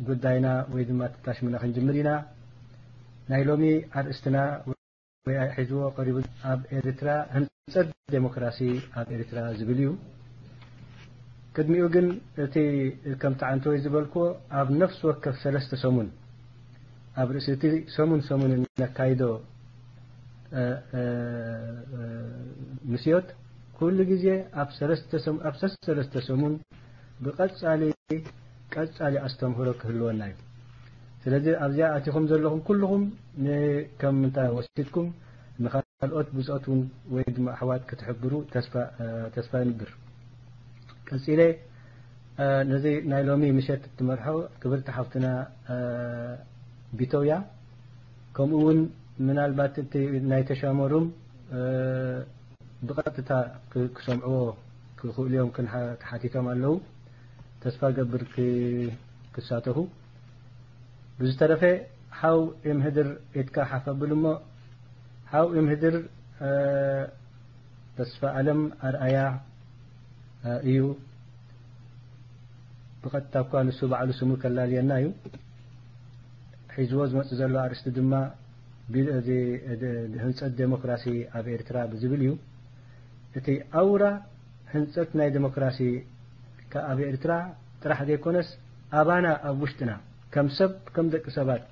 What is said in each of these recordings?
ጉዳይና ወይ ድማ ተታሽምና ክንጅምር ኢና። ናይ ሎሚ ኣርእስትና ወይ ሒዝዎ ቀሪቡ ኣብ ኤርትራ ህንጸት ዴሞክራሲ ኣብ ኤርትራ ዝብል እዩ። ቅድሚኡ ግን እቲ ከምቲ ዓንተወይ ዝበልክዎ ኣብ ነፍሲ ወከፍ ሰለስተ ሰሙን ኣብ ርእሲ እቲ ሰሙን ሰሙን እነካይዶ ምስዮት ኩሉ ግዜ ኣብ ሰለስተ ሰሙን ብቐጻሊ ቀጻሊ ኣስተምህሮ ክህልወና እዩ። ስለዚ ኣብዚኣ ኣቲኹም ዘለኹም ኩልኹም ንከም እንታይ ወሲድኩም ንኻልኦት ብጾት እውን ወይ ድማ ኣሕዋት ክትሕብሩ ተስፋ ይንብር። ቀጺለ ነዚ ናይ ሎሚ ምሸት እትመርሖ ክብርቲ ሓፍትና ቢተውያ፣ ከምኡ እውን ምናልባት እቲ ናይ ተሻመሩም ብቐጥታ ክሰምዕዎ ክኽእሉ እዮም ተሓቲቶም ኣለዉ። ተስፋ ገብር ክሳተፉ። ብዝተረፈ ሓው እምህድር ኢትካ ሓፈብል እሞ ሓው እምህድር ተስፋ ኣለም ኣርኣያ እዩ። ብቐጥታ እኳ ንሱ ባዕሉ ስሙ ከላልየና እዩ። ሒዝዎ ዝመጽእ ዘሎ ኣርእስቲ ድማ ህንጸት ዴሞክራሲ ኣብ ኤርትራ ብዝብል እዩ። እቲ ኣውራ ህንጸት ናይ ዴሞክራሲ ኣብ ኤርትራ ጥራሕ ዘይኮነስ ኣባና ኣብ ውሽጥና ከም ሰብ ከም ደቂ ሰባት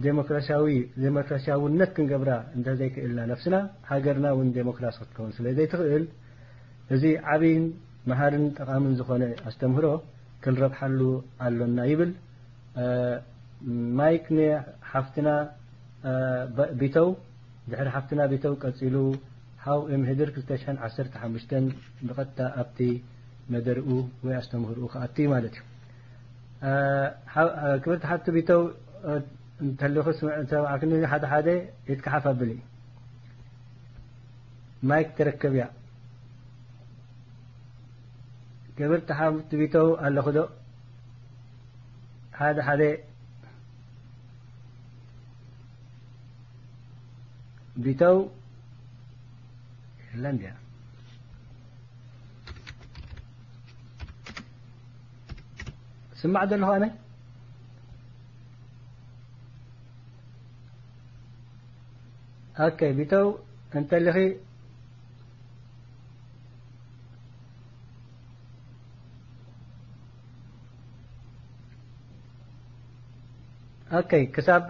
ዴሞክራሲያዊ ዴሞክራሲያውነት ክንገብራ እንተዘይክእልና ነፍስና ሃገርና እውን ዴሞክራሲ ክትከውን ስለ ዘይትኽእል እዚ ዓብይን መሃርን ጠቓምን ዝኾነ ኣስተምህሮ ክንረብሓሉ ኣሎና ይብል። ማይክ ንሓፍትና ቢተው፣ ድሕሪ ሓፍትና ቢተው ቀጺሉ ሓው እምህድር ክልተ ሽሕን ዓሰርተ ሓሙሽተን ብቐጥታ ኣብቲ መደርኡ ወይ ኣስተምህርኡ ክኣቱ እዩ ማለት እዩ። ክብርቲ ሓፍቲ ቢተው እንተልኺ ስምዕ እንተብዓክኒ ሓደ ሓደ ኢትካ ሓፍ ኣብሊ። ማይክ ተረከብያ። ክብርቲ ሓፍቲ ቢተው ኣለኹ ዶ? ሓደ ሓደ ቢተው የለን ድያ? ስማዕ ዘለኹ ኣነ። ኦኬ ቢተው እንተልኺ ኦኬ ክሳብ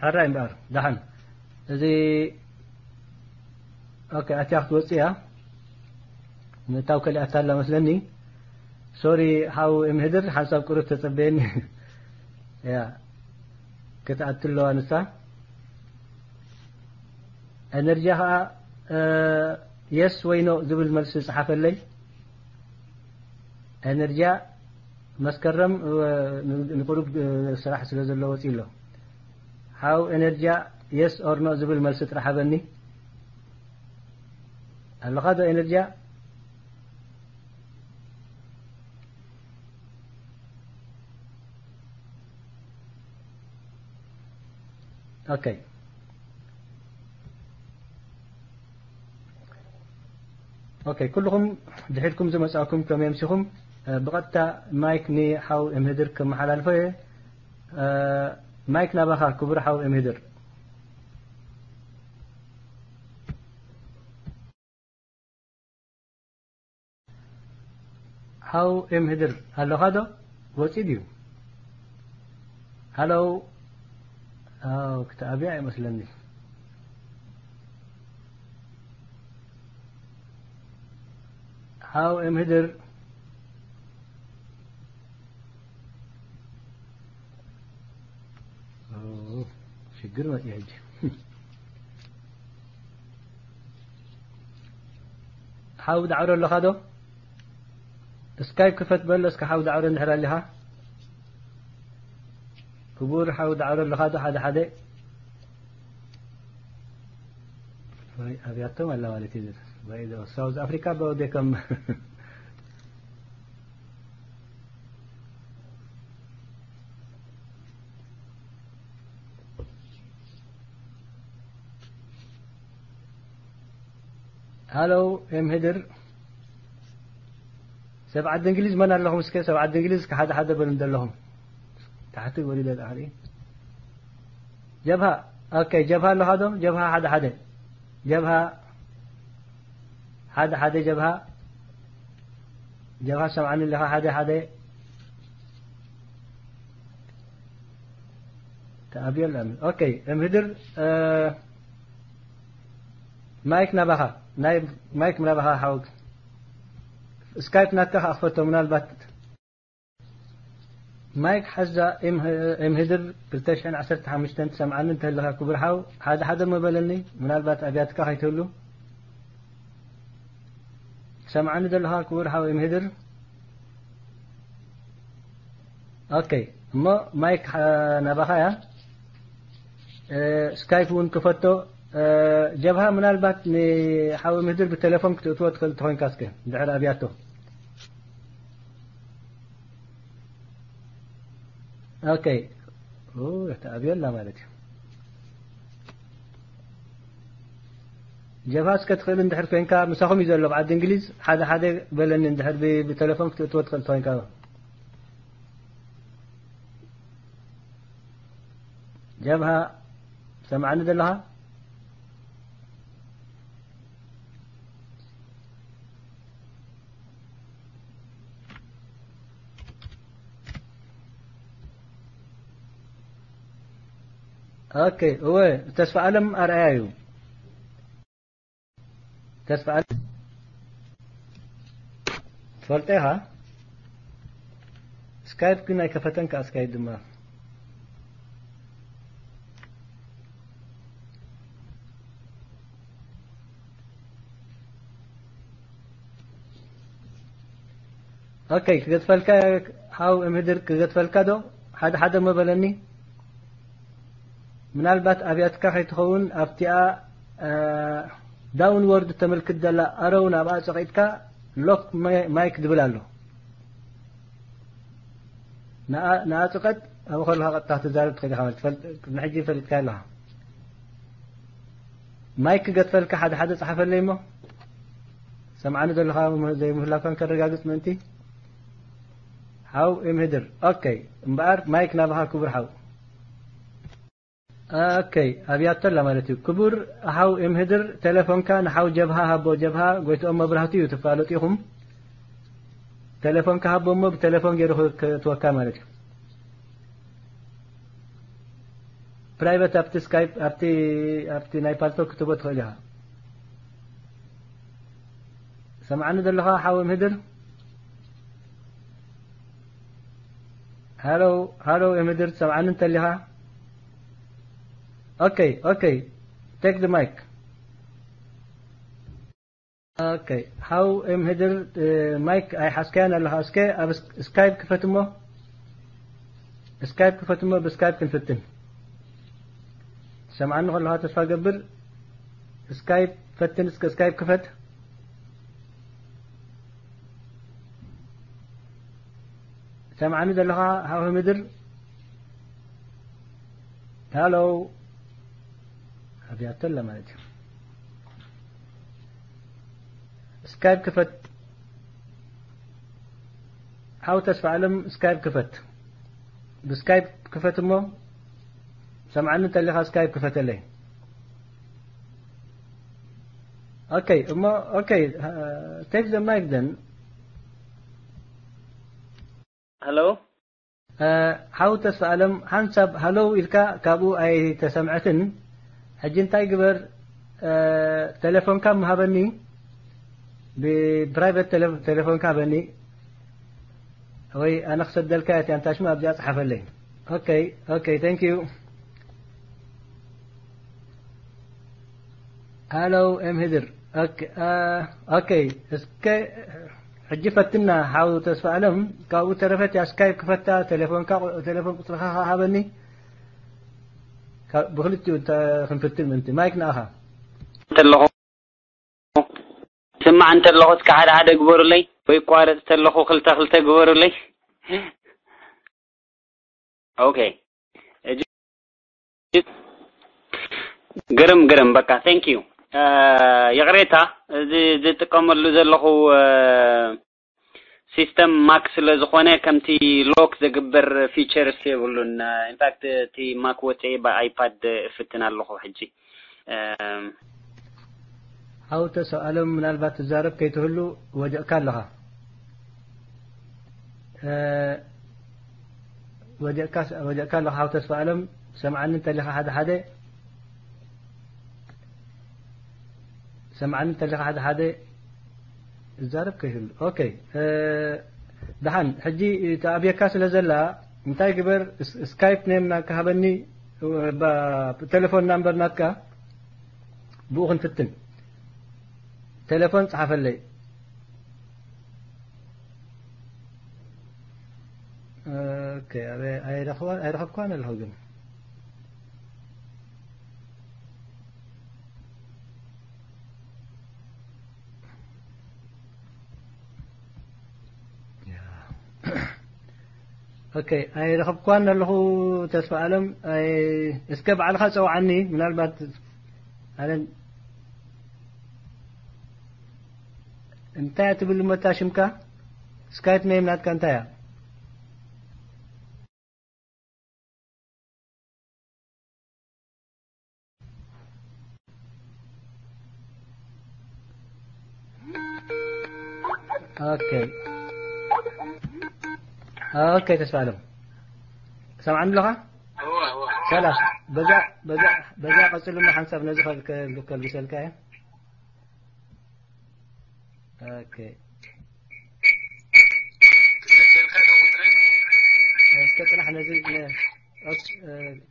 ሕራይ እምበኣር ደሓን እዚ ኦኬ ኣትያ ክትወፅእ እያ። ምእታው ከሊኣታ ኣላ መስለኒ። ሶሪ ሓው እምህድር ሓንሳብ ቁሩብ ተፀበየኒ። ያ ክትኣቱ ኣለዋ ንሳ። ኤነርጂያ ከዓ የስ ወይ ኖ ዝብል መልሲ ፀሓፈለይ። ኤነርጂያ መስከረም ንቁሩብ ስራሕ ስለ ዘሎ ወፂ ኣሎ። ሓው ኤነርጂያ የስ ኦር ኖ ዝብል መልሲ ጥራሕ ሃበኒ። ኣለኻ ዶ ኤነርጂያ? ኦኬ ኦኬ ኩልኹም ድሒድኩም ዝመጻእኩም ከም የምሲኹም ብቐጥታ ማይክ ንሓው እምህድር ከመሓላልፎ እየ። ማይክ ናባኻ ክቡር ሓው እምህድር። ሓው እምህድር ኣለኻ ዶ? ወጺ ድዩ? ሃሎ። ኣው ክተኣብያ ይመስለኒ። ሓው እምህድር ሽግር መጽ ሕጂ ሓው ዳዕሮ ኣለኻ ዶ? እስካይፕ ክፈት በሎ እስከ ሓው ዳዕሮ እንድሕር ኣሊኻ። ክቡር ሓው ዳዕሮ ኣለኻ ዶ? ሓደ ሓደ ወይ ኣብያቶም ኣላ ማለት እዩ። ወይ ዶ ሳውዝ ኣፍሪካ ዶ ደከም ሃሎ ኤም ህድር ሰብ ዓዲ እንግሊዝ መን ኣለኹም? እስከ ሰብ ዓዲ እንግሊዝ እስከ ሓደ ሓደ በሉ እንደለኹም። ታሕቲ ወሪደ ዳሕሪ። ጀብሃ፣ ኦኬ፣ ጀብሃ ኣለኻ ዶ? ጀብሃ ሓደ ሓደ። ጀብሃ ሓደ ሓደ፣ ጀብሃ። ጀብሃ ሰምዓኒ ኣለኻ ሓደ ሓደ። ተኣብዮ ኣላሚ። ኦኬ፣ እምህድር፣ እ፣ ማይክ ናባኻ። ናይ ማይክ ናባኻ ሓወግ። ስካይፕ ናትካ ከኣ ክፈቶ ምናልባት። ማይክ ሓዛ። ኤም-፣ ኤምህድር ክልተ ሽሕን ዓሰርተ ሓሙሽተን ትሰምዓኒ እንተለኻ ክቡር ሓው፣ ሓደ ሓደ እሞ በለኒ፣ ምናልባት ኣብያትካ ከይትህሉ። ትሰምዓኒ ዘለኻ ክቡር ሓው ኤምህድር? ኦኬ፣ እሞ ማይክ ሓ-፣ ናባኻ እያ። እ፣ ስካይፕ እውን ክፈቶ። እ፣ ጀብሃ ምናልባት ንሓው ኤምህድር ብቴሌፎን ክትእትዎ ትኽእል እንተኾይንካ እስከ፣ ድሕሪ ኣብያቶ። ኦኬ። ኦ፣ ተኣብዮ ኣላ ማለት እዩ። ጀብሃ እስከ ትኽእል እንድሕር ኮይንካ፣ ምሳኹም እዩ ዘሎ ኣብ ዓዲ እንግሊዝ፣ ሓደ ሓደ በለኒ እንድሕር ብ-፣ ብቴሌፎን ክትእትዎ ትኽእል እንተኾይንካ። ጀብሃ፣ ሰምዓኒ ዘለኻ? ኦኬ፣ እወ፣ ተስፋ ኣለም ኣርኣያ እዩ። ተስፋ ኣለም ትፈልጦ ኢኻ? ስካይፕ ግን ኣይከፈተን ከኣ፣ ስካይፕ ድማ። ኦኬ፣ ክገድፈልካ፣ ሓው እምህድር፣ ክገድፈልካ ዶ? ሓደ ሓደ እሞ በለኒ። ምናልባት ኣብያትካ ከይትኸውን ኣብቲኣ፣ እ፣ ዳውንወርድ ተመልክት ዘላ ኣረው ናብኣ ጸቒጥካ ሎክ ማይ-፣ ማይክ ዝብል ኣሎ። ንኣ-፣ ንኣ ጽቐጥ፣ ኣብኡ ከለኻ ቀጥታ ክትዛረብ ትኽእል ኢኻ ማለት ትፈልጥ፣ ቅድሚ ሕጂ ፈሊጥካዮ ኣለኻ። ማይክ ክገድፈልካ ሓደ ሓደ ጸሓፈለይ እሞ። ሰምዓኒ ዘለኻ ዘይምህላውካን ከረጋግጽ ምእንቲ። ሓው እምህድር። ኦኬ። እምበኣር ማይክ ናባኻ ክቡር ሓው። ኦኬ። ኣብያቶ ኣላ ማለት እዩ። ክቡር ሓው እምህድር፣ ቴሌፎንካ ንሓው ጀብሃ ሃቦ። ጀብሃ ጎይትኦም መብራህቱ እዩ፣ ትፋለጡ ኢኹም። ቴሌፎንካ ሃቦ እሞ ብቴሌፎን ገይሩ ክእትወካ ማለት እዩ። ፕራይቨት ኣብቲ ስካይፕ፣ ኣብቲ፣ ኣብቲ ናይ ፓልቶክ ክትቦ ትኽእል ኢኻ። ሰምዓኒ ዘለኻ ሓው እምህድር? ሃሎ፣ ሃሎ እምህድር፣ ትሰምዓኒ እንተሊኻ? ኦኬ፣ ኦኬ። ቴክ ዘ ማይክ። ኦኬ፣ ሓው እምህድር፣ እ፣ ማይክ ኣይሓዝካያን ኣለኻ። እስከ ኣብ ስ-፣ ስካይፕ ክፈት እሞ፣ ስካይፕ ክፈት እሞ፣ ብስካይፕ ክንፍትን። ትሰምዓኒ ከለኻ ተስፋ ገብር። ስካይፕ ፈትን፣ እስከ ስካይፕ ክፈት። ትሰምዓኒ ዘለኻ ሓው እምህድር? ሃሎ። ኣብያቶ ኣላ ማለት እዩ። ስካይፕ ክፈት። ሓው ተስፋ ኣለም ስካይፕ ክፈት። ብስካይፕ ክፈት እሞ፣ ሰምዓኒ እንተሊኻ ስካይፕ ክፈተለይ። ኦኬ፣ እሞ፣ ኦኬ፣ ቴክ ዘ ማይክ ዘን። ሃሎ። እ፣ ሓው ተስፋ ኣለም፣ ሓንሳብ ሃሎ ኢልካ ካብኡ ኣይተሰምዐትን። ሕጂ እንታይ ግበር፣ እ፣ ቴሌፎንካ ምሃበኒ፣ ብፕራይቨት ቴሌ-፣ ቴሌፎንካ ሃበኒ፣ ወይ ኣነ ክሰደልካ እያ፣ እቲኣንታ ሽማ ኣብዚኣ ጽሓፈለይ። ኦኬ፣ ኦኬ፣ ታንክ ዩ። ሃሎ፣ ኤም ህድር። ኦኬ፣ አ፣ ኦኬ፣ እስከ ሕጂ ፈትና፣ ሓው ተስፋ ኣለም፣ ካብኡ ተረፈት እያ ስካይፕ ክፈታ፣ ቴሌፎንካ፣ ቴሌፎን ቁጽርኻ ከኣ ሃበኒ። ካብ፣ ብክልቲኡ እንተ ክንፍትን ምእንቲ። ማይክ ንኣኻ። እንተለኹ፣ ስማዕ እንተለኹ፣ እስከ ሓደ ሓደ ግበሩለይ፣ ወይ ቋረጽ እንተለኹ፣ ክልተ ክልተ ግበሩለይ። ኦኬ። እጅ-፣ ግርም፣ ግርም፣ በቃ፣ thank you። እ፣ ይቕሬታ፣ እዚ ዝጥቀመሉ ዘለኹ፣ እ፣ ሲስተም ማክ ስለ ዝኾነ ከምቲ ሎክ ዘግብር ፊቸርስ የብሉን። ኢንፋክት እቲ ማክ ወፅኤ ብኣይፓድ እፍትን ኣለኹ ሕጂ። ሓው ተስፋ ኣለም ምናልባት ትዛረብ ከይትህሉ ወዲቕካ ኣለኻ። ወዲቕካ ኣለኻ ሓው ተስፋ ኣለም። ሰምዓኒ እንተሊኻ ሓደ ሓደ ሰምዓኒ እንተሊኻ ሓደ ሓደ እዛረብ ከይህሉ። ኦኬ። ደሓን ሕጂ ተኣብየካ ስለ ዘላ እንታይ ግበር፣ ስካይፕ ኔም ናካ ሃበኒ፣ ቴሌፎን ናምበር ናትካ ብኡ ክንፍትን። ቴሌፎን ጸሓፈለይ። ኦኬ። ኣይረኸብኳን ኣለኹ ግን ኦኬ። ኣይረኸብኳን ኣለኹ። ተስፋ ኣለም፣ እስከ ባዕልኻ ጸውዓኒ። ምናልባት ኣለም እንታይ ትብል መታ ሽምካ? ስካይፕ ኔም ናትካ እንታይ እያ? ኦኬ። ኦኬ ተስፋ ኣለም፣ ሰምዓኒ ኣለኻ? ሰላም። በዛ በዛ በዛ ቀጽሉና ሓንሳብ ነዚ ከልግሰልካ እየ። ኦኬ። እስከ ጽናሕ ነዚ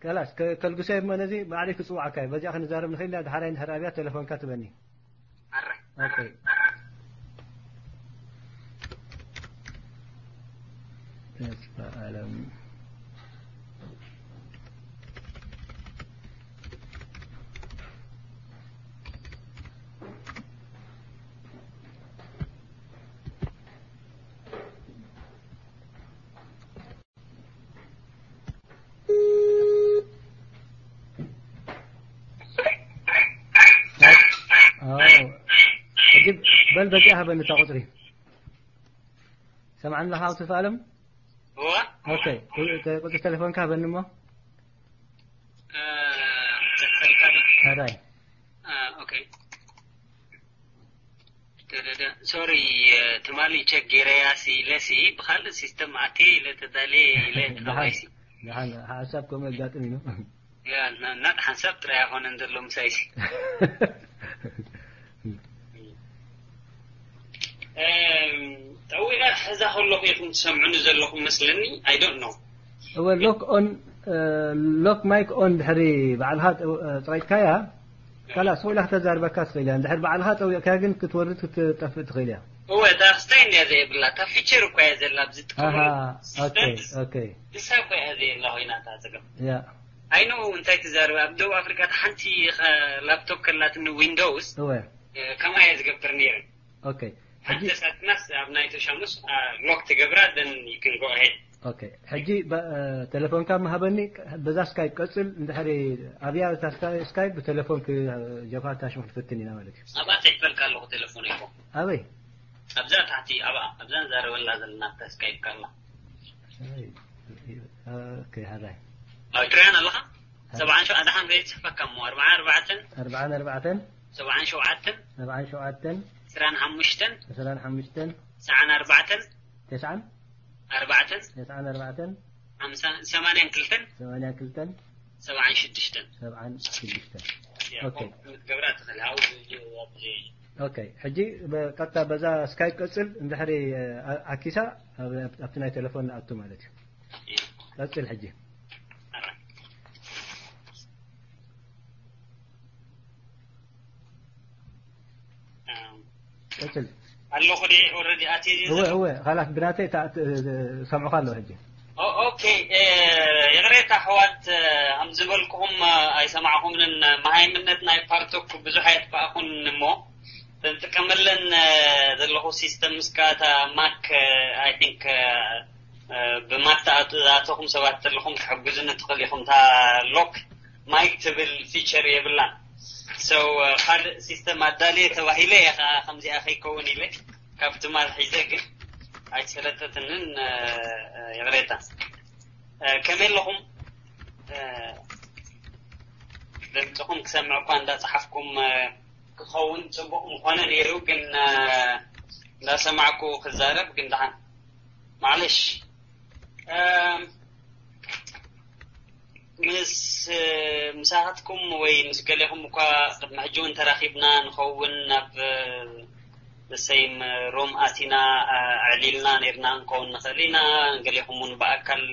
ከላስ ከልግሰ እሞ ነዚ ባዕለይ ክጽውዓካ እየ። በዚኣ ክንዛረብ ንኽእል ኢና። ድሓራይ እንድሕር ኣብያ ቴሌፎንካ ትበኒ። ኦኬ። ተስፋ ኣለም። በል በዚኣ ሃበኒ እታ ቁፅሪ። ሰምዓኒ ኣለኻ ኣውቶ ኣለም? ኦኬ። ቁፅሪ ቴሌፎንካ ሃበኒ እሞ። ራይ። ኦኬ። ሶሪ፣ ትማሊ ቸክ ገይረያ ሲ ኢለ ሲ ብኻልእ ሲስተም ኣትየ ኢለ ተዳልየ ኢለ ተኸባይሲ። ደሓን ሓሳብ ከምኡ የጋጥም እዩ። ያ ናት ሓንሳብ ጥራይ ኣይኮነን ዘሎ ምሳይሲ። ጠዊላ ሕዛ ከለኹ ኢኹም ትሰምዑኒ ዘለኹም መስለኒ። I don't know። እወ ሎክ ኦን፣ ሎክ ማይክ ኦን ድሕሪ ባዕልኻ ፀቂጥካያ ካላስ ስቕ ኢላ ክተዛርበካ ትኽእል እያ። እንድሕር ባዕልኻ ጠዊቕካያ ግን ክትወርድ ክትጠፍእ ትኽእል እያ። እወ እታ ክስታይ እንድያ ዘየብላ እታ ፊቸር እኳ እያ ዘላ ኣብዚ ኣሃ፣ ኦኬ፣ ኦኬ። ንሳ እኳ እያ ዘየላ ኮይና እታ ፀገም። ያ። I know እንታይ ትዛረብ። ኣብ ደቡብ ኣፍሪቃ እታ ሓንቲ ላፕቶፕ ከላትኒ ዊንዶውስ እወ። ከምኣ እየ ዝገብር ነይረ። ኦኬ። ሕጂ ሓንቲ ሳትናስ ኣብ ናይ ተሻሙስ ሎክ ትገብራ then you can go ahead። ኦኬ። ሕጂ ቴሌፎንካ ምሃበኒ በዛ ስካይፕ ቀጽል። እንድሕሪ ኣብያ እታ ስካይፕ ብቴሌፎን ጀፋር ታሽሙ ክትፍትን ኢና ማለት እዩ። ኣብኣ ተይፈልካ ኣለኹ ቴሌፎን እኮ። ኣበይ? ኣብዛ ታሕቲ ኣብኣ ኣብዛ ንዛረበላ ዘለና እታ ስካይፕ ካላ። ኦኬ። ሃዳይ ኣብ ትሪያን ኣለኻ? ሰብዓን ሸውዓተን ኣድሓን ከይትስሕፈካ እሞ ኣርብዓን ኣርባዕተን ኣርብዓን ኣርባዕተን ሰብዓን ሸውዓተን ሰብዓን ሸውዓተን ዕስራን ሓሙሽተን ዕስራን ሓሙሽተን ተስዓን ኣርባዕተን ተስዓን ኣርባዕተን ተስዓን ኣርባዕተን ሓምሳን ሰማንያን ክልተን ሰማንያን ክልተን ሰብዓን ሽዱሽተን ሰብዓን ሽዱሽተን። ኦኬ። ከምኡ ክትገብራ ትኽእል። ሃው ኦኬ። ሕጂ ቀጥታ በዛ ስካይፕ ቀጽል። እንድሕሪ ኣኪሳ ኣብቲ ናይ ቴሌፎን ንኣቱ ማለት እዩ። ቀጽል ሕጂ። ቀጽል። ኣለኹ ድየ ኦልሬዲ ኣትየ ድየ እወ ዘለኹ? እወ ኻላስ ብናተይ ሰምዑኻ ኣለኹ ሕጂ። ኦኬ። ይቕሬታ ኣሕዋት፣ ከም ዝበልኩኹም ኣይሰማዕኹምንን። መሃይምነት ናይ ፓርቶክ ብዙሕ ኣየጥፋእኹን እሞ ተንጥቀመለን ዘለኹ ሲስተም እስካ እታ ማክ፣ I think፣ ብማክ ተኣተኹም ሰባት ዘለኹም ክትሕግዙኒ ትኽእል ኢኹም። እታ ሎክ ማይክ ትብል ፊቸር የብላን። So ካልእ ሲስተም ኣዳልየ ተባሂለ እየ ከዓ ከምዚኣ ከይከውን ኢለ ካብ ትማል ሒዘ ግን ኣይሰለጠትንን። ይቕሬታ። ከመይ ኣለኹም? ድምፅኹም ክሰምዕ እኳ እንዳፀሓፍኩም ክኸውን ፅቡቕ ምኾነ ነይሩ፣ ግን እንዳሰማዕኩ ክዛረብ ግን ደሓን። ማዕለሽ። ምስ ምሳኻትኩም ወይ ምስ ገሌኹም እኳ ቅድሚ ሕጂ እውን ተራኺብና ንኸውን፣ ናብ ሰይም ሮም ኣቲና ኣዕሊልና ነርና ንኸውን ንኽእል ኢና። ገሌኹም እውን ብኣካል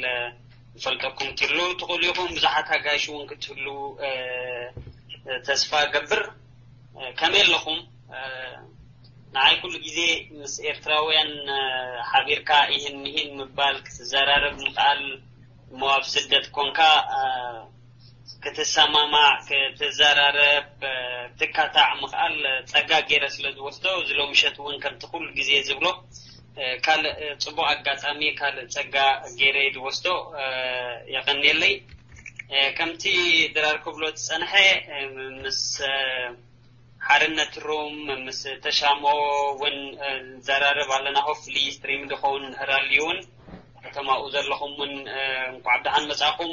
ንፈልጠኩም ትህሉ ትኽእሉ ኢኹም። ብዙሓት ኣጋይሽ እውን ክትህሉ ተስፋ ገብር። ከመይ ኣለኹም? ንዓይ ኩሉ ግዜ ምስ ኤርትራውያን ሓቢርካ ይህን ይህን ምባል፣ ክትዘራረብ ምኽኣል፣ እሞ ኣብ ስደት ኮንካ ክትሰማማዕ፣ ክትዘራረብ፣ ትካታዕ ምኽኣል ጸጋ ገይረ ስለ ዝወስዶ፣ እዚ ሎምሸት እውን ከምቲ ኩሉ ግዜ ዝብሎ ካልእ ጽቡቕ ኣጋጣሚ፣ ካልእ ጸጋ ገይረ ዝወስዶ። የቐንየለይ። ከምቲ ድራር ክብሎ ዝጸንሐ፣ ምስ ሓርነት ሩም ምስ ተሻሞ እውን ንዘራረብ ኣለና። ሆፍሊ ስትሪም ድኸውን ንሕራሊ እውን ከተማኡ ዘለኹም እውን እንኳዕ ብደሓን መጻኹም፣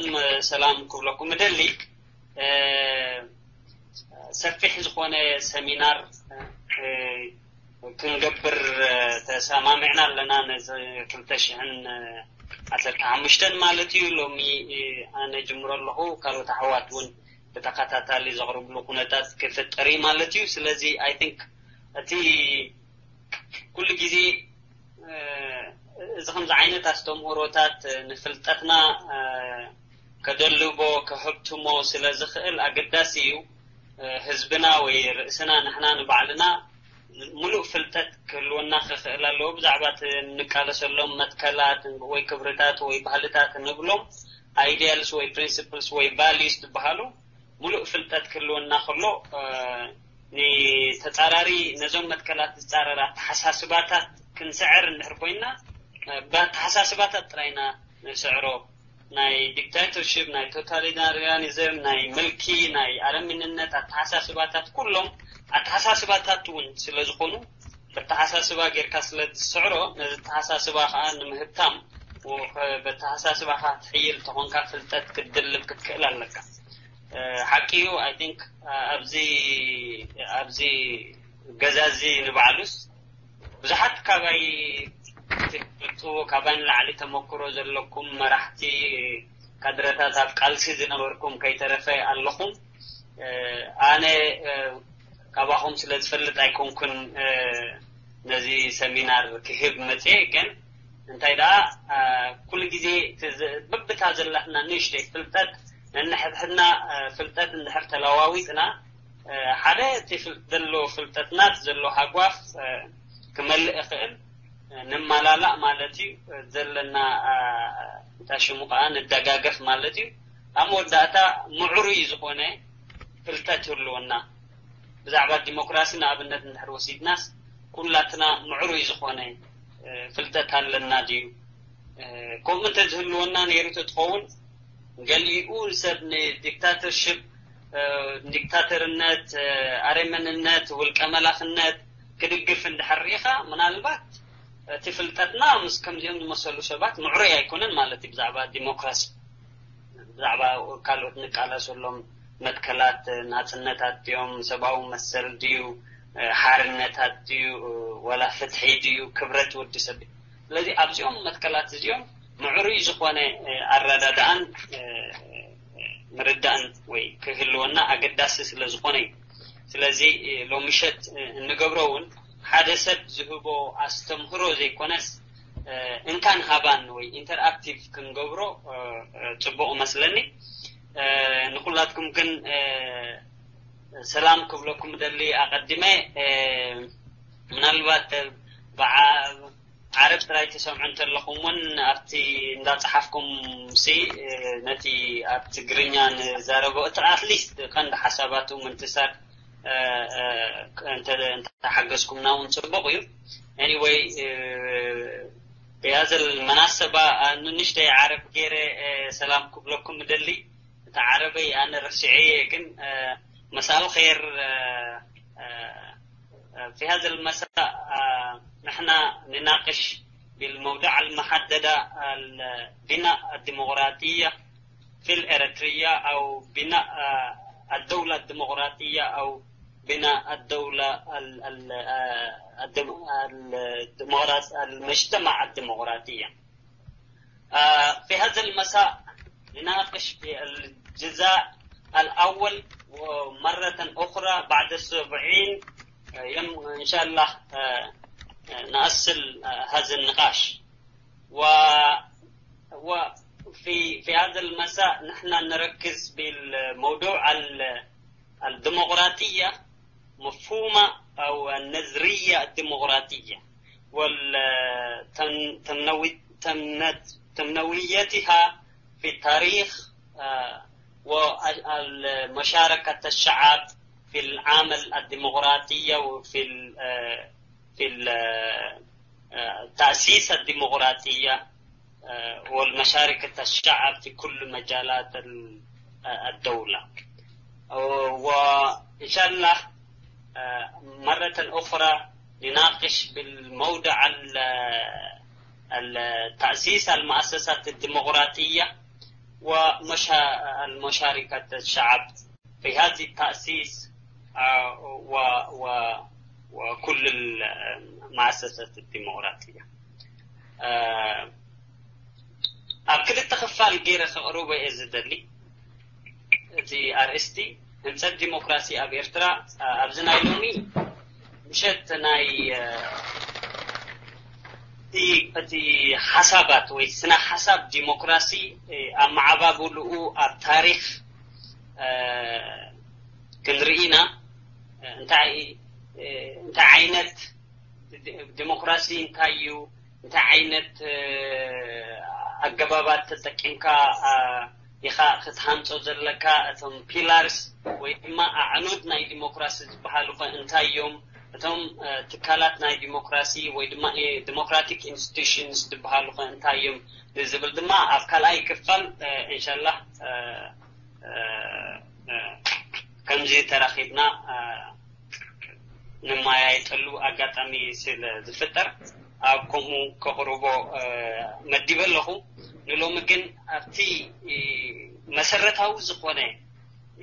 ሰላም ክብለኩም እደሊ። ሰፊሕ ዝኾነ ሰሚናር ክንገብር ተሰማሚዕና ኣለና። ነዚ ክልተ ሽሕን ዓሰርተ ሓሙሽተን ማለት እዩ። ሎሚ ኣነ ጅምሮ ኣለኹ፣ ካልኦት ኣሕዋት እውን ብተኸታታሊ ዘቕርብሉ ኩነታት ክፍጠር እዩ ማለት እዩ። ስለዚ I think እቲ ኩሉ ግዜ እዚ ከምዚ ዓይነት ኣስተምህሮታት ንፍልጠትና ከደልቦ፣ ከህብትሞ ስለ ዝኽእል ኣገዳሲ እዩ። ህዝብና ወይ ርእስና ንሕና ንባዕልና ሙሉእ ፍልጠት ክህልወና ክኽእል ኣለዎ። ብዛዕባ እቲ እንቃለሰሎም መትከላት ወይ ክብርታት ወይ ባህልታት ንብሎም፣ ideals ወይ principles ወይ values ዝበሃሉ ሙሉእ ፍልጠት ክህልወና ከሎ፣ ንተጻራሪ፣ ነዞም መትከላት ዝጻረር ኣተሓሳስባታት ክንስዕር እንድሕር ኮይና፣ ብኣተሓሳስባታት ጥራይና ንስዕሮ። ናይ ዲክታቶርሽፕ፣ ናይ ቶታሊታሪያኒዝም፣ ናይ ምልኪ፣ ናይ ኣረሚንነት ኣተሓሳስባታት፣ ኩሎም ኣተሓሳስባታት እውን ስለ ዝኾኑ፣ በተሓሳስባ ጌርካ ስለ ዝስዕሮ፣ ነዚ ኣተሓሳስባ ከዓ ንምህብታም፣ በተሓሳስባ ከዓ ትሕይል ተኾንካ፣ ፍልጠት ክትድልብ ክትክእል ኣለካ። ሓቂ እዩ። I think ኣብዚ ኣብዚ ገዛ እዚ ንባዕሉስ ብዙሓት ካባይ ትፈልጡ፣ ካባይ ንላዕሊ ተመክሮ ዘለኩም መራሕቲ፣ ካድረታት ኣብ ቃልሲ ዝነበርኩም ከይተረፈ ኣለኹም። ኣነ ካባኹም ስለ ዝፈልጥ ኣይኮንኩን ነዚ ሰሚናር ክህብ መፅየ። ግን እንታይ ደኣ፣ ኩሉ ግዜ በብታ ዘለትና ንእሽተይ ፍልጠት ነንሕድሕድና ፍልጠት እንድሕር ተለዋዊጥና፣ ሓደ እቲ ዘሎ ፍልጠትና ዘሎ ሃጓፍ ክመልእ ይኽእል፣ ንመላላእ ማለት እዩ። ዘለና እንታይ ሽሙ ከዓ ንደጋገፍ ማለት እዩ። ኣብ መወዳእታ ምዕሩይ ዝኾነ ፍልጠት ይህልወና። ብዛዕባ ዲሞክራሲ ንኣብነት እንድሕር ወሲድናስ፣ ኩላትና ምዕሩይ ዝኾነ ፍልጠት ኣለና ድዩ? ከምኡ እንተዝህልወና ነይሩ ተትኸውን፣ ገሊኡ ሰብ ንዲክታተርሽፕ፣ ዲክታተርነት፣ ኣረመንነት፣ ውልቀ መላኽነት ክድግፍ እንድሕር ርኢኻ፣ ምናልባት እቲ ፍልጠትና ምስ ከምዚኦም ዝመሰሉ ሰባት ምዕሩይ ኣይኮነን ማለት እዩ። ብዛዕባ ዲሞክራሲ፣ ብዛዕባ ካልኦት ንቃለሰሎም መትከላት ናጽነታት ድዮም፣ ሰብኣዊ መሰል ድዩ፣ ሓርነታት ድዩ፣ ወላ ፍትሒ ድዩ፣ ክብረት ወዲ ሰብ ድዩ? ስለዚ ኣብዚኦም መትከላት እዚኦም ምዕሩይ ዝኾነ ኣረዳድኣን ምርዳእን ወይ ክህልወና ኣገዳሲ ስለ ዝኾነ እዩ። ስለዚ ሎሚ ምሸት እንገብሮ እውን ሓደ ሰብ ዝህቦ ኣስተምህሮ ዘይኮነስ፣ እንካን ሃባን ወይ ኢንተርኣክቲቭ ክንገብሮ ጽቡቕ መስለኒ። ንኹላትኩም ግን ሰላም ክብለኩም ደሊ ኣቐዲመ። ምናልባት ብዓ-፣ ዓረብ ጥራይ ትሰምዑ እንተለኹም እውን፣ ኣብቲ እንዳጸሓፍኩም ሲ፣ ነቲ ኣብ ትግርኛ ንዛረቦ፣ እቲ ኣትሊስት ቀንዲ ሓሳባቱ ምንትሳር፣ እንተ-፣ እንተሓገዝኩምና እውን ጽቡቕ እዩ። ኤኒወይ፣ ብያዘል መናሰባ ንንሽተይ ዓረብ ገይረ ሰላም ክብለኩም እደሊ። እቲ ዓረበይ ኣነ ረሲዐየ፣ ግን መሳል ኸይር፣ في هذا المساء ንሕና ንናቅሽ بالموضوع المحددة، البناء الديمقراطية في الإريترية، أو بناء، آه، الدولة الديمقراطية، أو بناء الدولة ال-، ال-، آه، الديم-، الديمقراط-، المجتمع الديمقراطية. آه، في هذا المساء نناقش في الجزء الأول، ومرة أخرى بعد السبعين، آه، يم-، إن شاء الله، آه، آه، نأصل، آه، هذا النقاش. و-، وفي، في هذا المساء نحن نركز بالموضوع ال-، الديمقراطية، مفهومة أو النظرية الديمقراطية، وال-، تن-، تنوي-، تمنت-، تنويتها في التاريخ، آه، ومشاركة الشعب في العمل الديمقراطية وفي ال-، آه، في ال-، آه، تأسيس الديمقراطية، آه، والمشاركة الشعب في كل مجالات ال-، آه، الدولة. وإن شاء الله، آه، مرة أخرى نناقش بالموضع ال-، ال-، تأسيس المؤسسات الديمقراطية ومشا-، المشاركة الشعب في هذه التأسيس، آه، و-، و-، وكل المؤسسات الديمقراطية. آه، ኣብ ክልተ ክፋል ገይረ ከቕርቦ እየ ዝደሊ። እቲ ኣርእስቲ ህንጸት ዲሞክራሲ ኣብ ኤርትራ፣ ኣ፣ ኣብዚ ናይ ሎሚ ምሸት ናይ፣ እ፣ እቲ፣ እቲ ሓሳባት ወይ ስነ ሓሳብ ዲሞክራሲ፣ እ፣ ኣመዓባብልኡ ኣብ ታሪኽ፣ እ፣ ክንርኢ ኢና። እ፣ እንታይ፣ እ፣ እንታይ ዓይነት ዲ-፣ ዲሞክራሲ እንታይ እዩ? እንታይ ዓይነት፣ እ፣ ኣገባባት ተጠቂምካ፣ እ፣ ኢኻ ክትሃንጾ ዘለካ? እቶም ፒላርስ ወይ ድማ ኣዕኑድ ናይ ዲሞክራሲ ዝበሃሉ ኸ እንታይ እዮም? እቶም፣ እ፣ ትካላት ናይ ዲሞክራሲ ወይ ድማ፣ እ፣ ዲሞክራቲክ ኢንስቲቱሽንስ ዝበሃሉ ኸ እንታይ እዮም? ንዝብል ድማ ኣብ ካልኣይ ክፋል፣ እ፣ ኢንሻላህ፣ እ፣ እ፣ እ፣ ከምዚ ተራኺብና፣ እ፣ ንመያየጠሉ ኣጋጣሚ ስለ ዝፍጠር ኣብ ከምኡ ከቕርቦ፣ እ፣ መዲበ ኣለኹ። ንሎሚ ግን ኣብቲ፣ እ፣ መሰረታዊ ዝኾነ፣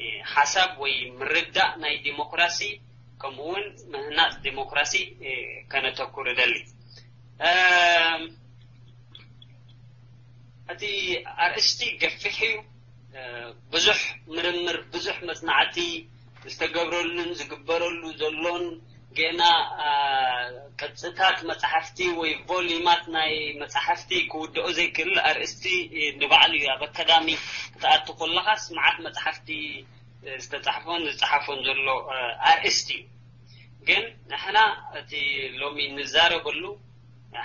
እ፣ ሓሳብ ወይ ምርዳእ ናይ ዲሞክራሲ ከምኡ እውን ምህናጽ ዲሞክራሲ፣ እ፣ ከነተኩር እደሊ። እ፣ እቲ ኣርእስቲ ገፊሕ እዩ። እ፣ ብዙሕ ምርምር፣ ብዙሕ መጽናዕቲ ዝተገብረሉን ዝግበረሉ ዘሎን፣ ገና፣ አ፣ ቅጽታት መጻሕፍቲ ወይ ቮሊማት ናይ መጻሕፍቲ ክውድኦ ዘይክእል ኣርእስቲ ንባዕሉ እዩ። ኣብ ኣካዳሚ ክትኣቱ ከለኻስ መዓት መጻሕፍቲ ዝተጻሕፎን ዝጸሓፎን ዘሎ፣ እ፣ ኣርእስቲ እዩ። ግን ንሕና እቲ ሎሚ እንዛረበሉ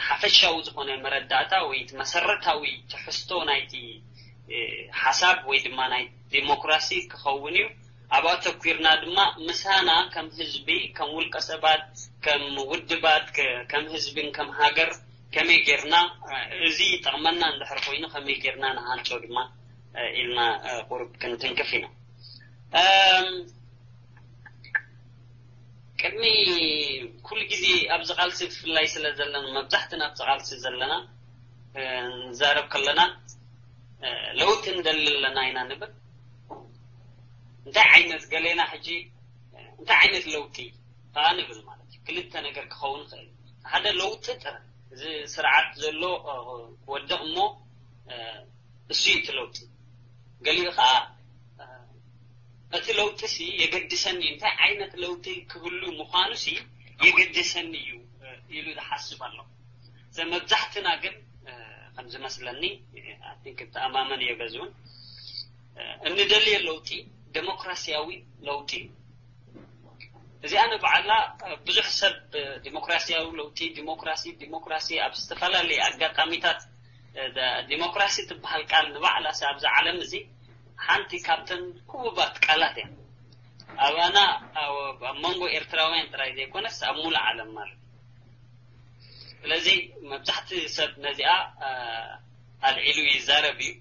ሓፈሻዊ ዝኾነ መረዳእታ ወይ እቲ መሰረታዊ ትሕዝቶ ናይቲ፣ እ፣ ሓሳብ ወይ ድማ ናይ ዲሞክራሲ ክኸውን እዩ። ኣብኡ ኣተኲርና ድማ ምሳና ከም ህዝቢ፣ ከም ውልቀ ሰባት፣ ከም ውድባት፣ ከ-፣ ከም ህዝብን ከም ሃገር ከመይ ጌርና፣ እ፣ እዚ ይጠቕመና እንድሕር ኮይኑ ከመይ ጌርና ንሃንጾ ድማ፣ እ፣ ኢልና፣ እ፣ ቁሩብ ክንትንክፍ ኢና። እም፣ ቅድሚ ኩሉ ግዜ ኣብዚ ቃልሲ ብፍላይ ስለ ዘለና፣ መብዛሕትና ኣብዚ ቃልሲ ዘለና፣ እ፣ ንዛረብ ከለና፣ እ፣ ለውጢ ንደሊ ኣለና ኢና ንብል። እንታይ ዓይነት ገሌና ሕጂ፣ እ፣ እንታይ ዓይነት ለውጢ ከኣ ንብል ማለት እዩ። ክልተ ነገር ክኸውን ይኽእል። ሓደ ለውጢ ጥረ፣ እዚ ስርዓት ዘሎ፣ እ፣ ክወድቕ እሞ፣ እ፣ እሱ እዩ እቲ ለውጢ። ገሊኡ ከኣ፣ እ፣ እቲ ለውጢ ሲ የገድሰኒ፣ እንታይ ዓይነት ለውጢ ክህሉ ምዃኑ ሲ የገድሰኒ እዩ፣ እ፣ ኢሉ ዝሓስብ ኣሎ። ዘ-፣ መብዛሕትና ግን፣ እ፣ ከም ዝመስለኒ፣ እ፣ I think እተኣማመን እየ በዚ እውን፣ እ፣ እንደልዮ ለውጢ ዴሞክራሲያዊ ለውጢ እዩ። እዚኣ ንባዕላ፣ እ፣ ብዙሕ ሰብ፣ እ፣ ዴሞክራሲያዊ ለውጢ፣ ዴሞክራሲ፣ ዴሞክራሲ ኣብ ዝተፈላለየ ኣጋጣሚታት፣ እ፣ ደ-፣ ዴሞክራሲ ትበሃል ቃል ንባዕላ ሲ ኣብዛ ዓለም እዚ ሓንቲ ካብተን ህቡባት ቃላት እያ። ኣባና ኣብ፣ ኣብ መንጎ ኤርትራውያን ጥራይ ዘይኮነስ ኣብ ሙሉእ ዓለም ማለት እዩ። ስለዚ መብዛሕቲ ሰብ ነዚኣ፣ እ፣ ኣልዒሉ ይዛረብ እዩ።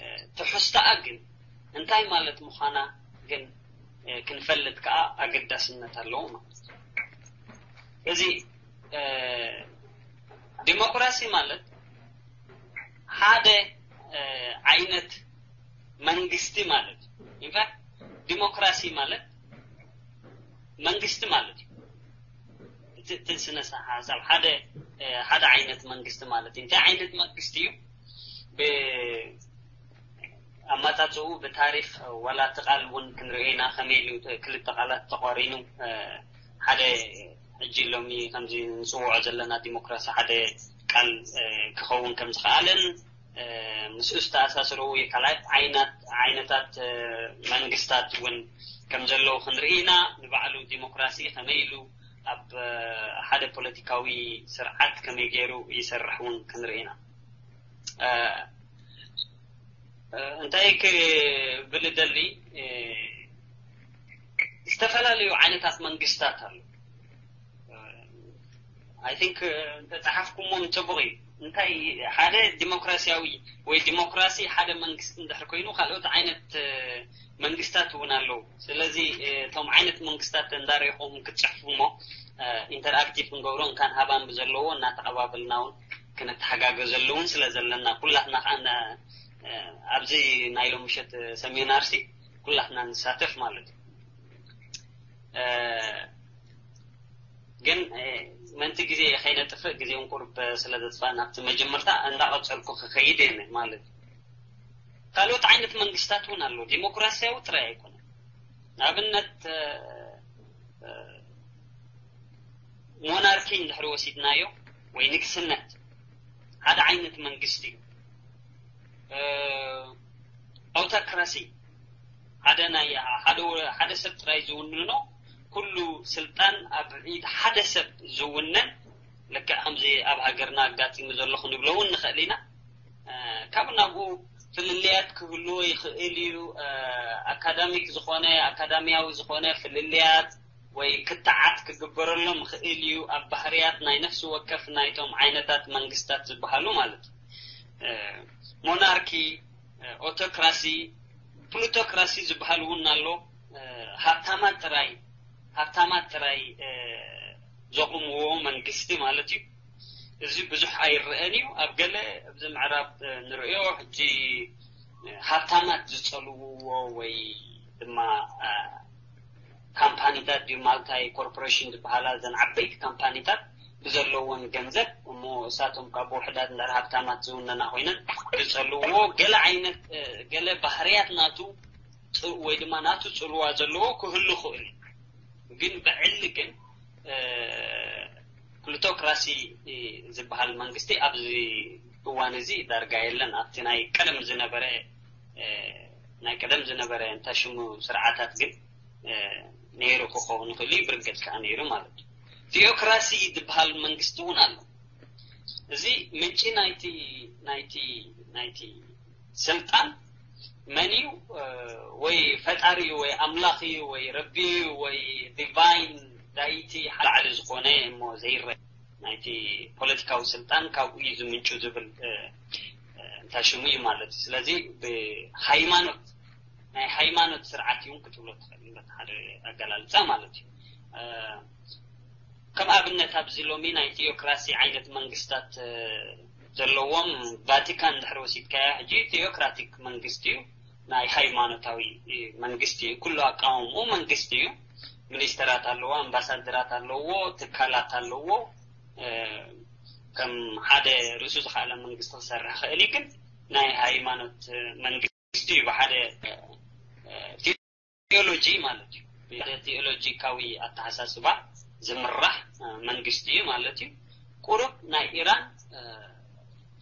እ፣ ትሕዝቶኣ ግን እንታይ ማለት ምዃና ግን፣ እ፣ ክንፈልጥ ከኣ ኣገዳስነት ኣለዎ ማለት እዩ። እዚ፣ እ፣ ዲሞክራሲ ማለት ሓደ ዓይነት መንግስቲ ማለት እዩ። ኢንፋክት ዲሞክራሲ ማለት መንግስቲ ማለት እዩ። እቲ ስነ ሓሳብ ሓደ ሓደ ዓይነት መንግስቲ ማለት እዩ። እንታይ ዓይነት መንግስቲ እዩ? ኣማጻጽኡ ብታሪኽ ዋላ እቲ ቃል እውን ክንሪኦ ኢና፣ ከመይ ኢሉ ክልተ ቃላት ተቋሪኑ ሓደ ሕጂ ሎሚ ከምዚ ንፅውዖ ዘለና ዲሞክራሲ ሓደ ቃል ክኸውን ከም ዝኸኣለን ምስኡ ዝተኣሳሰሩ ካልኣት ዓይነታት መንግስታት እውን ከም ዘለዉ ክንርኢ ኢና። ንባዕሉ ዲሞክራሲ ከመይ ኢሉ ኣብ ሓደ ፖለቲካዊ ስርዓት ከመይ ገይሩ ይሰርሕ እውን ክንርኢ ኢና። እንታይ ክብል ደሊ፣ ዝተፈላለዩ ዓይነታት መንግስታት ኣሉ። ኣይ ቲንክ እንተፀሓፍኩሞም ፅቡቕ እዩ። እንታይ ሓደ ዲሞክራሲያዊ ወይ ዲሞክራሲ ሓደ መንግስቲ እንድሕር ኮይኑ ካልኦት ዓይነት መንግስታት እውን ኣለዉ። ስለዚ እቶም ዓይነት መንግስታት እንዳረኹም ክትፅሕፉ እሞ ኢንተርኣክቲቭ ክንገብሮ እንካን ሃባን ብዘለዎ እናተቐባበልና እውን ክንተሓጋገዘሉ እውን ስለ ዘለና ኩላትና ከዓ ኣብዚ ናይ ሎምሸት ሰሚናር ሲ ኩላትና ንሳተፍ ማለት እዩ። ግን ምእንቲ ግዜ ከይነጥፍእ ግዜ እውን ቁሩብ ስለ ዘጥፋእ ናብቲ መጀመርታ እንዳቐፀልኩ ክኸይድ እየ ማለት እዩ። ካልኦት ዓይነት መንግስታት እውን ኣሎ። ዲሞክራሲያዊ ጥራይ ኣይኮነን። ንኣብነት ሞናርኪ እንድሕር ወሲድናዮ ወይ ንግስነት ሓደ ዓይነት መንግስቲ እዩ። ኣውቶክራሲ ሓደ ናይ ሓደ ሰብ ጥራይ ዝውንኖ ኩሉ ስልጣን ኣብ ኢድ ሓደ ሰብ ዝውነን ልክዕ ከምዚ ኣብ ሃገርና ኣጋጢሙ ዘሎ ክንብሎ እውን ንኽእል ኢና። ካብ ናብኡ ፍልልያት ክህልዎ ይኽእል እዩ። ኣካዳሚክ ዝኾነ ኣካዳሚያዊ ዝኾነ ፍልልያት ወይ ክትዓት ክግበረሎም ይኽእል እዩ ኣብ ባህርያት ናይ ነፍሲ ወከፍ ናይቶም ዓይነታት መንግስታት ዝበሃሉ ማለት እዩ። ሞናርኪ፣ ኦቶክራሲ፣ ፕሉቶክራሲ ዝበሃል እውን ኣሎ። ሃብታማት ጥራይ ሃብታማት ጥራይ ዘቑምዎ መንግስቲ ማለት እዩ። እዚ ብዙሕ ኣይረአን እዩ። ኣብ ገለ ኣብዚ ምዕራብ ንርእዮ ሕጂ ሃብታማት ዝጸልውዎ ወይ ድማ ካምፓኒታት ድዩ ማልታይ ኮርፖሬሽን ዝበሃላ ዘን ዓበይቲ ካምፓኒታት ብዘለዎን ገንዘብ እሞ እሳቶም ካብ ውሕዳት እንዳ ሃብታማት ዝውነና ኮይነን ዝጸልውዎ ገለ ዓይነት ገለ ባህርያት ናቱ ወይ ድማ ናቱ ጽልዋ ዘለዎ ክህሉ ይኽእል እዩ። ግን ብዕሊ ግን ፕሉቶክራሲ ዝበሃል መንግስቲ ኣብዚ እዋን እዚ ዳርጋ የለን። ኣብቲ ናይ ቀደም ዝነበረ ናይ ቀደም ዝነበረ እንታይ ሽሙ ስርዓታት ግን ነይሩ ክኸውን ይኽእል እዩ፣ ብርግፅ ከዓ ነይሩ ማለት እዩ። ቲኦክራሲ ዝበሃል መንግስቲ እውን ኣሎ። እዚ ምንጪ ናይቲ ናይቲ ናይቲ ስልጣን መን እዩ? ወይ ፈጣሪ እዩ ወይ ኣምላኽ እዩ ወይ ረቢ እዩ ወይ ዲቫይን ዳይቲ ሓደ ላዕሊ ዝኾነ እሞ ዘይረ ናይቲ ፖለቲካዊ ስልጣን ካብኡ እዩ ዝምንጩ ዝብል እንታይ ሽሙ እዩ ማለት እዩ። ስለዚ ብሃይማኖት ናይ ሃይማኖት ስርዓት እውን ክትብሎ ትኽእል በቲ ሓደ ኣገላልፃ ማለት እዩ። ከም ኣብነት ኣብዚ ሎሚ ናይ ቲኦክራሲ ዓይነት መንግስታት ዘለዎም ቫቲካን እንድሕር ወሲድካያ ሕጂ ቲኦክራቲክ መንግስቲ እዩ። ናይ ሃይማኖታዊ መንግስቲ እዩ። ኩሉ ኣቃውምኡ መንግስቲ እዩ። ሚኒስተራት ኣለዎ፣ ኣምባሳደራት ኣለዎ፣ ትካላት ኣለዎ። ከም ሓደ ርእሱ ዝኸኣለ መንግስቲ ክሰርሕ ክእል እዩ። ግን ናይ ሃይማኖት መንግስቲ እዩ። ብሓደ ቴዎሎጂ ማለት እዩ። ብሓደ ቴዎሎጂካዊ ኣተሓሳስባ ዝምራሕ መንግስቲ እዩ ማለት እዩ። ቁሩብ ናይ ኢራን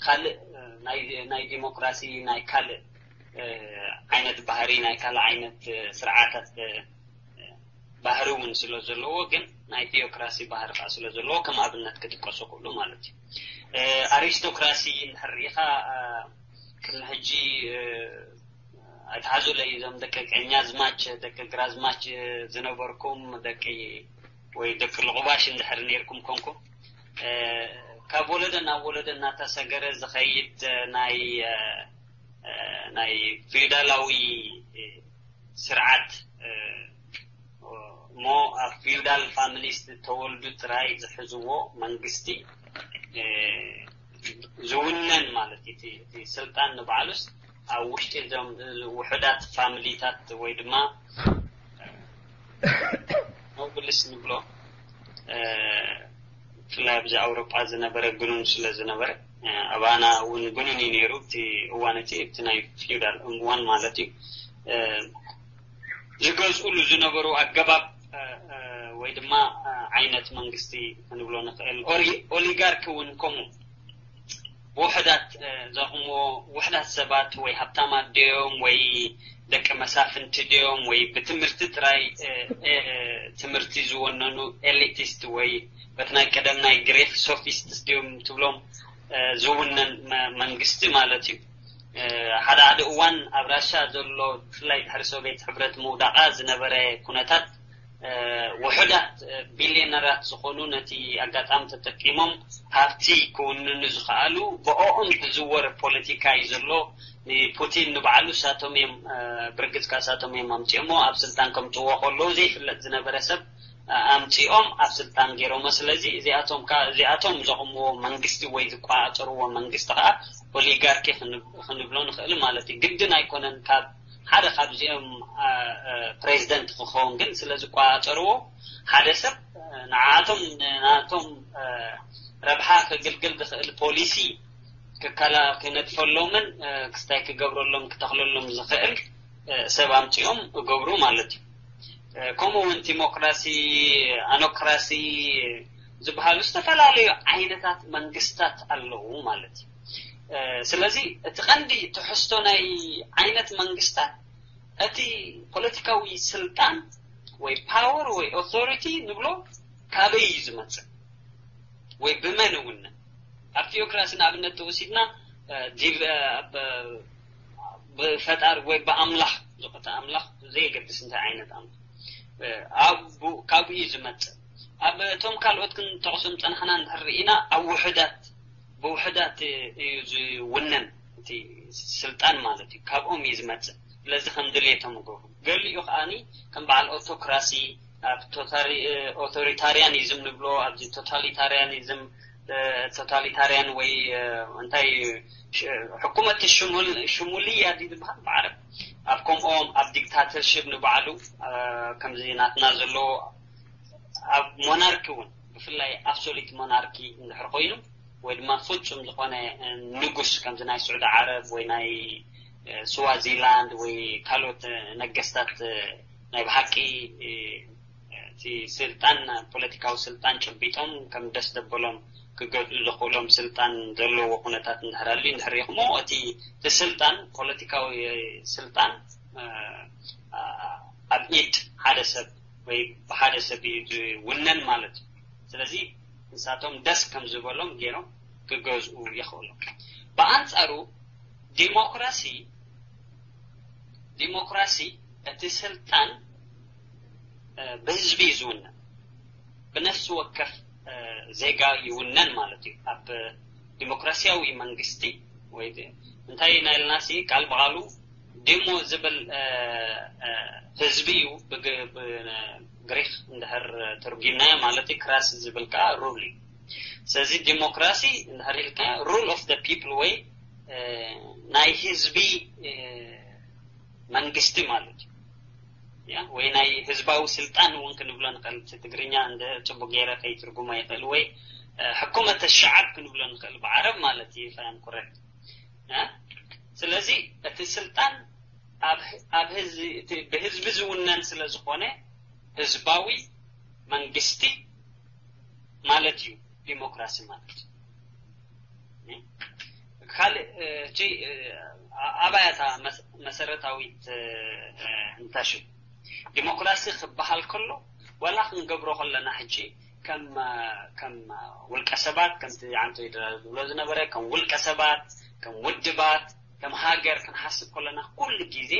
ካልእ ናይ ዲሞክራሲ ናይ ካልእ ዓይነት ባህሪ ናይ ካልእ ዓይነት ስርዓታት ባህሪ እውን ስለ ዘለዎ ግን ናይ ቴኦክራሲ ባህሪ ከዓ ስለ ዘለዎ ከም ኣብነት ክጥቀሱ ክእሉ ማለት እዩ። ኣሪስቶክራሲ እንድሕር ርኢኻ ቅድሚ ሕጂ ኣይትሓዙለይ እዞም ደቂ ቀኛዝማች ደቂ ግራዝማች ዝነበርኩም ደቂ ወይ ደቂ ልቑባሽ እንድሕር ነርኩም ኮንኩም ካብ ወለደ ናብ ወለደ እናተሰገረ ዝኸይድ ናይ ናይ ፊውዳላዊ ስርዓት እሞ ኣብ ፊውዳል ፋሚሊ ዝተወልዱ ጥራይ ዝሕዝዎ መንግስቲ ዝውነን ማለት እዩ። እቲ ስልጣን ንባዕሉስ ኣብ ውሽጢ እዞም ውሑዳት ፋሚሊታት ወይ ድማ ኖብልስ ንብሎ፣ ብፍላይ ኣብዚ ኣውሮጳ ዝነበረ ግኑን ስለ ዝነበረ፣ ኣባና እውን ግኑን እዩ ነይሩ። እቲ እዋን እቲ እቲ ናይ ፊውዳል እዋን ማለት እዩ። ዝገዝኡሉ ዝነበሩ ኣገባብ ወይ ድማ ዓይነት መንግስቲ ክንብሎ ንኽእል። ኦሊጋርኪ እውን ከምኡ፣ ብውሕዳት ዘኹምዎ ውሕዳት ሰባት ወይ ሃብታማት ድዮም ወይ ደቂ መሳፍንቲ ድዮም ወይ ብትምህርቲ ጥራይ ትምህርቲ ዝወነኑ ኤሊቲስት ወይ በቲ ናይ ቀደም ናይ ግሪክ ሶፊስትስ ድዮም ትብሎም ዝውነን መንግስቲ ማለት እዩ። ሓደ ሓደ እዋን ኣብ ራሻ ዘሎ፣ ብፍላይ ድሕሪ ሶቪየት ሕብረት ምውዳቓ ዝነበረ ኩነታት፣ ውሑዳት ቢልዮነራት ዝኾኑ ነቲ ኣጋጣሚ ተጠቂሞም ሃብቲ ክውንኑ ዝኸኣሉ፣ ብኦኦም ዝዝወር ፖለቲካ እዩ ዘሎ። ንፑቲን ንባዕሉ ሳቶም እዮም፣ ብርግጽካ ሳቶም እዮም ኣምጺኦሞ ኣብ ስልጣን ከምጽዎ ከለዉ ዘይፍለጥ ዝነበረ ሰብ ኣምጺኦም ኣብ ስልጣን ገይሮሞ። ስለዚ እዚኣቶም እዚኣቶም ዘቑምዎ መንግስቲ ወይ ዝቆጻጸርዎ መንግስቲ ከዓ ኦሊጋርኪ ክንብሎ ንኽእል ማለት እዩ። ግድን ኣይኮነን ካብ ሓደ ካብዚኦም ፕሬዚደንት ክኸውን፣ ግን ስለ ዝቆጻጸርዎ ሓደ ሰብ ንዓቶም ናቶም ረብሓ ክግልግል ዝኽእል ፖሊሲ ክነድፈሎምን ክስታይ ክገብረሎም ክተኽለሎም ዝኽእል ሰብ ኣምፂኦም እገብሩ ማለት እዩ። ከምኡ እውን ዲሞክራሲ፣ ኣኖክራሲ ዝበሃሉ ዝተፈላለዩ ዓይነታት መንግስታት ኣለዉ ማለት እዩ። ስለዚ እቲ ቀንዲ ትሕዝቶ ናይ ዓይነት መንግስታት እቲ ፖለቲካዊ ስልጣን ወይ ፓወር ወይ ኦቶሪቲ ንብሎ ካበይ እዩ ዝመፅእ ወይ ብመን እውን? ኣብ ቲኦክራሲ ንኣብነት ተወሲድና ብፈጣር ወይ ብኣምላኽ ዝቆተ ኣምላኽ፣ ዘየገድስ እንታይ ዓይነት ኣምላኽ ካብኡ እዩ ዝመፅእ። ኣብ እቶም ካልኦት ክንጠቕሶም ፀናሕና እንድሕር ርኢና ኣብ ውሕዳት ብውሕዳት እዩ ዝውነን እቲ ስልጣን ማለት እዩ። ካብኦም እዩ ዝመፅእ። ስለዚ ከም ድሌቶም ይገብሩ። ገሊኡ ከዓኒ ከም በዓል ኦቶክራሲ ኣብ ኦቶሪታሪያኒዝም ንብሎ ኣብዚ ቶታሊታሪያኒዝም ቶታሊታሪያን ወይ እንታይ ሕኩመት ሽሙልያ ድዩ ዝበሃል ብዓረብ ኣብ ከምኦም ኣብ ዲክታተርሽፕ ንባዕሉ ከምዚ ናትና ዘሎ ኣብ ሞናርኪ እውን ብፍላይ ኣብሶሉት ሞናርኪ እንድሕር ኮይኑ ወይ ድማ ፍፁም ዝኾነ ንጉስ ከምዚ ናይ ስዑዲ ዓረብ ወይ ናይ ስዋዚላንድ ወይ ካልኦት ነገስታት ናይ ብሓቂ እቲ ስልጣን ፖለቲካዊ ስልጣን ጨቢጦም ከም ደስ ደበሎም ክገዝኡ ዘኽእሎም ስልጣን ዘለዎ ኩነታት እንድሕር ኣልዩ እንድሕር ሪኢኹሞ እቲ እቲ ስልጣን ፖለቲካዊ ስልጣን ኣብ ኢድ ሓደ ሰብ ወይ ብሓደ ሰብ እዩ ዝውነን ማለት እዩ። ስለዚ ንሳቶም ደስ ከም ዝበሎም ገይሮም ክገዝኡ የኽእሎም። ብኣንፃሩ ዲሞክራሲ ዲሞክራሲ እቲ ስልጣን ብህዝቢ እዩ ዝውነን፣ ብነፍሲ ወከፍ ዜጋ ይውነን ማለት እዩ። ኣብ ዲሞክራሲያዊ መንግስቲ ወይ እንታይ ናይልናሲ ቃል ብቃሉ ዲሞ ዝብል ህዝቢ እዩ ብግሪክ እንድሕር ትርጉምናዮ ማለት እዩ። ክራሲ ዝብል ከዓ ሩል እዩ። ስለዚ ዲሞክራሲ እንድሕር ኢልካ ሩል ኦፍ ደ ፒፕል ወይ ናይ ህዝቢ መንግስቲ ማለት እዩ። ወይ ናይ ህዝባዊ ስልጣን እውን ክንብሎ ንኽእል። ትግርኛ እንደ ፅቡቅ ገይረ ከይትርጉሞ ይኽእል ወይ ሕኩመተ ሸዓብ ክንብሎ ንኽእል ብዓረብ ማለት እዩ። ፋያን ኩረክት። ስለዚ እቲ ስልጣን ኣብ ህዝቢ ዝውነን ስለ ዝኾነ ህዝባዊ መንግስቲ ማለት እዩ ዲሞክራሲ ማለት። ካልእ እቲ ኣባያታ መሰረታዊት እንታሽ ዲሞክራሲ ክበሃል ከሎ ዋላ ክንገብሮ ከለና ሕጂ ከም ከም ውልቀ ሰባት ከምቲ ዓንቶ ይድራ ዝብሎ ዝነበረ ከም ውልቀ ሰባት ከም ውድባት ከም ሃገር ክንሓስብ ከለና ኩሉ ግዜ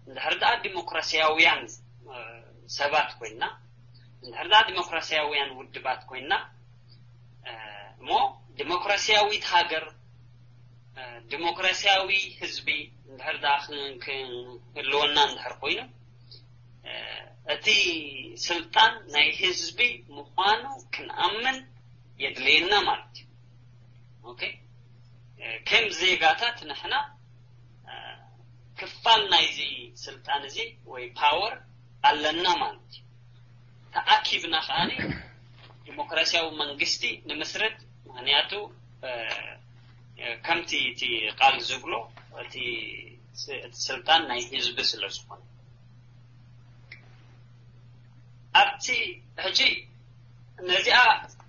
እንድሕር ደኣ ዲሞክራሲያውያን ሰባት ኮይና እንድሕር ደኣ ዲሞክራሲያውያን ውድባት ኮይና እሞ ዲሞክራሲያዊት ሃገር ዲሞክራሲያዊ ህዝቢ እንድሕር ደኣ ክህልወና እንድሕር ኮይኑ እቲ ስልጣን ናይ ህዝቢ ምዃኑ ክንኣምን የድልየና ማለት እዩ። ኦኬ፣ ከም ዜጋታት ንሕና ክፋል ናይዚ ስልጣን እዚ ወይ ፓወር ኣለና ማለት እዩ። ተኣኪብና ከዓኒ ዲሞክራሲያዊ መንግስቲ ንምስርት። ምክንያቱ ከምቲ እቲ ቃል ዝብሎ እቲ ስልጣን ናይ ህዝቢ ስለ ዝኾነ ኣብቲ ሕጂ ነዚኣ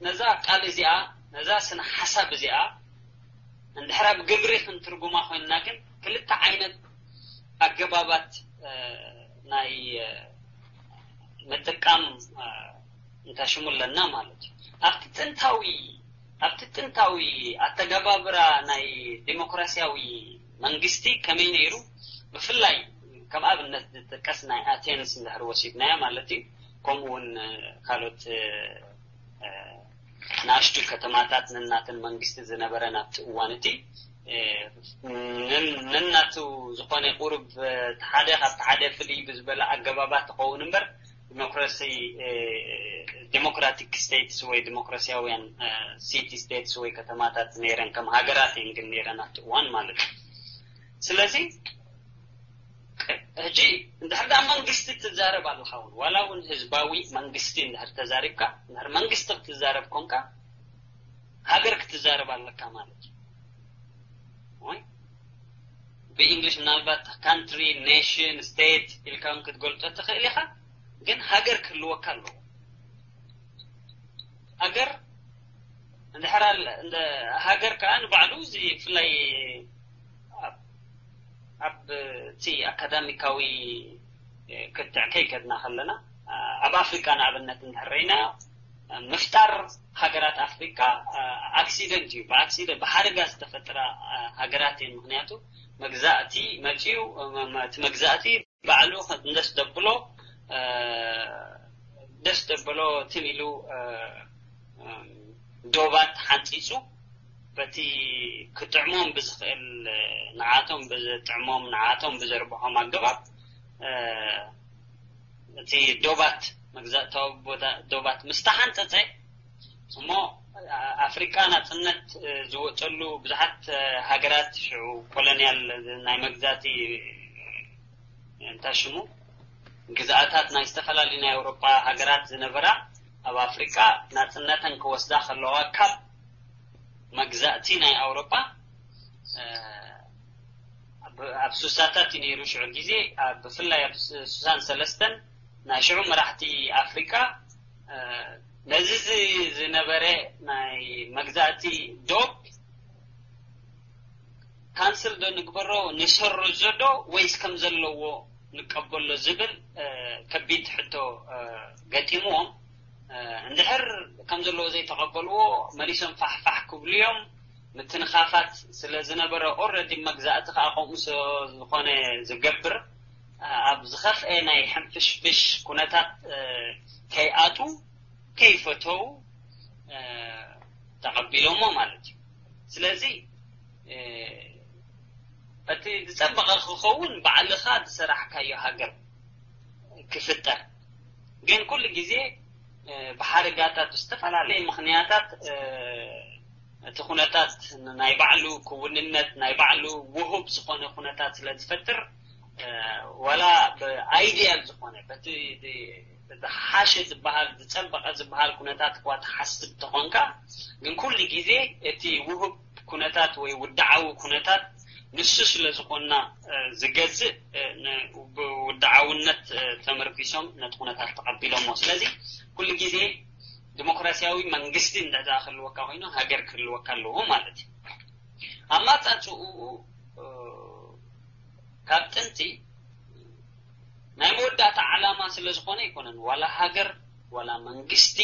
ነዛ ቃል እዚኣ ነዛ ስነ ሓሳብ እዚኣ እንድሕር ኣብ ግብሪ ክንትርጉማ ኮይንና ግን ክልተ ዓይነት ኣገባባት ናይ ምጥቃም እንታሽሙ ኣለና ማለት እዩ። ኣብቲ ጥንታዊ ኣብቲ ጥንታዊ ኣተገባብራ ናይ ዲሞክራሲያዊ መንግስቲ ከመይ ነይሩ? ብፍላይ ከም ኣብነት ዝጥቀስ ናይ ኣቴንስ እንድሕር ወሲድናያ ማለት እዩ። ከምኡ እውን ካልኦት ንኣሽቱ ከተማታት ነናተን መንግስቲ ዝነበረ ናብቲ እዋን እቲ ነናቱ ዝኾነ ቁሩብ ሓደ ካብቲ ሓደ ፍልይ ብዝበለ ኣገባባት ትኸውን እምበር ዲሞክራሲ ዲሞክራቲክ ስቴትስ ወይ ዲሞክራሲያውያን ሲቲ ስቴትስ ወይ ከተማታት ነይረን ከም ሃገራት እየን ግን ነይረን ኣብቲ እዋን ማለት እዩ። ስለዚ ሕጂ እንድሕር ደኣ መንግስቲ ትዛረብ ኣለካ እውን ዋላ እውን ህዝባዊ መንግስቲ እንድሕር ተዛሪብካ እንድሕር መንግስቲ ክትዛረብ ኮንካ ሃገር ክትዛረብ ኣለካ ማለት እዩ። ብእንግሊሽ ምናልባት ካንትሪ ኔሽን ስቴት ኢልካ ክትገልጾ ትኽእል ኢኻ። ግን ሃገር ክህልወካ ኣለዎ። ሃገር እንድሕር ሃገር ከዓ ንባዕሉ እዚ ብፍላይ ኣብ እቲ ኣካዳሚካዊ ክትዕ ከይከድና ከለና ኣብ ኣፍሪካ ንኣብነት እንድሕር ርኢና ምፍጣር ሃገራት ኣፍሪካ ኣክሲደንት እዩ። ብኣክሲደንት ብሓደጋ ዝተፈጥራ ሃገራት እየን። ምክንያቱ መግዛእቲ መፅዩ እቲ መግዛእቲ ባዕሉ ደስ ደብሎ ደስ ደብሎ ትም ኢሉ ዶባት ሓንፂፁ በቲ ክጥዕሞም ብዝኽእል ንዓቶም ብዝጥዕሞም ንዓቶም ብዘርብሖም ኣገባብ እቲ ዶባት መግዛእታዊ ዶባት ምስ ተሓንፀፀ እሞ ኣፍሪቃ ናፅነት ዝወፀሉ ብዙሓት ሃገራት ሽዑ ኮሎኒያል ናይ መግዛእቲ እንታይ ሽሙ ግዝኣታት ናይ ዝተፈላለዩ ናይ ኣውሮጳ ሃገራት ዝነበራ ኣብ ኣፍሪቃ ናፅነተን ክወስዳ ከለዋ ካብ መግዛእቲ ናይ ኣውሮጳ ኣብ ሱሳታት እዩ ነይሩ ሽዑ ግዜ ብፍላይ ኣብ ሱሳን ሰለስተን ናይ ሽዑ መራሕቲ ኣፍሪቃ ነዚ ዝነበረ ናይ መግዛእቲ ዶብ ካንስል ዶ ንግበሮ ንሰርዞ ዶ ወይስ ከም ዘለዎ ንቀበሎ ዝብል ከቢድ ሕቶ ገጢምዎም እንድሕር ከም ዘለዎ ዘይተቐበልዎ መሊሶም ፋሕፋሕ ክብሉ እዮም። ምትንኻፋት ስለ ዝነበረ ኦረዲ መግዛእቲ ከዓ ከምኡ ዝኾነ ዝገብር ኣብ ዝኸፍአ ናይ ሕንፍሽፍሽ ኩነታት ከይኣጡ ከይፈተው ተቐቢሎሞ ማለት እዩ። ስለዚ እቲ ዝፀበቐ ክኸውን ባዕልኻ ዝሰራሕካዮ ሃገር ክፍጠር ግን ኩሉ ግዜ ብሓደጋታት ብዝተፈላለየ ምክንያታት እቲ ኩነታት ናይ ባዕሉ ክውንነት ናይ ባዕሉ ውሁብ ዝኾነ ኩነታት ስለ ዝፈጥር ዋላ ብኣይዲያል ዝኾነ በቲ ዝሓሸ ዝበሃል ዝፀበቐ ዝበሃል ኩነታት እኳ ትሓስብ ተኾንካ ግን ኩሉ ግዜ እቲ ውሁብ ኩነታት ወይ ውድዓዊ ኩነታት ንሱ ስለ ዝኾና ዝገዝእ ብውድዓውነት ተመርኪሶም ነቲ ኩነታት ተቐቢሎሞ። ስለዚ ኩሉ ግዜ ዲሞክራሲያዊ መንግስቲ እንድሕር ክህልወካ ኮይኑ ሃገር ክህልወካ ኣለዎ ማለት እዩ። ኣማፃፅኡ ካብ ጥንቲ ናይ መወዳእታ ዓላማ ስለ ዝኾነ ኣይኮነን ዋላ ሃገር ዋላ መንግስቲ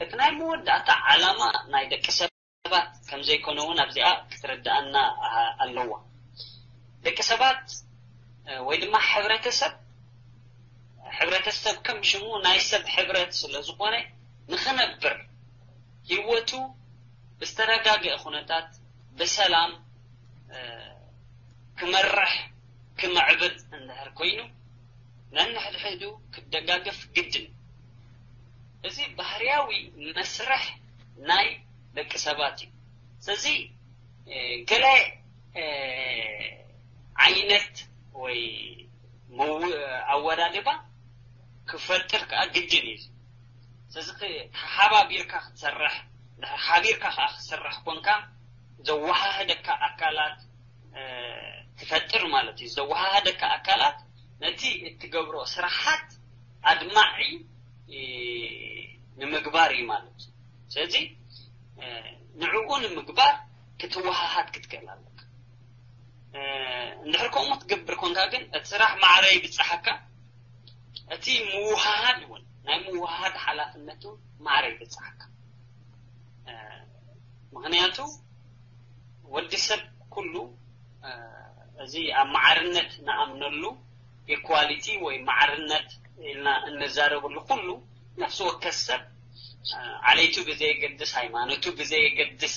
እቲ ናይ መወዳእታ ዓላማ ናይ ደቂ ሰባት ከም ዘይኮነ እውን ኣብዚኣ ክትርድኣና ኣለዋ። ደቂ ሰባት ወይ ድማ ሕብረተሰብ ሕብረተሰብ ከም ሽሙ ናይ ሰብ ሕብረት ስለ ዝኾነ ንኽነብር ህይወቱ ብዝተረጋገአ ኩነታት ብሰላም ክመርሕ ክምዕብል እንድሕር ኮይኑ ነንሕድሕዱ ክደጋገፍ ግድን። እዚ ባህርያዊ መስርሕ ናይ ደቂ ሰባት እዩ። ስለዚ ገለ ዓይነት ወይ ኣወዳድባ ክፈጥር ከዓ ግድን እዩ። ስለዚ ተሓባቢርካ ክትሰርሕ፣ ሓቢርካ ከዓ ክትሰርሕ ኮንካ ዘወሃህደካ ኣካላት ትፈጥር ማለት እዩ። ዘወሃህደካ ኣካላት ነቲ እትገብሮ ስራሓት ኣድማዒ ንምግባር እዩ ማለት እዩ። ስለዚ ንዕኡ ንምግባር ክትወሃሃድ ክትክእል ኣለካ። እንድሕር ከምኡ ትገብር ኮንካ ግን እቲ ስራሕ ማዕረ ይብፅሓካ፣ እቲ ምውሃሃድ እውን ናይ ምውሃሃድ ሓላፍነቱ ማዕረ ይብፅሓካ። ምክንያቱ ወዲ ሰብ ኩሉ እዚ ኣብ ማዕርነት ንኣምነሉ ኢኳሊቲ ወይ ማዕርነት ኢልና እንዛረበሉ ኩሉ ነፍሲ ወከፍ ሰብ ዓሌቱ ብዘየገድስ፣ ሃይማኖቱ ብዘየገድስ፣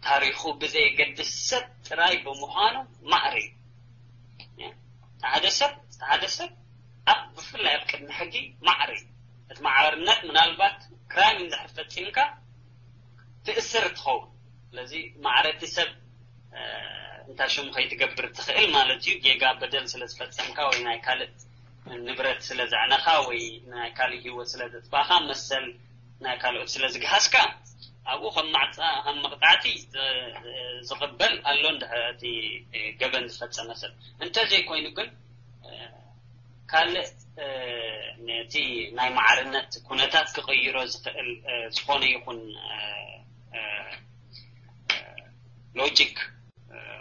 ታሪኹ ብዘየገድስ ሰብ ጥራይ ብምዃኑ ማዕረ እዩ። ሓደ ሰብ ሓደ ሰብ ኣብ ብፍላይ ኣብ ቅድሚ ሕጊ ማዕረ እዩ። እቲ ማዕርነት ምናልባት ክራይም እንድሕር ፈፂምካ ትእስር ትኸውን። ስለዚ ማዕረ እቲ ሰብ እንታ ሽሙ ከይትገብር ትኽእል ማለት እዩ። ጌጋ በደል ስለ ዝፈፀምካ ወይ ናይ ካልእ ንብረት ስለ ዘዕነኻ ወይ ናይ ካልእ ህይወት ስለ ዘጥፋእኻ መሰል ናይ ካልኦት ስለ ዝግሃስካ ኣብኡ ከም ማዕፃ ከም መቕጣዕቲ ዝቕበል ኣሎ እንድሕር እቲ ገበን ዝፈፀመ ሰብ። እንተዘይኮይኑ ግን ካልእ ነቲ ናይ ማዕርነት ኩነታት ክቕይሮ ዝኽእል ዝኾነ ይኹን ሎጂክ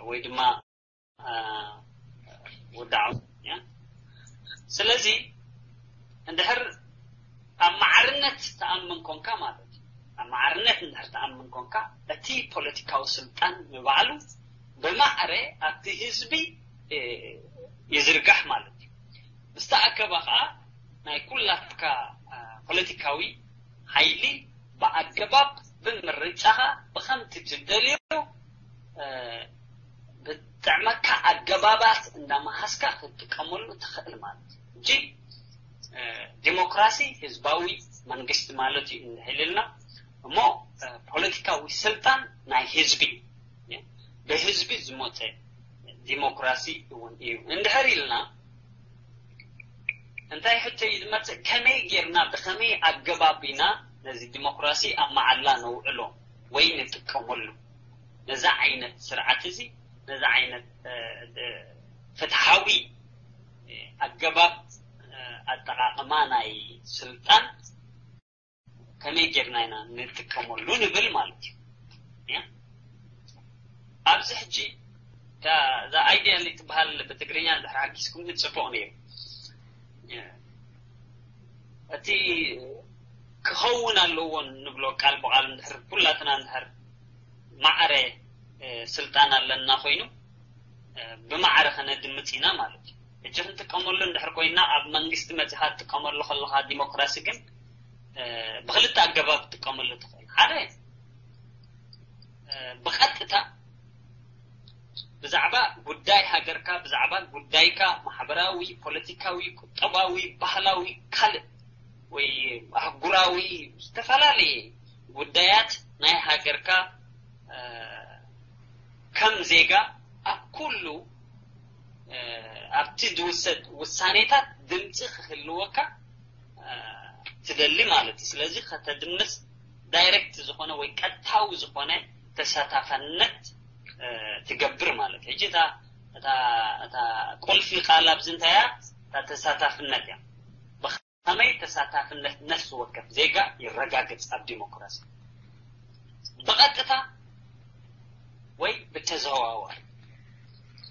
ወይ ድማ ወዳዓው እያ። ስለዚ እንድሕር ኣብ ማዕርነት ተኣምን ኮንካ ማለት እዩ። ኣብ ማዕርነት እንድሕር ተኣምን ኮንካ እቲ ፖለቲካዊ ስልጣን ንባዕሉ ብማዕረ ኣብቲ ህዝቢ ይዝርጋሕ ማለት እዩ። ብዝተኣከበ ከዓ ናይ ኩላትካ ፖለቲካዊ ሓይሊ ብኣገባብ ብምርጫኻ ብኸምቲ ትደልዮ ብጥዕመካ ኣገባባት እንዳመሃዝካ ክትጥቀመሉ ትኽእል ማለት እዩ። ሕጂ ዲሞክራሲ ህዝባዊ መንግስቲ ማለት እዩ እንሕልልና እሞ ፖለቲካዊ ስልጣን ናይ ህዝቢ ብህዝቢ ዝመፀ ዲሞክራሲ እውን እዩ እንድሕር ኢልና እንታይ ሕቶ እዩ ዝመፅእ? ከመይ ጌርና ብኸመይ ኣገባብ ኢና ነዚ ዲሞክራሲ ኣብ መዓላ ነውዕሎ ወይ ንጥቀመሉ? ነዚ ዓይነት ስርዓት እዚ ነዚ ዓይነት ፍትሓዊ ኣገባብ ኣጠቓቕማ ናይ ስልጣን ከመይ ጌርና ኢና ንጥቀመሉ ንብል ማለት እዩ። ኣብዚ ሕጂ እዛ ኣይዲያል ትበሃል ብትግርኛ እንድሕር ሓጊዝኩም ጽቡቕ ነይሩ። እቲ ክኸውን ኣለዎ ንብሎ ቃል ብቓል እንድሕር ኩላትና እንድሕር ማዕረ ስልጣን ኣለና ኮይኑ ብማዕረ ከነድምፅ ኢና ማለት እዩ። ሕጂ ክንጥቀመሉ እንድሕር ኮይና ኣብ መንግስቲ መፂኻ ትጥቀመሉ ከለካ ዲሞክራሲ ግን ብክልተ ኣገባብ ትጥቀመሉ ትኽእል። ሓደ ብቐጥታ ብዛዕባ ጉዳይ ሃገርካ፣ ብዛዕባ ጉዳይካ ማሕበራዊ፣ ፖለቲካዊ፣ ቁጠባዊ፣ ባህላዊ፣ ካልእ ወይ ኣህጉራዊ ዝተፈላለየ ጉዳያት ናይ ሃገርካ ከም ዜጋ ኣብ ኩሉ ኣብቲ ዝውሰድ ውሳኔታት ድምፂ ክህልወካ ትደሊ ማለት እዩ። ስለዚ ከተድምፅ ዳይሬክት ዝኾነ ወይ ቀጥታዊ ዝኾነ ተሳታፈነት ትገብር ማለት እዩ። ሕጂ እታ ቁልፊ ቃል ኣብዚ እንታይ እያ? እታ ተሳታፍነት እያ። ከመይ ተሳታፍነት ነፍሲ ወከፍ ዜጋ ይረጋገጽ ኣብ ዲሞክራሲ? ብቐጥታ ወይ ብተዘዋዋሪ?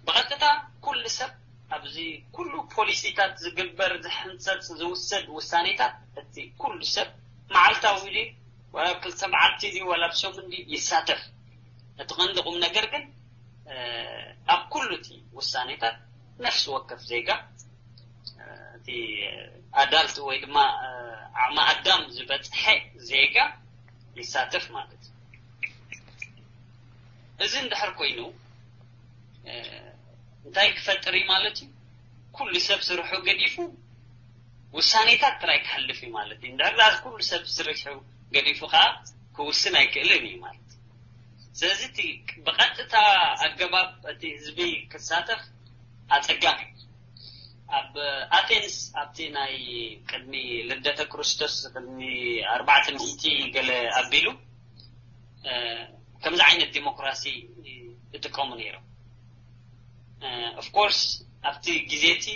ብቐጥታ ኩሉ ሰብ ኣብዚ ኩሉ ፖሊሲታት ዝግበር ዝሕንጸጽ ዝውሰድ ውሳኔታት እቲ ኩሉ ሰብ መዓልታዊ ድዩ ወላ ኣብ ክልተ መዓልቲ ድዩ ወላ ኣብ ሰሙን ድዩ ይሳተፍ። እቲ ቀንዲ ቁም ነገር ግን ኣብ ኩሉ እቲ ውሳኔታት ነፍሲ ወከፍ ዜጋ እቲ ኣዳልት ወይ ድማ ዓቕሚ ኣዳም ዝበፅሐ ዜጋ ይሳተፍ ማለት እዩ። እዚ እንድሕር ኮይኑ እንታይ ክፈጥር እዩ ማለት እዩ? ኩሉ ሰብ ስርሑ ገዲፉ ውሳኔታት ጥራይ ክሓልፍ እዩ ማለት እዩ። እንድሕር ኩሉ ሰብ ስርሑ ገዲፉ ከዓ ክውስን ኣይክእልን እዩ ማለት እዩ። ስለዚ እቲ ብቐጥታ ኣገባብ እቲ ህዝቢ ክሳተፍ ኣጸጋሚ እዩ። ኣብ ኣቴንስ ኣብቲ ናይ ቅድሚ ልደተ ክርስቶስ ቅድሚ ኣርባዕተ ሚእቲ ገለ ኣቢሉ ከምዚ ዓይነት ዲሞክራሲ ይጥቀሙ ነይሮም። ኦፍኮርስ ኣብቲ ግዜ እቲ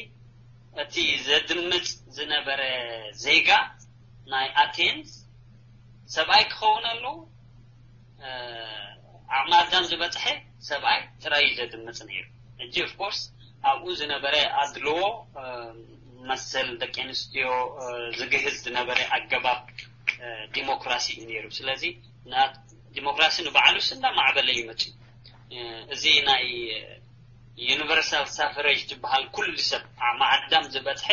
እቲ ዘድምፅ ዝነበረ ዜጋ ናይ ኣቴንስ ሰብኣይ ክኸውን ኣለዎ። ዓቕሚ ኣዳም ዝበፅሐ ሰብኣይ ጥራይ እዩ ዘድምፅ ነይሩ። ሕጂ ኦፍኮርስ ኣብኡ ዝነበረ ኣድልዎ መሰል ደቂ ኣንስትዮ ዝግህስ ዝነበረ ኣገባብ ዲሞክራሲ እዩ ነይሩ። ስለዚ ዲሞክራሲ ንባዕሉስ እንዳማዕበለ እዩ መፅዩ። እዚ ናይ ዩኒቨርሳል ሳፍሬጅ ዝበሃል ኩሉ ሰብ ዓቕሚ ኣዳም ዝበፅሐ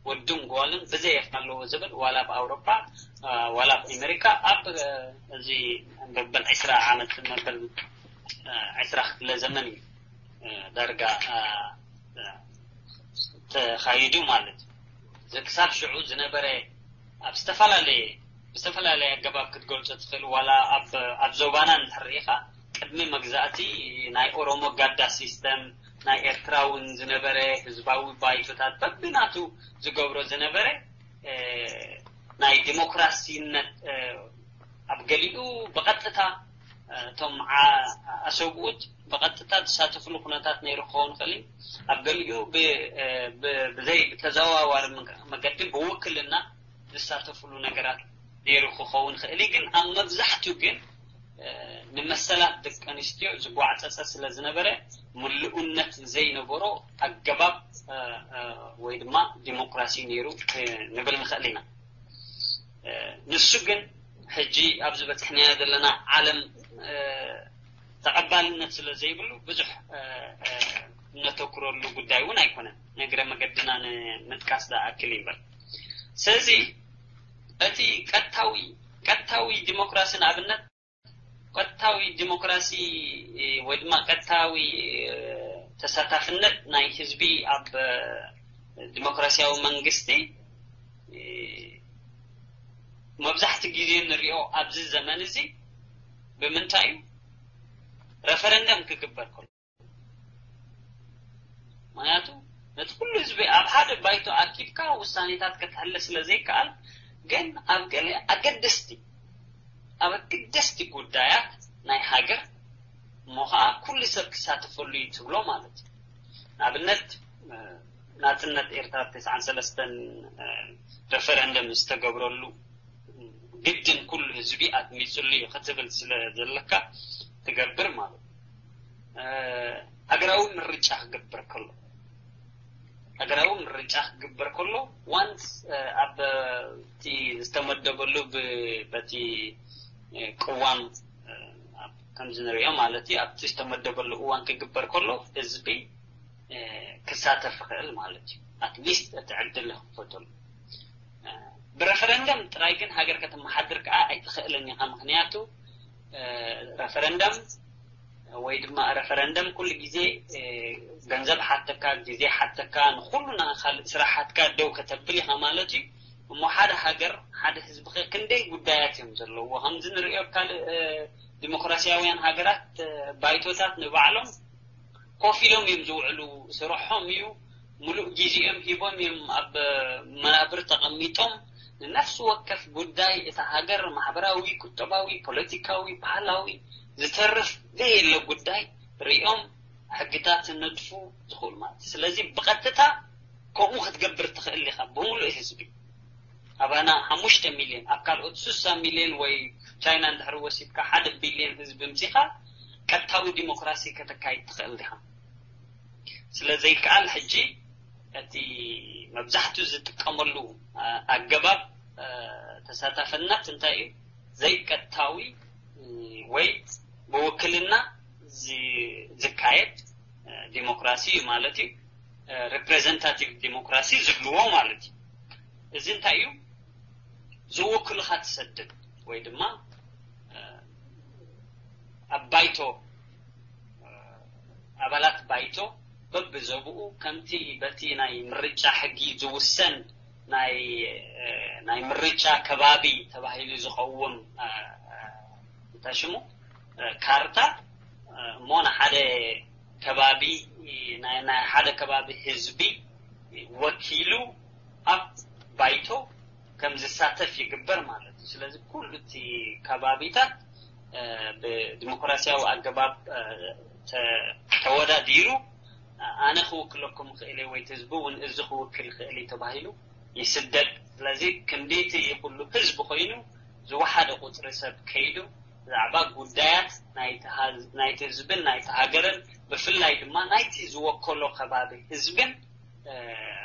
ወድን ጓልን ብዘይ ኣፍልዎ ዝብል ዋላ ኣብ ኣውሮፓ ዋላ ኣብ ኣሜሪካ ኣብ እዚ መበል ዕስራ ዓመት መበል ዕስራ ክፍለ ዘመን እዩ ዳርጋ ተኻይዱ ማለት እዩ። ክሳብ ሽዑ ዝነበረ ኣብ ዝተፈላለየ ብዝተፈላለየ ኣገባብ ክትገልጾ ትኽእል። ዋላ ኣብ ዞባና እንድሕር ርኢኻ ቅድሚ መግዛእቲ ናይ ኦሮሞ ጋዳ ሲስተም ናይ ኤርትራ እውን ዝነበረ ህዝባዊ ባይቶታት በብናቱ ዝገብሮ ዝነበረ ናይ ዲሞክራሲነት ኣብ ገሊኡ ብቐጥታ እቶም ኣሰብኡት ብቐጥታ ዝሳተፍሉ ኩነታት ነይሩ ክኸውን ይኽእል እዩ። ኣብ ገሊኡ ብዘይ ብተዘዋዋሪ መገዲ ብውክልና ዝሳተፍሉ ነገራት ነይሩ ክኸውን ይኽእል እዩ። ግን ኣብ መብዛሕትኡ ግን ንመሰላት ደቂ ኣንስትዮ ዝጓዕፀፀ ስለ ዝነበረ ምልኡነት ዘይነበሮ ኣገባብ ወይ ድማ ዲሞክራሲ ነይሩ ንብል ንኽእል ኢና። ንሱ ግን ሕጂ ኣብዚ በፅሕናዮ ዘለና ዓለም ተቐባልነት ስለ ዘይብሉ ብዙሕ እነተኩረሉ ጉዳይ እውን ኣይኮነን። ንእግረ መገድና ንምጥቃስ ዝኣክል እዩ እምበር። ስለዚ እቲ ቀጥታዊ ቀጥታዊ ዲሞክራሲ ንኣብነት ቀጥታዊ ዲሞክራሲ ወይ ድማ ቀጥታዊ ተሳታፍነት ናይ ህዝቢ ኣብ ዲሞክራሲያዊ መንግስቲ መብዛሕቲ ግዜ ንሪኦ ኣብዚ ዘመን እዚ ብምንታይ እዩ ረፈረንደም ክግበር ከሎ ምክንያቱ ነቲ ኩሉ ህዝቢ ኣብ ሓደ ባይቶ ኣኪብካ ውሳኔታት ከተሕለ ስለ ዘይከኣል ግን ኣብ ገለ ኣገደስቲ ኣብ ኣገደስቲ ጉዳያት ናይ ሃገር እሞ ከዓ ኩሉ ሰብ ክሳተፈሉ እዩ ትብሎ ማለት እዩ። ንኣብነት ናፅነት ኤርትራ ተስዓን ሰለስተን ረፈረንደም ዝተገብረሉ ግድን ኩሉ ህዝቢ ኣድሚፅሉ እዩ ክትብል ስለ ዘለካ ትገብር ማለት እዩ። ሃገራዊ ምርጫ ክግበር ከሎ ሃገራዊ ምርጫ ክግበር ከሎ ዋንስ ኣብ እቲ ዝተመደበሉ በቲ ቅዋም ከምዚ ንሪኦ ማለት እዩ ኣብቲ ዝተመደበሉ እዋን ክግበር ከሎ ህዝቢ ክሳተፍ ይኽእል ማለት እዩ። ኣትሊስት እቲ ዕድል ክፈተሉ ብረፈረንደም ጥራይ ግን ሃገር ከተመሓድር ከዓ ኣይትኽእልን ኢኻ። ምክንያቱ ረፈረንደም ወይ ድማ ረፈረንደም ኩሉ ግዜ ገንዘብ ሓተካ፣ ግዜ ሓተካ፣ ንኩሉ ናይ ካልእ ስራሓትካ ደው ከተብል ኢኻ ማለት እዩ። እሞ ሓደ ሃገር ሓደ ህዝቢ ከ ክንደይ ጉዳያት እዮም ዘለዎ። ከምዚ ንሪኦ ኣብ ካልእ ዲሞክራሲያውያን ሃገራት ባይቶታት ንባዕሎም ኮፍ ኢሎም እዮም ዝውዕሉ። ስርሖም እዩ። ሙሉእ ግዜኦም ሂቦም እዮም ኣብ መናብር ተቐሚጦም ንነፍሲ ወከፍ ጉዳይ እታ ሃገር ማሕበራዊ፣ ቁጠባዊ፣ ፖለቲካዊ፣ ባህላዊ ዝተርፍ ዘየለ ጉዳይ ሪኦም ሕግታት ነድፉ ዝኽእሉ ማለት እዩ። ስለዚ ብቐጥታ ከምኡ ክትገብር ትኽእል ኢኻ ብሙሉእ ህዝቢ ኣባና ሓሙሽተ ሚልዮን ኣብ ካልኦት ስሳ ሚልዮን ወይ ቻይና እንድሕር ወሲድካ ሓደ ቢልዮን ህዝቢ ምፂኻ ቀጥታዊ ዲሞክራሲ ከተካይድ ትኽእል ዲኻ? ስለ ዘይከኣል ሕጂ እቲ መብዛሕትኡ ዝጥቀመሉ ኣገባብ ተሳታፍነት እንታይ እዩ? ዘይቀጥታዊ ወይ ብውክልና ዝካየድ ዲሞክራሲ እዩ ማለት እዩ። ሪፕሬዘንታቲቭ ዲሞክራሲ ዝብልዎ ማለት እዩ። እዚ እንታይ እዩ? ዝውክሉኻ ትሰድድ ወይ ድማ ኣብ ባይቶ ኣባላት ባይቶ በብዘብኡ ከምቲ በቲ ናይ ምርጫ ሕጊ ዝውሰን ናይ ናይ ምርጫ ከባቢ ተባሂሉ ዝኸውን እንታይ ሽሙ ካርታ እሞ ንሓደ ከባቢ ናይ ሓደ ከባቢ ህዝቢ ወኪሉ ኣብ ባይቶ ከም ዝሳተፍ ይግበር ማለት እዩ። ስለዚ ኩሉ እቲ ከባቢታት ብዲሞክራሲያዊ ኣገባብ ተወዳዲሩ ኣነ ክውክለኩም ክእል ወይ ህዝቢ እውን እዚ ክውክል ክእል ተባሂሉ ይስደድ። ስለዚ ክንዲቲ ኩሉ ህዝቢ ኮይኑ ዝወሓደ ቁፅሪ ሰብ ከይዱ ብዛዕባ ጉዳያት ናይቲ ህዝብን ናይቲ ሃገርን ብፍላይ ድማ ናይቲ ዝወከሎ ከባቢ ህዝብን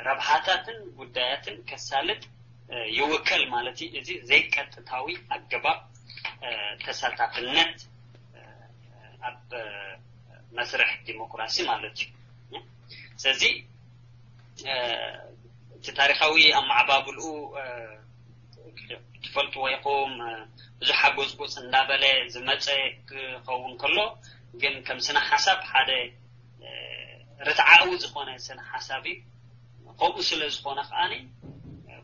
ረብሓታትን ጉዳያትን ከሳልጥ ይውከል ማለት እዩ። እዚ ዘይቀጥታዊ ኣገባብ ተሳታፍነት ኣብ መስርሕ ዲሞክራሲ ማለት እዩ። ስለዚ እቲ ታሪካዊ ኣመዓባብልኡ ትፈልጥዎ ኢኹም። ብዙሕ ሓጎፅጎፅ እንዳበለ ዝመፀ ክኸውን ከሎ ግን ከም ስነ ሓሳብ ሓደ ርትዓዊ ዝኾነ ስነ ሓሳብ እዩ። ከምኡ ስለ ዝኾነ ከዓኒ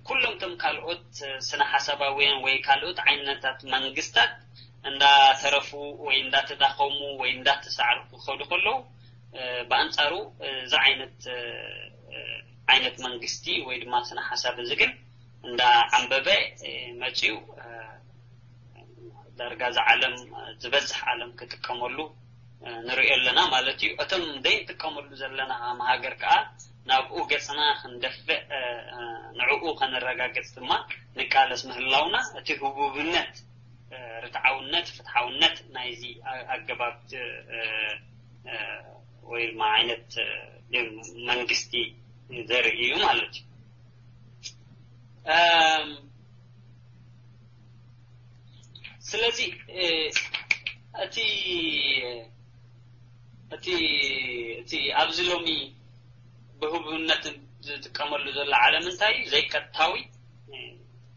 ኩሎም እቶም ካልኦት ስነ ሓሳባውያን ወይ ካልኦት ዓይነታት መንግስታት እንዳተረፉ ወይ እንዳተዳኸሙ ወይ እንዳተሳዕሩ ክኸዱ ከለዉ ብኣንፃሩ እዚ ዓይነት ዓይነት መንግስቲ ወይ ድማ ስነ ሓሳብ እዚ ግን እንዳ ዓንበበ መፅዩ ዳርጋ እዚ ዓለም ዝበዝሕ ዓለም ክጥቀመሉ ንሪኦ ኣለና ማለት እዩ። እቶም ዘይንጥቀመሉ ዘለና ከም ሃገር ከዓ ናብኡ ገፅና ክንደፍእ ንዕኡ ከነረጋግፅ ድማ ንቃለስ ምህላውና እቲ ህቡብነት ርትዓውነት ፍትሓውነት ናይዚ ኣገባብ ወይ ድማ ዓይነት መንግስቲ ዘርኢ እዩ ማለት እዩ። ስለዚ እቲ እቲ እቲ ኣብዚ ሎሚ ብህቡብነት ዝጥቀመሉ ዘሎ ዓለም እንታይ እዩ? ዘይቀጥታዊ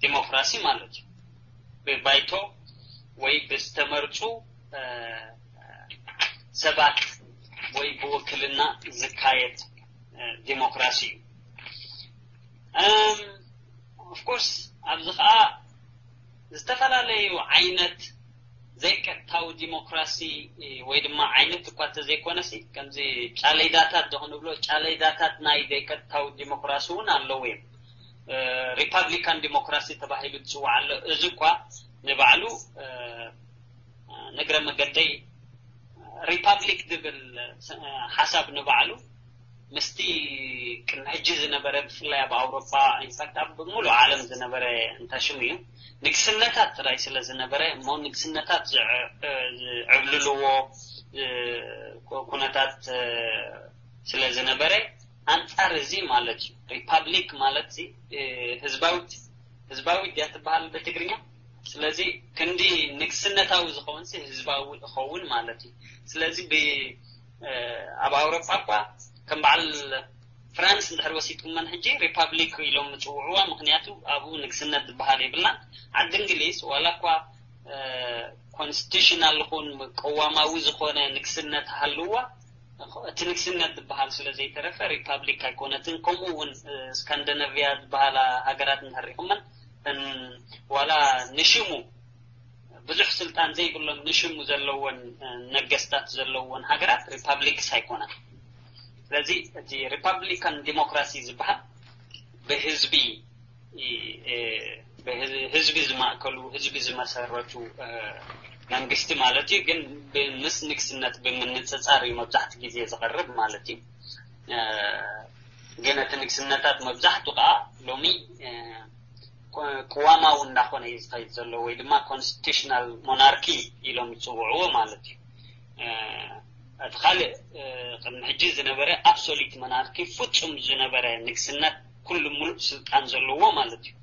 ዲሞክራሲ ማለት እዩ። ብባይቶ ወይ ብዝተመርፁ ሰባት ወይ ብውክልና ዝካየድ ዲሞክራሲ እዩ። ኦፍኮርስ ኣብዚ ከዓ ዝተፈላለዩ ዓይነት ዘይቀጥታዊ ዲሞክራሲ ወይ ድማ ዓይነት እኳ እንተዘይኮነሲ ከምዚ ጫሌዳታት ዶ ክንብሎ ጫሌዳታት ናይ ዘይቀጥታዊ ዲሞክራሲ እውን ኣለዉ እዮም። ሪፓብሊካን ዲሞክራሲ ተባሂሉ ዝፅዋዕ ኣሎ። እዚ እኳ ንባዕሉ ንግረ መገደይ ሪፓብሊክ ዝብል ሓሳብ ንባዕሉ ምስቲ ቅድሚ ሕጂ ዝነበረ ብፍላይ ኣብ ኣውሮፓ ኢንፋክት ኣብ ሙሉእ ዓለም ዝነበረ እንታይ ሽሙ እዩ ንግስነታት ጥራይ ስለ ዝነበረ እሞ ንግስነታት ዝዕብልልዎ ኩነታት ስለ ዝነበረ ኣንፃር እዚ ማለት እዩ። ሪፓብሊክ ማለት ህዝባዊት ህዝባዊት ድያ ትበሃል ብትግርኛ? ስለዚ ክንዲ ንግስነታዊ ዝኸውን ህዝባዊ ይኸውን ማለት እዩ። ስለዚ ኣብ ኣውሮፓ እኳ ከም በዓል ፍራንስ እንድሕር ወሲድኩመን ሕጂ ሪፓብሊክ ኢሎም ምፅውዕዋ። ምክንያቱ ኣብኡ ንግስነት ዝበሃል የብላን። ዓዲ እንግሊዝ ዋላ እኳ ኮንስቲቱሽናል ይኹን ቀዋማዊ ዝኾነ ንግስነት ሃልዋ እቲ ንግስነት ዝበሃል ስለ ዘይተረፈ ሪፓብሊክ ኣይኮነትን። ከምኡ እውን ስካንዲነቪያ ዝበሃላ ሃገራት እንድሕር ሪኹመን ዋላ ንሽሙ ብዙሕ ስልጣን ዘይብሎም ንሽሙ ዘለዎን ነገስታት ዘለዎን ሃገራት ሪፓብሊክስ ኣይኮነን። ስለዚ እቲ ሪፓብሊካን ዲሞክራሲ ዝበሃል ብህዝቢ ህዝቢ ዝማእከሉ ህዝቢ ዝመሰረቱ መንግስቲ ማለት እዩ። ግን ምስ ንግስነት ብምንፅፃር እዩ መብዛሕቲ ግዜ ዝቐርብ ማለት እዩ። ግን እቲ ንግስነታት መብዛሕቱ ከዓ ሎሚ ቅዋማዊ እንዳኾነ እዩ ዝኸይድ ዘሎ ወይ ድማ ኮንስቲቱሽናል ሞናርኪ ኢሎም ዝፅውዕዎ ማለት እዩ። እቲ ካልእ ቅድሚ ሕጂ ዝነበረ ኣብሶሊት ሞናርኪ ፍፁም ዝነበረ ንግስነት ኩሉ ሙሉእ ስልጣን ዘለዎ ማለት እዩ።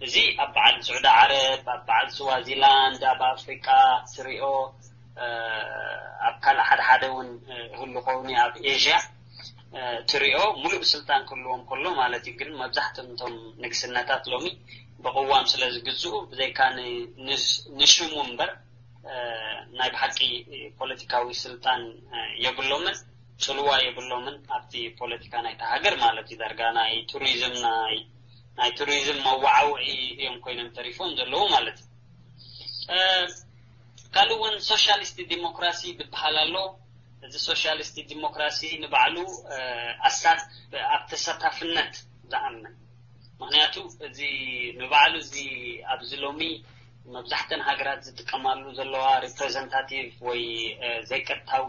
እዚ ኣብ በዓል ስዑዲ ዓረብ ኣብ በዓል ስዋዚላንድ ኣብ ኣፍሪቃ ትሪኦ ኣብ ካልእ ሓደ ሓደ እውን ይህሉ ከውኒ ኣብ ኤዥያ ትሪኦ ሙሉእ ስልጣን ክህልዎም ከሎ ማለት እዩ። ግን መብዛሕትኦም እቶም ንግስነታት ሎሚ ብቅዋም ስለ ዝግዝኡ ብዘይካ ንሽሙ እምበር ናይ ብሓቂ ፖለቲካዊ ስልጣን የብሎምን፣ ፅልዋ የብሎምን ኣብቲ ፖለቲካ ናይታ ሃገር ማለት እዩ። ዳርጋ ናይ ቱሪዝም ናይ ናይ ቱሪዝም መዋዓውዒ እዮም ኮይኖም ተሪፎም ዘለዉ ማለት እዩ። ካልእ እውን ሶሻሊስት ዲሞክራሲ ዝበሃል ኣሎ። እዚ ሶሻሊስት ዲሞክራሲ ንባዕሉ ኣሳት ኣብ ተሳታፍነት ዝኣምን፣ ምክንያቱ እዚ ንባዕሉ እዚ ኣብዚ ሎሚ መብዛሕተን ሃገራት ዝጥቀማሉ ዘለዋ ሪፕሬዘንታቲቭ ወይ ዘይቀጥታዊ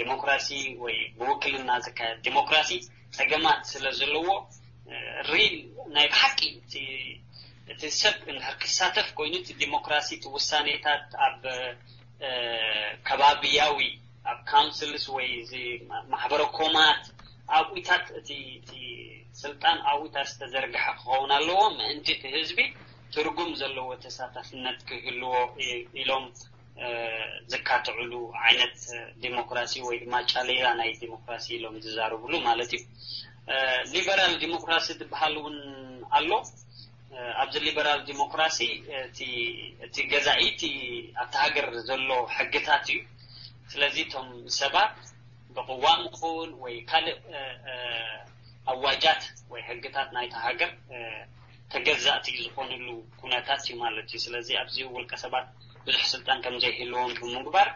ዲሞክራሲ ወይ ብውክልና ዝካየድ ዲሞክራሲ ጸገማት ስለ ዘለዎ፣ ሪል ናይ ብሓቂ እቲ ሰብ እንድሕር ክሳተፍ ኮይኑ እቲ ዲሞክራሲ እቲ ውሳኔታት ኣብ ከባብያዊ ኣብ ካውንስልስ ወይ እዚ ማሕበረ ኮማት ኣብኡታት እቲ ስልጣን ኣብኡታት ዝተዘርግሐ ክኸውን ኣለዎ፣ ምእንቲ እቲ ህዝቢ ትርጉም ዘለዎ ተሳታፍነት ክህልዎ ኢሎም ዝካትዕሉ ዓይነት ዲሞክራሲ ወይ ድማ ጫሌላ ናይ ዲሞክራሲ ኢሎም ዝዛረብሉ ማለት እዩ። ሊበራል ዲሞክራሲ ዝበሃል እውን ኣሎ። ኣብዚ ሊበራል ዲሞክራሲ እቲ ገዛኢ እቲ ኣብቲ ሃገር ዘሎ ሕግታት እዩ። ስለዚ እቶም ሰባት ብቅዋም ይኹን ወይ ካልእ ኣዋጃት ወይ ሕግታት ናይቲ ሃገር ተገዛእቲ ዝኾንሉ ኩነታት እዩ ማለት እዩ። ስለዚ ኣብዚ ውልቀ ሰባት ብዙሕ ስልጣን ከም ዘይህልዎም ብምግባር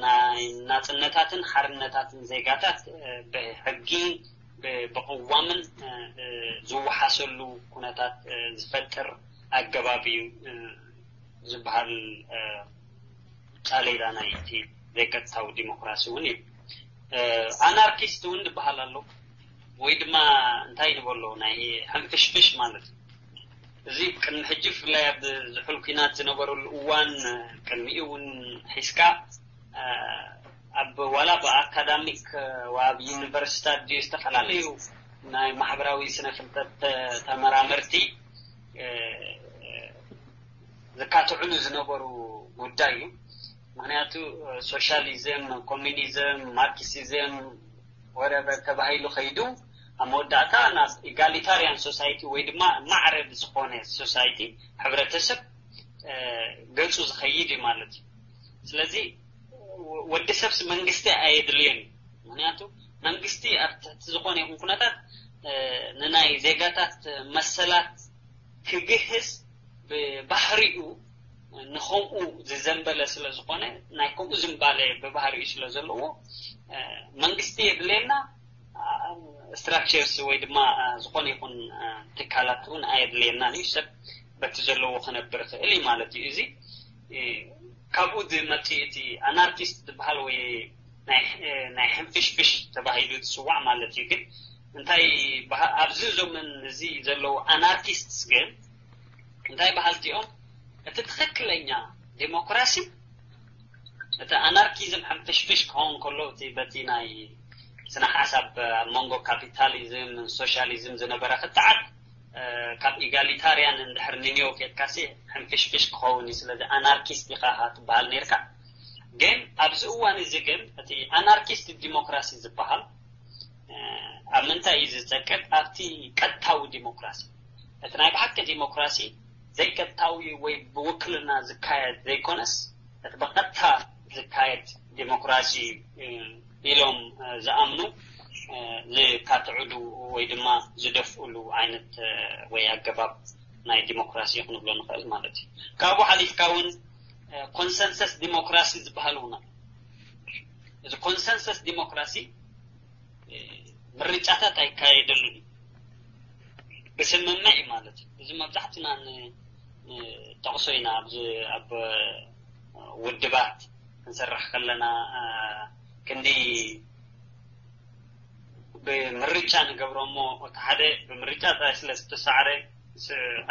ናይ ናጽነታትን ሓርነታትን ዜጋታት ብሕጊ ብቅዋምን ዝወሓሰሉ ኩነታት ዝፈጥር ኣገባብ እዩ ዝበሃል ጻሌዳ ናይቲ ዘይቀጥታዊ ዲሞክራሲ እውን እዩ። ኣናርኪስት እውን ዝበሃል ኣሎ፣ ወይ ድማ እንታይ ንበሎ ናይ ሕንፍሽፍሽ ማለት እዩ። እዚ ቅድሚ ሕጂ ብፍላይ ኣብ ዝሑል ኲናት ዝነበረሉ እዋን ቅድሚኡ እውን ሒዝካ ኣብ ዋላ ብኣካዳሚክ ኣብ ዩኒቨርሲታት ድዩ ዝተፈላለዩ ናይ ማሕበራዊ ስነ ፍልጠት ተመራመርቲ ዝካትዕሉ ዝነበሩ ጉዳይ እዩ። ምክንያቱ ሶሻሊዝም፣ ኮሚኒዝም፣ ማርክሲዝም ወረበ ተባሂሉ ከይዱ ኣብ መወዳእታ ናብ ኢጋሊታሪያን ሶሳይቲ ወይ ድማ ማዕረ ብዝኾነ ሶሳይቲ ሕብረተሰብ ገፁ ዝኸይድ እዩ ማለት እዩ። ስለዚ ወዲ ሰብስ መንግስቲ ኣየድልዮን እዩ። ምክንያቱ መንግስቲ ኣብ ትሕቲ ዝኾነ ይኹን ኩነታት ንናይ ዜጋታት መሰላት ክግህስ ብባህሪኡ ንኸምኡ ዝዘንበለ ስለ ዝኾነ ናይ ከምኡ ዝንባለ ብባህሪኡ ስለ ዘለዎ መንግስቲ የድልየና። ስትራክቸርስ ወይ ድማ ዝኾነ ይኹን ትካላት እውን ኣየድልየናን እዩ። ሰብ በቲ ዘለዎ ክነብር ይኽእል እዩ ማለት እዩ። እዚ ካብኡ ዝመፅእ እቲ ኣናርኪስት ዝበሃል ወይ ናይ ሕንፍሽፍሽ ተባሂሉ ዝፅዋዕ ማለት እዩ። ግን እንታይ ኣብዚ እዞምን እዚ ዘለዉ ኣናርኪስትስ ግን እንታይ በሃልቲ እዮም? እቲ ትኽክለኛ ዲሞክራሲ እቲ ኣናርኪዝም ሕንፍሽፍሽ ክኸውን ከሎ እቲ በቲ ናይ ስነ ሓሳብ ኣብ መንጎ ካፒታሊዝም ሶሻሊዝም ዝነበረ ክትዓት ካብ ኢጋሊታርያን እንድሕር ንኒዮ ኬድካሲ ሕንፍሽፍሽ ክኸውን እዩ። ስለዚ ኣናርኪስት ኢኻ ትበሃል ነርካ። ግን ኣብዚ እዋን እዚ ግን እቲ ኣናርኪስት ዲሞክራሲ ዝበሃል ኣብ ምንታይ እዩ ዝጸቅጥ? ኣብቲ ቀጥታዊ ዲሞክራሲ። እቲ ናይ ብሓቂ ዲሞክራሲ ዘይቀጥታዊ ወይ ብውክልና ዝካየድ ዘይኮነስ እቲ ብቐጥታ ዝካየድ ዲሞክራሲ ኢሎም ዝኣምኑ ዝካትዕሉ ወይ ድማ ዝደፍእሉ ዓይነት ወይ ኣገባብ ናይ ዲሞክራሲ ክንብሎ ንኽእል ማለት እዩ። ካብኡ ሓሊፍካ እውን ኮንሰንሰስ ዲሞክራሲ ዝበሃል እውን ኣሎ። እዚ ኮንሰንሰስ ዲሞክራሲ ምርጫታት ኣይካየደሉን እዩ፣ ብስምምዕ እዩ ማለት እዩ። እዚ መብዛሕትና ንጠቕሶ ኢና ኣብዚ ኣብ ውድባት ክንሰርሕ ከለና ክንዲ ብምርጫ ንገብሮ እሞ እቲ ሓደ ብምርጫ ጥራይ ስለ ዝተሳዕረ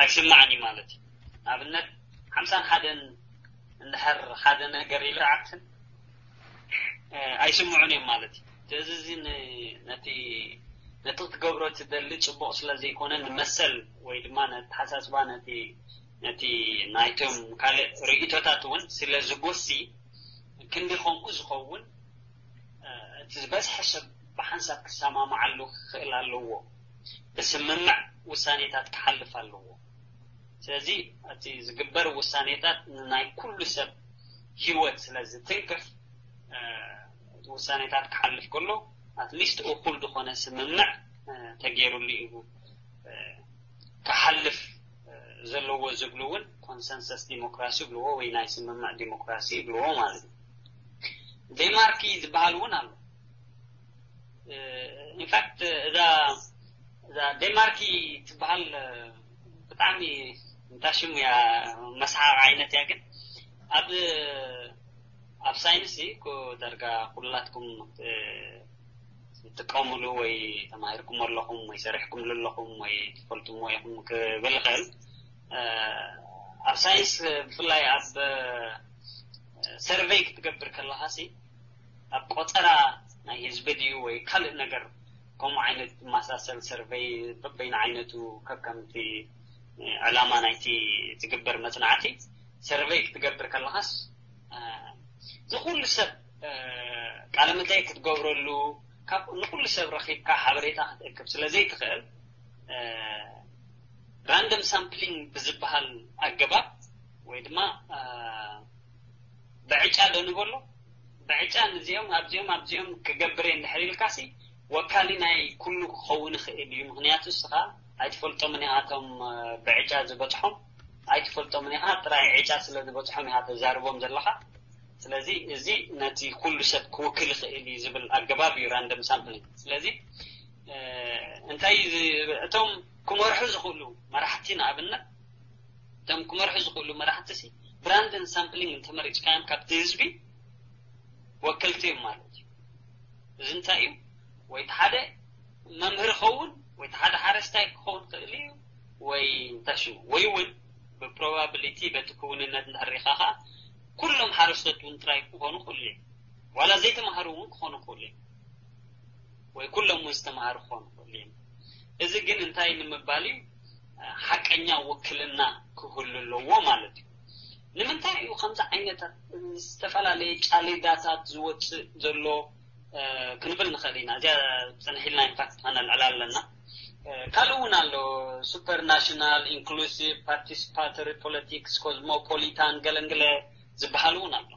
ኣይስማዕን እዩ ማለት እዩ። ንኣብነት ሓምሳን ሓደን እንድሕር ሓደ ነገር ኢሉ ዓትን ኣይስምዑን እዮም ማለት እዩ። ስለዚ እዚ ነቲ ነቲ ክትገብሮ ትደሊ ፅቡቕ ስለ ዘይኮነ ንመሰል ወይ ድማ ነተሓሳስባ ነቲ ነቲ ናይቶም ካልእ ርእይቶታት እውን ስለ ዝጎሲ ክንዲ ከምኡ ዝኸውን እቲ ዝበዝሐ ሰብ ብሓንሳብ ክሰማምዓሉ ክኽእል ኣለዎ። ብስምምዕ ውሳኔታት ክሓልፍ ኣለዎ። ስለዚ እቲ ዝግበር ውሳኔታት ንናይ ኩሉ ሰብ ህይወት ስለ ዝትንክፍ ውሳኔታት ክሓልፍ ከሎ ኣትሊስት እኩል ዝኾነ ስምምዕ ተገይሩሉ እዩ ክሓልፍ ዘለዎ ዝብሉ እውን ኮንሰንሰስ ዲሞክራሲ ይብልዎ ወይ ናይ ስምምዕ ዲሞክራሲ ይብልዎ ማለት እዩ። ዴንማርክ ዝበሃል እውን ኣሎ። ኢንፋክት እዛ እዛ ዴንማርክ ትበሃል ብጣዕሚ እንታ ሽሙ እያ፣ መስሓቕ ዓይነት እያ። ግን ኣብ ኣብ ሳይንስ እኮ ዳርጋ ኩላትኩም ትጥቀምሉ ወይ ተማሂርኩም ኣለኹም ወይ ሰሪሕኩም ኣለኹም ወይ ትፈልጥዎ ኢኹም ክብል ይኽእል። ኣብ ሳይንስ ብፍላይ ኣብ ሰርቬይ ክትገብር ከለኻ ሲ ኣብ ቆፀራ ናይ ህዝቢ ድዩ ወይ ካልእ ነገር ከምኡ ዓይነት ማሳሰል ሰርቬይ በበይን ዓይነቱ ከከምቲ ዕላማ ናይቲ ዝግበር መፅናዕቲ ሰርቬይ ክትገብር ከለኻስ ንኩሉ ሰብ ቃለ መጠይቅ ክትገብረሉ ንኩሉ ሰብ ረኺብካ ሓበሬታ ክትእክብ ስለ ዘይትኽእል ራንደም ሳምፕሊንግ ብዝበሃል ኣገባብ ወይ ድማ ብዕጫ ዶ ንበሎ ብዕጫ ንዚኦም ኣብዚኦም ኣብዚኦም ክገብር እየ እንድሕር ኢልካሲ ወካሊ ናይ ኩሉ ክኸውን ይኽእል እዩ። ምክንያቱ እስኻ ኣይትፈልጦምን ኢኻ እቶም ብዕጫ ዝበፅሖም ኣይትፈልጦምን ኢኻ። ጥራይ ዕጫ ስለ ዝበፅሖም ኢኻ ተዛርቦም ዘለኻ። ስለዚ እዚ ነቲ ኩሉ ሰብ ክውክል ይኽእል እዩ ዝብል ኣገባብ እዩ ራንደም ሳምፕሊንግ። ስለዚ እንታይ እቶም ክመርሑ ዝኽእሉ መራሕቲ ንኣብነት እቶም ክመርሑ ዝኽእሉ መራሕቲ ሲ ብራንደም ሳምፕሊንግ እንተመሪፅካዮም ካብቲ ህዝቢ ወከልቲ እዮም ማለት እዩ። እዚ እንታይ እዩ? ወይ ሓደ መምህር ኸውን ወይ ሓደ ሓረስታይ ክኸውን ክእል እዩ ወይ እንታይ ሽሙ ወይ እውን ብፕሮባብሊቲ በቲ ክውንነት እንድሕር ሪኢኻ ከዓ ኩሎም ሓረስቶት እውን ጥራይ ክኾኑ ክእሉ እዮም። ዋላ ዘይተማሃሩ እውን ክኾኑ ክእሉ እዮም። ወይ ኩሎም እውን ዝተማሃሩ ክኾኑ ክእሉ እዮም። እዚ ግን እንታይ ንምባል እዩ? ሓቀኛ ውክልና ክህሉ ኣለዎ ማለት እዩ። ንምንታይ እዩ ከምዚ ዓይነታት ዝተፈላለየ ጫሌዳታት ዝወፅእ ዘሎ ክንብል ንኽእል ኢና። እዚኣ ፅንሕ ኢልና ኢንፋክት ከነልዕላ ኣለና። ካልእ እውን ኣሎ፣ ሱፐርናሽናል፣ ኢንክሉሲቭ፣ ፓርቲሲፓቶሪ ፖለቲክስ፣ ኮዝሞፖሊታን ገለንግለ ዝበሃል እውን ኣሎ።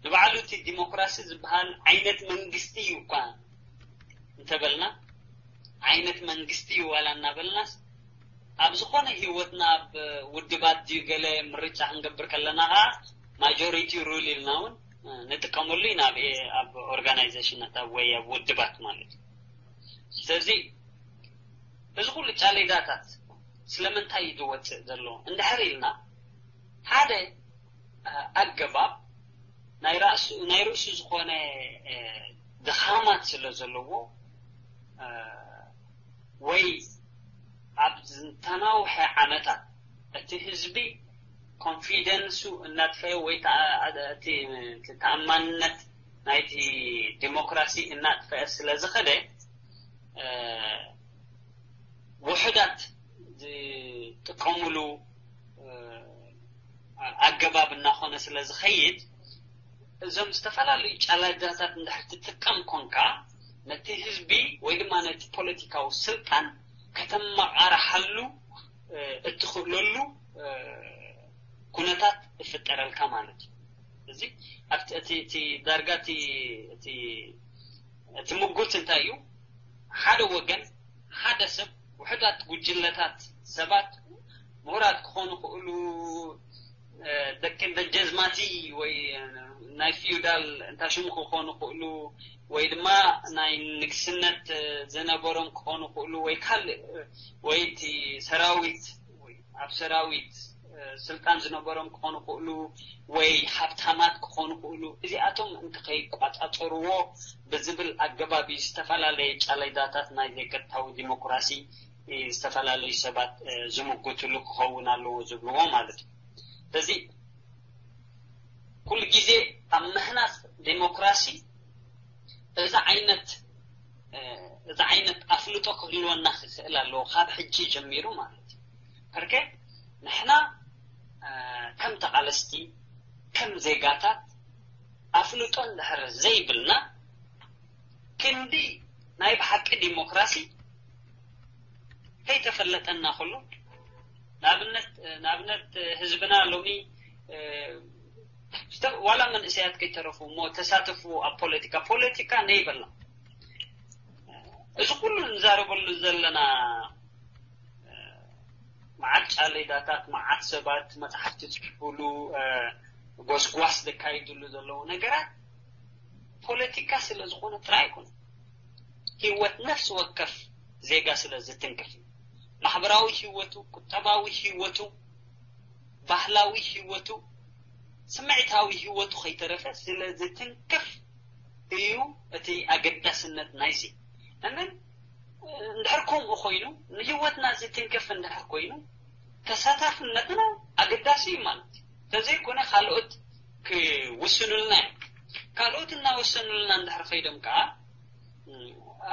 ንባዕሉ እቲ ዲሞክራሲ ዝበሃል ዓይነት መንግስቲ እዩ እኳ እንተበልና ዓይነት መንግስቲ እዩ ዋላ እናበልናስ ኣብ ዝኾነ ህይወትና ኣብ ውድባት ድዩ ገለ ምርጫ ክንገብር ከለና ከዓ ማጆሪቲ ሩል ኢልና እውን ንጥቀመሉ ኢና ኣብ ኦርጋናይዜሽናት ወይ ኣብ ውድባት ማለት እዩ። ስለዚ እዚ ኩሉ ጫሌዳታት ስለምንታይ እዩ ዝወፅእ ዘሎ እንድሕር ኢልና ሓደ ኣገባብ ናይ ርእሱ ዝኾነ ድኻማት ስለ ዘለዎ ወይ ኣብ ዝተናውሐ ዓመታት እቲ ህዝቢ ኮንፊደንሱ እናጥፈአ ወይ ተኣማንነት ናይቲ ዲሞክራሲ እናጥፈአ ስለ ዝኸደ ውሑዳት ዝጥቀምሉ ኣገባብ እናኾነ ስለ ዝኸይድ እዞም ዝተፈላለዩ ጫላዳታት እንድሕር ትጥቀም ኮንካ ነቲ ህዝቢ ወይ ድማ ነቲ ፖለቲካዊ ስልጣን ከተመቓርሓሉ እትኽእለሉ ኩነታት ይፍጠረልካ ማለት እዩ። እዚ ኣብቲ እቲ ዳርጋ እቲ እቲ ምጉት እንታይ እዩ? ሓደ ወገን ሓደ ሰብ ውሕዳት ጉጅለታት ሰባት ምሁራት ክኾኑ ክእሉ ደቂ ደጀዝማቲ ወይ ናይ ፊውዳል እንታሽሙ ክኾኑ ክእሉ ወይ ድማ ናይ ንግስነት ዝነበሮም ክኾኑ ክእሉ ወይ ካልእ ወይ እቲ ሰራዊት ኣብ ሰራዊት ስልጣን ዝነበሮም ክኾኑ ክእሉ ወይ ሃብታማት ክኾኑ ክእሉ እዚኣቶም እንተከይቋፃፀርዎ ብዝብል ኣገባብ እዩ ዝተፈላለየ ጫሌዳታት ናይ ዘይቀጥታዊ ዲሞክራሲ ዝተፈላለዩ ሰባት ዝምጉትሉ ክኸውን ኣለዎ ዝብልዎ ማለት እዩ። ስለዚ ኩሉ ግዜ ኣብ ምህናፅ ዲሞክራሲ እዚ ዓይነት እዚ ዓይነት ኣፍልጦ ክህልወና ክኽእል ኣለዎ ካብ ሕጂ ጀሚሩ ማለት እዩ። ፐርከ ንሕና ከም ተቓለስቲ ከም ዜጋታት ኣፍልጦ እንድሕር ዘይብልና ክንዲ ናይ ብሓቂ ዲሞክራሲ ከይተፈለጠና ከሎ ንኣብነት ንኣብነት ህዝብና ሎሚ ዋላ መንእሰያት ከይተረፉ እሞ ተሳተፉ ኣብ ፖለቲካ ፖለቲካ ነይበልና እዚ ኩሉ ንዛረበሉ ዘለና መዓት ሌዳታት፣ መዓት ሰባት መፅሓፍቲ ዝፅሕፉሉ፣ ጎስጓስ ዘካይድሉ ዘለዉ ነገራት ፖለቲካ ስለ ዝኾነ ጥራይ ኣይኮነ። ህይወት ነፍሲ ወከፍ ዜጋ ስለ ዝትንክፍ እዩ። ማሕበራዊ ህይወቱ፣ ቁጠባዊ ህይወቱ፣ ባህላዊ ህይወቱ፣ ስምዒታዊ ህይወቱ ከይተረፈ ስለ ዝትንክፍ እዩ እቲ ኣገዳስነት ናይዚ። እምን እንድሕር ከምኡ ኮይኑ፣ ንህይወትና ዝትንክፍ እንድሕር ኮይኑ፣ ተሳታፍነትና ኣገዳሲ እዩ ማለት እዩ። ተዘይኮነ ካልኦት ክውስኑልና እዮም። ካልኦት እናወሰኑልና እንድሕር ከይዶም ከዓ፣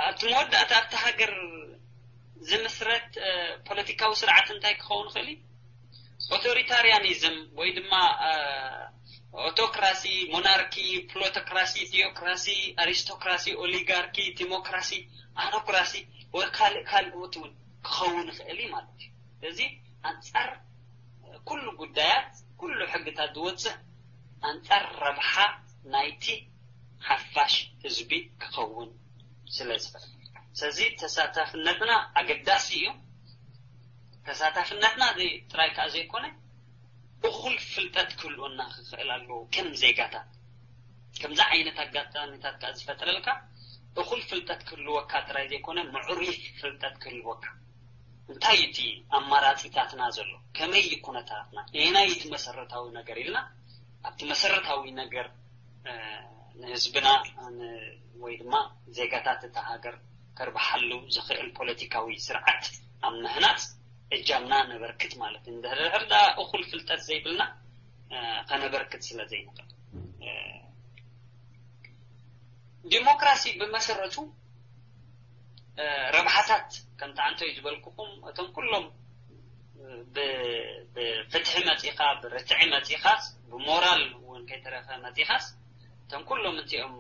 ኣብቲ መወዳእታ ኣብቲ ሃገር ዝምስረት ፖለቲካዊ ስርዓት እንታይ ክኸውን ይኽእል እዩ? ኦቶሪታሪያኒዝም ወይ ድማ ኦቶክራሲ፣ ሞናርኪ፣ ፕሎቶክራሲ፣ ቲኦክራሲ፣ ኣሪስቶክራሲ፣ ኦሊጋርኪ፣ ቲሞክራሲ፣ ኣኖክራሲ ወይ ካልእ ካልኦት እውን ክኸውን ይኽእል እዩ ማለት እዩ። ስለዚ ኣንጻር ኩሉ ጉዳያት፣ ኩሉ ሕግታት ዝወፅእ ኣንጻር ረብሓ ናይቲ ሓፋሽ ህዝቢ ክኸውን ስለ ዝኽእል። ስለዚ ተሳታፍነትና ኣገዳሲ እዩ። ተሳታፍነትና ጥራይ ከዓ ዘይኮነ እኹል ፍልጠት ክህልወና ክኽእል ኣለዎ ከም ዜጋታት። ከምዚ ዓይነት ኣጋጣሚታት ከዓ ዝፈጥረልካ እኹል ፍልጠት ክህልወካ ጥራይ ዘይኮነ ምዕሩይ ፍልጠት ክህልወካ። እንታይ እቲ ኣማራፂታትና ዘሎ? ከመይ እዩ ኩነታትና? ኤናይ እቲ መሰረታዊ ነገር ኢልና ኣብቲ መሰረታዊ ነገር ንህዝብና ወይ ድማ ዜጋታት እታ ሃገር ከርብሓሉ ዝኽእል ፖለቲካዊ ስርዓት ኣብ ምህናፅ እጃምና ነበርክት ማለት እዩ። እንድሕር ዳ እኹል ፍልጠት ዘይብልና ከነበርክት ስለ ዘይንኽእል። ዲሞክራሲ ብመሰረቱ ረብሓታት ከምቲ ኣንቶይ ዝበልኩኹም እቶም ኩሎም ብፍትሒ መፂኻ ብርትዒ መፂኻስ ብሞራል እውን ከይተረፈ መፂኻስ እቶም ኩሎም እቲኦም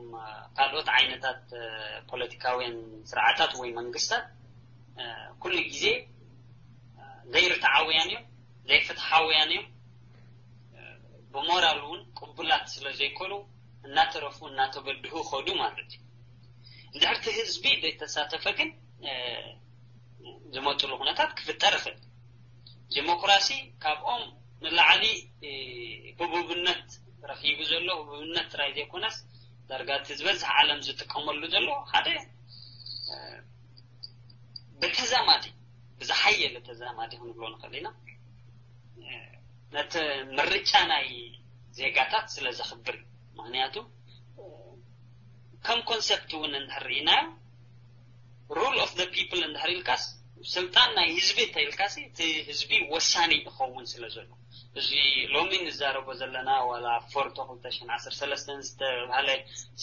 ካልኦት ዓይነታት ፖለቲካውያን ስርዓታት ወይ መንግስታት ኩሉ ግዜ ዘይርትዓውያን እዮም፣ ዘይፍትሓውያን እዮም። ብሞራል እውን ቅቡላት ስለ ዘይኮኑ እናተረፉ እናተበድሁ ኸዱ ማለት እዩ። እንድሕርቲ ህዝቢ ዘይተሳተፈ ግን ዝመፅሉ ኩነታት ክፍጠር ይኽእል። ዲሞክራሲ ካብኦም ንላዕሊ ህቡብነት ረኺቡ ዘሎ፣ ህቡብነት ጥራይ ዘይኮነስ ዳርጋ እቲ ዝበዝሕ ዓለም ዝጥቀመሉ ዘሎ ሓደ ብተዛማዲ ብዝሓየለ ተዛማዲ ክንብሎ ንኽእል ኢና። ነቲ ምርጫ ናይ ዜጋታት ስለ ዘኽብር እዩ። ምኽንያቱ ከም ኮንሰፕት እውን እንድሕር ርኢናዮ rule of the people እንድሕር ኢልካስ ስልጣን ናይ ህዝቢ እንተ ኢልካሲ እቲ ህዝቢ ወሳኒ ይኸውን ስለ ዘሎ እዚ ሎሚ ንዛረቦ ዘለና ዋላ ፎርቶ ክልተ ሽሕን ዓሰርተ ሰለስተን ዝተባህለ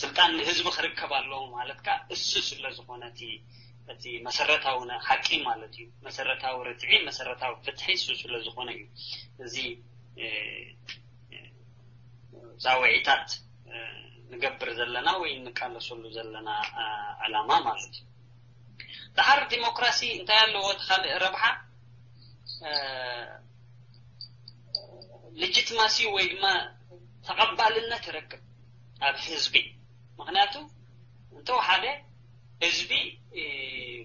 ስልጣን ንህዝቢ ክርከብ ኣለዎ ማለት ከዓ እሱ ስለ ዝኾነ እቲ እቲ መሰረታዊ ሓቂ ማለት እዩ። መሰረታዊ ርትዒ መሰረታዊ ፍትሒ እሱ ስለ ዝኾነ እዩ እዚ ፃውዒታት ንገብር ዘለና ወይ እንቃለሰሉ ዘለና ዕላማ ማለት እዩ። ድሓር ዲሞክራሲ እንታይ ኣለዎ እቲ ካልእ ረብሓ ሌጂትማሲ ወይ ድማ ተቐባልነት ይረክብ ኣብ ህዝቢ። ምክንያቱ እንተወሓደ ህዝቢ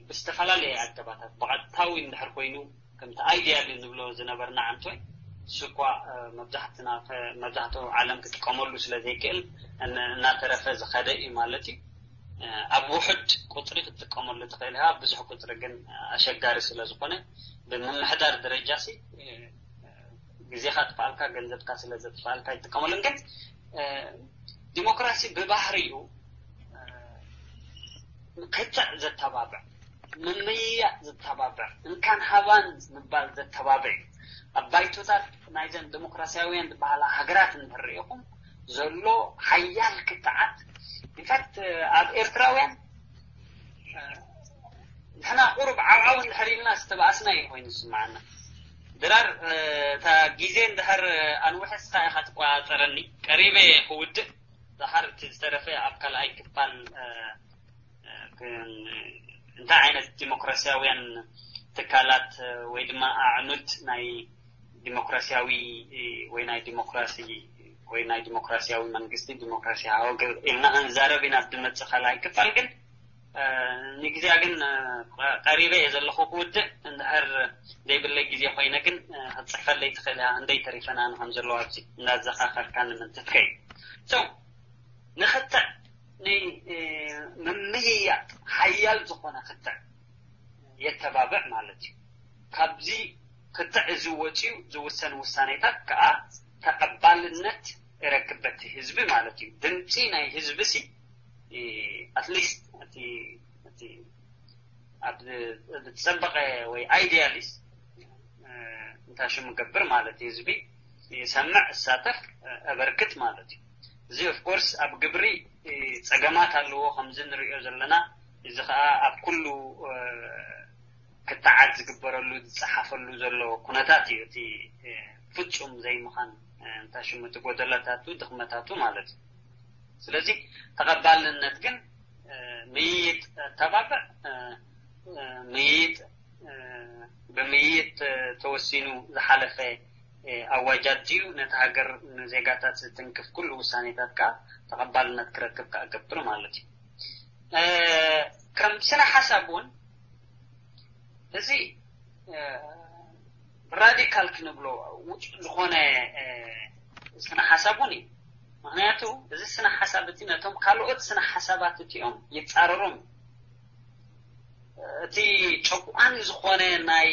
ብዝተፈላለየ ኣገባታት ብቐጥታዊ እንድሕር ኮይኑ ከምቲ ኣይዲያል እንብሎ ዝነበርና ኣንቶይ እሱ እኳ መብዛሕትና መብዛሕትኡ ዓለም ክጥቀመሉ ስለ ዘይክእል እናተረፈ ዝኸደ እዩ ማለት እዩ። ኣብ ውሕድ ቁፅሪ ክትጥቀመሉ ትኽእል ኢኻ፣ ብዙሕ ቁፅሪ ግን ኣሸጋሪ ስለ ዝኾነ ብምምሕዳር ደረጃ ሲ ግዜኻ ጥፍኣልካ ገንዘብካ ስለ ዘጥፍኣልካ ይጥቀመሉን ግን ዲሞክራሲ ብባህሪኡ ክትዕ ዘተባብዕ ምምይያጥ ዘተባብዕ እንካን ሃባን ምባል ዘተባብዕ እዩ። ኣብ ባይቶታት ናይዘን ዲሞክራሲያውያን ዝበሃላ ሃገራት እንድሕር ርኢኹም ዘሎ ሓያል ክትዓት ኢንፋክት ኣብ ኤርትራውያን ንሕና ቁሩብ ዓብዓብ እንድሕር ኢልና ዝተባኣስና እዩ ኮይኑ ዝስምዓና። ድራር እታ ግዜ እንድሕር ኣንውሐስካ ኢኻ ትቆፃፀረኒ። ቀሪበ ክውድእ ድሓር እቲ ዝተረፈ ኣብ ካልኣይ ክፋል እንታይ ዓይነት ዲሞክራሲያውያን ትካላት ወይ ድማ ኣዕኑድ ናይ ዲሞክራሲያዊ ወይ ናይ ዲሞክራሲ ወይ ናይ ዲሞክራሲያዊ መንግስቲ ዲሞክራሲያዊ ሃገር ኢልና ክንዛረብ ኢና ብመፅእ ካልኣይ ክፋል ግን ንግዜኣ ግን ቀሪበ እየ ዘለኹ ክውድእ። እንድሕር ዘይብለይ ግዜ ኮይነ ግን ክትፅሕፈለይ ትኽእል እያ። እንደይ ተሪፈን ኣነ ከም ዘለዋ ኣብዚ እንዳዘኻኸርካኒ ምንትትከይ። ንክትዕ ምምይያጥ ሓያል ዝኾነ ክትዕ የተባብዕ ማለት እዩ። ካብዚ ክትዕ እዚ ወፂኡ ዝውሰን ውሳኔታት ከዓ ተቐባልነት ይረክብ በቲ ህዝቢ ማለት እዩ። ድምፂ ናይ ህዝቢ ሲ ኣትሊስት እቲ እቲ ኣብ ዝፀበቐ ወይ ኣይዲያሊስት እንታይ ሽሙ ገብር ማለት እዩ። ህዝቢ ይሰምዕ፣ እሳተፍ፣ እበርክት ማለት እዩ። እዚ ኦፍኮርስ ኣብ ግብሪ ፀገማት ኣለዎ ከምዚ ንሪኦ ዘለና። እዚ ከዓ ኣብ ኩሉ ክትዓት ዝግበረሉ ዝፀሓፈሉ ዘሎ ኩነታት እዩ። እቲ ፍፁም ዘይምዃን እንታይ ሽሙ እቲ ጎደለታቱ ድኽመታቱ ማለት እዩ። ስለዚ ተቐባልነት ግን ምይይጥ ኣተባብዕ ምይይጥ ብምይይጥ ተወሲኑ ዝሓለፈ ኣዋጃት ድዩ ነቲ ሃገር ንዜጋታት ዝትንክፍ ኩሉ ውሳኔታት ከዓ ተቐባልነት ክረክብ ከዓ ገብር ማለት እዩ። ከም ስነ ሓሳብ እውን እዚ ራዲካል ክንብሎ ውፁ ዝኾነ ስነ ሓሳብ እውን እዩ። ምክንያቱ እዚ ስነ ሓሳብ እቲ ነቶም ካልኦት ስነ ሓሳባት እቲኦም ይፃረሮም። እቲ ጨቋኒ ዝኾነ ናይ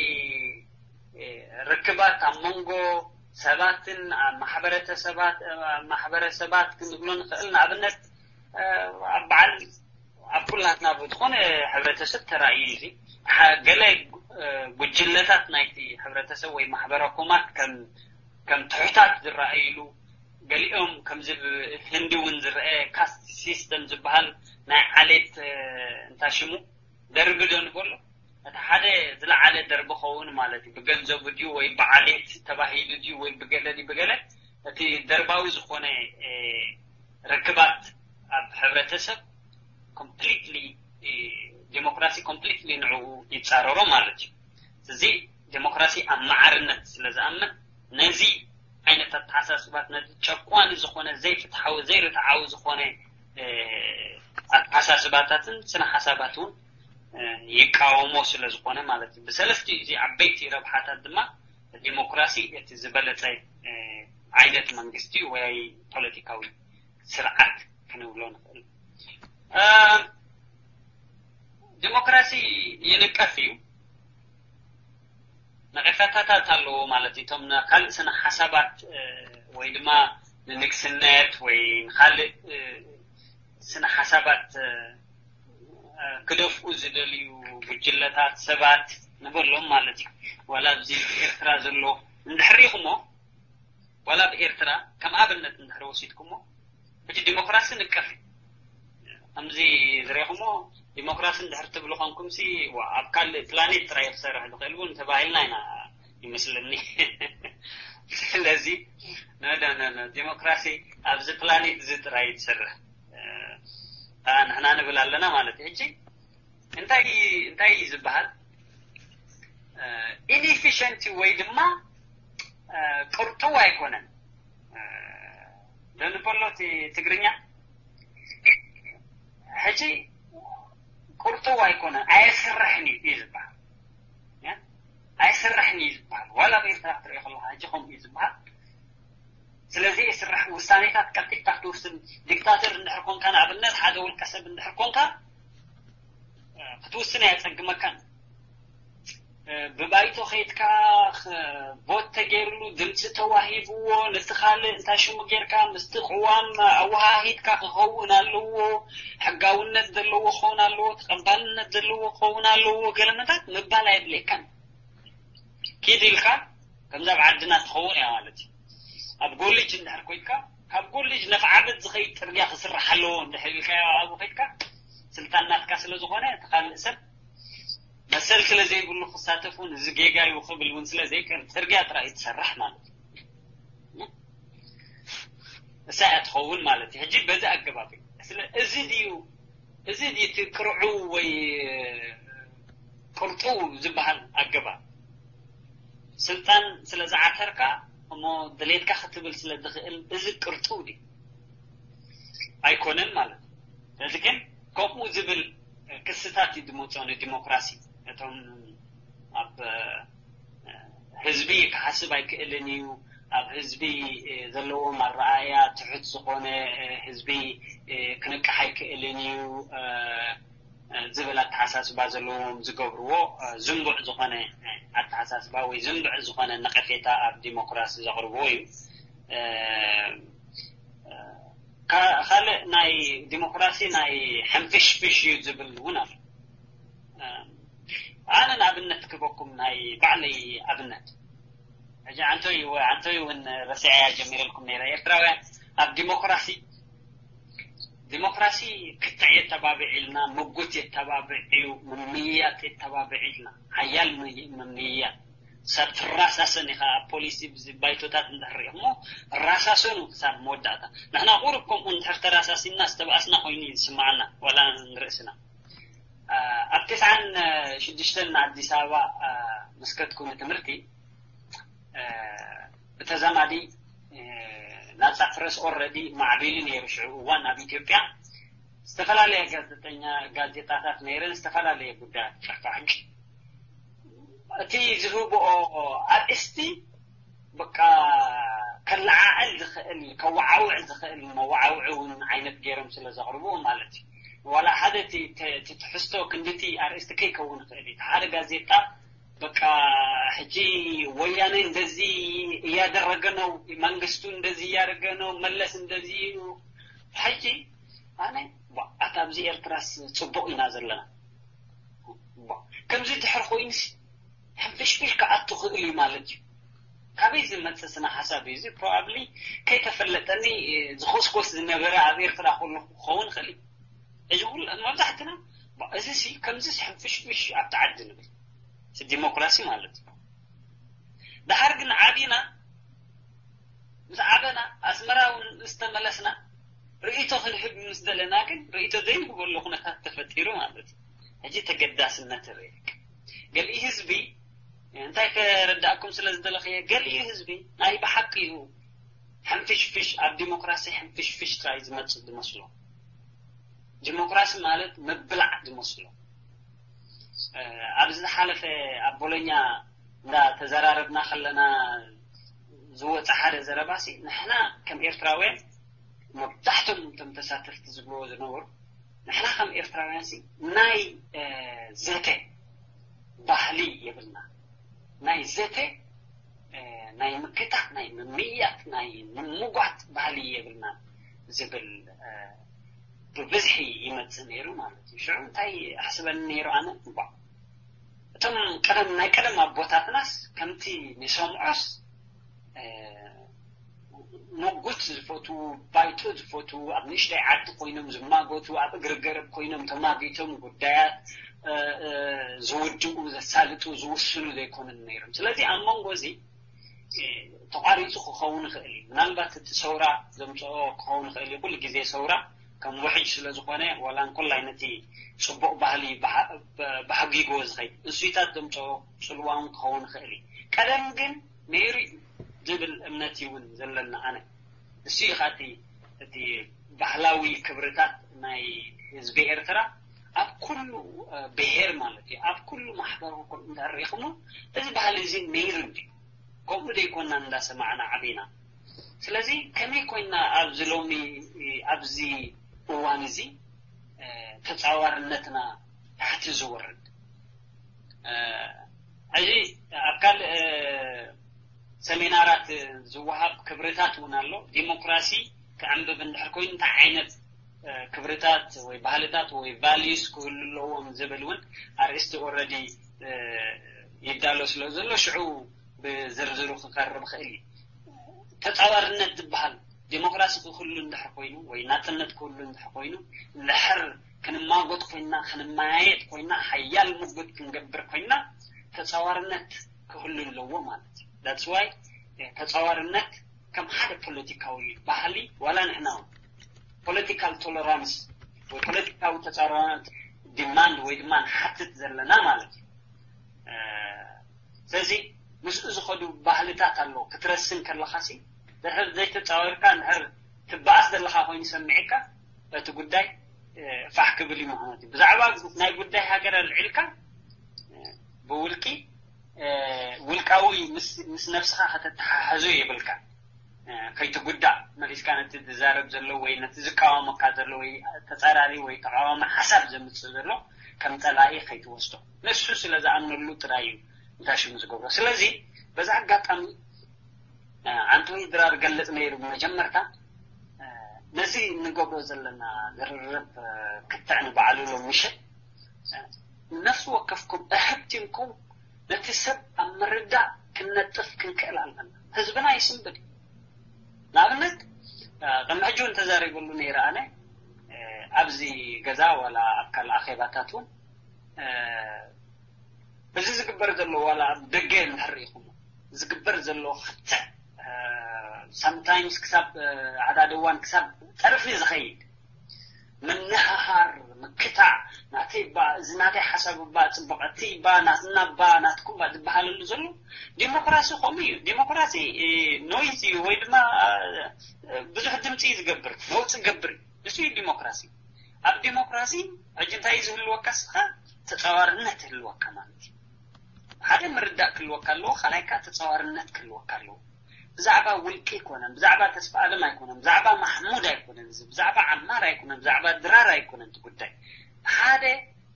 ርክባት ኣብ መንጎ ሰባትን ኣብ ማሕበረተሰባት ኣብ ማሕበረሰባት ክንብሎ ንኽእል። ንኣብነት ኣብ በዓል ኣብ ኩላትና ብዝኾነ ሕብረተሰብ ተራእዩ እዚ ገለ ጉጅለታት ናይቲ ሕብረተሰብ ወይ ማሕበረ ኮማት ከም ከም ትሑታት ዝረኣይሉ፣ ገሊኦም ከምዚ ህንዲ እውን ዝረአ ካስት ሲስተም ዝበሃል ናይ ዓሌት እንታይ ሽሙ ደርቢ ዶ ንበሎ፣ እቲ ሓደ ዝለዓለ ደርቢ ኸውን ማለት እዩ። ብገንዘቡ ድዩ ወይ ብዓሌት ተባሂሉ ድዩ ወይ ብገለ ድዩ ብገለ፣ እቲ ደርባዊ ዝኾነ ርክባት ኣብ ሕብረተሰብ ኮምፕሊትሊ ዲሞክራሲ ኮምፕሊትሊ ንዕኡ ይፃረሮ ማለት እዩ። እዚ ዲሞክራሲ ኣብ ማዕርነት ስለ ዝኣምን ነዚ ዓይነት ኣተሓሳስባት ነዚ ጨቋኒ ዝኾነ ዘይፍትሓዊ ዘይርትዓዊ ዝኾነ ኣተሓሳስባታትን ስነ ሓሳባት እውን ይቃወሞ ስለ ዝኾነ ማለት እዩ። ብሰለስቲኡ እዚ ዓበይቲ ረብሓታት ድማ ዲሞክራሲ እቲ ዝበለፀ ዓይነት መንግስቲ ወይ ፖለቲካዊ ስርዓት ክንብሎ ንኽእል። ዲሞክራሲ ይንቀፍ እዩ። ነቐፈታታት ኣለዎ ማለት እዩ። እቶም ካልእ ስነ ሓሳባት ወይ ድማ ንንግስነት ወይ ንካልእ ስነ ሓሳባት ክደፍኡ ዝደልዩ ጉጅለታት ሰባት ንበሎም ማለት እዩ። ዋላ ኣብዚ ኤርትራ ዘሎ እንድሕር ኢኹሞ ዋላ ኣብ ኤርትራ ከም ኣብነት እንድሕር ወሲድኩሞ እቲ ዲሞክራሲ ንቀፍ እዩ። ከምዚ ዝረኹሞ ዲሞክራሲ እንድሕር ትብሉ ኮንኩም ሲ ኣብ ካልእ ፕላኔት ጥራይ ክሰርሕ ዝኽእል እውን ተባሂልና ኢና ይመስለኒ። ስለዚ ዲሞክራሲ ኣብዚ ፕላኔት እዚ ጥራይ ትሰርሕ ንሕና ንብል ኣለና ማለት እዩ። ሕጂ እንታይ እንታይ እዩ ዝበሃል? ኢንኤፊሽንት ወይ ድማ ቅርጡው ኣይኮነን ደንበሎ እቲ ትግርኛ። ሕጂ ቅርጡው ኣይኮነን፣ ኣየስርሕን እዩ ዝበሃል። ኣየስርሕን እዩ ዝበሃል። ዋላ ኣብ ኤርትራ ክትሪኦ ከለካ ሕጂ ከምኡ እዩ ዝበሃል። ስለዚ የስራሕ ውሳኔታት ቀልጢፍካ ክትውስን፣ ዲክታተር እንድሕር ኮንካ፣ ንኣብነት ሓደ ውልቀ ሰብ እንድሕር ኮንካ ክትውስን ኣየፀግመካን። ብባይቶ ከይድካ ቮት ተገይርሉ ድምፂ ተዋሂብዎ ነቲ ካልእ እንታይ ሽሙ ጌርካ ምስቲ ቅዋም ኣወሃሂድካ ክኸውን ኣለዎ፣ ሕጋውነት ዘለዎ ክኸውን ኣለዎ፣ ተቐባልነት ዘለዎ ክኸውን ኣለዎ ገለመታት ምባል ኣየድልየካን። ኪድ ኢልካ ከምዛ ኣብ ዓድና ትኸውን እያ ማለት እዩ። ኣብ ጎልጅ እንድሕር ኮይድካ ካብ ጎልጅ ነፍዓበት ዝኸይድ ፅርግያ ክስራሕ ኣለዎ እንድሕር ኢልካ ኣብ ከይድካ ስልጣን ናትካ ስለ ዝኾነ እቲ ካልእ ሰብ መሰል ስለ ዘይብሉ ክሳተፍ እውን እዚ ጌጋ እዩ ክብል እውን ስለ ዘይክእል ፅርግያ ጥራይ እዩ ትሰርሕ ማለት እዩ። እሳ እያ ትኸውን ማለት እዩ። ሕጂ በዚ ኣገባብ እዩ። ስለ እዚ ድዩ እዚ ድዩ እቲ ቅርዑ ወይ ቅርጡ ዝበሃል ኣገባብ ስልጣን ስለ ዝዓተርካ እሞ ድሌትካ ክትብል ስለ ዝኽእል እዚ ቅርጡ ድዩ ኣይኮነን ማለት እዩ። ስለዚ ግን ከምኡ ዝብል ክስታት እዩ ዝመፅኦ ንዲሞክራሲ። እቶም ኣብ ህዝቢ ክሓስብ ኣይክእልን እዩ፣ ኣብ ህዝቢ ዘለዎም ኣረኣእያ ትሑት ዝኾነ፣ ህዝቢ ክነቅሕ ኣይክእልን እዩ ዝብል ኣተሓሳስባ ዘለዎም ዝገብርዎ ዝንቡዕ ዝኾነ ኣተሓሳስባ ወይ ዝንቡዕ ዝኾነ ነቐፌታ ኣብ ዲሞክራሲ ዘቕርብዎ እዩ። ካልእ ናይ ዲሞክራሲ ናይ ሕንፍሽፍሽ እዩ ዝብል እውን ኣሎ። ኣነ ንኣብነት ክበኩም ናይ ባዕለይ ኣብነት ሕጂ ኣንቶይ ኣንቶይ እውን ረሲዐያ ጀሚረልኩም ነይረ። ኤርትራውያን ኣብ ዲሞክራሲ ዲሞክራሲ ክትዕ የተባብዕ ኢልና፣ ምጉት የተባብዕ እዩ፣ ምምይያጥ የተባብዕ ኢልና፣ ሓያል ምምይያጥ ሰብ ትራሳሰን ኢኻ። ኣብ ፖሊሲ ባይቶታት እንድሕር ሪኢኹሞ ራሳሰኑ ክሳብ መወዳእታ። ንሕና ቁሩብ ከምኡ እንድሕር ተራሳሲና ዝተባእስና ኮይኑ እዩ ዝስምዓና ዋላ ንርእስና። ኣብ ተስዓን ሽዱሽተን ኣዲስ ኣበባ ምስ ከድኩ ንትምህርቲ ብተዛማዲ ናፃ ፕረስ ኦረዲ ማዕቢሉ ነይሩ። ሽዑ እዋን ኣብ ኢትዮጵያ ዝተፈላለያ ጋዜጠኛ ጋዜጣታት ነይረን ዝተፈላለየ ጉዳያት ጨፋ ሕጂ እቲ ዝህብኦ ኣርእስቲ በቃ ከለዓዕል ዝኽእል ከወዓውዕ ዝኽእል መወዓውዒ እውን ዓይነት ገይሮም ስለ ዘቕርብዎ ማለት እዩ። ዋላ ሓደ እቲ ትሕዝቶ ክንድቲ ኣርእስቲ ከይከውን ይኽእል እዩ። ሓደ ጋዜጣ በቃ ሕጂ ወያነ እንደዚ እያደረገ ነው፣ መንግስቱ እንደዚ እያደረገ ነው፣ መለስ እንደዚ እዩ። ሕጂ ኣነ ኣታ ኣብዚ ኤርትራስ ፅቡቕ ኢና ዘለና። ከምዚ ድሕር ኮይኑስ ሕንፍሽፍሽ ክኣቱ ክእል እዩ ማለት እዩ። ካበይ ዝመፅእ ስነ ሓሳብ እዩ እዚ? ፕሮባብሊ ከይተፈለጠኒ ዝኮስኮስ ዝነበረ ኣብ ኤርትራ ከሎ ክኸውን ይኽእል እዩ። እዚ ኩሉ መብዛሕትና እዚ ሲ ከምዚ ሕንፍሽፍሽ ኣብቲ ዓዲ ንብል ዲሞክራሲ ማለት እዩ። ድሓር ግን ዓቢና ምስ ዓበና ኣስመራ እውን ምስ ተመለስና ርእይቶ ክንህብ ምስ ደለና ግን ርእይቶ ዘይንህበሉ ኩነታት ተፈጢሩ ማለት እዩ። ሕጂ ተገዳስነት ይርእ። ገሊኡ ህዝቢ እንታይ ከረዳእኩም ስለ ዝደለኽየ፣ ገሊኡ ህዝቢ ናይ ብሓቂ እዩ ሕንፍሽፍሽ ኣብ ዲሞክራሲ ሕንፍሽፍሽ ጥራይ ዝመፅእ ዝመስሎ። ዲሞክራሲ ማለት ምብላዕ ዝመስሎ። ኣብዚ ዝሓለፈ ኣብ ቦሎኛ እንዳ ተዘራረብና ከለና ዝወፀ ሓደ ዘረባሲ ንሕና ከም ኤርትራውያን መብዛሕቶም እቶም ተሳተፍቲ ዝብልዎ ዝነበሩ ንሕና ከም ኤርትራውያን ሲ ናይ ዘተ ባህሊ የብልና። ናይ ዘተ ናይ ምግታእ ናይ ምምያጥ ናይ ምምጓት ባህሊ የብልና ዝብል ብብዝሒ ይመፅእ ነይሩ ማለት እዩ። ሽዑ እንታይ ኣሕስበኒ ነይሩ ኣነ እባ እቶም ቀደም ናይ ቀደም ኣቦታትናስ ከምቲ ንሰምዖስ ሞጉት ዝፈትዉ ባይቶ ዝፈትዉ ኣብ ንእሽተይ ዓዲ ኮይኖም ዝማጎቱ ኣብ እግሪ ገረብ ኮይኖም ተማጊቶም ጉዳያት ዝውድኡ ዘሳልጡ ዝውስኑ ዘይኮኑን ነይሮም። ስለዚ ኣብ መንጎ እዚ ተቋሪፁ ክኸውን ይኽእል እዩ። ምናልባት እቲ ሰውራ ዘምፅኦ ክኸውን ይኽእል እዩ። ኩሉ ግዜ ሰውራ ከም ውሕጅ ስለ ዝኾነ ዋላ እንኮላይ ነቲ ፅቡቕ ባህሊ ብሓጊጎ ዝኸይድ እሱይታት ዘምፅኦ ፅልዋ እውን ክኸውን ይኽእል እዩ። ቀደም ግን ነይሩ እዩ ዝብል እምነት እውን ዘለና ኣነ እሱ ኢኻ እቲ እቲ ባህላዊ ክብርታት ናይ ህዝቢ ኤርትራ ኣብ ኩሉ ብሄር ማለት እዩ ኣብ ኩሉ ማሕበሩ እንተሪኢኹሞ እዚ ባህሊ እዚ ነይሩ እንዲ ከምኡ ዘይኮና እንዳሰማዕና ዓቢና። ስለዚ ከመይ ኮይና ኣብዚ ሎሚ ኣብዚ እዋን እዚ ተፃዋርነትና ታሕቲ ዝወርድ ሕዚ ኣብ ካልእ ሰሚናራት ዝወሃብ ክብርታት እውን ኣሎ። ዲሞክራሲ ክዕንብብ እንድሕር ኮይኑ እንታይ ዓይነት ክብርታት ወይ ባህልታት ወይ ቫልዩስ ክህሉ ኣለዎም ዝብል እውን ኣርእስቲ ኦረዲ ይዳሎ ስለ ዘሎ ሽዑ ብዝርዝሩ ክቀርብ ክእል እዩ። ተፃዋርነት ዝበሃል ዲሞክራሲ ክህሉ እንድሕር ኮይኑ ወይ ናፅነት ክህሉ እንድሕር ኮይኑ እንድሕር ክንማጎት ኮይና ክንመያየጥ ኮይና ሓያል ምጉት ክንገብር ኮይና ተፃዋርነት ክህሉ ኣለዎ ማለት እዩ። That's why ተፃዋርነት ከም ሓደ ፖለቲካዊ ባህሊ ዋላ ንሕና እውን ፖለቲካል ቶለራንስ ወይ ፖለቲካዊ ተፃዋርነት ዲማንድ ወይ ድማ ንሓትት ዘለና ማለት እዩ። ስለዚ ምስኡ ዝኸዱ ባህልታት ኣለዉ ክትረስን ከለኻ ሲ ድሕር ዘይተፃወርካ ድሕር ትበኣስ ዘለኻ ኮይኑ ሰሚዕካ እቲ ጉዳይ ፋሕ ክብል እዩ ማለት እዩ። ብዛዕባ ናይ ጉዳይ ሃገር ኣልዒልካ ብውልቂ ውልቃዊ ምስ ነብስኻ ከተተሓሕዞ የብልካ። ከይትጉዳእ መሊስካ ነቲ ዝዛረብ ዘሎ ወይ ነቲ ዝቃወመካ ዘሎ ወይ ተጻራሪ ወይ ተቃዋሚ ሓሳብ ዘምጽእ ዘሎ ከም ጸላኢ ከይትወስዶ፣ ንሱ ስለ ዝኣምነሉ ጥራይ እዩ እንታይ ሽሙ ዝገብሮ። ስለዚ በዚ ኣጋጣሚ ኣንቶኒ ድራር ገልጽ ነይሩ ብመጀመርታ ነዚ እንገብሮ ዘለና ዝርርብ ክትዕ ንባዕሉ ሎም ምሸት ነፍሲ ወከፍኩም ኣሕቲምኩም ነቲ ሰብ ኣብ ምርዳእ ክንነጥፍ ክንክእል ኣለና። ህዝብና ይስንብድ እዩ። ንኣብነት ቅድሚ ሕጂ እውን ተዛሪበሉ ነይረ ኣነ ኣብዚ ገዛ ዋላ ኣብ ካልእ ኣኼባታት እውን እዚ ዝግበር ዘሎ ዋላ ኣብ ደገ እንድሕር ርኢኹሞ ዝግበር ዘሎ ክትዕ sometimes ክሳብ ሓደ እዋን ክሳብ ጠርፊ ዝኸይድ ምንሃሃር ምክታዕ ናተይ ባ እዚ ናተይ ሓሳብ ባ ጽቡቕ እቲ ባ ናትና ባ ናትኩም ባ ዝበሃለሉ ዘሎ ዲሞክራሲ ከምኡ እዩ። ዲሞክራሲ ኖይዝ እዩ ወይ ድማ ብዙሕ ድምፂ እዩ ዝገብር ነውፂ ገብር እዩ። እሱ እዩ ዲሞክራሲ። ኣብ ዲሞክራሲ ሕጂ እንታይ እዩ ዝህልወካ? ስኻ ተፃዋርነት ይህልወካ ማለት እዩ። ሓደ ምርዳእ ክህልወካ ኣለዎ፣ ካልኣይ ከዓ ተፃዋርነት ክህልወካ ኣለዎ። ብዛዕባ ውልቂ ኣይኮነን፣ ብዛዕባ ተስፋ ኣለም ኣይኮነን፣ ብዛዕባ ማሕሙድ ኣይኮነን፣ እዚ ብዛዕባ ዓማር ኣይኮነን፣ ብዛዕባ ድራር ኣይኮነን እቲ ጉዳይ። ሓደ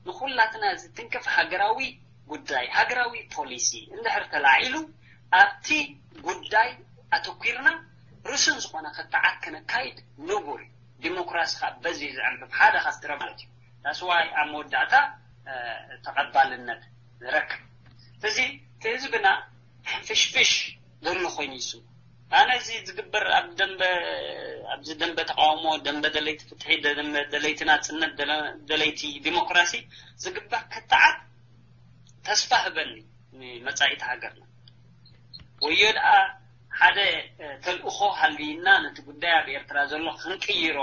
ንኩላትና ዝትንክፍ ሃገራዊ ጉዳይ፣ ሃገራዊ ፖሊሲ እንድሕር ተላዒሉ ኣብቲ ጉዳይ ኣተኲርና ርሱን ዝኾነ ክትዓት ከነካይድ ንቡር እዩ። ዲሞክራሲ ከዓ በዚ እዩ ዝዕንብብ፣ ሓደ ካብቲ ረብሓ ማለት እዩ። ዳስዋይ ኣብ መወዳእታ ተቐባልነት ዝረክብ። እዚ እቲ ህዝብና ሕንፍሽፍሽ ዘሎ ኮይኑ ይስሙ። ኣነ እዚ ዝግበር ኣብ ደንበ ኣብዚ ደንበ ተቃውሞ፣ ደንበ ደለይቲ ፍትሒ፣ ደንበ ደለይቲ ናጽነት፣ ደለ- ደለይቲ ዲሞክራሲ ዝግበር ክትዓት ተስፋ ህበኒ ንመጻኢት ሃገርና። ወዮ ደኣ ሓደ ተልእኾ ሃልይና ነቲ ጉዳይ ኣብ ኤርትራ ዘሎ ክንቅይሮ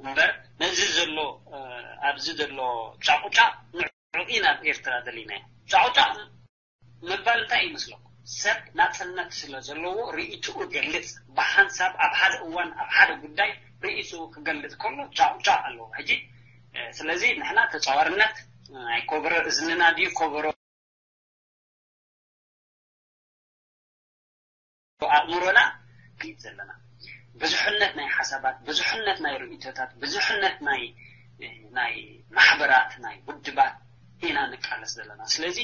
እምበር ነዚ ዘሎ ኣብዚ ዘሎ ጫቁጫ ንዑ ኢና ኣብ ኤርትራ ደሊናዮ። ጫቁጫ ምባል እንታይ ይመስለኩም? ሰብ ናጽነት ስለ ዘለዎ ርእይትኡ ገልጽ፣ ብሓንሳብ ኣብ ሓደ እዋን ኣብ ሓደ ጉዳይ ርእይትኡ ክገልጽ ከሎ ጫቁጫ ኣለዎ። ሕጂ ስለዚ ንሕና ተጻዋርነት ኣይኮበሮ እዝንና ድዩ ኮበሮ ኣእምሮና ክይድ ዘለና ብዙሕነት ናይ ሓሳባት፣ ብዙሕነት ናይ ርእይቶታት፣ ብዙሕነት ናይ ናይ ማሕበራት ናይ ውድባት ኢና ንቃለስ ዘለና። ስለዚ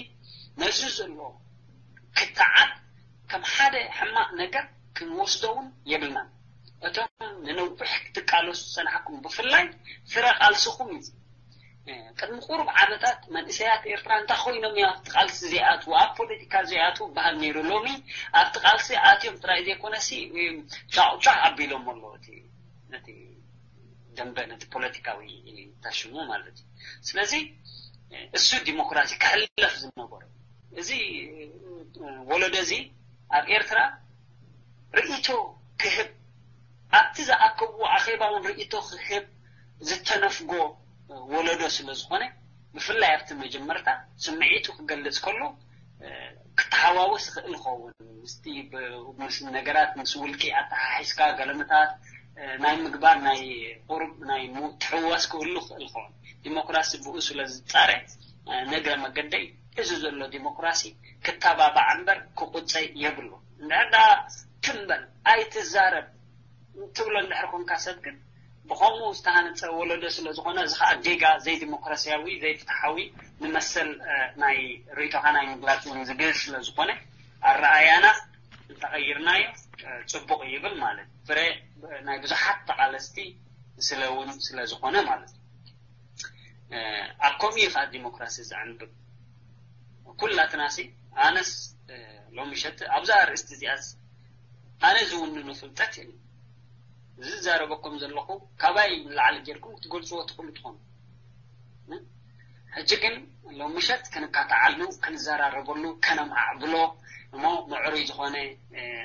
ነዚ ዘሎ ክትዓት ከም ሓደ ሕማቕ ነገር ክንወስዶ እውን የብልናን። እቶም ንነዊሕ ክትቃለሱ ዝጸናሕኩም ብፍላይ ፍረ ቃልስኹም እዩ። ቅድሚ ቁሩብ ዓመታት መንእሰያት ኤርትራ እንታይ ኮይኖም እዮም ኣብቲ ቃልሲ ዘይኣትዉ ኣብ ፖለቲካ ዘይኣትዉ በሃል ነይሩ። ሎሚ ኣብቲ ቃልሲ ኣትዮም ጥራይ ዘይኮነሲ ጫቑጫቕ ኣቢሎም ኣለዉ እቲ ነቲ ደንበ ነቲ ፖለቲካዊ ታሽሙ ማለት እዩ። ስለዚ እሱ ዲሞክራሲ ክሕለፍ ዝነበሩ እዚ ወለዶ እዚ ኣብ ኤርትራ ርእይቶ ክህብ ኣብቲ ዝኣከብዎ ኣኼባውን ርእይቶ ክህብ ዝተነፍጎ ወለዶ ስለ ዝኾነ ብፍላይ ኣብቲ መጀመርታ ስምዒቱ ክገልጽ ከሎ ክተሓዋወስ ይኽእል ይኸውን ምስቲ ምስ ነገራት ምስ ውልቂ ኣተሓሒዝካ ገለመታት ናይ ምግባር ናይ ቁሩብ ናይ ትሕዋስ ክህሉ ይኽእል ይኸውን። ዲሞክራሲ ብኡ ስለ ዝጻረ ነግረ መገደይ እዚ ዘሎ ዲሞክራሲ ክተባባዕ እምበር ክቁጸይ የብሉ። እንድሕር ደኣ ትም በል ኣይትዛረብ ትብሎ እንድሕር ኮንካ ሰብ ግን ብኸምኡ ዝተሃነፀ ወለዶ ስለ ዝኾነ እዚ ከዓ ጌጋ ዘይዲሞክራሲያዊ ዘይፍትሓዊ ንመሰል ናይ ርእይቶኻ ናይ ምግላፅ እውን ዝግህስ ስለ ዝኾነ ኣረኣያና እንተቐይርናዮ ፅቡቕ ይብል ማለት ፍረ ናይ ብዙሓት ተቓለስቲ ስለ እውን ስለ ዝኾነ ማለት እዩ። ኣብ ከምኡ እዩ ከዓ ዲሞክራሲ ዘዕንብብ። ኩላትናሲ ኣነስ ሎሚ ሸት ኣብዛ ኣርእስቲ እዚኣስ ኣነ ዝውንኑ ፍልጠት የለን። እዚ ዝዛረበኩም ዘለኹ ካባይ ንላዕሊ ጌርኩም ክትገልፅዎ ትኽእሉ ትኾኑ። ሕጂ ግን ሎም ምሸት ክንካተዓሉ ክንዘራረበሉ ከነማዕብሎ እሞ ምዕሩይ ዝኾነ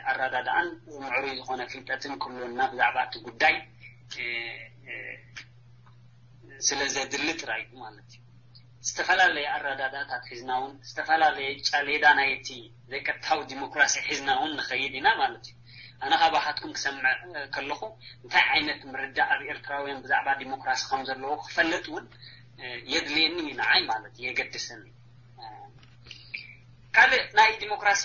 ኣረዳድኣን ምዕሩይ ዝኾነ ፍልጠትን ክህልወና ብዛዕባ እቲ ጉዳይ ስለ ዘድሊ ጥራይ ማለት እዩ። ዝተፈላለየ ኣረዳድኣታት ሒዝና እውን ዝተፈላለየ ጫሌዳ ናይቲ ዘይቀጥታዊ ዲሞክራሲ ሒዝና እውን ንኸይድ ኢና ማለት እዩ። ኣነ ካባኻትኩም ክሰምዕ ከለኹ እንታይ ዓይነት ምርዳእ ኣብ ኤርትራውያን ብዛዕባ ዲሞክራሲ ከም ዘለዎ ክፈልጥ እውን የድልየኒ፣ ንዓይ ማለት የገድሰኒ። ካልእ ናይ ዲሞክራሲ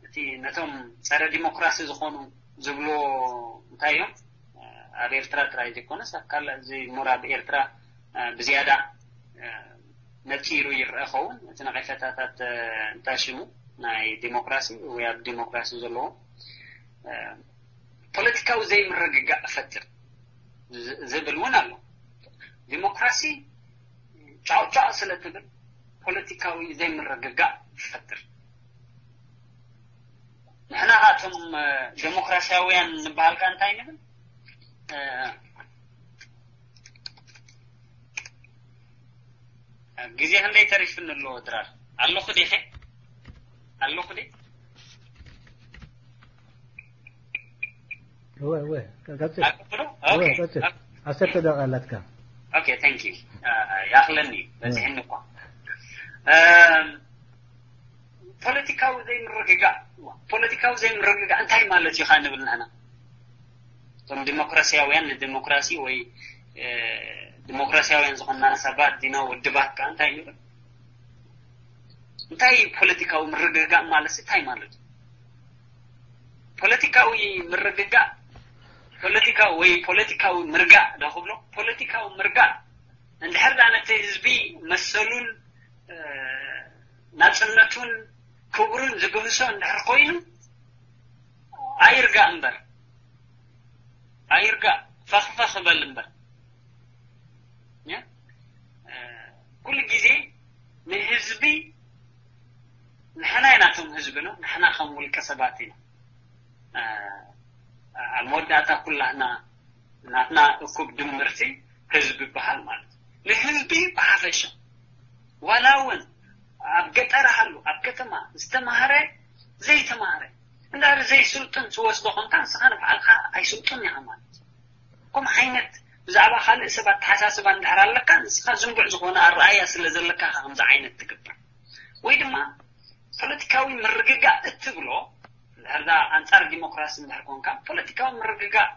እቲ ነቶም ጸረ ዲሞክራሲ ዝኾኑ ዝብሎ እንታይ እዮም? ኣብ ኤርትራ ጥራይ ዘይኮነስ ኣብ ካልእ እዚ ምሁር ኣብ ኤርትራ ብዝያዳ ነጺሩ ይረአ ኸውን። እቲ ነቐፈታታት እንታይ ሽሙ ናይ ዲሞክራሲ ወይ ኣብ ዲሞክራሲ ዘለዎ ፖለቲካዊ ዘይምርግጋእ እፈጥር ዝብል እውን ኣሎ። ዲሞክራሲ ጫውጫው ስለ ትብል ፖለቲካዊ ዘይምርግጋእ ትፈጥር። ንሕና ኻቶም ዲሞክራሲያውያን ንበሃል ከ እንታይ ንብል? ግዜ ክንደይ ተሪፍኒ ኣሎ ድራር? ኣለኹ ዲኸ? ኣለኹ ዲ? እወ እወ ቀጽል። ኣለኹ ዶ? ኦኬ። ቀጽል። ዓሰርተ ደቂቃ ኣላትካ። ኦኬ፣ ታንክ ዩ። ይኣኽለኒ፣ በዚሕኒ እኳ። ፖለቲካዊ ዘይምርግጋእ፣ ፖለቲካዊ ዘይምርግጋእ እንታይ ማለት እዩ ካ ንብል ንሕና? እቶም ዲሞክራሲያውያን ንዲሞክራሲ ወይ ዲሞክራሲያውያን ዝኾንና ሰባት ዲና ውድባት ከ እንታይ ንብል? እንታይ ፖለቲካዊ ምርግጋእ ማለት እንታይ ማለት እዩ? ፖለቲካዊ ምርግጋእ፣ ፖለቲካዊ ወይ ፖለቲካዊ ምርጋእ ዶ ክብሎ? ፖለቲካዊ ምርጋእ እንድሕር ዳ ነቲ ህዝቢ መሰሉን ናጽነቱን ክብሩን ዝግህሶ እንድሕር ኮይኑ ኣይርጋእ እምበር፣ ኣይርጋእ፣ ፈኽፈኽ በል እምበር። ኩሉ ግዜ ንህዝቢ ንሕና ኢና እቶም ህዝቢ ነው፣ ንሕና ከም ውልቀ ሰባት ኢና። ኣብ መወዳእታ ኩላህና ናትና እኩብ ድምርቲ ህዝቢ ይበሃል ማለት እዩ። ንህዝቢ ብሓፈሻ ዋላ እውን ኣብ ገጠር ሃሉ ኣብ ከተማ ዝተማህረ ዘይተማህረ እንዳ ዘይስልጡን ትወስዶ ኮንካ ንስኻ ንባዕልካ ኣይስልጡን ኢኻ ማለት እዩ። ከም ዓይነት ብዛዕባ ካልእ ሰብ ኣተሓሳስባ እንድሕር ኣለካ ንስኻ ዝንቡዕ ዝኾነ ኣረኣያ ስለ ዘለካ ኢኻ ከምዚ ዓይነት ትግበር። ወይ ድማ ፖለቲካዊ ምርግጋእ እትብሎ እንድሕር ዳ ኣንጻር ዲሞክራሲ እንድሕር ኮንካ ፖለቲካዊ ምርግጋእ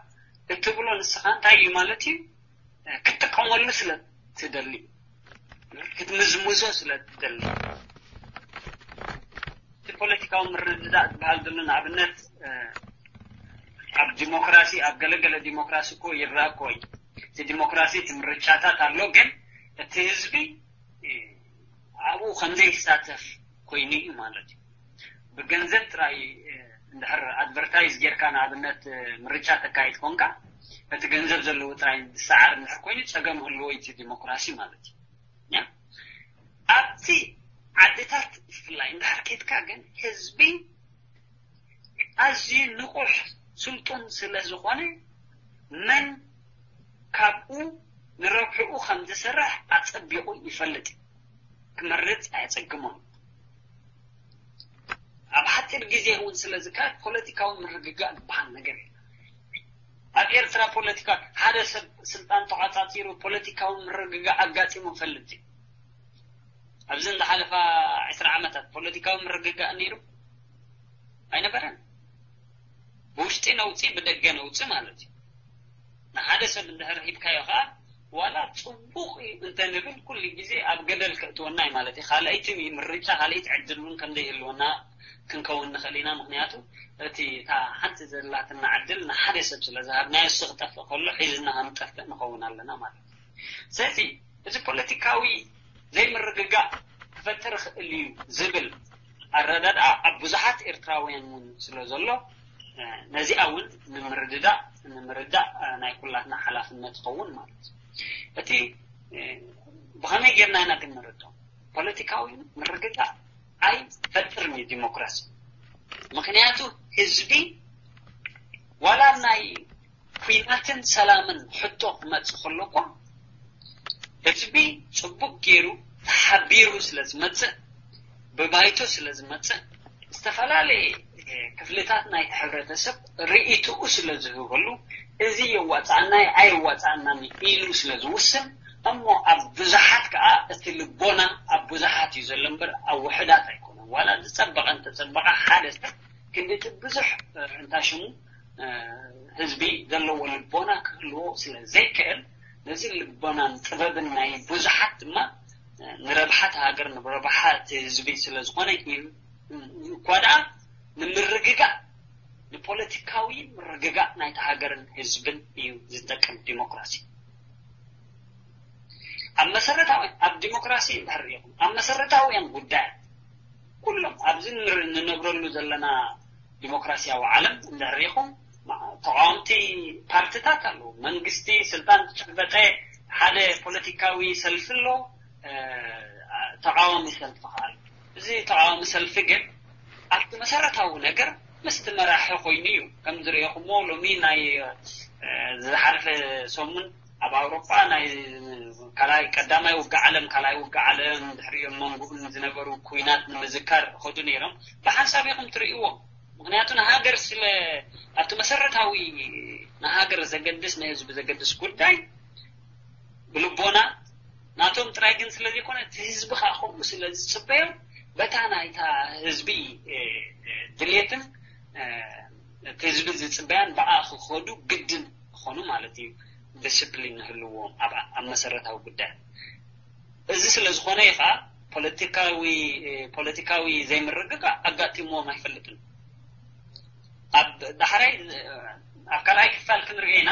እትብሎ ንስኻ እንታይ እዩ ማለት እዩ? ክትጥቀመሉ ስለ ትደሊ፣ ክትምዝምዞ ስለ ትደሊ። እቲ ፖለቲካዊ ምርድዳእ ዝበሃል ዘሎ ንኣብነት ኣብ ዲሞክራሲ ኣብ ገለገለ ዲሞክራሲ እኮ ይረኣ እኮ እዩ። እቲ ዲሞክራሲ እቲ ምርጫታት ኣሎ፣ ግን እቲ ህዝቢ ኣብኡ ከም ዘይሳተፍ ኮይኑ እዩ ማለት እዩ። ብገንዘብ ጥራይ እንድሕር ኣድቨርታይዝ ጌርካ ንኣብነት ምርጫ ተካይድ ኮንካ እቲ ገንዘብ ዘለዎ ጥራይ ዝሰዓር እንድሕር ኮይኑ ጸገም ህልዎ እዩ ዲሞክራሲ ማለት እዩ። ኣብቲ ዓድታት ብፍላይ እንድሕር ኬድካ ግን ህዝቢ ኣዝዩ ንቑሕ ስልጡን ስለ ዝኾነ መን ካብኡ ንረብሕኡ ከም ዝሰርሕ ኣጸቢቑ ይፈልጥ እዩ። ክመርጽ ኣየጸግሞን። ኣብ ሓጺር ግዜ እውን ስለ ዝካየድ ፖለቲካዊ ምርግጋእ ዝበሃል ነገር የለን። ኣብ ኤርትራ ፖለቲካ ሓደ ሰብ ስልጣን ተቋጻጺሩ ፖለቲካዊ ምርግጋእ ኣጋጢሙ ይፈልጥ እዩ? ኣብዚ ዝሓለፋ ዕስራ ዓመታት ፖለቲካዊ ምርግጋእ ነይሩ ኣይነበረን። ብውሽጢ ነውጺ ብደገ ነውጺ ማለት እዩ። ንሓደ ሰብ እንድሕር ሂብካዮ ከዓ ዋላ ጽቡቕ እዩ እንተንብል ኩሉ ግዜ ኣብ ገደል ከእትወና እዩ ማለት እዩ። ካልኣይቲ ምርጫ ካልኣይቲ ዕድል እውን ከም ዘይህልወና ክንከውን ንኽእል ኢና። ምክንያቱ እቲ እታ ሓንቲ ዘላትና ዕድል ንሓደ ሰብ ስለ ዝሃብናዮ እሱ ክጠፍእ ከሎ ሒዝና ከም ጠፍእ ንኸውን ኣለና ማለት እዩ። ስለዚ እዚ ፖለቲካዊ ዘይምርግጋእ ክፈጥር ይኽእል እዩ ዝብል ኣረዳድኣ ኣብ ብዙሓት ኤርትራውያን እውን ስለ ዘሎ ነዚኣ እውን ንምርድዳእ ንምርዳእ ናይ ኩላትና ሓላፍነት ይኸውን ማለት እዩ። እቲ ብኸመይ ጌርና ኢና ግን ንርድኦ? ፖለቲካዊ ምርግጋእ ኣይፈጥርን እዩ ዲሞክራሲ። ምክንያቱ ህዝቢ ዋላ ናይ ኩናትን ሰላምን ሕቶ ክመጽእ ከሎ እኳ ህዝቢ ጽቡቕ ገይሩ ተሓቢሩ ስለ ዝመጽእ ብባይቶ ስለ ዝመጽእ ዝተፈላለየ ክፍልታት ናይ ሕብረተሰብ ርእይትኡ ስለ ዝህበሉ እዚ የዋጽኣና ኣየዋጽኣናን ኢሉ ስለ ዝውስን እሞ ኣብ ብዙሓት ከዓ እቲ ልቦና ኣብ ብዙሓት እዩ ዘሎ እምበር ኣብ ውሕዳት ኣይኮነን። ዋላ ዝጸበቐ እንተጸበቐ ሓደ ሰብ ክንድቲ ብዙሕ እንታሽሙ ህዝቢ ዘለዎ ልቦና ክህልዎ ስለ ዘይክእል፣ ነዚ ልቦናን ጥበብን ናይ ብዙሓት ድማ ንረብሓት ሃገር፣ ንረብሓት ህዝቢ ስለ ዝኾነ እዩ። እኳ ደኣ ንምርግጋእ፣ ንፖለቲካዊ ምርግጋእ ናይቲ ሃገርን ህዝብን እዩ ዝጠቅም ዲሞክራሲ። ኣብ መሰረታዊ ኣብ ዲሞክራሲ እንድሕር ርኢኹም፣ ኣብ መሰረታውያን ጉዳያት ኩሎም ኣብዚ ንር- ንነብረሉ ዘለና ዲሞክራሲያዊ ዓለም እንድሕር ርኢኹም፣ ማ- ተቃወምቲ ፓርቲታት ኣለዉ። መንግስቲ ስልጣን ዝጨበጠ ሓደ ፖለቲካዊ ሰልፊ ኣሎ። እ፣ ተቃዋሚ ሰልፊ ከዓ ኣሎ። እዚ ተቃዋሚ ሰልፊ ግን ኣብቲ መሰረታዊ ነገር ምስቲ መራሒ ኮይኑ እዩ። ከም ዝርኢኹሞ ሎሚ ናይ እ፣ ዝሓለፈ ሰሙን ኣብ ኣውሮጳ ናይ ካልኣይ ቀዳማይ ውግእ ዓለም፣ ካልኣይ ውግእ ዓለም ድሕሪኦም መንጉእን ዝነበሩ ኩናት ንምዝካር ኸዱ ነይሮም። ብሓንሳብ ኢኹም ትርእይዎም። ምክንያቱ ንሃገር ስለ ኣብቲ መሰረታዊ ንሃገር ዘገድስ ንህዝቢ ዘገድስ ጉዳይ ብልቦና ናቶም ጥራይ ግን ስለ ዘይኮነ እቲ ህዝቢ ከዓ ከምኡ ስለ ዝፅበዮም በታ ናይታ ህዝቢ እ፣ እ፣ ድሌትን እ፣ እቲ ህዝቢ ዝፅበያን ብኣ ክኸዱ ግድን ክኾኑ ማለት እዩ። ዲስፕሊን ንህልዎም ኣብ ኣብ መሰረታዊ ጉዳይ። እዚ ስለ ዝኾነ እዩ ከዓ ፖለቲካዊ ፖለቲካዊ ዘይምርግጋእ ኣጋጢምዎም ኣይፈልጥን። ኣብ ዳሕራይ ኣብ ካልኣይ ክፋል ክንርኢ ኢና።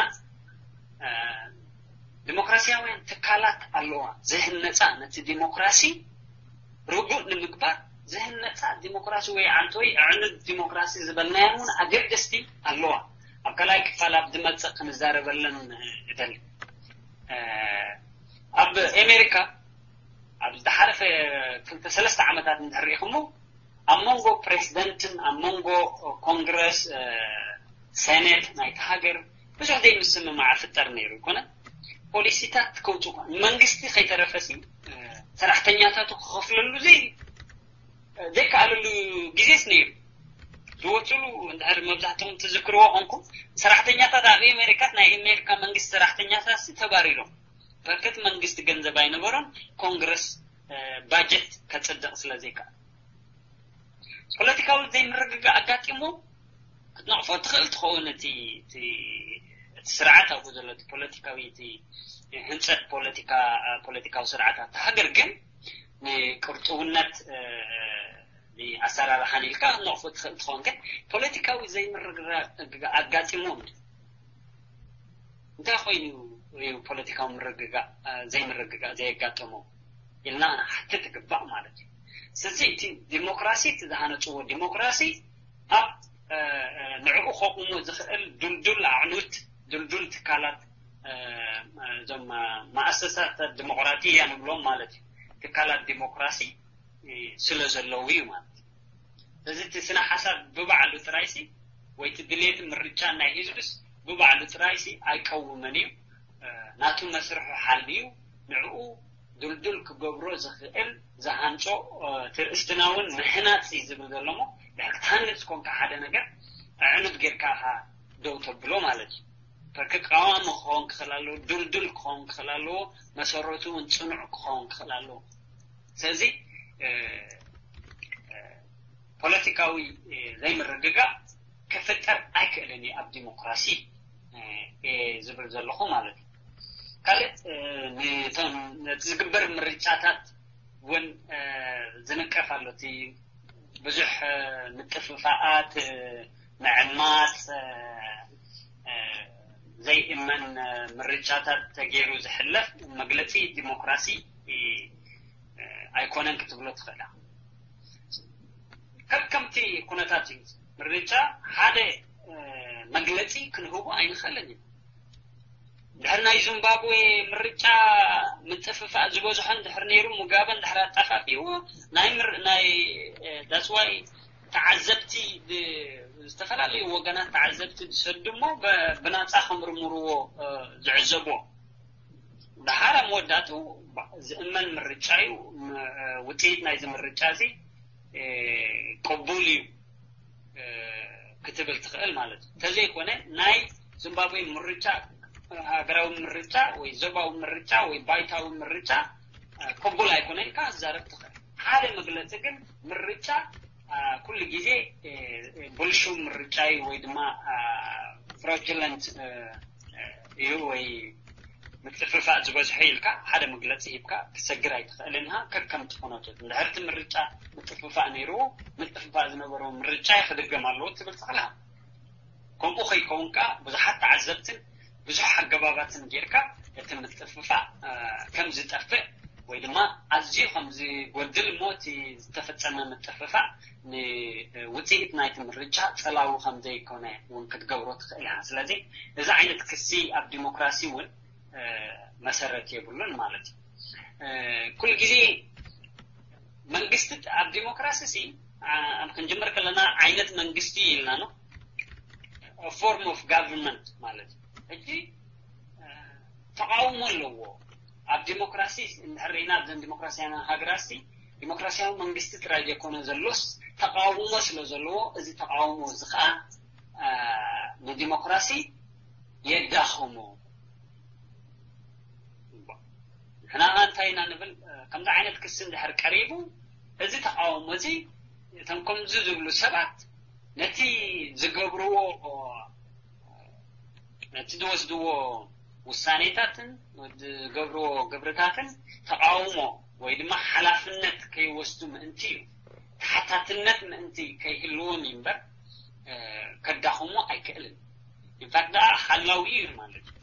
ዲሞክራሲያውያን ትካላት ኣለዋ ዝህነፃ፣ ነቲ ዲሞክራሲ ርጉእ ንምግባር ዝህነፃ ዲሞክራሲ ወይ ዓንቶ ወይ ኣዕኑድ ዲሞክራሲ ዝበልናየን እውን ኣገደስቲ ኣለዋ። ኣብ ካልኣይ ክፋል ኣብ ዝመፅእ ክንዛረበለን እደሊ። ኣብ ኣሜሪካ ኣብ ዝሓለፈ ክልተ ሰለስተ ዓመታት እንድሕር ርኢኹሞ ኣብ መንጎ ፕሬዚደንትን ኣብ መንጎ ኮንግረስ ሴኔት ናይቲ ሃገር ብዙሕ ዘይምስምማዕ ፍጠር ነይሩ ይኮነ። ፖሊሲታት ክውፁ እኳ ንመንግስቲ ከይተረፈሲ ሰራሕተኛታቱ ክኸፍለሉ ዘይ ዘይከኣለሉ ግዜስ ነይሩ። ዝወፅሉ እንድሕር መብዛሕትኹም ትዝክርዎ ኮንኩም ሰራሕተኛታት ኣብ ኣሜሪካት ናይ ኣሜሪካ መንግስቲ ሰራሕተኛታት ተባሪሮም። በርከት መንግስቲ ገንዘብ ኣይነበሮን። ኮንግረስ ባጀት ከፅድቕ ስለ ዘይከኣል ፖለቲካዊ ዘይምርግጋእ ኣጋጢሞ ክትነቕፎ ትኽእል ትኸውን። እቲ እቲ እቲ ስርዓት ኣብኡ ዘሎ እቲ ፖለቲካዊ እቲ ህንፀት ፖለቲካ ፖለቲካዊ ስርዓት ኣብቲ ሃገር ግን ንቅርጥውነት ኣሰራርሓን ኢልካ ክትነቕፎ ትኽእል ትኸውን። ግን ፖለቲካዊ ዘይምርግጋእ ኣጋጢሞ እንታይ ኮይኑ እዩ ፖለቲካዊ ምርግጋእ ዘይምርግጋእ ዘየጋጠሞ ኢልና ክንሓትት ይግባእ ማለት እዩ። ስለዚ እቲ ዲሞክራሲ እቲ ዝሃነፅዎ ዲሞክራሲ ኣብ ንዕኡ ከቑሞ ዝኽእል ድልዱል ኣዕኑት ድልዱል ትካላት እዞም ማእሰሳታት ዲሞክራቲያ ንብሎም ማለት እዩ ትካላት ዲሞክራሲ ስለ ዘለዉ እዩ ማለት እዩ። ስለዚ እቲ ስነ ሓሳብ ብባዕሉ ጥራይሲ ወይ እቲ ድሌት ምርጫ ናይ ህዝብስ ብባዕሉ ጥራይሲ ኣይቀውምን እዩ። ናቱ መስርሑ ሓልዩ ንዕኡ ድልዱል ክገብሮ ዝኽእል ዝሃንፆ ትርእስትና እውን ምሕናፅ እዩ ዝብል ዘሎ እሞ ድሕር ክትሃንፅ ኮንካ ሓደ ነገር ኣዕኑድ ጌርካ ኢኻ ደው ተብሎ ማለት እዩ። በርክ ቀዋሚ ክኸውን ክኽእል ኣለዎ፣ ድልዱል ክኸውን ክኽእል ኣለዎ፣ መሰረቱ እውን ፅኑዕ ክኸውን ክኽእል ኣለዎ። ስለዚ ፖለቲካዊ ዘይምርግጋእ ክፍጠር ኣይክእልን እዩ ኣብ ዲሞክራሲ ዝብል ዘለኹ ማለት እዩ። ካልእ ነቲ ዝግበር ምርጫታት እውን ዝንቀፍ ኣሎ። እቲ ብዙሕ ምጥፍፋኣት፣ ምዕማፅ፣ ዘይእመን ምርጫታት ተገይሩ ዝሕለፍ መግለፂ ዲሞክራሲ ኣይኮነን ክትብሎ ትኽእላ። ከከምቲ ኩነታት እዩ። ምርጫ ሓደ መግለፂ ክንህቦ ኣይንኽእልን እዩ። ድሕር ናይ ዚምባብዌ ምርጫ ምጥፍፋእ ዝበዝሖ እንድሕር ነይሩ ሙጋበ እንድሕር ኣጣፋፊእዎ ናይ ምር ናይ ዳስዋይ ተዓዘብቲ ዝተፈላለዩ ወገናት ተዓዘብቲ ዝሰዱ እሞ ብናፃ ከምርምርዎ ዝዕዘብዎ። ደሓር ኣብ መወዳእትኡ ዝእመን ምርጫ እዩ። ውፅኢት ናይዚ ምርጫ እዚ ቅቡል እዩ ክትብል ትኽእል ማለት እዩ። እንተዘይኮነ ናይ ዚምባብዌ ምርጫ ሃገራዊ ምርጫ ወይ ዞባዊ ምርጫ ወይ ባይታዊ ምርጫ ቅቡል ኣይኮነ ኢልካ ክትዛረብ ትኽእል። ሓደ መግለፂ ግን ምርጫ ኩሉ ግዜ ብልሹ ምርጫ እዩ ወይ ድማ ፍራጅለንት እዩ ወይ ምጥፍፋእ ዝበዝሖ ኢልካ ሓደ መግለፂ ሂብካ ክትሰግር ኣይትኽእልን ኢኻ። ከከምቲ ኩነቱ እንድሕር እቲ ምርጫ ምጥፍፋእ ነይርዎ፣ ምጥፍፋእ ዝነበሮ ምርጫ ክድገም ኣለዎ ትብል ትኽእል ኢኻ። ከምኡ ከይከውን ከዓ ብዙሓት ተዓዘብትን ብዙሕ ኣገባባትን ጌርካ እቲ ምጥፍፋእ ከም ዝጠፍእ ወይ ድማ ኣዝዩ ከም ዝጎድል እሞ እቲ ዝተፈጸመ ምጥፍፋእ ንውፅኢት ናይቲ ምርጫ ጸላዊ ከም ዘይኮነ እውን ክትገብሮ ትኽእል ኢኻ። ስለዚ እዚ ዓይነት ክሲ ኣብ ዲሞክራሲ እውን መሰረት የብሉን ማለት እዩ። ኩሉ ግዜ መንግስቲ ኣብ ዲሞክራሲ ሲ ክንጅምር ከለና ዓይነት መንግስቲ ኢልና ነው፣ ፎርም ኦፍ ጋቨርንመንት ማለት እዩ። ሕጂ ተቃውሞ ኣለዎ ኣብ ዲሞክራሲ እንድሕር ርኢና ኣብዘን ዲሞክራሲያዊ ሃገራት ሲ ዲሞክራሲያዊ መንግስቲ ጥራይ ዘይኮነ ዘሎስ ተቃውሞ ስለ ዘለዎ እዚ ተቃውሞ እዚ ከዓ ንዲሞክራሲ የዳኽሞ። ንሕና እንታይ ኢና ንብል? ከምዚ ዓይነት ክሲ እንድሕር ቀሪቡ እዚ ተቃውሞ እዚ እቶም ከምዚ ዝብሉ ሰባት ነቲ ዝገብርዎ ነቲ ዝወስድዎ ውሳኔታትን ዝገብርዎ ግብርታትን ተቃውሞ ወይ ድማ ሓላፍነት ከይወስዱ ምእንቲ እዩ፣ ተሓታትነት ምእንቲ ከይህልዎም እዩ እምበር ከዳኽሞ ኣይክእልን። ኢንፋክት ደኣ ሓላዊ እዩ ማለት እዩ።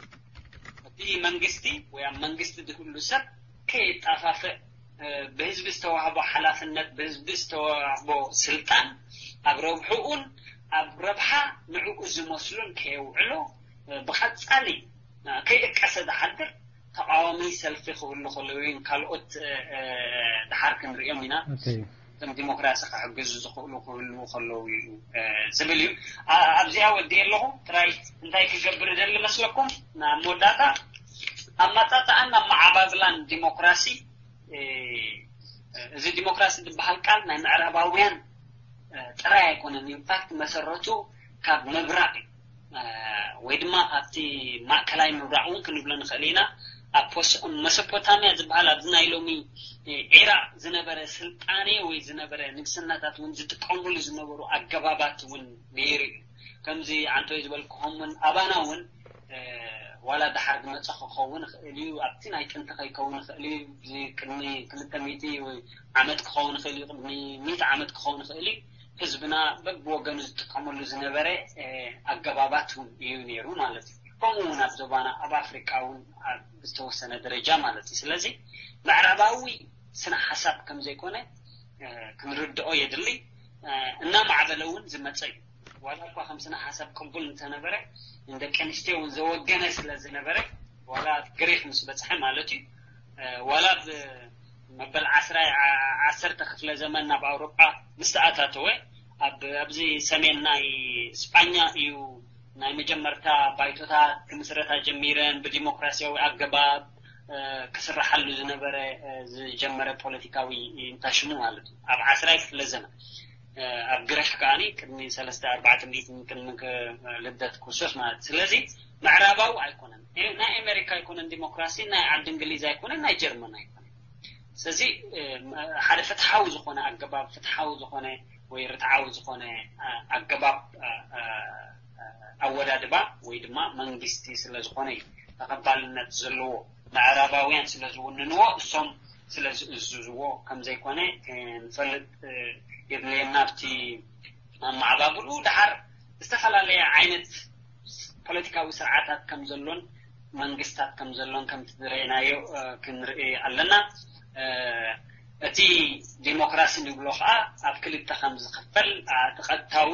እቲ መንግስቲ ወይ ኣብ መንግስቲ ዝህሉ ሰብ ከየጣፋፍእ ብህዝቢ ዝተዋህቦ ሓላፍነት ብህዝቢ ዝተዋህቦ ስልጣን ኣብ ረብሕኡን ኣብ ረብሓ ንዕኡ ዝመስሉን ከየውዕሎ ብቐጻሊ ከይእቀሰ ዝሓድር ተቃዋሚ ሰልፊ ክህሉ ከለዉ ካልኦት ድሓር ክንሪኦም ኢና። ከም ዲሞክራሲ ክሕግዙ ዝኽእሉ ክህልዉ ከለዉ እዩ ዝብል እዩ። ኣብዚኣ ወዲእ ኣለኹ። ጥራይ እንታይ ክገብር ደሊ መስለኩም? ኣብ መወዳእታ ኣመጣጥኣን ኣመዓባብላን ዲሞክራሲ እዚ ዲሞክራሲ ዝበሃል ቃል ናይ ምዕራባውያን ጥራይ ኣይኮነን። ኢንፋክት መሰረቱ ካብ ምብራቕ ወይ ድማ ኣብቲ ማእከላይ ምብራቕ እውን ክንብሎ ንኽእል ኢና። ኣብ መሶፖታሚያ ዝበሃል ኣብዚ ናይ ሎሚ ኢራቅ ዝነበረ ስልጣኔ ወይ ዝነበረ ንግስናታት እውን ዝጥቀሙሉ ዝነበሩ ኣገባባት እውን ነይሩ እዩ። ከምዚ ዓንቶይ ዝበልክኹም እውን ኣባና እውን ዋላ ደሓር ዝመፀ ክኸውን ይኽእል እዩ። ኣብቲ ናይ ጥንቲ ከይከውን ይኽእል እዩ። ቅድሚ ክልተ ሚእቲ ወይ ዓመት ክኸውን ይኽእል እዩ። ቅድሚ ሚእቲ ዓመት ክኸውን ይኽእል እዩ። ህዝብና በብወገኑ ዝጥቀመሉ ዝነበረ ኣገባባት እውን እዩ ነይሩ ማለት እዩ። ከምኡ እውን ኣብ ዞባና ኣብ ኣፍሪቃ እውን ዝተወሰነ ደረጃ ማለት እዩ። ስለዚ ምዕራባዊ ስነ ሓሳብ ከም ዘይኮነ ክንርድኦ የድሊ። እናማዕበለ እውን ዝመፀ እዩ። ዋላ እኳ ከም ስነ ሓሳብ ቅቡል እንተነበረ ንደቂ ኣንስትዮ እውን ዘወገነ ስለ ዝነበረ ዋላ ግሪክ ምስ በፅሐ ማለት እዩ ዋላ መበል ዓስራይ ዓሰርተ ክፍለ ዘመን ናብ ኣውሮጳ ምስ ተኣታተወ ኣብዚ ሰሜን ናይ ስጳኛ እዩ ናይ መጀመርታ ባይቶታት ክምስረታ ጀሚረን ብዲሞክራሲያዊ ኣገባብ ክስራሓሉ ዝነበረ ዝጀመረ ፖለቲካዊ እንታሽሙ ማለት እዩ። ኣብ ዓስራይ ክፍለ ዘመን ኣብ ግሪክ ከዓኒ ቅድሚ ሰለስተ ኣርባዕተ ሚእቲ ቅድሚ ልደት ክርስቶስ ማለት እዩ። ስለዚ ምዕራባዊ ኣይኮነን፣ ናይ ኣሜሪካ ኣይኮነን ዲሞክራሲ፣ ናይ ዓዲ እንግሊዝ ኣይኮነን፣ ናይ ጀርመን ኣይኮነን። ስለዚ ሓደ ፍትሓዊ ዝኾነ ኣገባብ ፍትሓዊ ዝኾነ ወይ ርትዓዊ ዝኾነ ኣገባብ ኣወዳድባ ወይ ድማ መንግስቲ ስለ ዝኾነ እዩ ተቐባልነት ዘለዎ። ምዕራባውያን ስለ ዝውንንዎ እሶም ስለ ዝእዝዝዎ ከም ዘይኮነ ክንፈልጥ የድልየና። ኣብቲ ኣመዓባብሉ ደሓር ዝተፈላለየ ዓይነት ፖለቲካዊ ስርዓታት ከም ዘሎን መንግስታት ከም ዘሎን ከምቲ ዝረእናዮ ክንርኢ ኣለና። እቲ ዲሞክራሲ ንብሎ ከዓ ኣብ ክልተ ከም ዝኽፈል እቲ ቀጥታዊ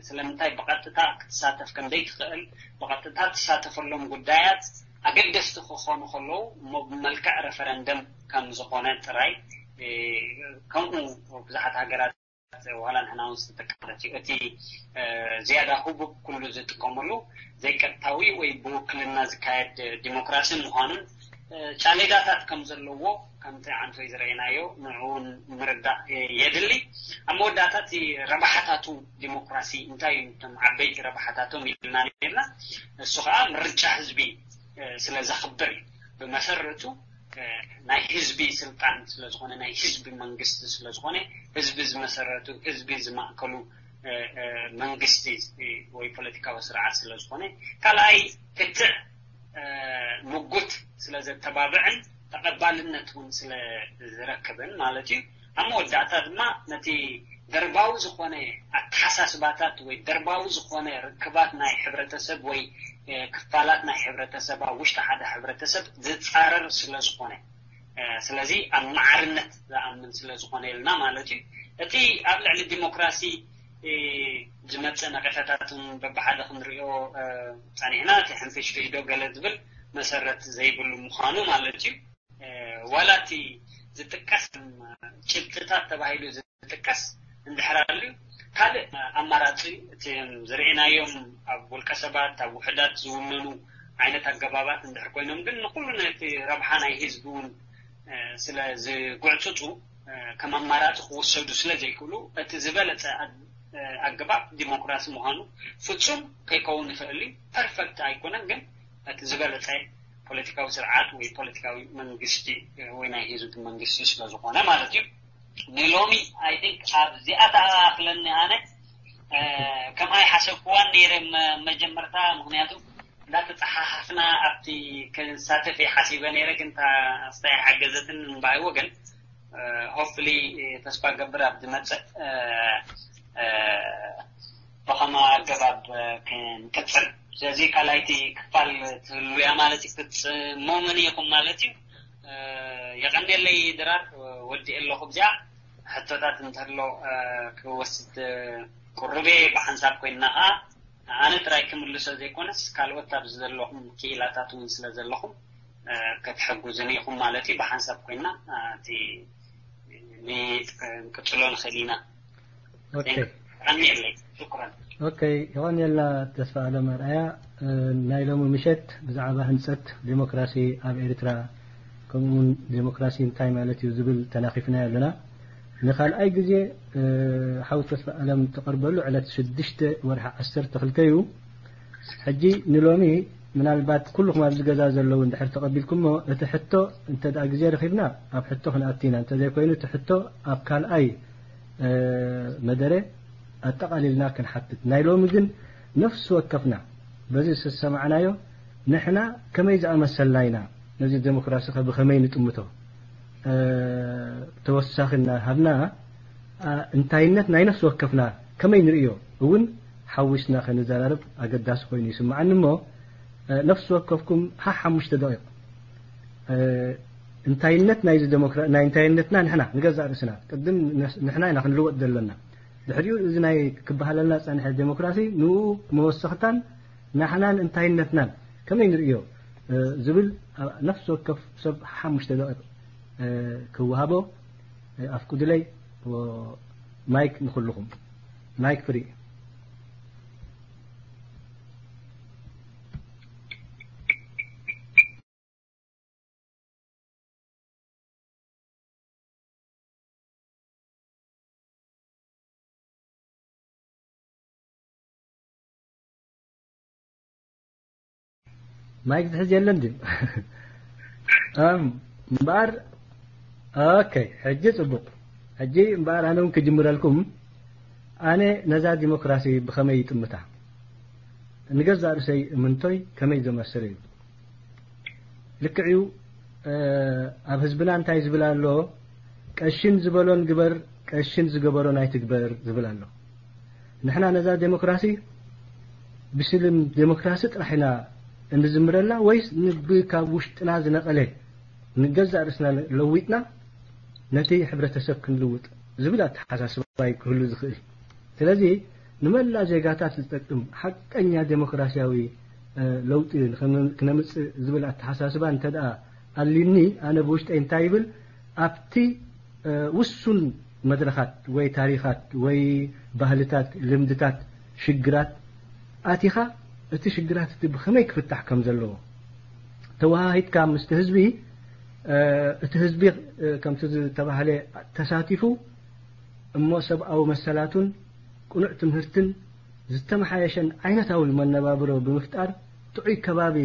ስለምንታይ ብቐጥታ ክትሳተፍ ከም ዘይትኽእል ብቐጥታ ትሳተፈሎም ጉዳያት ኣገደስቲ ክኾኑ ከለዉ እሞ ብመልክዕ ረፈረንደም ከም ዝኾነ ጥራይ ከምኡ ብዙሓት ሃገራት ዋላ ንሕና እውን ዝተጠቀመት እዩ። እቲ ዝያዳ ህቡብ ኩሉ ዝጥቀመሉ ዘይቀጥታዊ ወይ ብውክልና ዝካየድ ዲሞክራሲ ምዃኑን ጫሌዳታት ከም ዘለዎ ከምቲ ዓንቶይ ዝረእናዮ ንዕኡ ምርዳእ የድሊ። ኣብ መወዳእታ እቲ ረብሓታቱ ዲሞክራሲ እንታይ እዮም እቶም ዓበይቲ ረብሓታቶም ኢልና ነርና። እሱ ከዓ ምርጫ ህዝቢ ስለ ዘኽብር እዩ። ብመሰረቱ ናይ ህዝቢ ስልጣን ስለ ዝኾነ፣ ናይ ህዝቢ መንግስቲ ስለ ዝኾነ፣ ህዝቢ ዝመሰረቱ፣ ህዝቢ ዝማእከሉ መንግስቲ ወይ ፖለቲካዊ ስርዓት ስለ ዝኾነ፣ ካልኣይ ክትዕ ምጉት ስለ ዘተባብዕን ተቐባልነት እውን ስለ ዝረክብን ማለት እዩ። ኣብ መወዳእታ ድማ ነቲ ደርባዊ ዝኾነ ኣተሓሳስባታት ወይ ደርባዊ ዝኾነ ርክባት ናይ ሕብረተሰብ ወይ ክፋላት ናይ ሕብረተሰብ ኣብ ውሽጢ ሓደ ሕብረተሰብ ዝፃረር ስለ ዝኾነ፣ ስለዚ ኣብ ማዕርነት ዝኣምን ስለ ዝኾነ ኢልና ማለት እዩ። እቲ ኣብ ልዕሊ ዲሞክራሲ ዝመፅእ ነቐፈታት እውን በብሓደ ክንሪኦ ፃኒሕና፣ እቲ ሕንፍሽፍሽ ዶ ገለ ዝብል መሰረት ዘይብሉ ምዃኑ ማለት እዩ። ዋላ እቲ ዝጥቀስ ጭብጥታት ተባሂሉ ዝጥቀስ እንድሕር ኣልዩ፣ ካልእ ኣማራፂ እቲ ዝርኤናዮም ኣብ ውልቀ ሰባት ኣብ ውሕዳት ዝውነኑ ዓይነት ኣገባባት እንድሕር ኮይኖም ግን ንኩሉ ነቲ ረብሓ ናይ ህዝቢ እውን ስለ ዝጉዕፅፁ ከም ኣማራፂ ክወሰዱ ስለ ዘይክእሉ እቲ ዝበለፀ ኣገባብ ዲሞክራሲ ምዃኑ ፍፁም ከይከውን ይኽእል እዩ። ፐርፈክት ኣይኮነን ግን እቲ ዝበለፀ ፖለቲካዊ ስርዓት ወይ ፖለቲካዊ መንግስቲ ወይ ናይ ህዝቢ መንግስቲ ስለ ዝኾነ ማለት እዩ። ንሎሚ ኣይ ቲንክ ኣብዚኣ ተኣኻኽለኒ ኣነ ከም ኣይሓሰብክዋን ነይረ መጀመርታ፣ ምክንያቱ እንዳተፀሓሓፍና ኣብቲ ክሳተፍ እየ ሓሲበ ነይረ፣ ግን እታ ኣስታይ ሓገዘትን እምበኣይ ወገን ሆፕሊ ተስፋ ገብር ኣብ ዝመፅእ ብኸማ ኣገባብ ክንቅፅል። ስለዚ ካልኣይቲ ክፋል ትህሉ እያ ማለት እዩ። ክትፅመሙኒ ኢኹም ማለት እዩ። የቐንየለይ ድራር፣ ወዲ ኣለኹ ብዚኣ ሕቶታት እንተሎ ክወስድ ቁርቤ ብሓንሳብ ኮይንና ከዓ ኣነ ጥራይ ክምልሶ ዘይኮነስ ካልኦት ኣብዚ ዘለኹም ክኢላታት እውን ስለ ዘለኹም ክትሕጉዝን ኢኹም ማለት እዩ። ብሓንሳብ ኮይና እቲ ንቅፅሎ ንኽእል ኢና። ኦኬ። ቀኒየለይ። ሽኩረን። ኦኬ፣ ይቐንየልና ተስፋ ኣለም ኣርኣያ። ናይ ሎሚ ምሸት ብዛዕባ ህንፀት ዴሞክራሲ ኣብ ኤርትራ ከምኡውን ዴሞክራሲ እንታይ ማለት እዩ ዝብል ተናኺፍና ኣለና። ንኻልኣይ ግዜ ሓው ተስፋ ኣለም ተቐርበሉ ዕለት ሽዱሽተ ወርሒ ዓሰርተ ክልተ እዩ። ሕጂ ንሎሚ ምናልባት ኩልኹም ኣብዚ ገዛ ዘለዉ እንድሕር ተቐቢልኩሞ እቲ ሕቶ እንተ ደኣ ግዜ ረኺብና ኣብ ሕቶ ክንኣቱ ኢና፣ እንተዘይኮይኑ እቲ ሕቶ ኣብ ካልኣይ መደረ ኣጠቓሊልና ክንሓትት። ናይ ሎሚ ግን ነፍሲ ወከፍና በዚ ዝተሰማዕናዮ ንሕና ከመይ ዝኣመሰልና ኢና፣ ነዚ ዴሞክራሲ ከ ብኸመይ ንጥምቶ? ተወሳኺ እናሃብና እንታይነት ናይ ነፍሲ ወከፍና ከመይ ንርእዮ እውን ሓዊስና ከንዘራረብ ኣገዳሲ ኮይኑ ይስምዓኒ። እሞ ነፍሲ ወከፍኩም ሓሓሙሽተ ደቂቕ እንታይነት ናይዚ ዴሞክራ ናይ እንታይነትና ንሕና ንገዛእ ርእስና ቅድም ንሕና ኢና ክንልወጥ ዘለና። ድሕሪኡ እዚ ናይ ክበሃለልና ጸንሐ ዴሞክራሲ ንኡ መወሰኽታን ንሕናን እንታይነትናን ከመይ ንርእዮ ዝብል ነፍሲ ወከፍ ሰብ ሓሙሽተ ደቂቕ ክወሃቦ ኣፍቁድለይ። ማይክ ንኹልኹም። ማይክ ፍሪ። ማይክ ዝሕዝ የለን ድዩ? እምበኣር ኦኬ፣ ሕጂ ጽቡቕ። ሕጂ እምበኣር ኣነ እውን ክጅምረልኩም። ኣነ ነዛ ዲሞክራሲ ብኸመይ ይጥምታ? ንገዛእ ርእሰይ እምንቶይ ከመይ ዘመስር እዩ? ልክዕ እዩ። ኣብ ህዝብና እንታይ ዝብል ኣሎ? ቀሽን ዝበሎን ግበር፣ ቀሽን ዝገበሮን ኣይትግበር ዝብል ኣሎ። ንሕና ነዛ ዴሞክራሲ ብስልም ዴሞክራሲ ጥራሕ ኢና እንዝምረላ ወይስ ንብ ካብ ውሽጥና ዝነቐለ ንገዛእ ርእስና ለዊጥና ነቲ ሕብረተሰብ ክንልውጥ ዝብል ኣተሓሳስባ ክህሉ ዝኽእል። ስለዚ ንመላእ ዜጋታት ዝጠቅም ሓቀኛ ዴሞክራሲያዊ ለውጢ ክነምፅእ ዝብል ኣተሓሳስባ እንተ ደኣ ኣልዩኒ ኣነ ብውሽጠይ እንታይ ይብል ኣብቲ ውሱን መድረኻት ወይ ታሪኻት ወይ ባህልታት ልምድታት ሽግራት ኣቲኻ እቲ ሽግራት እቲ ብኸመይ ክፍታሕ ከም ዘለዎ ተወሃሂድካ ምስቲ ህዝቢ እቲ ህዝቢ ከምቲ ዝተባህለ ተሳቲፉ እሞ ሰብኣዊ መሰላቱን ቅኑዕ ትምህርትን ዝተመሓየሸን ዓይነታዊ መነባብሮ ብምፍጣር ጥዑይ ከባቢ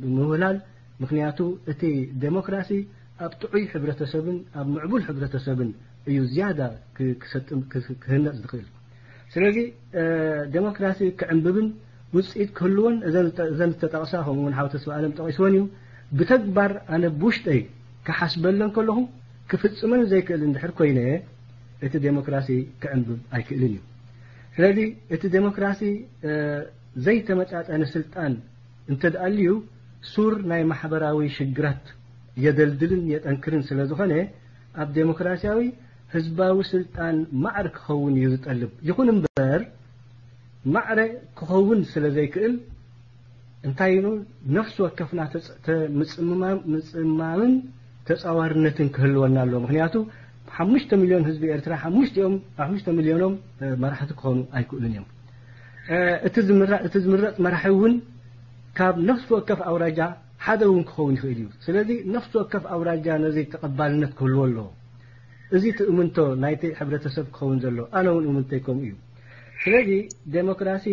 ብምውህላል ምኽንያቱ እቲ ዴሞክራሲ ኣብ ጥዑይ ሕብረተሰብን ኣብ ምዕቡል ሕብረተሰብን እዩ ዝያዳ ክ-፣ ክሰጥም-፣ ክ-፣ ክህነጽ ዝኽእል። ስለዚ፣ እ፣ ዴሞክራሲ ክዕንብብን ውጽኢት ክህልዎን እዘን ዝጠ-፣ እዘን ዝተጠቕሳ፣ ከምኡ እውን ሓው ተስፋ ኣለም ጠቒስወን እዩ። ብተግባር ኣነ ብውሽጠይ ክሓስበለን ከለኹ ክፍጽመን ዘይክእል እንድሕር ኮይነ፣ እቲ ዴሞክራሲ ክዕንብብ ኣይክእልን እዩ። ስለዚ እቲ ዴሞክራሲ፣ እ፣ ዘይተመጣጠነ ስልጣን እንተድኣልዩ፣ ሱር ናይ ማሕበራዊ ሽግራት የደልድልን የጠንክርን ስለ ዝኾነ፣ ኣብ ዴሞክራሲያዊ ህዝባዊ ስልጣን ማዕረ ክኸውን እዩ ዝጠልብ። ይኹን እምበር፣ ማዕረ ክኸውን ስለ ዘይክእል፣ እንታይ ኢሉ፣ ነፍሲ ወከፍና ተጽ-፣ ተ-፣ ምጽምማም-፣ ምጽማምን ተጻዋርነትን ክህልወና ኣለዎ። ምኽንያቱ፣ ሓሙሽተ ሚልዮን ህዝቢ ኤርትራ፣ ሓሙሽቲኦም፣ ሓሙሽተ ሚልዮኖም፣ እ፣ መራሕቲ ክኾኑ ኣይክእሉን እዮም። እ፣ እቲ ዝምረ-፣ እቲ ዝምረጽ መራሒ እውን ካብ ነፍሲ ወከፍ ኣውራጃ ሓደ እውን ክኸውን ይኽእል እዩ። ስለዚ፣ ነፍሲ ወከፍ ኣውራጃ ነዚ ተቐባልነት ክህልዎ ኣለዎ። እዚ ትእምንቶ ናይቲ ሕብረተሰብ ክኸውን ዘሎ፣ ኣነ እውን እምንተይ ከምኡ እዩ። ስለዚ፣ ዴሞክራሲ፣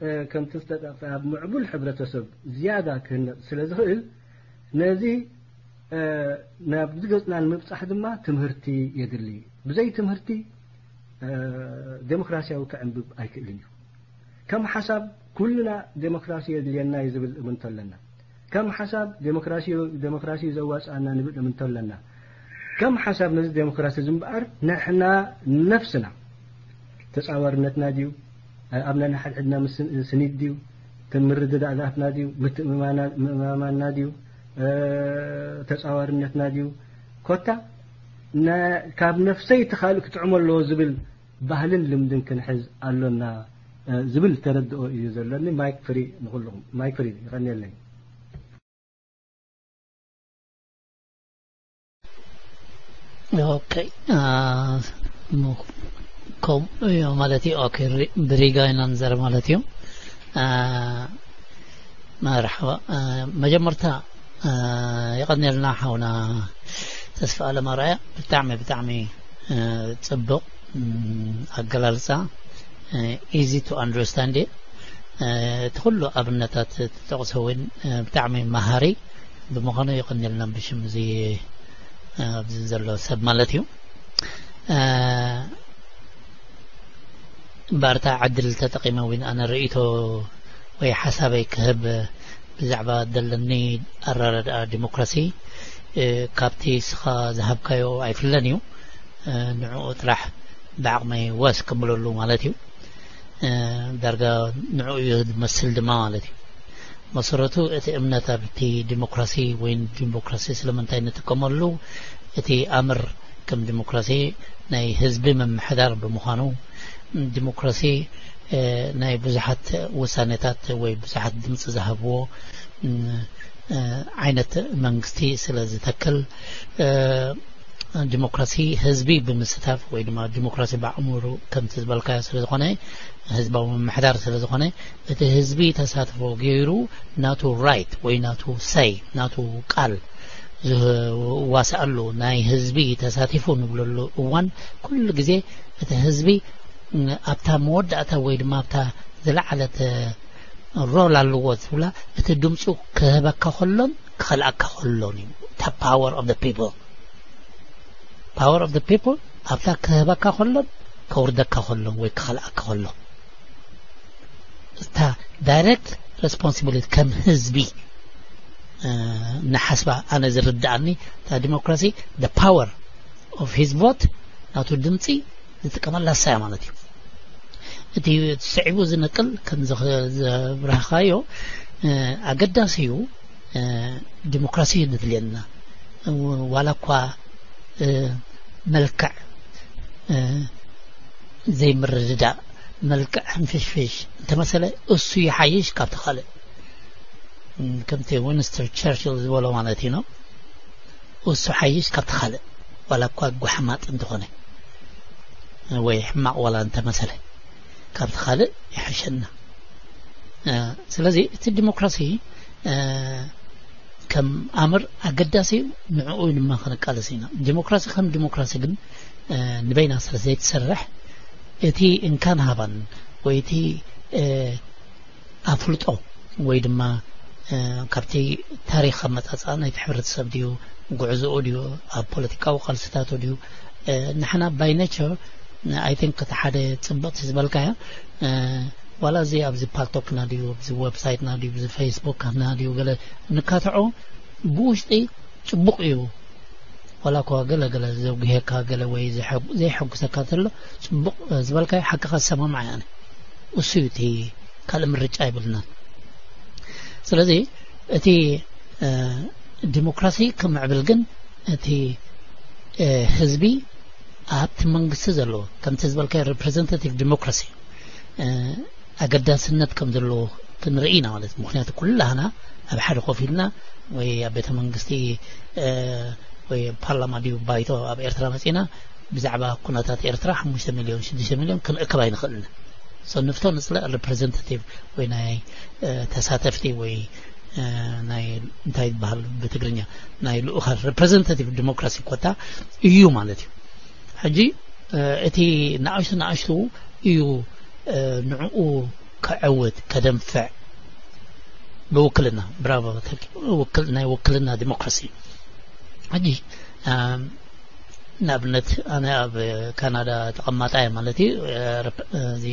እ፣ ከምቲ ዝተጠቕሰ ኣብ ምዕቡል ሕብረተሰብ ዝያዳ ክህነጽ ስለ ዝኽእል፣ ነዚ፣ እ፣ ናብዚ ገጽና ንምብጻሕ ድማ ትምህርቲ የድሊ። ብዘይ ትምህርቲ፣ እ፣ ዴሞክራሲያዊ ክዕንብብ ኣይክእልን እዩ። ከም ሓሳብ ኩልና ዴሞክራሲ የድልየና እዩ ዝብል እምንቶ ኣለና። ከም ሓሳብ ዴሞክራሲ፣ ዴሞክራሲ እዩ ዘዋጽኣና ንብል እምንቶ ኣለና። ከም ሓሳብ ነዚ ዴሞክራሲ እዚ እምበኣር ንሕና ነፍስና ተጻዋርነትና ድዩ? ኣብ ነንሓድሕድና ምስ-፣ ስኒት ድዩ? እቲ ምርድዳእና ድዩ? ምትእምማና-፣ ምእማማንና ድዩ? እ፣ ተጻዋርነትና ድዩ? ኮታ ነ-፣ ካብ ነፍሰይ እቲ ካልእ ክጥዕሞ ኣለዎ ዝብል ባህልን ልምድን ክንሕዝ ኣሎና፣ እ፣ ዝብል ተረድኦ እዩ ዘለኒ። ማይክ ፍሪ ንኹልኹም። ማይክ ፍሪ፣ ይቐንየለይ። ኦኬ፣ አ፣ ሙ-፣ ኮም-፣ እዮ ማለት እዩ። ኦኬ፣ ሪ-፣ ብሪጋ ኢና ንዛረብ ማለት እዩ። አ፣ መርሓባ። አ፣ መጀመርታ፣ አ፣ የቐንየልና ሓውና ተስፋ ኣለም ኣርኣያ፣ ብጣዕሚ፣ ብጣዕሚ፣ አ፣ ጽቡቕ፣ ም፣ ኣገላልጻ፣ አ፣ easy to understand እዩ። አ፣ እቲ ኩሉ ኣብነታት ትጠቕሶ እውን፣ አ፣ ብጣዕሚ መሃሪ ብምዃኑ የቐንየልና ብሽም እዚ፣ አ፣ ኣብዚ ዘሎ ሰብ ማለት እዩ። አ፣ እምበኣር እታ ዕድል ተጠቒመ እውን ኣነ ርእይቶ ወይ ሓሳበይ ክህብ ብዛዕባ ዘለኒ ኣረዳድኣ ዲሞክራሲ፣ እ፣ ካብቲ እስኻ ዝሃብካዮ ኣይፍለን እዩ። እ፣ ንዕኡ ጥራሕ ብዓቕመይ ወስ ክብለሉ ማለት እዩ። እ፣ ዳርጋ ንዕኡ እዩ ዝመስል ድማ ማለት እዩ። መሰረቱ እቲ እምነት ኣብቲ ዲሞክራሲ ወይ ዲሞክራሲ ስለምንታይ ንጥቀመሉ፣ እቲ ኣምር ከም ዲሞክራሲ ናይ ህዝቢ ምምሕዳር ብምዃኑ፣ ዲሞክራሲ፣ እ፣ ናይ ብዙሓት ውሳኔታት ወይ ብዙሓት ድምፂ ዝሃብዎ፣ እ፣ እ፣ ዓይነት መንግስቲ ስለ ዝተክል፣ እ፣ ዲሞክራሲ ህዝቢ ብምስታፍ ወይ ድማ ዲሞክራሲ ብኣእምሩ ከምቲ ዝበልካዮ ስለ ዝኾነ፣ ህዝባዊ ምምሕዳር ስለ ዝኾነ፣ እቲ ህዝቢ ተሳትፎ ገይሩ ናቱ ራይት ወይ ናቱ ሰይ፣ ናቱ ቃል ዝዋስኣሉ፣ ናይ ህዝቢ ተሳቲፉ ንብለሉ እዋን፣ ኩሉ ግዜ እቲ ህዝቢ፣ ም፣ ኣብታ መወዳእታ ወይ ድማ ኣብታ ዝለዓለት ሮል ኣለዎ ዝብላ፣ እቲ ድምፁ ክህበካ ከሎን ክኸልኣካ ከሎን እዩ። እታ power of the people፣ power of the people ኣብታ ክህበካ ከሎን ከውርደካ ከሎን ወይ ክኸልኣካ ከሎ፣ እታ ዳይሬክት ሬስፖንሲቢሊቲ ከም ህዝቢ፣ እ፣ ንሓስባ ኣነ ዝርድኣኒ፣ እታ ዲሞክራሲ፣ the power of his vote፣ ናቱ ድምፂ ዝጥቀመላ እሳ እያ ማለት እዩ። እቲ ስዒቡ ዝነቅል ከም ዝኽ-፣ ዘብራህኻዮ፣ እ፣ ኣገዳሲ እዩ። እ፣ ዲሞክራሲ እዩ ዘድልየና። ዋላ እኳ፣ እ፣ መልክዕ፣ እ፣ ዘይምርድዳእ፣ መልክዕ ሕንፍሽፍሽ እንተመሰለ፣ እሱ ይሓይሽ ካብቲ ካልእ። እ፣ ከምቲ ዊንስተን ቸርችል ዝበሎ ማለት እዩ፣ እሱ ሓይሽ ካብቲ ካልእ፣ ዋላ እኳ ጓሕማጥ እንተኾነ፣ ወይ ሕማቕ ዋላ እንተመሰለ፣ ካብቲ ካልእ ይሕሸና። እ፣ ስለዚ እቲ ዲሞክራሲ፣ እ፣ ከም ኣምር ኣገዳሲ እዩ፣ ንዕኡ ድማ ክንቃለስ ኢና። ዲሞክራሲ ከም ዲሞክራሲ ግን፣ እ፣ ንበይና ስለ ዘይትሰርሕ፣ እቲ እንካን ሃባን ወይ እቲ፣ እ፣ ኣፍልጦ ወይ ድማ ካብቲ ታሪኽ ኣመጻጽኣ ናይቲ ሕብረተሰብ ድዩ፣ ጉዕዞኡ ድዩ፣ ኣብ ፖለቲካዊ ቃልስታቱ ድዩ? ንሕና by nature፣ I think፣ እቲ ሓደ ጽብቕቲ ዝበልካያ፣ ዋላ እዚ ኣብዚ ፓልቶክና ድዩ፣ ኣብዚ ዌብሳይትና ድዩ፣ ኣብዚ ፌስቡክና ድዩ፣ ገለ ንካትዖ ብውሽጢ ጽቡቕ እዩ። ዋላ እኳ ገለ ገለ ዘጉሄካ ገለ ወይ ዘሐጉ-፣ ዘይሐጉሰካ እንተሎ፣ ጽቡቕ ዝበልካዮ ሓቅኻ ዝሰማምዓ እየ ኣነ። እሱ እዩ እቲ ካልእ ምርጫ የብልናን። ስለዚ እቲ፣ እ፣ ዲሞክራሲ ክምዕብል ግን እቲ፣ እ፣ ህዝቢ ኣብቲ መንግስቲ ዘለዎ፣ ከምቲ ዝበልካዮ ሪፕሬዘንታቲቭ ዲሞክራሲ፣ እ፣ ኣገዳስነት ከም ዘለዎ ክንርኢ ኢና ማለት እዩ። ምኽንያቱ ኩላህና ኣብ ሓደ ኮፍ ኢልና ወይ ኣብ ቤተ መንግስቲ፣ እ፣ ወይ ፓርላማ ድዩ ባይቶ ኣብ ኤርትራ መጺና ብዛዕባ ኩነታት ኤርትራ ሓሙሽተ ሚልዮን፣ ሽዱሽተ ሚልዮን ክንእክብ ኣይንኽእልን። So ንፍቶ ንጽላእ ሪፕሬዘንታቲቭ ወይ ናይ፣ እ፣ ተሳተፍቲ ወይ፣ እ፣ ናይ እንታይ ይበሃል ብትግርኛ፣ ናይ ልኡኻት ሪፕሬዘንታቲቭ ዲሞክራሲ ኮታ እዩ ማለት እዩ። ሕጂ፣ እ፣ እቲ ንኣሽቱ ንኣሽቱ እዩ፣ እ፣ ንዕኡ ከዕውት፣ ከደንፍዕ ብውክልና። ብራቮ፣ ተኪ-፣ ውክል-፣ ናይ ውክልና ዲሞክራሲ። ሕጂ፣ ኣም፣ ንኣብነት ኣነ ኣብ ካናዳ ተቐማጣ እየ ማለት እዩ። እ፣ ርፕ-፣ እዚ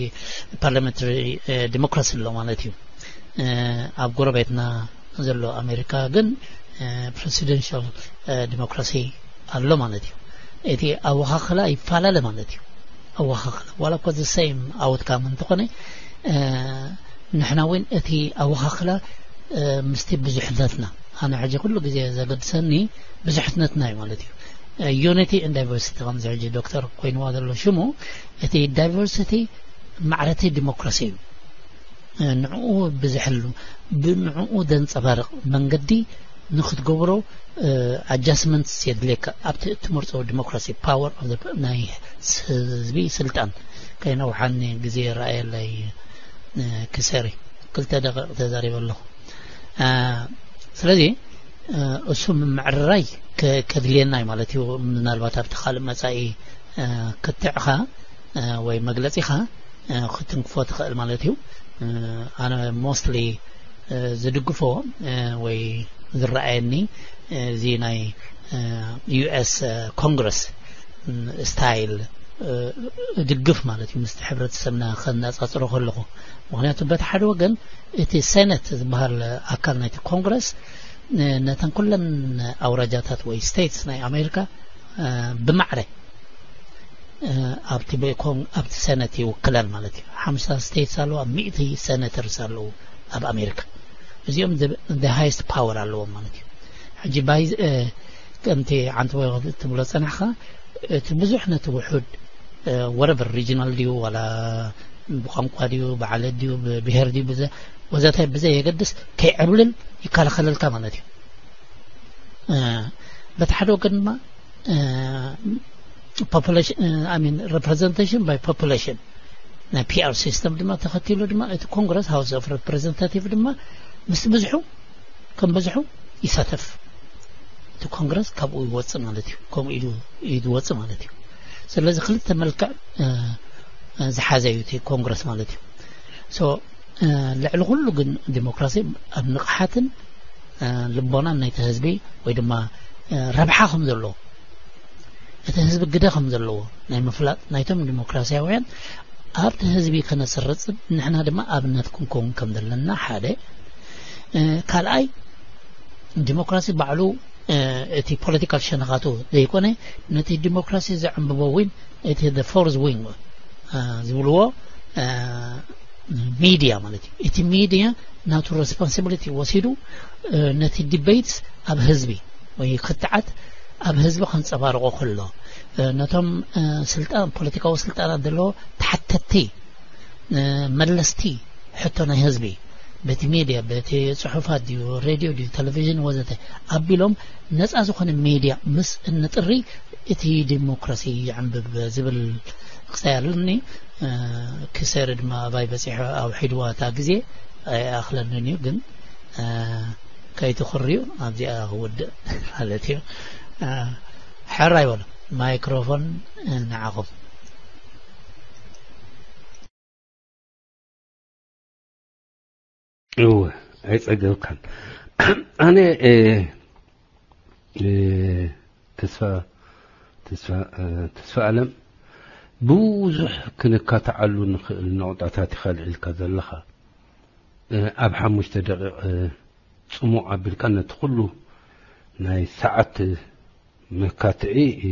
ፓርላሜንታሪ፣ እ፣ ዲሞክራሲ ኣሎ ማለት እዩ። እ፣ ኣብ ጎረቤትና ዘሎ ኣሜሪካ ግን፣ እ፣ ፕሬሲደንሻል፣ እ፣ ዲሞክራሲ ኣሎ ማለት እዩ። እቲ ኣወኻኽላ ይፈላለ ማለት እዩ። ኣወኻኽላ ዋላ እኮ the same outcome እንተኾነ፣ እ፣ ንሕና እውን እቲ ኣወኻኽላ፣ እ፣ ምስቲ ብዙሕነትና፣ ኣነ ሕጂ ኩሉ ግዜ ዘገድሰኒ ብዙሕነትና እዩ ማለት እዩ። እ፣ ዩኒቲ ኤንድ ዳይቨርሲቲ ከምዚ ሕጂ ዶክተር ኮይንዋ ዘሎ ሽሙ፣ እቲ ዳይቨርሲቲ ማዕረቲ ዲሞክራሲ እዩ። እ፣ ንዕኡ ብዝሕሉ፣ ብንዕኡ ዘንጸባርቕ መንገዲ ንክትገብሮ፣ እ፣ ኣጃስትመንትስ የድልየካ። ኣብቲ እትመርጾ ዲሞክራሲ፣ ፓወር ኦፍ ዘ፣ ናይ ህዝቢ ስልጣን፣ ከይነውሓኒ ግዜ ይረኣየለይ፣ እ፣ ክሰሪ ክልተ ደቂቕ ተዛሪበ ኣለኹ። እ፣ ስለዚ፣ እ፣ እሱ ምምዕርራይ ከ-፣ ከድልየና እዩ ማለት እዩ። ምናልባት ኣብቲ ካልእ መጻኢ፣ እ፣ ክትዕኻ፣ እ፣ ወይ መግለጺኻ፣ እ፣ ክትንክፎ ትኽእል ማለት እዩ። እ፣ ኣነ ሞስትሊ፣ እ፣ ዝድግፎ፣ እ፣ ወይ ዝረኣየኒ፣ እ፣ እዚ ናይ፣ እ፣ ዩ ኤስ፣ እ፣ ኮንግረስ፣ እ፣ ስታይል፣ እ፣ እድግፍ ማለት እዩ። ምስቲ ሕብረተሰብና ከነጻጽሮ ከለኹ። ምኽንያቱ በቲ ሓደ ወገን እቲ ሴኔት ዝበሃል ኣካል ናይቲ ኮንግረስ፣ እ፣ ነተን ኩለን ኣውራጃታት ወይ ስቴትስ ናይ ኣሜሪካ፣ እ፣ ብማዕረ፣ እ፣ ኣብቲ ቤኮን፣ ኣብቲ ሴኔት ይውክለን ማለት እዩ። ሓምሳ ስቴትስ ኣለዋ፣ ሚእቲ ሴኔተርስ ኣለዉ ኣብ ኣሜሪካ። እዚኦም the፣ the highest power ኣለዎም ማለት እዩ። ሕጂ ባይ-፣ እ፣ ከምቲ ዓንተቦ ትብሎ ጸናሕካ፣ እቲ ብዙሕ ነቲ ውሑድ፣ እ፣ whatever፣ ሪጂናል ድዩ ዋላ ብቋንቋ ድዩ፣ ብዓለት ድዩ፣ ብብሄር ድዩ፣ ብዘ-፣ ወዘተ ብዘይ የገድስ ከይዕብልል ይከላኸለልካ ማለት እዩ። እ፣ በቲ ሓደ ወገን ድማ፣ እ፣ ፖፑሌሽን፣ እ፣ I mean፣ ሪፕሬዘንቴሽን ባይ ፖፑሌሽን ናይ ፒ ኣር ሲስተም ድማ ተኸቲሉ ድማ እቲ ኮንግረስ፣ ሃውስ ኦፍ ሪፕሬዘንታቲቭ ድማ ምስ ብዝሑ፣ ከም ብዝሑ ይሳተፍ። እቲ ኮንግረስ ካብኡ ይወጽእ ማለት እዩ። ከምኡ ኢሉ እዩ ዝወጽእ ማለት እዩ። ስለዚ ክልተ መልክዕ፣ እ፣ እ፣ ዝሓዘ እዩ እቲ ኮንግረስ ማለት እዩ። ሶ፣ እ፣ ልዕሊ ኩሉ ግን ዲሞክራሲ ኣብ ንቕሓትን፣ እ፣ ልቦናን ናይቲ ህዝቢ ወይ ድማ፣ እ፣ ረብሓ ከም ዘለዎ፣ እቲ ህዝቢ ግደ ከም ዘለዎ ናይ ምፍላጥ ናይቶም ዲሞክራሲያውያን ኣብቲ ህዝቢ ከነስርጽ ንሕና ድማ ኣብነት ክንከውን ከም ዘለና ሓደ። እ፣ ካልኣይ ዲሞክራሲ ባዕሉ፣ እ፣ እቲ ፖለቲካል ሸነኻቱ ዘይኮነ ነቲ ዲሞክራሲ ዘዕንብቦ ዊን እቲ the fourth wing፣ እ፣ ዝብልዎ፣ እ፣ ሚድያ ማለት እዩ። እቲ ሚድያ ናቱ ሬስፖንሲቢሊቲ ወሲዱ፣ እ፣ ነቲ ዲቤትስ ኣብ ህዝቢ ወይ ክትዓት ኣብ ህዝቢ ከንጸባርቆ ከሎ፣ እ፣ ነቶም፣ እ፣ ስልጣን፣ ፖለቲካዊ ስልጣናት ዘለዎ ተሓተቲ፣ እ፣ መለስቲ ሕቶ ናይ ህዝቢ በቲ ሚድያ፣ በቲ ጽሑፋት ድዩ፣ ሬድዮ ድዩ፣ ቴሌቪዥን ወዘተ ኣቢሎም ነጻ ዝኾነ ሚድያ ምስ እንጥሪ እቲ ዲሞክራሲ ይዕንብብ ዝብል ክሳይ ኣለኒ። እ፣ ክሰሪ ድማ ኣባይ በጺሑ ኣውሒድዋ እታ ግዜ ኣይኣኽለንን እዩ፣ ግን፣ እ፣ ከይትኹርዩ ኣብዚኣ ክውድእ ማለት እዩ። እ፣ ሕራይ በሉ። ማይክሮፎን፣ እ፣ ንዓኹም። እወ፣ ኣይጸገብካን። ኣነ እ፣ እ፣ ተስፋ ተስፋ እ፣ ተስፋ ኣለም፣ ብዙሕ ክንካትዓሉ ንኽእል ነቑጣታት ኢኻ ልዒልካ ዘለኻ። እ፣ ኣብ ሓሙሽተ ደቂቕ እ፣ ጽሙቕ ኣቢልካ ነቲ ኩሉ ናይ ሰዓት መካትዒ እ፣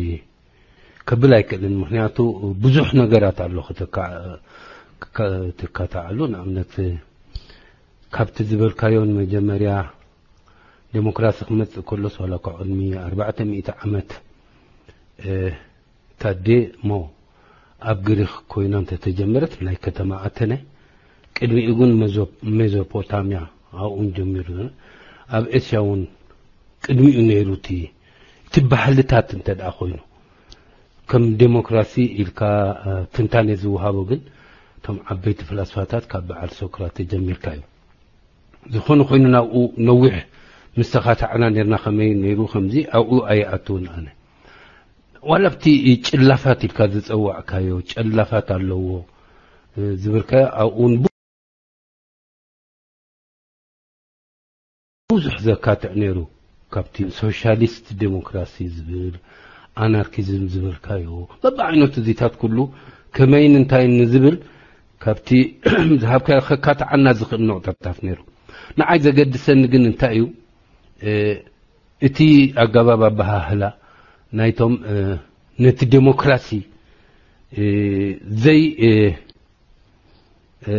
ከብል ኣይክእልን። ምኽንያቱ ብዙሕ ነገራት ኣሎ ክትካ- ክካ- ክትካትዓሉ። ንኣብነት ካብቲ ዝበልካዮ ንመጀመርያ ዴሞክራሲ ክመጽእ ከሎስ ዋላ እኳ ቅድሚ ኣርባዕተ ሚእቲ ዓመት እ፣ እታ ዴሞ ኣብ ግሪኽ ኮይና እንተተጀመረት ናይ ከተማ ኣተነ፣ ቅድሚኡ ግን መዞ- ሜዞፖታምያ ኣብኡን ጀሚሩ፣ ኣብ ኤስያ እውን ቅድሚኡ ነይሩ። እቲ እቲ ባህልታት እንተ ደኣ ኮይኑ ከም ዴሞክራሲ ኢልካ እ፣ ትንታኔ ዝወሃቦ ግን እቶም ዓበይቲ ፍላስፋታት ካብ በዓል ሶክራተ ጀሚርካ እዩ። ዝኾነ ኮይኑ ናብኡ ነዊሕ ምስ ተኻታዕና ነርና ከመይ ነይሩ ከምዚ ኣብኡ ኣይኣትውን ኣነ። ዋላ ኣብቲ ጭላፋት ኢልካ ዝጸዋዕካዮ ጨላፋት ኣለዎ እ፣ ዝብልካዮ ኣብኡ እውን ብዙሕ ዘካትዕ ነይሩ። ካብቲ ሶሻሊስት ዴሞክራሲ ዝብል ኣናርኪዝም ዝበልካዮ በብዓይነቱ እዚታት ኩሉ ከመይን እንታይን ንዝብል ካብቲ ዝሃብካዮ ከካትዓና ዝኽእል ነቑጣታት ነይሩ። ንዓይ ዘገድሰኒ ግን እንታይ እዩ እ፣ እቲ ኣገባብ ኣበሃህላ ናይቶም እ፣ ነቲ ዴሞክራሲ እ፣ ዘይ እ፣ እ፣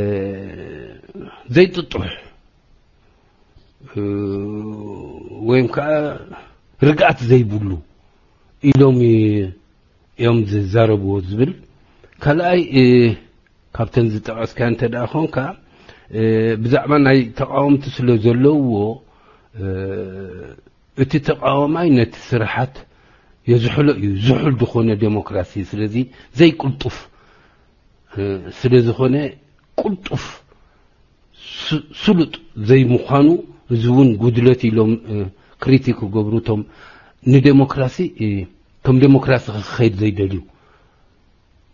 ዘይጥጡሕ እ፣ ወይም ከዓ ርግኣት ዘይብሉ ኢሎም እ፣ እዮም ዝዛረብዎ ዝብል ካልኣይ እ፣ ካብተን ዝጠቐስካ እንተ ደኣ ኾንካ እ፣ ብዛዕባ ናይ ተቃወምቲ ስለ ዘለውዎ እ፣ እቲ ተቃዋማይ ነቲ ስርሓት የዝሕሎ እዩ። ዝሑል ዝኾነ ዴሞክራሲ ስለዚ ዘይቅልጡፍ እ፣ ስለ ዝኾነ ቅልጡፍ ስ- ስሉጥ ዘይምዃኑ እዚ እውን ጉድለት ኢሎም እ፣ ክሪቲክ ክገብሩ እቶም ንዴሞክራሲ እ፣ እቶም ዴሞክራሲ ክኸይድ ዘይደልዩ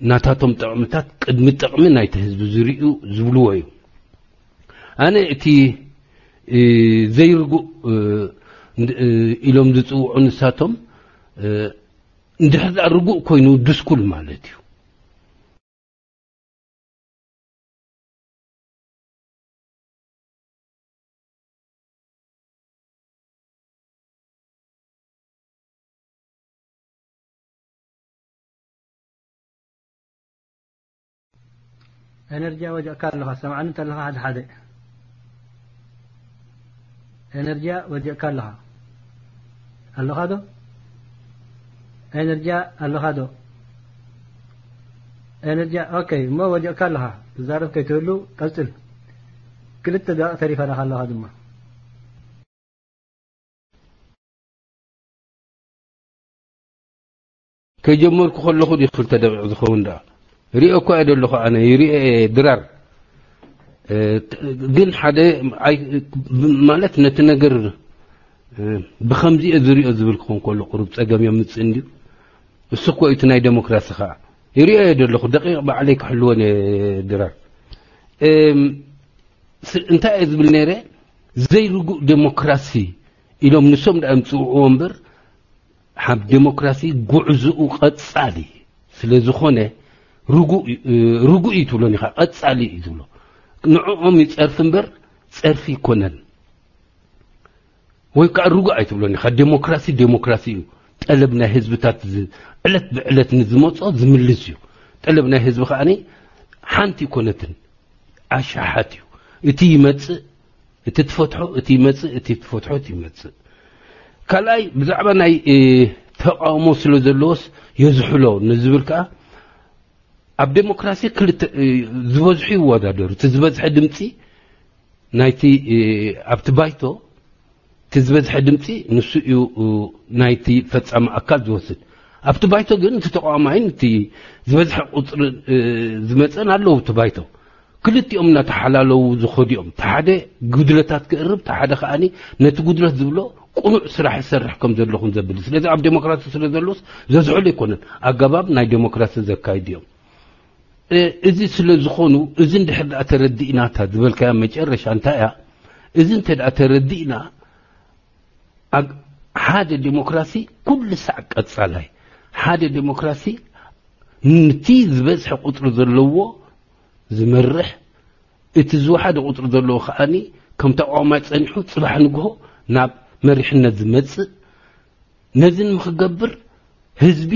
ናታቶም ጥቕምታት ቅድሚ ጥቕሚ ናይቲ ህዝቢ ዝርእዩ ዝብልዎ እዩ። ኣነ እቲ እ፣ ዘይርጉእ እ፣ እንድ- እ፣ ኢሎም ዝጽውዑ ንሳቶም እ፣ እንድሕር ደኣ ርጉእ ኮይኑ ድስኩል ማለት እዩ። ኤነርጂ ወዲቕካ ኣለኻ፣ ሰምዓኒ እንተለኻ ሓደ ሓደ። ኤነርጂ ወዲቕካ ኣለኻ። ኣለኻ ዶ? ኤነርጂ ኣለኻ ዶ? ኤነርጂ፣ ኦኬ፣ እሞ ወዲቕካ ኣለኻ። ትዛረብ ከይትህሉ ቀጽል። ክልተ ደቂቕ ተሪፋ ኣለኻ ድማ። ከጀመርኩ ከለኹ ድዩ ክልተ ደቂቕ ዝኸውን ደኣ? ሪኦ እኮ እየ ዘለኹ ኣነ፣ ይሪኦ እየ ድራር። እ፣ ግን ሓደ ኣይ-፣ ማለት ነቲ ነገር እ፣ ብኸምዚ እየ ዝሪኦ ዝብል ክኸውን ከሎ ቁሩብ ጸገም የምጽእ እንድዩ። እሱ እኮ እዩ እቲ ናይ ደሞክራሲ ኸኣ። ይሪኦ እየ ዘለኹ፣ ደቂቕ ባዕለይ ክሕልወን እየ ድራር። እም፣ ስ-፣ እንታይ እየ ዝብል ነይረ? ዘይርጉእ ደሞክራሲ ኢሎም ንሶም ደኣ የምጽውዕዎ እምበር፣ ሓብ ደሞክራሲ ጉዕዝኡ ቀጻሊ ስለ ዝኾነ፣ ርጉእ እዩ፣ እ፣ ርጉእ እዩ ትብሎን ኢኻ፣ ቀጻሊ እዩ ትብሎ። ንዕኦም እዩ ጸርፊ እምበር፣ ጸርፊ ኣይኮነን። ወይ ከዓ ርጉእ ኣይትብሎን ኢኻ። ደሞክራሲ፣ ደሞክራሲ እዩ። ጠለብ ናይ ህዝብታት ዝ-፣ ዕለት ብዕለት ንዝመጾ ዝምልስ እዩ። ጠለብ ናይ ህዝቢ ከኣ ሓንቲ ይኮነትን፣ ኣሻሓት እዩ። እቲ ይመጽእ፣ እቲ ትፈትሖ፣ እቲ ይመጽእ፣ እቲ ትፈትሖ፣ እቲ ይመጽእ። ካልኣይ፣ ብዛዕባ ናይ፣ እ፣ ተቃውሞ ስለ ዘለዎስ የዝሕሎ ንዝብል ከኣ፣ ኣብ ደሞክራሲ ክልተ፣ እ፣ ዝበዝሑ ይወዳደሩ። እቲ ዝበዝሐ ድምጺ ናይቲ፣ እ፣ ኣብቲ ባይቶ እቲ ዝበዝሐ ድምጺ ንሱ እዩ፣ እ፣ ናይቲ ፈጻሚ ኣካል ዝወስድ። ኣብቲ ባይቶ ግን እቲ ተቃዋማይን እቲ ዝበዝሐ ቁጽሪ፣ እ፣ ዝመጸን ኣለዉ። እቲ ባይቶ ክልቲኦም እናተሓላለዉ ዝኸዱ እዮም። እቲ ሓደ ጉድለታት ክእርም፣ እቲ ሓደ ከኣ ነቲ ጉድለት ዝብሎ ቅኑዕ ስራሕ ይሰርሕ ከም ዘለኹም ዘብል። ስለዚ ኣብ ደሞክራሲ ስለ ዘሎስ ዘዝሕሉ ኣይኮነን። ኣገባብ ናይ ደሞክራሲ ዘካይዱ እዮም። እ፣ እዚ ስለ ዝኾኑ፣ እዚ እንድሕር ደኣ ተረዲእና፣ እታ ዝበልካያ መጨረሻ እንታይ እያ? እዚ እንተ ደኣ ተረዲእና፣ ኣብ ሓደ ዴሞክራሲ ኩሉ ሳዕ ቀጻላይ፣ ሓደ ዴሞክራሲ ነቲ ዝበዝሐ ቁጽሪ ዘለዎ ዝመርሕ፣ እቲ ዝወሓደ ቁጽሪ ዘለዎ ከኣኒ ከም ተቃዋማይ ጸኒሑ ጽባሕ ንግሆ ናብ መሪሕነት ዝመጽእ፣ ነዚ ንክገብር ህዝቢ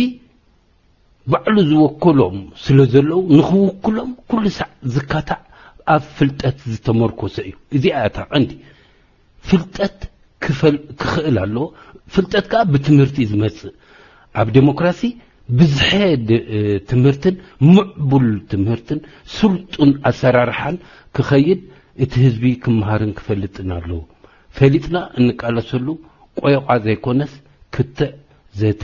ባዕሉ ዝወከሎም ስለ ዘለዉ፣ ንኽውክሎም ኩሉ ሳዕ ዝካታዕ ኣብ ፍልጠት ዝተመርኮሰ እዩ። እዚኣ እታ ቀንዲ። ፍልጠት ክፈል-፣ ክኽእል ኣለዎ። ፍልጠት ከኣ ብትምህርቲ እዩ ዝመጽእ። ኣብ ዴሞክራሲ ብዝሐ ድ-፣ እ፣ ትምህርትን ምዕቡል ትምህርትን ስልጡን ኣሰራርሓን ክኸይድ እቲ ህዝቢ ክመሃርን ክፈልጥን ኣለዎ። ፈሊጥና እንቃለሰሉ ቆየቋ ዘይኮነስ ክትዕ ዘተ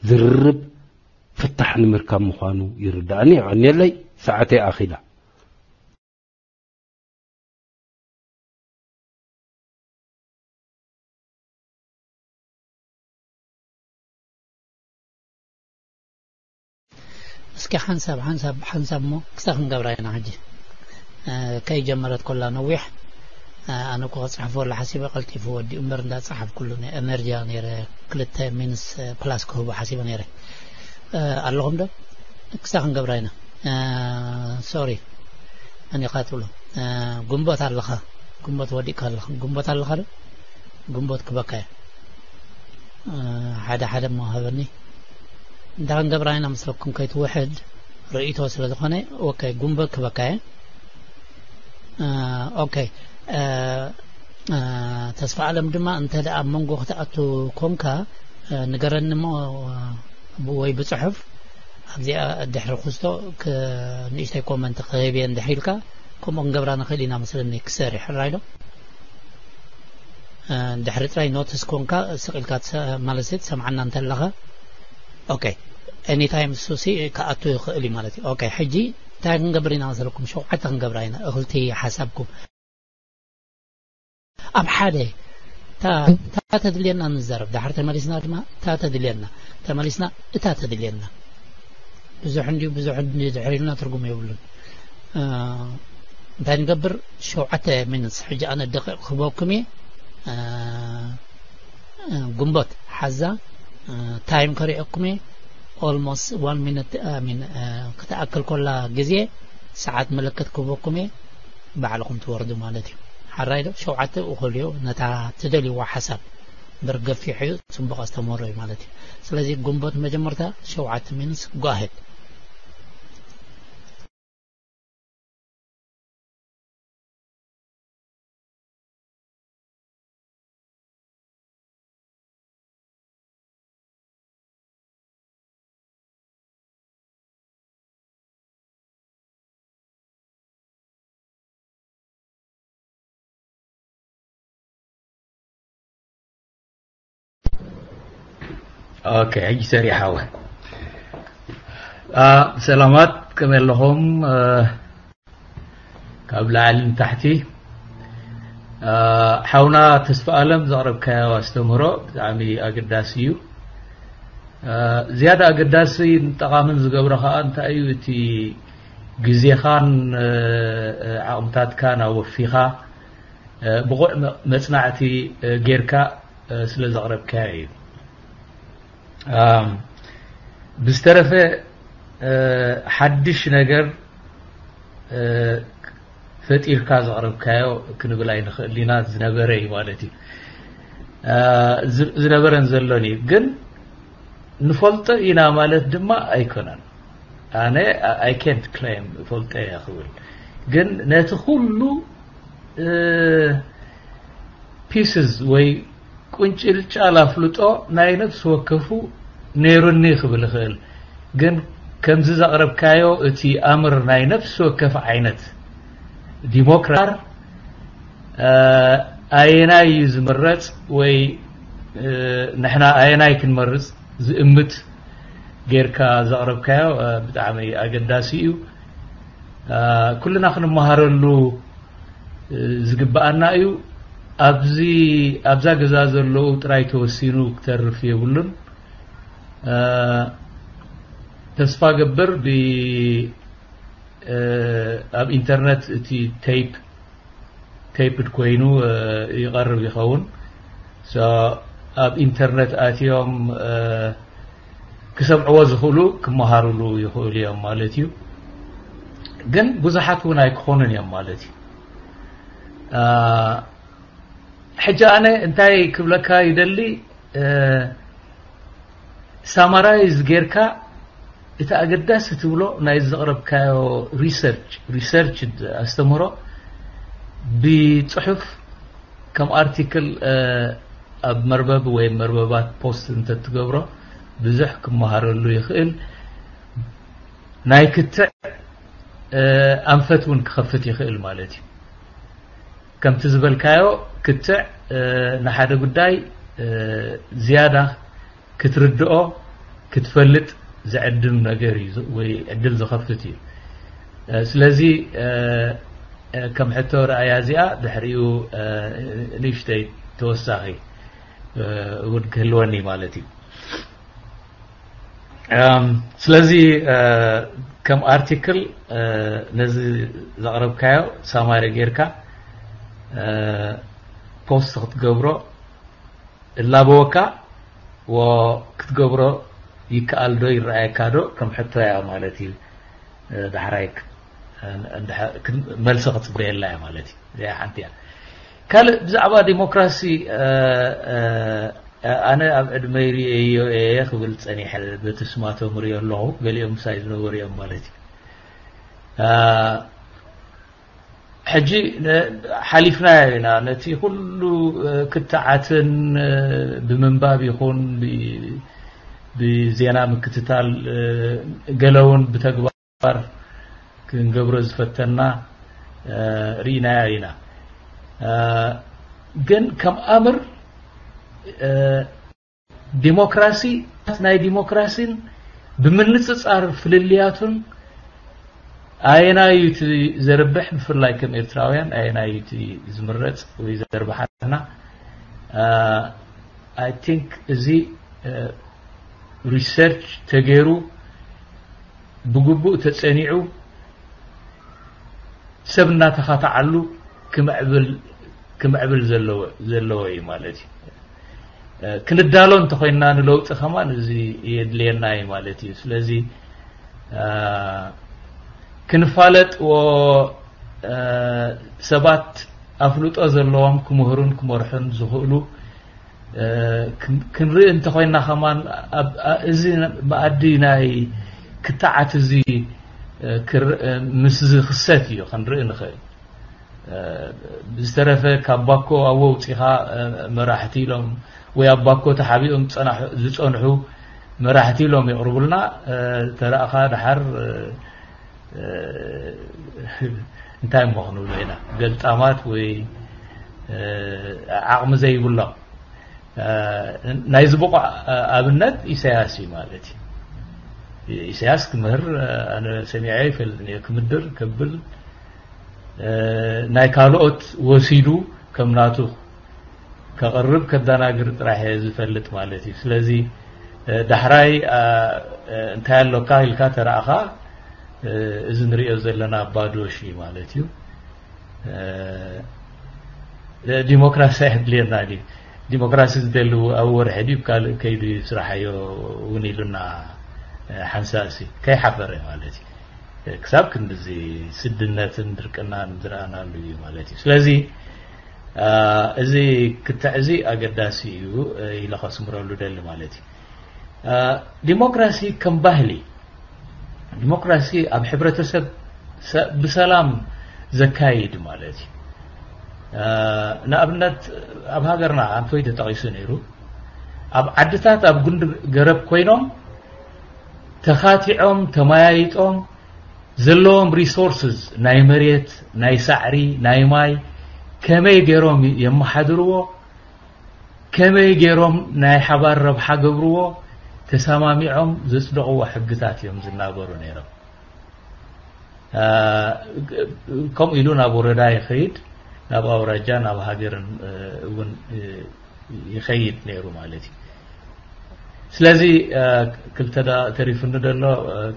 ዝርርብ ፍታሕ ንምርካብ ምዃኑ ይርድኣኒ። የቐንየለይ፣ ሰዓተይ ኣኺላ። እስኪ ሓንሳብ፣ ሓንሳብ፣ ሓንሳብ እሞ ክሳብ ክንገብራ ኢና ሕጂ። እ፣ ከይጀመረት ኮላ ነዊሕ፣ እ፣ ኣነ እኮ ክጽሕፈሉ ሓሲበ ቀልጢፉ ወዲኡ እምበር እንዳጸሓፍኩሉ ነ-፣ ኤነርጂ ነይረ። ክልተ ሚንስ፣ እ፣ ፕላስ ክህቦ ሓሲበ ነይረ። እ፣ ኣለኹም ዶ? ክሳብ ክንገብራ ኢና። እ፣ ሶሪ። መን ኢኻ ትብሎ? እ፣ ጉንቦት ኣለኻ። ጉንቦት ወዲእካ ኣለኻ። ጉንቦት ኣለኻ ዶ? ጉንቦት ክበካ እየ። እ፣ ሓደ ሓደ እሞ ሃበኒ። እንታይ ክንገብራ ኢና መስለኩም? ከይትውሕድ ርእይቶ ስለ ዝኾነ፣ ኦኬ፣ ጉንቦት ክበካ እየ። እ፣ ኦኬ። እ፣ እ፣ ተስፋ ኣለም ድማ እንተ ደኣ ኣብ መንጎ ክትኣቱ ኮንካ፣ እ፣ ንገረኒ እሞ፣ እ፣ ብ-፣ ወይ ብጽሑፍ ኣብዚኣ ድሕሪ ክስቶ ክ-፣ ንእሽተይ ኮመንት ክህብ እየ እንድሕር ኢልካ፣ ከምኡ ክንገብራ ንኽእል ኢና መስለኒ። ክሰሪ ሕራይ ዶ? እ፣ ድሕሪ ጥራይ ኖትስ ኮንካ ስቕ ኢልካ ትሰ-፣ ማለት ትሰምዓና እንተለኻ፣ ኦኬ፣ ኤኒታይም እሱሲ ክኣቱ ይኽእል እዩ ማለት እዩ። ኦኬ፣ ሕጂ እንታይ ክንገብር ኢና መሰለኩም? ሸውዓተ ክንገብራ ኢና። እኽልቲ ሓሳብኩም ኣብ ሓደ፣ እታ፣ እታ ተድልየና ንዛረብ። ድሓር ተመሊስና ድማ እታ ተድልየና፣ ተመሊስና እታ ተድልየና። ብዙሕ እንድዩ፣ ብዙሕ እንድዩ ድሕር ኢልና ትርጉም የብሉን። እ፣ እንታይ ንገብር? ሸውዓተ ሚኒትስ። ሕጂ ኣነ ደቂቕ ክህበኩም እየ። እ፣ እ፣ ግንቦት ሓዛ፣ እ፣ ታይም ከሪኦኩም እየ። ኦልሞስት ዋን ሚኒት፣ ኣይ ሚን፣ እ፣ ክትኣክል ኮላ ግዜ፣ ሰዓት ምልክት ክህበኩም እየ። ባዕልኹም ትወርዱ ማለት እዩ። ሓራይ ዶ? ሸውዓተ እኹል እዩ። ነታ ትደልይዋ ሓሳብ እምበር ገፊሕ እዩ፣ ጽቡቕ ኣስተምህሮ እዩ ማለት እዩ። ስለዚ ግንቦት መጀመርታ ሸውዓተ ሚኒትስ፣ go ahead። ኦኬ፣ ሕጂ ሰሪሓ እወ። አ፣ ሰላማት፣ ከመይ ኣለኹም? አ፣ ካብ ላዕሊ ንታሕቲ። አ፣ ሓውና ተስፋ ኣለም ዘቕረብካዮ ኣስተምህሮ ብጣዕሚ ኣገዳሲ እዩ። አ፣ ዝያዳ ኣገዳስን ጠቓምን ዝገብሮ ኸኣ እንታይ እዩ? እቲ ግዜኻን፣ አ፣ ዓቕምታትካን ኣወፊኻ፣ አ፣ ብቑዕ መ-፣ መጽናዕቲ፣ አ፣ ጌርካ፣ አ፣ ስለ ዘቕረብካዮ እዩ። ኣም፣ ብዝተረፈ፣ እ፣ ሓድሽ ነገር፣ እ፣ ፈጢርካ ዘቕረብካዮ ክንብል ኣይንኽእል ኢና፣ ዝነበረ እዩ ማለት እዩ። እ፣ ዝ-፣ ዝነበረን ዘሎን እዩ። ግን ንፈልጦ ኢና ማለት ድማ ኣይኮነን። ኣነ I can't claim እፈልጦ እየ ክብል። ግን ነቲ ኩሉ፣ እ፣ ፒስስ ወይ ቁንጭልጫል ኣፍልጦ ናይ ነፍሲ ወከፉ ነይሩኒ ክብል እኽእል። ግን ከምዚ ዘቕረብካዮ እቲ ኣምር ናይ ነፍሲ ወከፍ ዓይነት ዲሞክራት፣ እ፣ ኣየናይ እዩ ዝምረጽ ወይ፣ እ፣ ንሕና ኣየናይ ክንመርጽ ዝእምት ጌርካ ዘቕረብካዮ፣ እ፣ ብጣዕሚ ኣገዳሲ እዩ። እ፣ ኩልና ክንመሃረሉ ዝግብኣና እዩ። ኣብዚ፣ ኣብዛ ገዛ ዘለዉ ጥራይ ተወሲኑ ክተርፍ የብሉን። እ፣ ተስፋ ገብር ብ-፣ እ፣ ኣብ ኢንተርነት እቲ ቴይፕ ቴፕድ ኮይኑ ይቐርብ ይኸውን። ኣብ ኢንተርነት ኣትዮም ክሰምዕዎ ዝኽእሉ ክመሃሩሉ ይኽእሉ እዮም ማለት እዩ። ግን ብዙሓት እውን ኣይክኾኑን እዮም ማለት እዩ። ሕጂ ኣነ እንታይ ክብለካ ይደሊ፣ ሳማራይዝ ጌርካ እቲ ኣገዳሲ ትብሎ ናይ ዘቕረብካዮ ሪሰርች ሪሰርች ኣስተምህሮ ብፅሑፍ ከም ኣርቲክል ኣብ መርበብ ወይ መርበባት ፖስት እንተትገብሮ ብዙሕ ክመሃረሉ ይኽእል። ናይ ክትዕ ኣንፈት እውን ክኸፍት ይኽእል ማለት እዩ። ከምቲ ዝበልካዮ ክትዕ ንሓደ ጉዳይ ዝያዳ ክትርድኦ ክትፈልጥ ዘዕድም ነገር እዩ ወይ ዕድል ዝኸፍት እዩ። ስለዚ ከም ሕቶ ረኣያ እዚኣ ድሕሪኡ ንእሽተይ ተወሳኺ እውን ክህልወኒ ማለት እዩ። ስለዚ ከም ኣርቲክል ነዚ ዘቕረብካዮ ሳማሪ ጌርካ ፖስት ክትገብሮ እላበወካ ክትገብሮ ይከኣል ዶ ይረኣየካ ዶ ከም ሕቶ እያ ማለት እዩ። ዳሕራይ መልሲ ክፅበየላ እያ ማለት እዩ። እዚኣ ሓንቲ እያ። ካልእ ብዛዕባ ዲሞክራሲ ኣነ ኣብ ዕድመይ ርእየዮ እየ ክብል ፀኒሐ። በቲ ስማቶም ርእዮ ኣለኹ፣ ገሊኦም ምሳይ ዝነበሩ እዮም ማለት እዩ። ሕጂ ሓሊፍናዮ ኢና ነቲ ኩሉ ክትዓትን ብምንባብ ይኹን ብዜና ምክትታል ገለውን ብተግባር ባር ክንገብሮ ዝፈተና ርኢናዮ ኢና። ግን ከም ኣምር ዲሞክራሲ ናይ ዲሞክራሲን ብምንፅፃር ፍልልያቱን ኣየናይ እዩ እቲ ዘርብሕ፣ ብፍላይ ከም ኤርትራውያን ኣየናይ እዩ እቲ ዝምረፅ ወይ ዘርብሓና? ኣይ ቲንክ እዚ ሪሰርች ተገይሩ ብግቡእ ተጸኒዑ ሰብ እናተኻተዓሉ ክምዕብል ክምዕብል ዘለዎ እዩ ማለት እዩ። ክንዳሎ እንተኾይንና ንለውጢ ከማን እዚ የድልየና እዩ ማለት እዩ። ስለዚ ክንፋለጥዎ ሰባት ኣፍልጦ ዘለዎም ክምህሩን ክመርሑን ዝኽእሉ ክንርኢ እንተኾይንና ከማን እዚ መኣዲ ናይ ክትዓት እዚ ምስ ዝኽሰት እዩ ክንርኢ ንኽእል። ብዝተረፈ ካብ ባኮ ኣብ ወውፂኻ መራሕቲ ኢሎም ወይ ኣብ ባኮ ተሓቢኦም ዝፀንሑ መራሕቲ ኢሎም የቕርቡልና። ተራእኻ ደሓር እንታይ እሞ ክንብሎ ኢና፣ ገልጣማት ወይ ዓቕሚ ዘይብሎም። ናይዚ ብቑዕ ኣብነት ኢሳያስ እዩ ማለት እዩ። ኢሳያስ ክምህር ኣነ ሰሚዐ ይፈልጥ እየ። ክምድር ከብል ናይ ካልኦት ወሲዱ ከም ናቱ ከቕርብ ከዳናግር ጥራሕ እየ ዝፈልጥ ማለት እዩ። ስለዚ ዳሕራይ እንታይ ኣሎካ ኢልካ ተራእኻ እዚ ንሪኦ ዘለና ባዶ ሺ ማለት እዩ። ዲሞክራሲ ኣየድልየና ድዩ? ዲሞክራሲ ዝደሊ ኣብ ወርሒ ድዩ ካልእ ከይዱ ስራሓዮ እውን ኢሉና ሓንሳእሲ ከይሓፈረ ማለት እዩ። ክሳብ ክንድዚ ስድነትን ድርቅናን ዝረኣናሉ እዩ ማለት እዩ። ስለዚ እዚ ክትዕ እዚ ኣገዳሲ እዩ ኢለ ከስምረሉ ደሊ ማለት እዩ። ዲሞክራሲ ከም ባህሊ፣ ዲሞክራሲ ኣብ ሕብረተሰብ ብሰላም ዘካይድ ማለት እዩ። ንኣብነት ኣብ ሃገርና ኣንፈይ ተጠቒሱ ነይሩ። ኣብ ዓድታት ኣብ ጉንዲ ገረብ ኮይኖም ተኻቲዖም ተመያይጦም ዘለዎም ሪሶርስስ ናይ መሬት ናይ ሳዕሪ ናይ ማይ ከመይ ገይሮም የመሓድርዎ፣ ከመይ ገይሮም ናይ ሓባር ረብሓ ገብርዎ ተሰማሚዖም ዘፅደቕዎ ሕግታት እዮም ዝናገሩ ነይሮም። ከምኡ ኢሉ ናብ ወረዳ ይኸይድ፣ ናብ ኣውራጃ ናብ ሃገርን እውን ይኸይድ ነይሩ ማለት እዩ። ስለዚ ክልተ ተሪፉኒ ዘሎ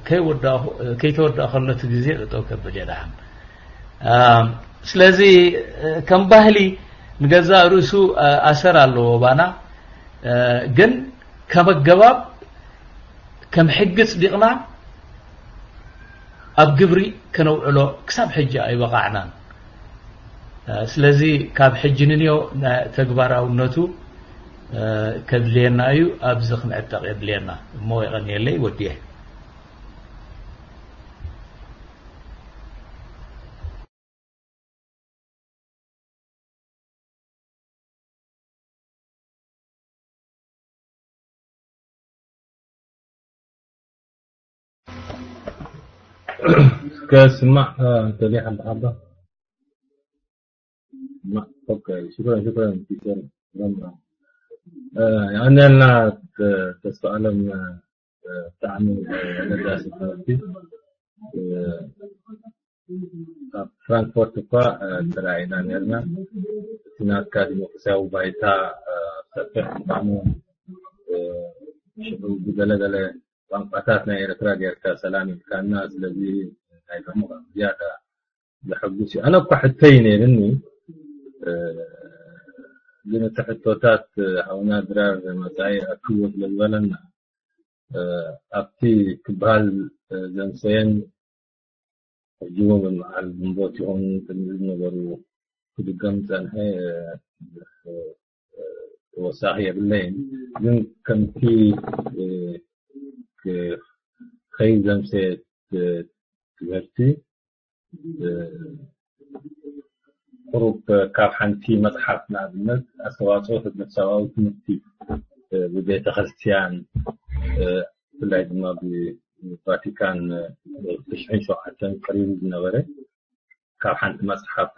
ከይተወዳእ ከሎ እቲ ግዜ ጠጠው ከብል እየ ደሓን። ስለዚ ከም ባህሊ ንገዛእ ርእሱ ኣሰር ኣለዎ ባና። ግን ከም ኣገባብ፣ ከም ሕጊ ጽዲቕና ኣብ ግብሪ ከነውዕሎ ክሳብ ሕጂ ኣይበቓዕናን። ስለዚ ካብ ሕጂ ንንዮ ተግባራውነቱ ከድልየና እዩ። ኣብዚ ክንዕጠቕ የድልየና እሞ። የቐንየለይ ወድየ። كاسمع تليح الحبة. ما اوكي، شكرا شكرا. يعني انا تسألم تعمل نداسة في فرانكفورت ف تراعينا نيرنا هناك كان مكساو بايتا سفح معنو شعوب بلد ቋንቋታት ናይ ኤርትራ ጌርካ ሰላም ኢልካና። ስለዚ ናይ ሎሚ ዝያዳ ዘሐጉስ እዩ። ኣነ እኳ ሕቶይ ነይርኒ፣ ግን እቲ ሕቶታት ሓውና ድራር መጻኢ ኣክብዎ ስለ ዝበለና፣ ኣብቲ ክበሃል ዘምሰየን ሕጂ እውን በዓል ግንቦት ይኹን ቅድሚ ዝነበሩ ክድገም ዝጸንሐ ተወሳኺ የብለይን። ግን ከምቲ ከይድ ዘምሰየት ትምህርቲ ቁሩብ ካብ ሓንቲ መጽሓፍ ንኣብነት ኣስተዋጽኦ ህብረተሰባዊ ትምህርቲ ብቤተ ክርስቲያን ብፍላይ ድማ ብቫቲካን ብሽሕን ሸውዓተን ቀሪቡ ዝነበረ ካብ ሓንቲ መጽሓፍ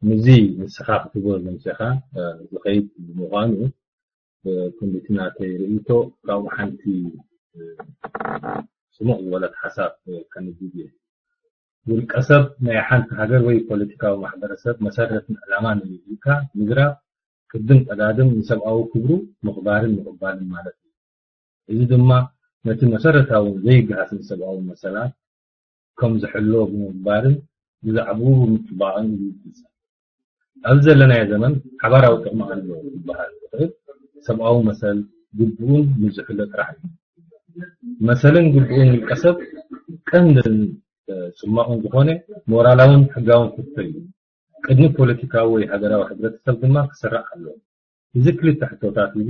ምዚ ንስኻ ክትብሎ ዘምሰኻ ዝኸይድ ብምዃኑ ክንዲቲ ናተይ ርእይቶ ካብኡ ሓንቲ ስሙቕ ዝበለት ሓሳብ ከንድድ እየ። ውልቀ ሰብ ናይ ሓንቲ ሃገር ወይ ፖለቲካዊ ማሕበረሰብ መሰረትን ዕላማን እዩ ኢልካ ምዝራብ ቅድም ቀዳድም ንሰብኣዊ ክብሩ ምኽባርን ምቕባልን ማለት እዩ። እዚ ድማ ነቲ መሰረታውን ዘይገሃስን ሰብኣዊ መሰላት ከም ዝሕሎ ብምግባርን ብዛዕባኡ ብምጥባቕን እዩ ዝፍጸም። ኣብዚ ዘለናዮ ዘመን ሓባራዊ ጥቕሚ ኣለዎ ክበሃል ዝኽእል ሰብኣዊ መሰል ግቡእን ምስ ዝሕሎ ጥራሕ እዩ። መሰልን ግቡእን ውልቀ ሰብ ቀንድን ጽማቑን ዝኾነ ሞራላውን ሕጋውን ሕቶ እዩ። ቅድሚ ፖለቲካዊ ወይ ሃገራዊ ሕብረተሰብ ድማ ክስራዕ ኣለዎ። እዚ ክልተ ሕቶታት እዚ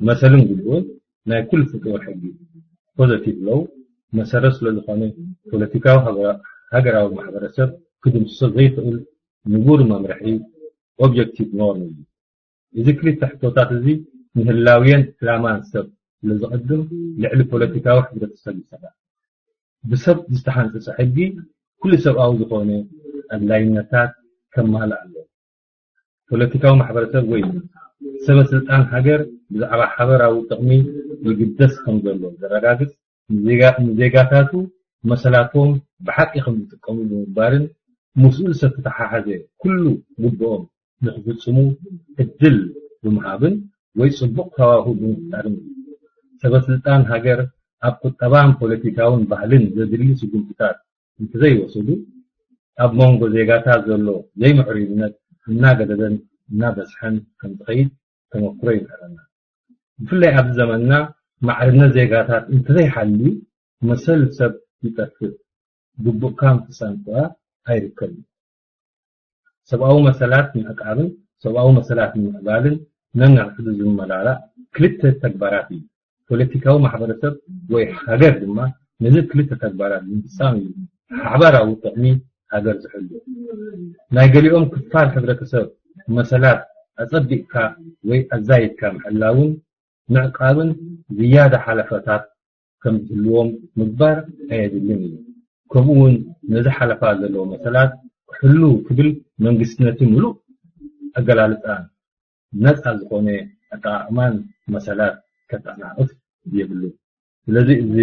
መሰልን ግቡእን ናይ ኩሉ ፍጡር ሕጊ ፖዘቲቭ ሎው መሰረት ስለ ዝኾነ ፖለቲካዊ ሃገራዊ ማሕበረሰብ ክድምስሶ ዘይኽእል ንቡር መምርሒ ኦብጀክቲቭ ኖርም እዩ። እዚ ክልተ ሕቶታት እዚ ንህላውየን ዕላማን ሰብ ስለ ዝቐድም ልዕሊ ፖለቲካዊ ሕብረተሰብ ይሰርሕ። ብሰብ ዝተሓንፀፀ ሕጊ ኩሉ ሰብኣዊ ዝኾነ ኣድላይነታት ከማልእ ኣለዎ። ፖለቲካዊ ማሕበረሰብ ወይ ሰበ ስልጣን ሃገር ብዛዕባ ሓበራዊ ጥቕሚ ይግደስ ከም ዘሎ ዘረጋግፅ ንዜጋታቱ መሰላቶም ብሓቂ ከም ዝጥቀሙ ብምግባርን ምስኡ ዝተተሓሓዘ ኩሉ ግብኦም ንክፍፅሙ ዕድል ብምሃብን ወይ ፅቡቕ ሃዋሁ ብምፍጣርን እዩ። ሰበ ስልጣን ሃገር ኣብ ቁጠባን ፖለቲካውን ባህልን ዘድሊ ስጉምትታት እንተዘይወሰዱ ኣብ መንጎ ዜጋታት ዘሎ ዘይምዕሩይነት እናገደደን እናበዝሐን ከም ዝኸይድ ተመክሮ ይምህረና። ብፍላይ ኣብዚ ዘመንና ማዕርነት ዜጋታት እንተዘይሃልዩ መሰል ሰብ ይጠፍእ፣ ግቡእካ ምፍፃም ከኣ ኣይርከብን። ሰብኣዊ መሰላት ምዕቃብን ሰብኣዊ መሰላት ምምዕባልን ነንሕድሕዱ ዝመላላእ ክልተ ተግባራት እዩ። ፖለቲካዊ ማሕበረሰብ ወይ ሃገር ድማ ነዚ ክልተ ተግባራት ብምፍፃም እዩ ሓባራዊ ጥቕሚ ሃገር ዝሕሉ። ናይ ገሊኦም ክፋል ሕብረተሰብ መሰላት ኣፀቢቕካ ወይ ኣዛይድካ ምሕላውን ምዕቃብን ዝያዳ ሓለፋታት ከም ዝህልዎም ምግባር ኣየድልን እዩ። ከምኡ እውን ነዚ ሓለፋ ዘለዎ መሰላት ክሕሉ ክብል መንግስቲ ነቲ ምሉእ ኣገላልፃን ነፃ ዝኾነ ኣጠቓቕማን መሰላት ከጠናቕፍ የብሉን። ስለዚ እዚ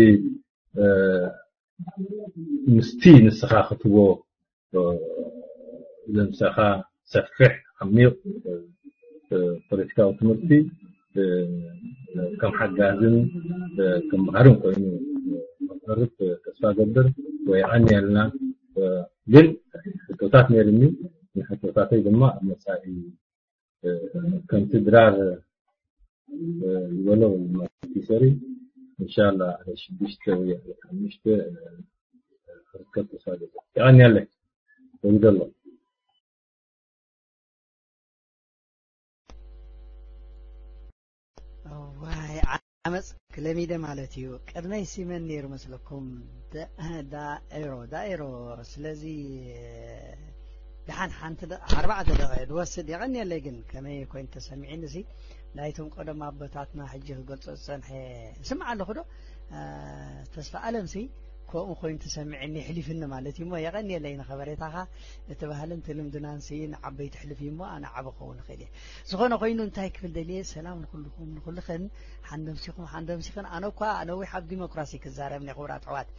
ምስቲ ንስኻ ክትቦ ዘምሰኻ ሰፊሕ ዓሚቕ ፖለቲካዊ ትምህርቲ ከም ሓጋዝን ከም መሃርን ኮይኑ ክቐርብ ተስፋ ገብር። ወይ ኣንያልና ግን ታት ነይርኒ። ንሕቶታተይ ድማ ኣብ መጻኢ፣ እ፣ ከምቲ ድራር፣ እ፣ ዝበሎ ማቲሰሪ፣ እንሻላ፣ ሽዱሽተ ወይ ሓሙሽተ፣ እ፣ ክርከብ ተሳገ። የቐንየለይ። ወይደሎ። እዋይ፣ ዓመፅ ክለሚደ ማለት እዩ። ቅድመይ ሲመን ነይሩ መስለኩም። ዳ-፣ ዳኤሮ፣ ዳኤሮ። ስለዚ ደሓን ሓንቲ ደ-፣ ኣርባዕተ ደቂቕ ድወስድ። የቐንየለይ። ግን ከመይ ኮይኑ ተሰሚዕኒ ሲ፣ ናይቶም ቀደም ኣቦታትና ሕጂ ክገልጾ ዝጸንሐ ስምዕ ኣለኹ ዶ? እ፣ ተስፋ ኣለም ሲ ከምኡ ኮይኑ ተሰሚዕኒ፣ ሕሊፍኒ ማለት እዩ። እሞ የቐንየለይ ንኸበሬታኻ። እቲ ባህልን እቲ ልምድናን ሲ ንዓበይቲ ሕልፍ እዩ እሞ፣ ኣነ ዓቢ ክኸውን ይኽእል እየ። ዝኾነ ኮይኑ እንታይ ክብል ደልየ፣ ሰላም ንኹልኹም፣ ንኹልኽን፣ ሓንደምሲኹም፣ ሓንደምሲኽን። ኣነ እኳ ነዊሕ ኣብ ዲሞክራሲ ክዛረብ እየ፣ ክቡራት ኣሕዋት።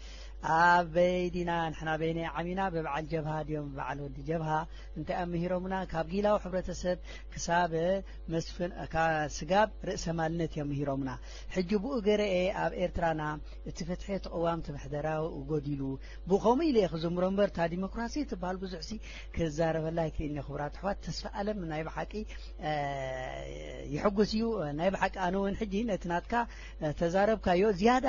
ኣበይ ዲና ንሕና፣ በይነይ ዓሚና፣ ብበዓል ጀብሃ ድዮም፣ በዓል ወዲ ጀብሃ እንታይ ኣምሂሮምና? ካብ ጊላዊ ሕብረተሰብ ክሳብ መስፍን፣ ካ-፣ ስጋብ ርእሰ ማልነት እዮም ምሂሮምና። ሕጂ ብኡ ገረኤ ኣብ ኤርትራና እቲ ፍትሒ፣ እቲ ቅዋም፣ እቲ ምሕደራ ጎዲሉ። ብኸምኡ ኢለ እየ ክዝምሮ እምበር፣ እታ ዲሞክራሲ ትበሃል ብዙሕ ሲ ክዛረበላ ኣይክእልን እየ። ክቡራት ኣሕዋት፣ ተስፋ ኣለም ናይ ብሓቂ፣ እ፣ የሐጉስ እዩ። ናይ ብሓቂ ኣነ እውን ሕጂ ነቲ ናትካ፣ እ፣ ተዛረብካዮ ዝያዳ፣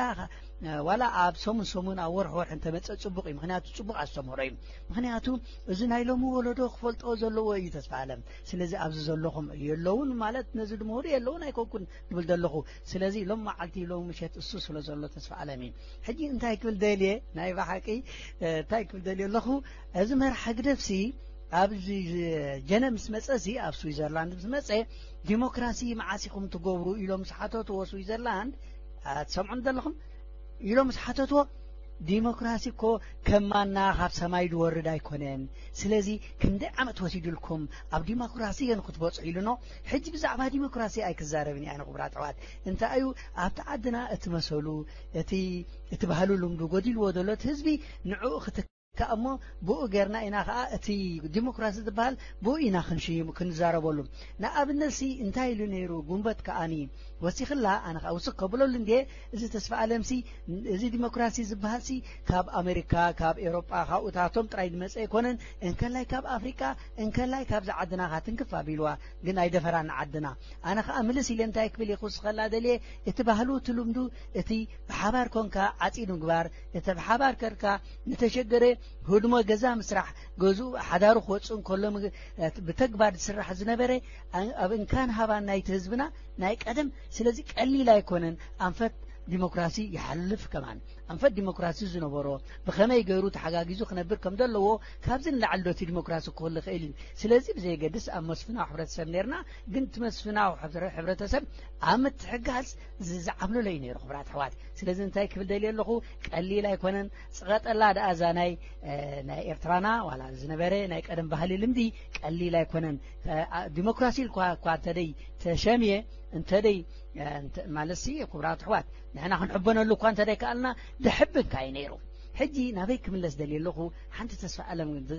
እ፣ ዋላ ኣብ ሰሙን ሰሙን፣ ኣብ ወርሒ ወርሒ እንተመጸ ጽቡቕ እዩ። ምኽንያቱ ጽቡቕ ኣስተምህሮ እዩ። ምኽንያቱ እዚ ናይ ሎሚ ወለዶ ክፈልጦ ዘለዎ እዩ ተስፋ ኣለም። ስለዚ ኣብዚ ዘለኹም የለውን ማለት ነዚ ድምህሩ የለውን ኣይኮንኩን ድብል ዘለኹ። ስለዚ ሎም መዓልቲ ሎም ምሸት እሱ ስለ ዘሎ ተስፋ ኣለም እዩ። ሕጂ እንታይ ክብል ደልየ፣ ናይ ብሓቂ፣ እ፣ እንታይ ክብል ደልየ ኣለኹ፣ እዚ መራሕ ህግደፍሲ ኣብዚ ጀነ ምስ መጸ፣ እዚ ኣብ ስዊዘርላንድ ምስ መጸ፣ ዲሞክራሲ መዓስ ኢኹም ትገብሩ ኢሎም ምስ ሓተትዎ፣ ስዊዘርላንድ፣ እ፣ ትሰምዑን ዘለኹም፣ ኢሎም ምስ ሓተትዎ፣ ዲሞክራሲ እኮ ከም ማና ካብ ሰማይ ዝወርድ ኣይኮነን። ስለዚ ክንደይ ዓመት ወሲዱልኩም ኣብ ዲሞክራሲ ገን ክትበጽሑ ኢሉኖ። ሕጂ ብዛዕባ ዲሞክራሲ ኣይክዛረብን እየ ኣነ፣ ክቡራት ኣሕዋት። እንታይ እዩ ኣብቲ ዓድና እቲ መሰሉ፣ እቲ፣ እቲ ባህሉ ልምዱ ጎዲልዎ ዘሎ እቲ ህዝቢ ንዕኡ ክትካእ እሞ ብኡ ጌርና ኢና ከኣ እቲ ዲሞክራሲ ዝበሃል ብኡ ኢና ክንሽይሙ፣ ክንዛረበሉ። ንኣብነት ሲ እንታይ ኢሉ ነይሩ ጉንበት ከኣኒ ወሲኽላ፣ ኣነ ከኣ ውስኽ ከብለሉ እንድየ። እዚ ተስፋ ኣለምሲ፣ እዚ ዲሞክራሲ ዝበሃልሲ ካብ ኣሜሪካ፣ ካብ ኤውሮጳ፣ ካብኡታቶም ጥራይ ዝመጸ ኣይኮነን። እንከላይ ካብ ኣፍሪቃ፣ እንከላይ ካብዚ ዓድና ከኣ ትንክፍ ኣቢልዋ፣ ግን ኣይደፈራን ዓድና። ኣነ ከኣ ምልስ ኢለ እንታይ ክብል እየ ክውስኸላ ደልየ፣ እቲ ባህሉ፣ እቲ ልምዱ፣ እቲ ብሓባር ኮንካ ዓጺድ ምግባር፣ እቲ ብሓባር ከርካ ንተሸገረ ህድሞ ገዛ ምስራሕ፣ ገዝኡ ሓዳሩ ክወጽእ እንከሎ ምግ-፣ ብተግባር ዝስራሕ ዝነበረ፣ ኣብ እንካን ሃባን ናይቲ ህዝብና ናይ ቀደም። ስለዚ ቀሊል ኣይኮነን። ኣንፈት ዲሞክራሲ ይሓልፍ ከማን። ኣንፈት ዲሞክራሲ ዝነበሮ ብኸመይ ገይሩ ተሓጋጊዙ ክነብር ከም ዘለዎ ካብዚ ንላዕሊ ዶ እቲ ዲሞክራሲ ክህሉ ይኽእል እዩ? ስለዚ ብዘየገድስ ኣብ መስፍናዊ ሕብረተሰብ ነርና፣ ግን እቲ መስፍናዊ ሕብረ-፣ ሕብረተሰብ ኣብ ምትሕጋዝ ዝ-፣ ዝዓብለሎ እዩ ነይሩ፣ ክቡራት ኣሕዋት። ስለዚ እንታይ ክብል ደልየ ኣለኹ፣ ቀሊል ኣይኮነን። ጽቐጠላ ደኣ እዛ ናይ፣ እ፣ ናይ ኤርትራና ዋላ ዝነበረ ናይ ቀደም ባህሊ ልምዲ ቀሊል ኣይኮነን። እ፣ ኣ-፣ ዲሞክራሲ ኢልኳ እኳ እንተደይ ተሸምየ፣ እንተደይ፣ እ፣ እንተ-፣ ማለትሲ፣ ክቡራት ኣሕዋት፣ ንሕና ክንሕበነሉ እኳ እንተደይ ከኣልና፣ ደሕብን ከኣ እዩ ነይሩ። ሕጂ ናበይ ክምለስ ደልየ ኣለኹ፣ ሓንቲ ተስፋ ኣለም ዝ-፣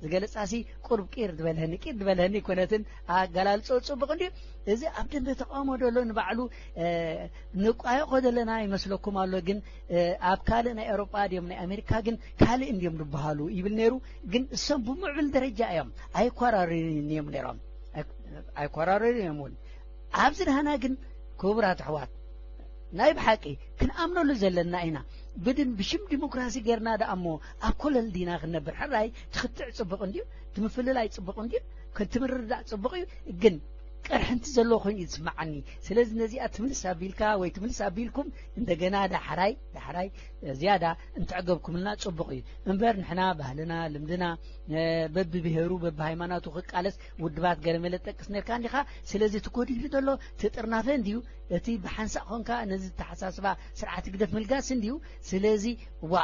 ዝገለጻሲ ቁሩብ ቂር ዝበልሀኒ፣ ቂር ዝበልሀኒ ኣይኮነትን፣ ኣገላልጾ ጽቡቕ እንድዩ። እዚ ኣብ ደንበ ተቃውሞ ዘሎ ንባዕሉ፣ እ፣ ንቋየቆ ዘለና ይመስለኩም ኣሎ፣ ግን፣ እ፣ ኣብ ካልእ ናይ ኤውሮጳ ድዮም ናይ ኣሜሪካ ግን ካልእ እንድዮም ዝበሃሉ ይብል ነይሩ። ግን እሶም ብምዕብል ደረጃ እዮም፣ ኣይኮራረዩን እዮም ነይሮም። ኣይ-፣ ኣይኮራረዩን እዮም እውን። ኣብዚ ደህና ግን ክቡራት ኣሕዋት ናይ ብሓቂ ክንኣምነሉ ዘለና ኢና። ብድን ብሽም ዲሞክራሲ ጌርና ደኣ እሞ ኣብ ኮለል ዲና ክንነብር? ሕራይ ትኽትዕ ጽቡቕ እንድዩ፣ ትምፍልላይ ጽቡቕ እንድዩ፣ ክትምርዳእ ጽቡቕ እዩ። ግን ቅርሕንቲ ዘለዎ ኮይኑ እዩ ዝስምዓኒ። ስለዚ ነዚኣ ትምልስ ኣቢልካ ወይ ትምልስ ኣቢልኩም እንደገና ዳሕራይ፣ ዳሕራይ ዝያዳ እንተዕገብኩምልና ጽቡቕ እዩ። እምበር ንሕና ባህልና፣ ልምድና፣ እ፣ በብብሄሩ፣ በብሃይማኖቱ ክቃለስ ውድባት ገለ መለ ትጠቅስ ነርካ እንዲኻ። ስለዚ እቲ ጎዲሉ ዘሎ እቲ ጥርናፈ እንድዩ፣ እቲ ብሓንሳእ ኾንካ ነዚ ተሓሳስባ ስርዓት ህግደፍ ምልጋስ እንድዩ። ስለዚ ዋ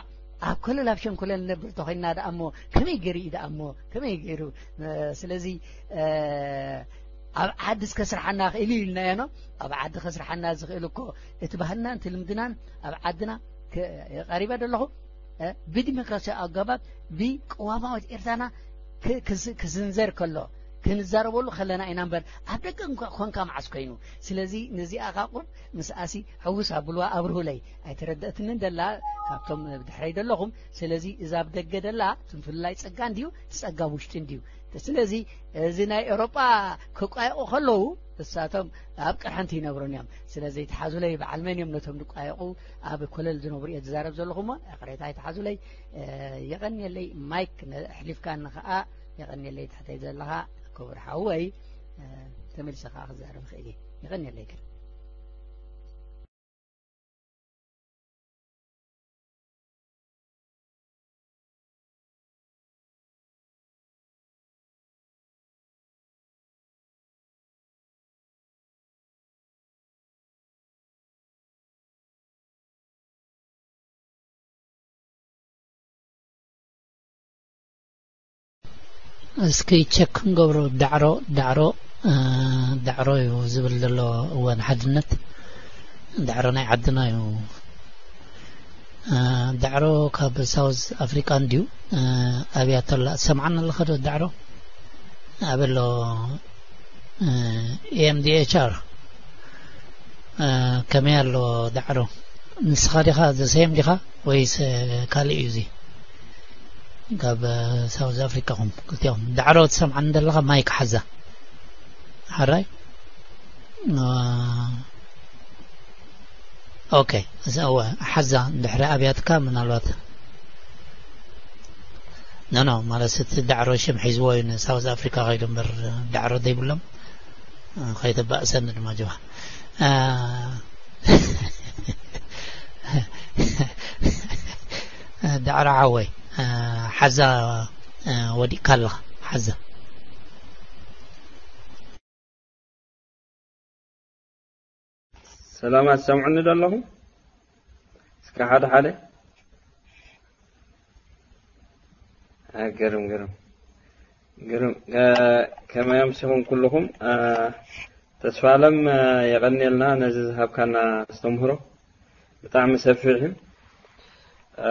ኣብ ኮለል ኣብ ሸንኮለል ንነብር ተኾይንና ደኣ እሞ ከመይ ገይሩ እዩ ደኣ እሞ ከመይ ገይሩ? እ፣ ስለዚ፣ እ፣ ኣብ ዓዲ እስከ ስርሓና ክእል እዩ ኢልናዮ ኖ። ኣብ ዓዲ ከስርሓና ዝኽእል እኮ እቲ ባህልናን እቲ ልምድናን ኣብ ዓድና ከ-፣ ቀሪበ ደለኹ፣ እ፣ ብዲሞክራሲያዊ ኣገባብ ብቅዋማዊት ኤርትራና ክ-፣ ክስ-፣ ክስንዘር ከሎ፣ ክንዛረበሉ ከለና ኢና እምበር፣ ኣብ ደገ እንኳ ኮንካ መዓስ ኮይኑ። ስለዚ ነዚኣ ኻቁብ ምስኣሲ ሕውስ ኣብልዋ ኣብርሁለይ። ኣይተረደእትንን ደላ ካብቶም ብድሕረይ ደለኹም። ስለዚ እዛ ኣብ ደገ ደላ ትንፍላይ ጸጋ እንድዩ፣ ትጸጋ ውሽጢ እንድዩ። ስለዚ እዚ ናይ ኤውሮጳ ክቋየቑ ከለዉ እሳቶም ኣብ ቅርሕንቲ ይነብሩን እዮም። ስለዚ ተሓዙለይ በዓል መን እዮም ነቶም ድቋየቑ ኣብ ኮለል ዝነብሩ እየ ዝዛረብ ዘለኹ እሞ ይቕሬታ ይተሓዙለይ። እ፣ የቐንየለይ ማይክ ነ-፣ ኣሕሊፍካኒ ኸኣ የቐንየለይ ትሕተይ ዘለኻ ክቡር ሓወይ፣ እ፣ ተመሊሰ ኸኣ ክዛረብ እኽእል እየ። የቐንየለይ ግን። እስኪ ቸክ ክንገብሮ። ዳዕሮ፣ ዳዕሮ፣ እ፣ ዳዕሮ እዩ ዝብል ዘሎ እዋን ሓድነት። ዳዕሮ ናይ ዓድና እዩ። እ፣ ዳዕሮ ካብ ሳውዝ ኣፍሪቃ እንድዩ። እ፣ ኣብያቶ ኣላ። ትሰምዓኒ ኣለኻ ዶ ዳዕሮ? ኣበሎ፣ እ፣ ኤምዲኤችኣር፣ እ፣ ከመይ ኣሎ ዳዕሮ? ንስኻ ዲኻ ዘሰየም ዲኻ ወይስ፣ እ፣ ካልእ እዩ እዚ? ካብ፣ እ፣ ሳውዝ ኣፍሪካ ኹም ክልቲኦም። ዳዕሮ ትሰምዓኒ ዘለኻ ማይክ ሓዛ። ሓራይ? እ፣ ኦኬ። እዚ፣ እወ፣ ሓዛ ድሕሪ ኣብያትካ ምናልባት። ኖ፣ ኖ፣ ማለት እቲ ዳዕሮ ሽም ሒዝዎ እዩ ንሳውዝ ኣፍሪካ ከይዱ እምበር ዳዕሮ ዘይብሎም። እ፣ ከይተባእሰኒ ድማ ጅባ። እ፣ ዳዕሮ ሓወይ፣ እ፣ ሓዛ፣ እ፣ ወዲቕካ ኣለኻ፣ ሓዛ። ሰላማት፣ ትሰምዑኒ ዶ ኣለኹም? እስከ ሓደ ሓደ። አ፣ ግርም፣ ግርም፣ ግርም። አ፣ ከመይ ኣምሲኹም ኩልኹም? አ፣ ተስፋ ኣለም፣ አ፣ የቐንየልና ነዚ ዝሃብካና ኣስተምህሮ። ብጣዕሚ ሰፊሕ እዩ። አ፣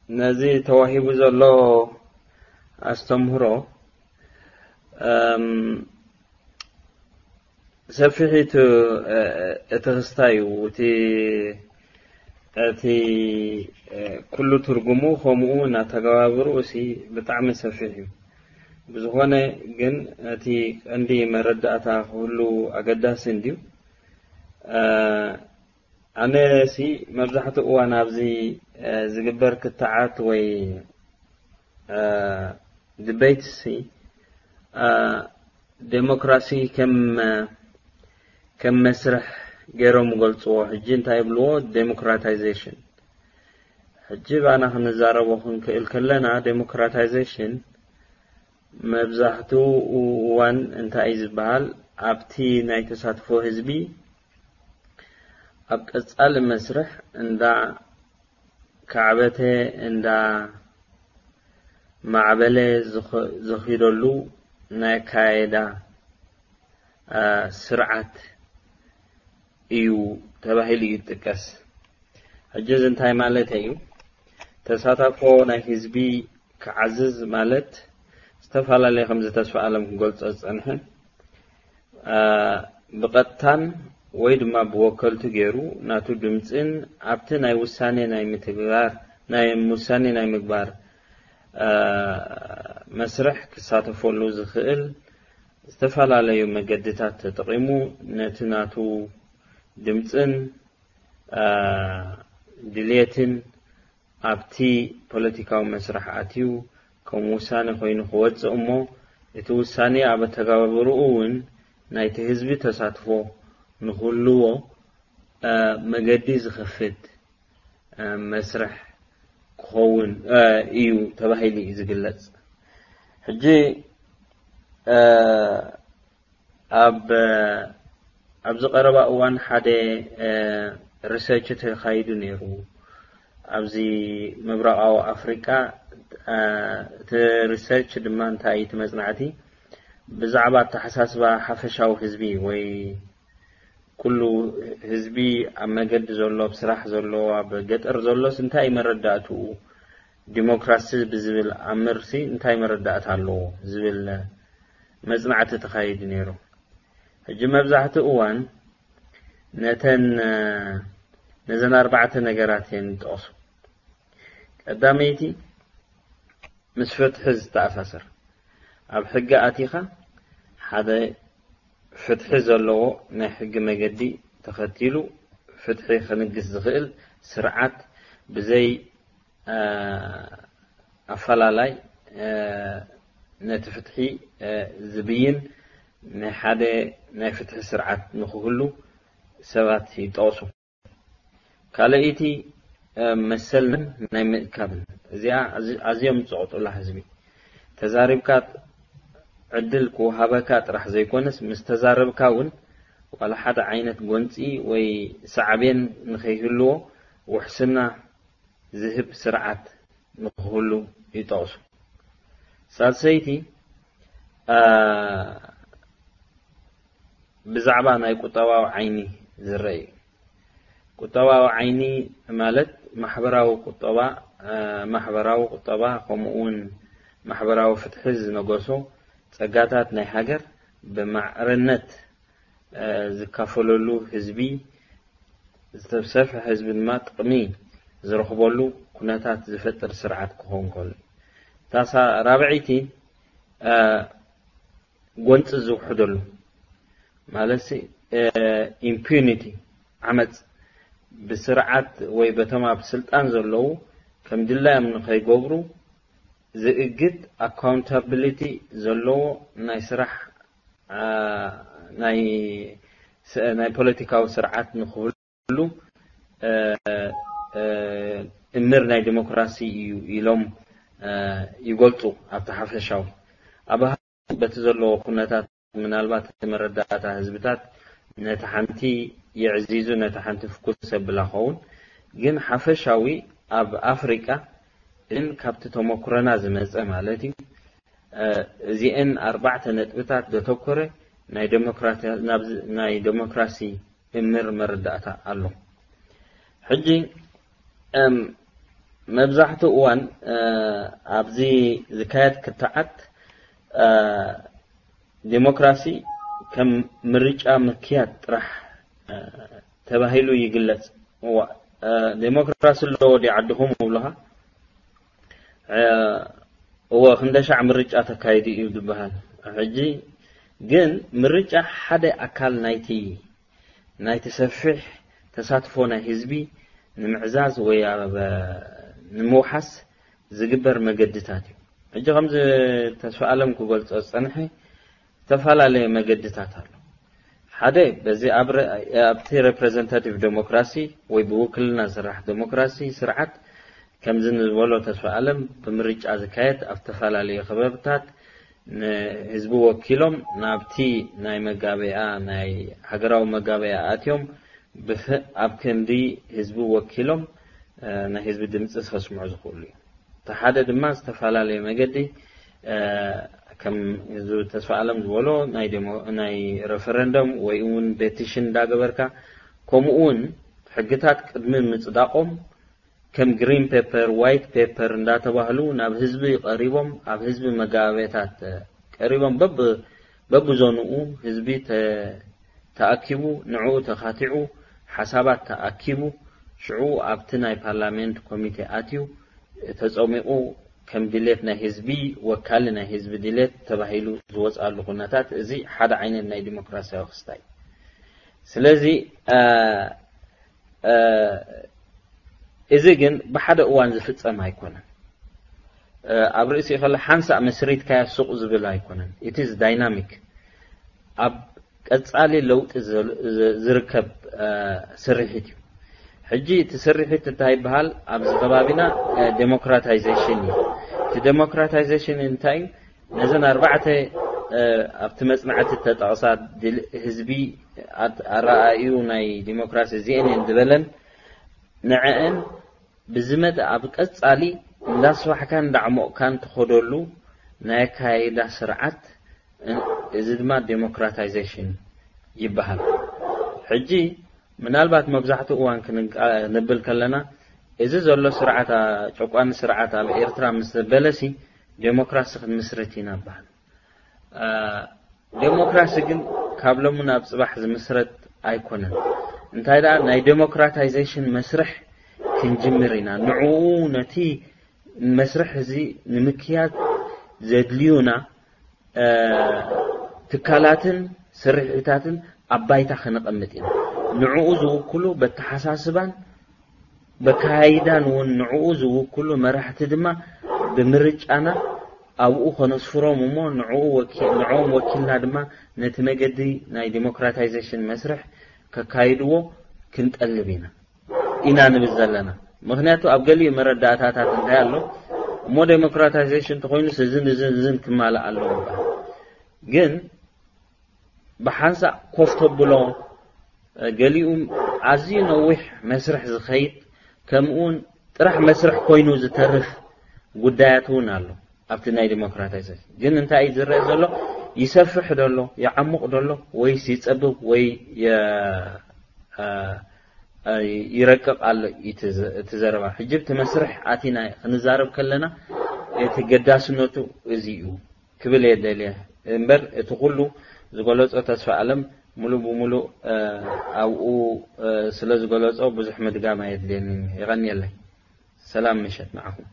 ነዚ ተዋሂቡ ዘሎ ኣስተምህሮ፣ እም፣ ሰፊሕ እዩ እቲ፣ እ፣ እቲ ክስታይ እዩ። እቲ፣ እቲ፣ እ፣ ኩሉ ትርጉሙ ከምኡ እናተገባብሩ እሲ ብጣዕሚ ሰፊሕ እዩ። ብዝኾነ ግን እቲ ቀንዲ መረዳእታ ክህሉ ኣገዳሲ እንድዩ። እ፣ ኣነ ሲ መብዛሕትኡ እዋን ኣብዚ፣ እ፣ ዝግበር ክትዓት ወይ፣ እ፣ ዲቤት ሲ፣ እ፣ ዴሞክራሲ ከም፣ ከም መስርሕ ገይሮም ይገልጽዎ። ሕጂ እንታይ ይብልዎ? ዴሞክራታይዜሽን። ሕጂ ባና ክንዛረቦ ክንክእል ከለና ዴሞክራታይዜሽን መብዛሕትኡ እዋን እንታይ እዩ ዝበሃል? ኣብቲ ናይ ተሳትፎ ህዝቢ ኣብ ቀጻሊ መስርሕ እንዳ ካዕበተ፣ እንዳ ማዕበለ ዝኸ-፣ ዝኸይደሉ ናይ ኣካያይዳ፣ አ፣ ስርዓት እዩ ተባሂሉ እዩ ዝጥቀስ። ሕጂ እዚ እንታይ ማለት እዩ? ተሳታፎ ናይ ህዝቢ ክዓዝዝ ማለት ዝተፈላለየ፣ ከምዚ ተስፋ ኣለም ክገልጾ ዝጸንሐ፣ አ፣ ብቐጥታን ወይ ድማ ብወከልቱ ገይሩ ናቱ ድምጽን ኣብቲ ናይ ውሳኔ ናይ ምትግባር፣ ናይ ውሳኔ ናይ ምግባር፣ አ፣ መስርሕ ክሳተፈሉ ዝኽእል ዝተፈላለዩ መገድታት ተጠቒሙ ነቲ ናቱ ድምጽን፣ አ፣ ድልየትን ኣብቲ ፖለቲካዊ መስርሕ ኣትዩ ከም ውሳኔ ኮይኑ ክወጽእ እሞ፣ እቲ ውሳኔ ኣብ ኣተገባብርኡ እውን ናይቲ ህዝቢ ተሳትፎ ንክህልዎ፣ እ፣ መገዲ ዝኸፍት፣ እ፣ መስርሕ ክኸውን፣ እ፣ እዩ ተባሂሉ እዩ ዝግለጽ። ሕጂ፣ እ፣ ኣብ፣ ኣብዚ ቀረባ እዋን ሓደ፣ እ፣ ሪሰርች ተኻይዱ ነይሩ። ኣብዚ ምብራቓዊ ኣፍሪቃ፣ እ፣ እቲ ሪሰርች ድማ እንታይ እዩ እቲ መጽናዕቲ? ብዛዕባ ኣተሓሳስባ ሓፈሻዊ ህዝቢ ወይ ኩሉ ህዝቢ ኣብ መገዲ ዘሎ፣ ኣብ ስራሕ ዘሎ፣ ኣብ ገጠር ዘሎስ እንታይ መረዳእትኡ? ዲሞክራሲ ብዝብል ኣምርሲ እንታይ መረዳእታ ኣለዎ ዝብል መጽናዕቲ ተኻይዱ ነይሩ። ሕጂ መብዛሕትኡ እዋን ነተን፣ ነዘን ኣርባዕተ ነገራት እየን ዝጠቕሱ። ቀዳመይቲ ምስ ፍትሒ ዝተኣሳሰር። ኣብ ሕጊ ኣቲኻ ሓደ ፍትሒ ዘለዎ ናይ ሕጊ መገዲ ተኸቲሉ ፍትሒ ክንግስ ዝኽእል ስርዓት ብዘይ፣ እ፣ ኣፈላላይ፣ እ፣ ነቲ ፍትሒ፣ እ፣ ዝብይን ናይ ሓደ ናይ ፍትሒ ስርዓት ንኽህሉ ሰባት ይጠቕሱ። ካልኣይቲ፣ እ፣ መሰልን ናይ ምእካብን። እዚኣ ኣዝ-፣ ኣዝዮም ዝጸቕጡላ ህዝቢ። ተዛሪብካ ዕድል ክወሃበካ ጥራሕ ዘይኮነስ፣ ምስ ተዛረብካ እውን ዋላ ሓደ ዓይነት ጎንጺ ወይ ሳዕቤን ንኸይህልዎ ውሕስና ዝህብ ስርዓት ንኽህሉ ይጠቕሱ። ሳልሰይቲ፣ እ፣ ብዛዕባ ናይ ቁጠባዊ ዓይኒ ዝረአ እዩ። ቁጠባዊ ዓይኒ ማለት ማሕበራዊ ቁጠባ፣ እ፣ ማሕበራዊ ቁጠባ ከምኡ እውን ማሕበራዊ ፍትሒ ዝነገሶ ጸጋታት ናይ ሃገር ብማዕርነት፣ እ፣ ዝካፈለሉ ህዝቢ፣ ዝተሰፍሐ ህዝቢ ድማ ጥቕሚ ዝረኽበሉ ኩነታት ዝፈጥር ስርዓት ክኸውን ከሎ። እታ ሳ-፣ ራብዐይቲ፣ እ፣ ጎንፂ ዝውሕደሉ ማለት ሲ፣ እ፣ ኢምፒዩኒቲ፣ ዓመፅ ብስርዓት ወይ በቶም ኣብ ስልጣን ዘለዉ ከም ድላዮም ንኸይገብሩ ዝእግድ ኣካውንታብሊቲ ዘለዎ ናይ ስራሕ፣ እ፣ ናይ ስ-፣ ናይ ፖለቲካዊ ስርዓት ንኽህሉ፣ እ፣ እ፣ እምር ናይ ዲሞክራሲ እዩ ኢሎም፣ እ፣ ይገልጹ። ኣብቲ ሓፈሻዊ ኣብ በቲ ዘለዎ ኩነታት ምናልባት እቲ መረዳእታ ህዝብታት ነቲ ሓንቲ የዕዚዙ፣ ነቲ ሓንቲ ፍኩስ የብላ ኸውን። ግን ሓፈሻዊ ኣብ ኣፍሪቃ ግን ካብቲ ተመኩረና ዝመጸ ማለት እዩ፣ እ፣ እዚአን ኣርባዕተ ነጥብታት ዘተኮረ ናይ ዴሞክራሲ፣ ናብዚ ናይ ዴሞክራሲ እምር መረዳእታ ኣሎ። ሕጂ፣ እም፣ መብዛሕትኡ እዋን፣ እ፣ ኣብዚ ዝካየድ ክትዓት፣ እ፣ ዴሞክራሲ ከም ምርጫ ምክያድ ጥራሕ፣ እ፣ ተባሂሉ ይግለጽ። እዋ፣ እ፣ ዴሞክራሲ ኣለዎ ድዩ ዓድኹም ይብሉኻ? እ፣ እወ፣ ክንደሻዕ ምርጫ ተካይዱ እዩ ዝበሃል። ሕጂ ግን ምርጫ ሓደ ኣካል ናይቲ፣ ናይቲ ሰፊሕ ተሳትፎ ናይ ህዝቢ ንምዕዛዝ ወይ ኣብ፣ ንምውሓስ ዝግበር መገድታት እዩ። ሕጂ ከምዚ ተስፋ ኣለም ክገልጾ ዝጸንሐ ዝተፈላለየ መገድታት ኣሎ። ሓደ በዚ ኣብ ረ-፣ ኣብቲ ሬፕሬዘንታቲቭ ዴሞክራሲ ወይ ብውክልና ዝስራሕ ዴሞክራሲ ስርዓት ከምዚ ንዝበሎ ተስፋ ኣለም ብምርጫ ዝካየድ ኣብ ዝተፈላለዩ ከባብታት ንህዝቢ ወኪሎም ናብቲ ናይ መጋበያ፣ ናይ ሃገራዊ መጋበያ ኣትዮም ብፍ-፣ ኣብ ክንዲ ህዝቢ ወኪሎም፣ እ፣ ናይ ህዝቢ ድምፂ ከስምዑ ዝኽእሉ እዩ። እቲ ሓደ ድማ ዝተፈላለየ መገዲ፣ እ፣ ከም እዚ ተስፋ ኣለም ዝበሎ ናይ ዴሞ-፣ ናይ ሬፈረንደም ወይ እውን ቤቲሽን እንዳገበርካ፣ ከምኡ እውን ሕግታት ቅድሚ ምጽዳቆም ከም ግሪን ፔፐር፣ ዋይት ፔፐር እንዳተባህሉ ናብ ህዝቢ ቀሪቦም፣ ኣብ ህዝቢ መጋበያታት ቀሪቦም፣ በብ-፣ በብዞንኡ ህዝቢ ተ-፣ ተኣኪቡ፣ ንዕኡ ተኻቲዑ፣ ሓሳባት ተኣኪቡ፣ ሽዑ ኣብቲ ናይ ፓርላሜንት ኮሚቴ ኣትዩ ተጸሚቑ፣ ከም ድሌት ናይ ህዝቢ፣ ወካሊ ናይ ህዝቢ ድሌት ተባሂሉ ዝወጽኣሉ ኩነታት፣ እዚ ሓደ ዓይነት ናይ ዲሞክራሲያዊ ክስታይ። ስለዚ፣ እ፣ እ፣ እዚ ግን ብሓደ እዋን ዝፍጸም ኣይኮነን። እ፣ ኣብ ርእሲ ከሎ ሓንሳእ መስሪትካዮ ሱቕ ዝብል ኣይኮነን። It is dynamic። ኣብ ቀጻሊ ለውጢ ዘ-፣ ዘ-፣ ዝርከብ፣ እ፣ ስርሒት እዩ። ሕጂ እቲ ስርሒት እንታይ ይበሃል? ኣብዚ ከባቢና፣ እ፣ ዴሞክራታይዜሽን እዩ። እቲ ዴሞክራታይዜሽን እንታይ እዩ? ነዘን ኣርባዕተ፣ እ፣ ኣብቲ መጽናዕቲ እተጠቕሳ ድል-፣ ህዝቢ ኣት-፣ ኣረኣእዩ ናይ ዲሞክራሲ እዚአን እየን ዝበለን ንዕአን ብዝመጠ ኣብ ቀጻሊ እንዳስፋሕካን እንዳዕሞቕካን ትኸደሉ ናይ ኣካያይዳ ስርዓት፣ እ፣ እዚ ድማ ዴሞክራታይዜሽን ይበሃል። ሕጂ ምናልባት መብዛሕትኡ እዋን ክንብል ከለና፣ እዚ ዘሎ ስርዓት፣ ጨቋኒ ስርዓት ኣብ ኤርትራ ምስ በለሲ፣ ዴሞክራሲ ክንምስርት ኢና በሃል። ዴሞክራሲ ግን ካብ ሎሚ ናብ ጽባሕ ዝምስረት ኣይኮነን። እንታይ ደኣ፣ ናይ ዴሞክራታይዜሽን መስርሕ ክንጅምር ኢና። ንዕኡ፣ ነቲ መስርሕ እዚ ንምክያድ ዘድልዩና ትካላትን ስርሒታትን ኣብ ባይታ ከነቐምጥ ኢና። ንዕኡ ዝውክሉ በተሓሳስባን በካይዳን እውን ንዕኡ ዝውክሉ መራሕቲ ድማ ብምርጫና ኣብኡ ከነስፍሮም እሞ ንዕኡ ወኪ-፣ ንዕኦም ወኪልና ድማ ነቲ መገዲ ናይ ዲሞክራታይዜሽን መስርሕ ከካይድዎ ክንጠልብ ኢና፣ ኢና ንብል ዘለና። ምኽንያቱ ኣብ ገሊኡ መረዳእታታት እንታይ ኣሎ እሞ፣ ዴሞክራታይዜሽን እንተኾይኑስ እዝን እዝን እዝን ክማላእ ኣለዎ ይበሃል። ግን ብሓንሳእ ኮፍ ተብሎ፣ ገሊኡ ኣዝዩ ነዊሕ መስርሕ ዝኸይድ፣ ከምኡውን ጥራሕ መስርሕ ኮይኑ ዝተርፍ ጉዳያት እውን ኣሎ ኣብቲ ናይ ዲሞክራታይዜሽን። ግን እንታይ እዩ ዝረአ ዘሎ? ይሰፍሕ ዶ ኣሎ? ይዓሙቕ ዶ ኣሎ? ወይስ ይጸብብ ወይ የ-፣ አ፣ አ፣ ይረቅቕ ኣሎ እቲ ዘ-፣ እቲ ዘረባ? ሕጂ እቲ መስርሕ ኣቲና ክንዛረብ ከለና እቲ ገዳስነቱ እዚ እዩ ክብል እየ ደልየ። እምበር እቲ ኩሉ ዝገለጾ ተስፋ ኣለም ሙሉእ ብሙሉእ፣ እ፣ ኣብኡ፣ እ፣ ስለ ዝገለጾ ብዙሕ ምድጋም ኣየድልየንን እዩ። የቐንየለይ። ሰላም ምሸት ንዓኹም።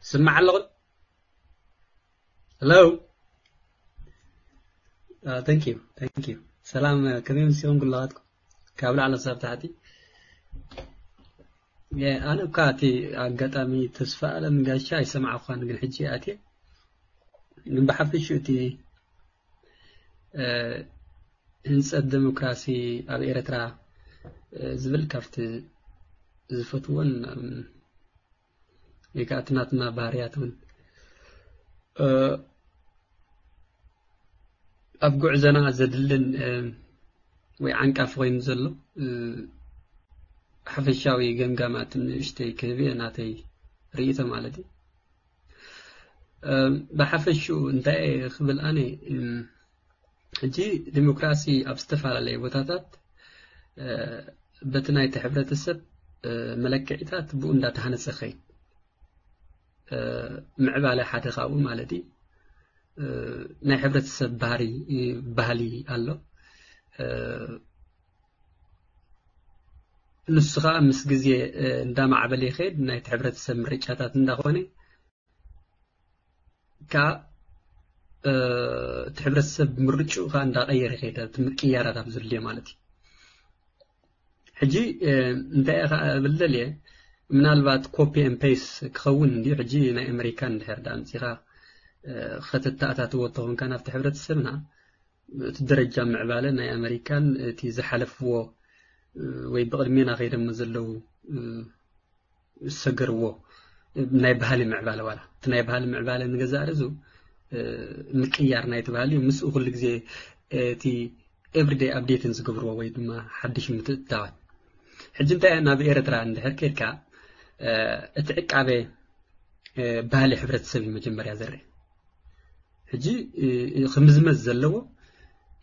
ስማዕ ኣለኹ። Hello. Uh, thank you. Thank you. ሰላም፣ ከመይ ምሲኹም ኩላኻትኩም? ካብ ላዕሊ ክሳብ ታሕቲ። የ-፣ ኣነ እኳ እቲ ኣጋጣሚ ተስፋ ኣለም ጋሻ ኣይሰማዕኳን፣ ግን ሕጂ ኣትየ። ግን ብሓፈሽኡ እቲ፣ እ፣ ህንጸት ዴሞክራሲ ኣብ ኤርትራ፣ እ፣ ዝብል ካብቲ ዝፈትዎን፣ እም፣ ወይ ከዓ እቲ ናትና ባህርያት እውን፣ እ፣ ኣብ ጉዕዞና ዘድልን፣ እ፣ ወይ ዓንቃፊ ኮይኑ ዘሎ፣ እ፣ ሓፈሻዊ ገምጋማት ንእሽተይ ክህብ እየ፣ ናተይ ርእይቶ ማለት እዩ። እ፣ ብሓፈሽኡ እንታይ እየ ክብል ኣነ፣ እም፣ ሕጂ ዲሞክራሲ ኣብ ዝተፈላለየ ቦታታት፣ እ፣ በቲ ናይቲ ሕብረተሰብ፣ እ፣ መለክዒታት ብኡ እንዳተሃነጸ ይኸይድ። እ፣ ምዕባለ ሓደ ካብኡ ማለት እዩ። እ፣ ናይ ሕብረተሰብ ባህሪ፣ እ፣ ባህሊ ኣሎ። እ፣ ንሱ ኸኣ ምስ ግዜ፣ እ፣ እንዳማዕበለ ይኸይድ፣ ናይቲ ሕብረተሰብ ምርጫታት እንዳኾነ፣ ከኣ፣ እ፣ እቲ ሕብረተሰብ ምርጭኡ ከኣ እንዳቐየረ ይኸይድ፣ እቲ ምቅያራት ኣብ ዘድልዮ ማለት እዩ። ሕጂ፣ እ፣ እንታይ እየ ከኣ እብል ደልየ፣ ምናልባት ኮፒ ኤን ፔስ ክኸውን እንድዩ። ሕጂ ናይ ኣመሪካን እንድሕር ደኣ ኣምጺኻ፣ እ፣ ከተተኣታትዎ እንተኾንካ ናብቲ ሕብረተሰብና፣ እቲ ደረጃ ምዕባለ ናይ ኣመሪካን እቲ ዝሓለፍዎ፣ እ፣ ወይ ብቕድሜና ከይደሞ ዘለዉ፣ እ፣ ዝሰገርዎ ናይ ባህሊ ምዕባለ፣ ዋላ እቲ ናይ ባህሊ ምዕባለ ንገዛእ ርእሱ፣ እ፣ ምቅያር ናይቲ ባህሊ ምስኡ ኩሉ ግዜ፣ እ፣ እቲ ኤቭሪደይ ኣፕዴትን ዝገብርዎ ወይ ድማ ሓድሽ ምትእትታዋት። ሕጂ እንታይ ናብ ኤርትራ እንድሕር ከድካ፣ እ፣ እቲ ዕቃበ፣ እ፣ ባህሊ ሕብረተሰብ እዩ መጀመርያ ዘርኢ። ሕጂ፣ እ፣ እ፣ ክምዝመዝ ዘለዎ፣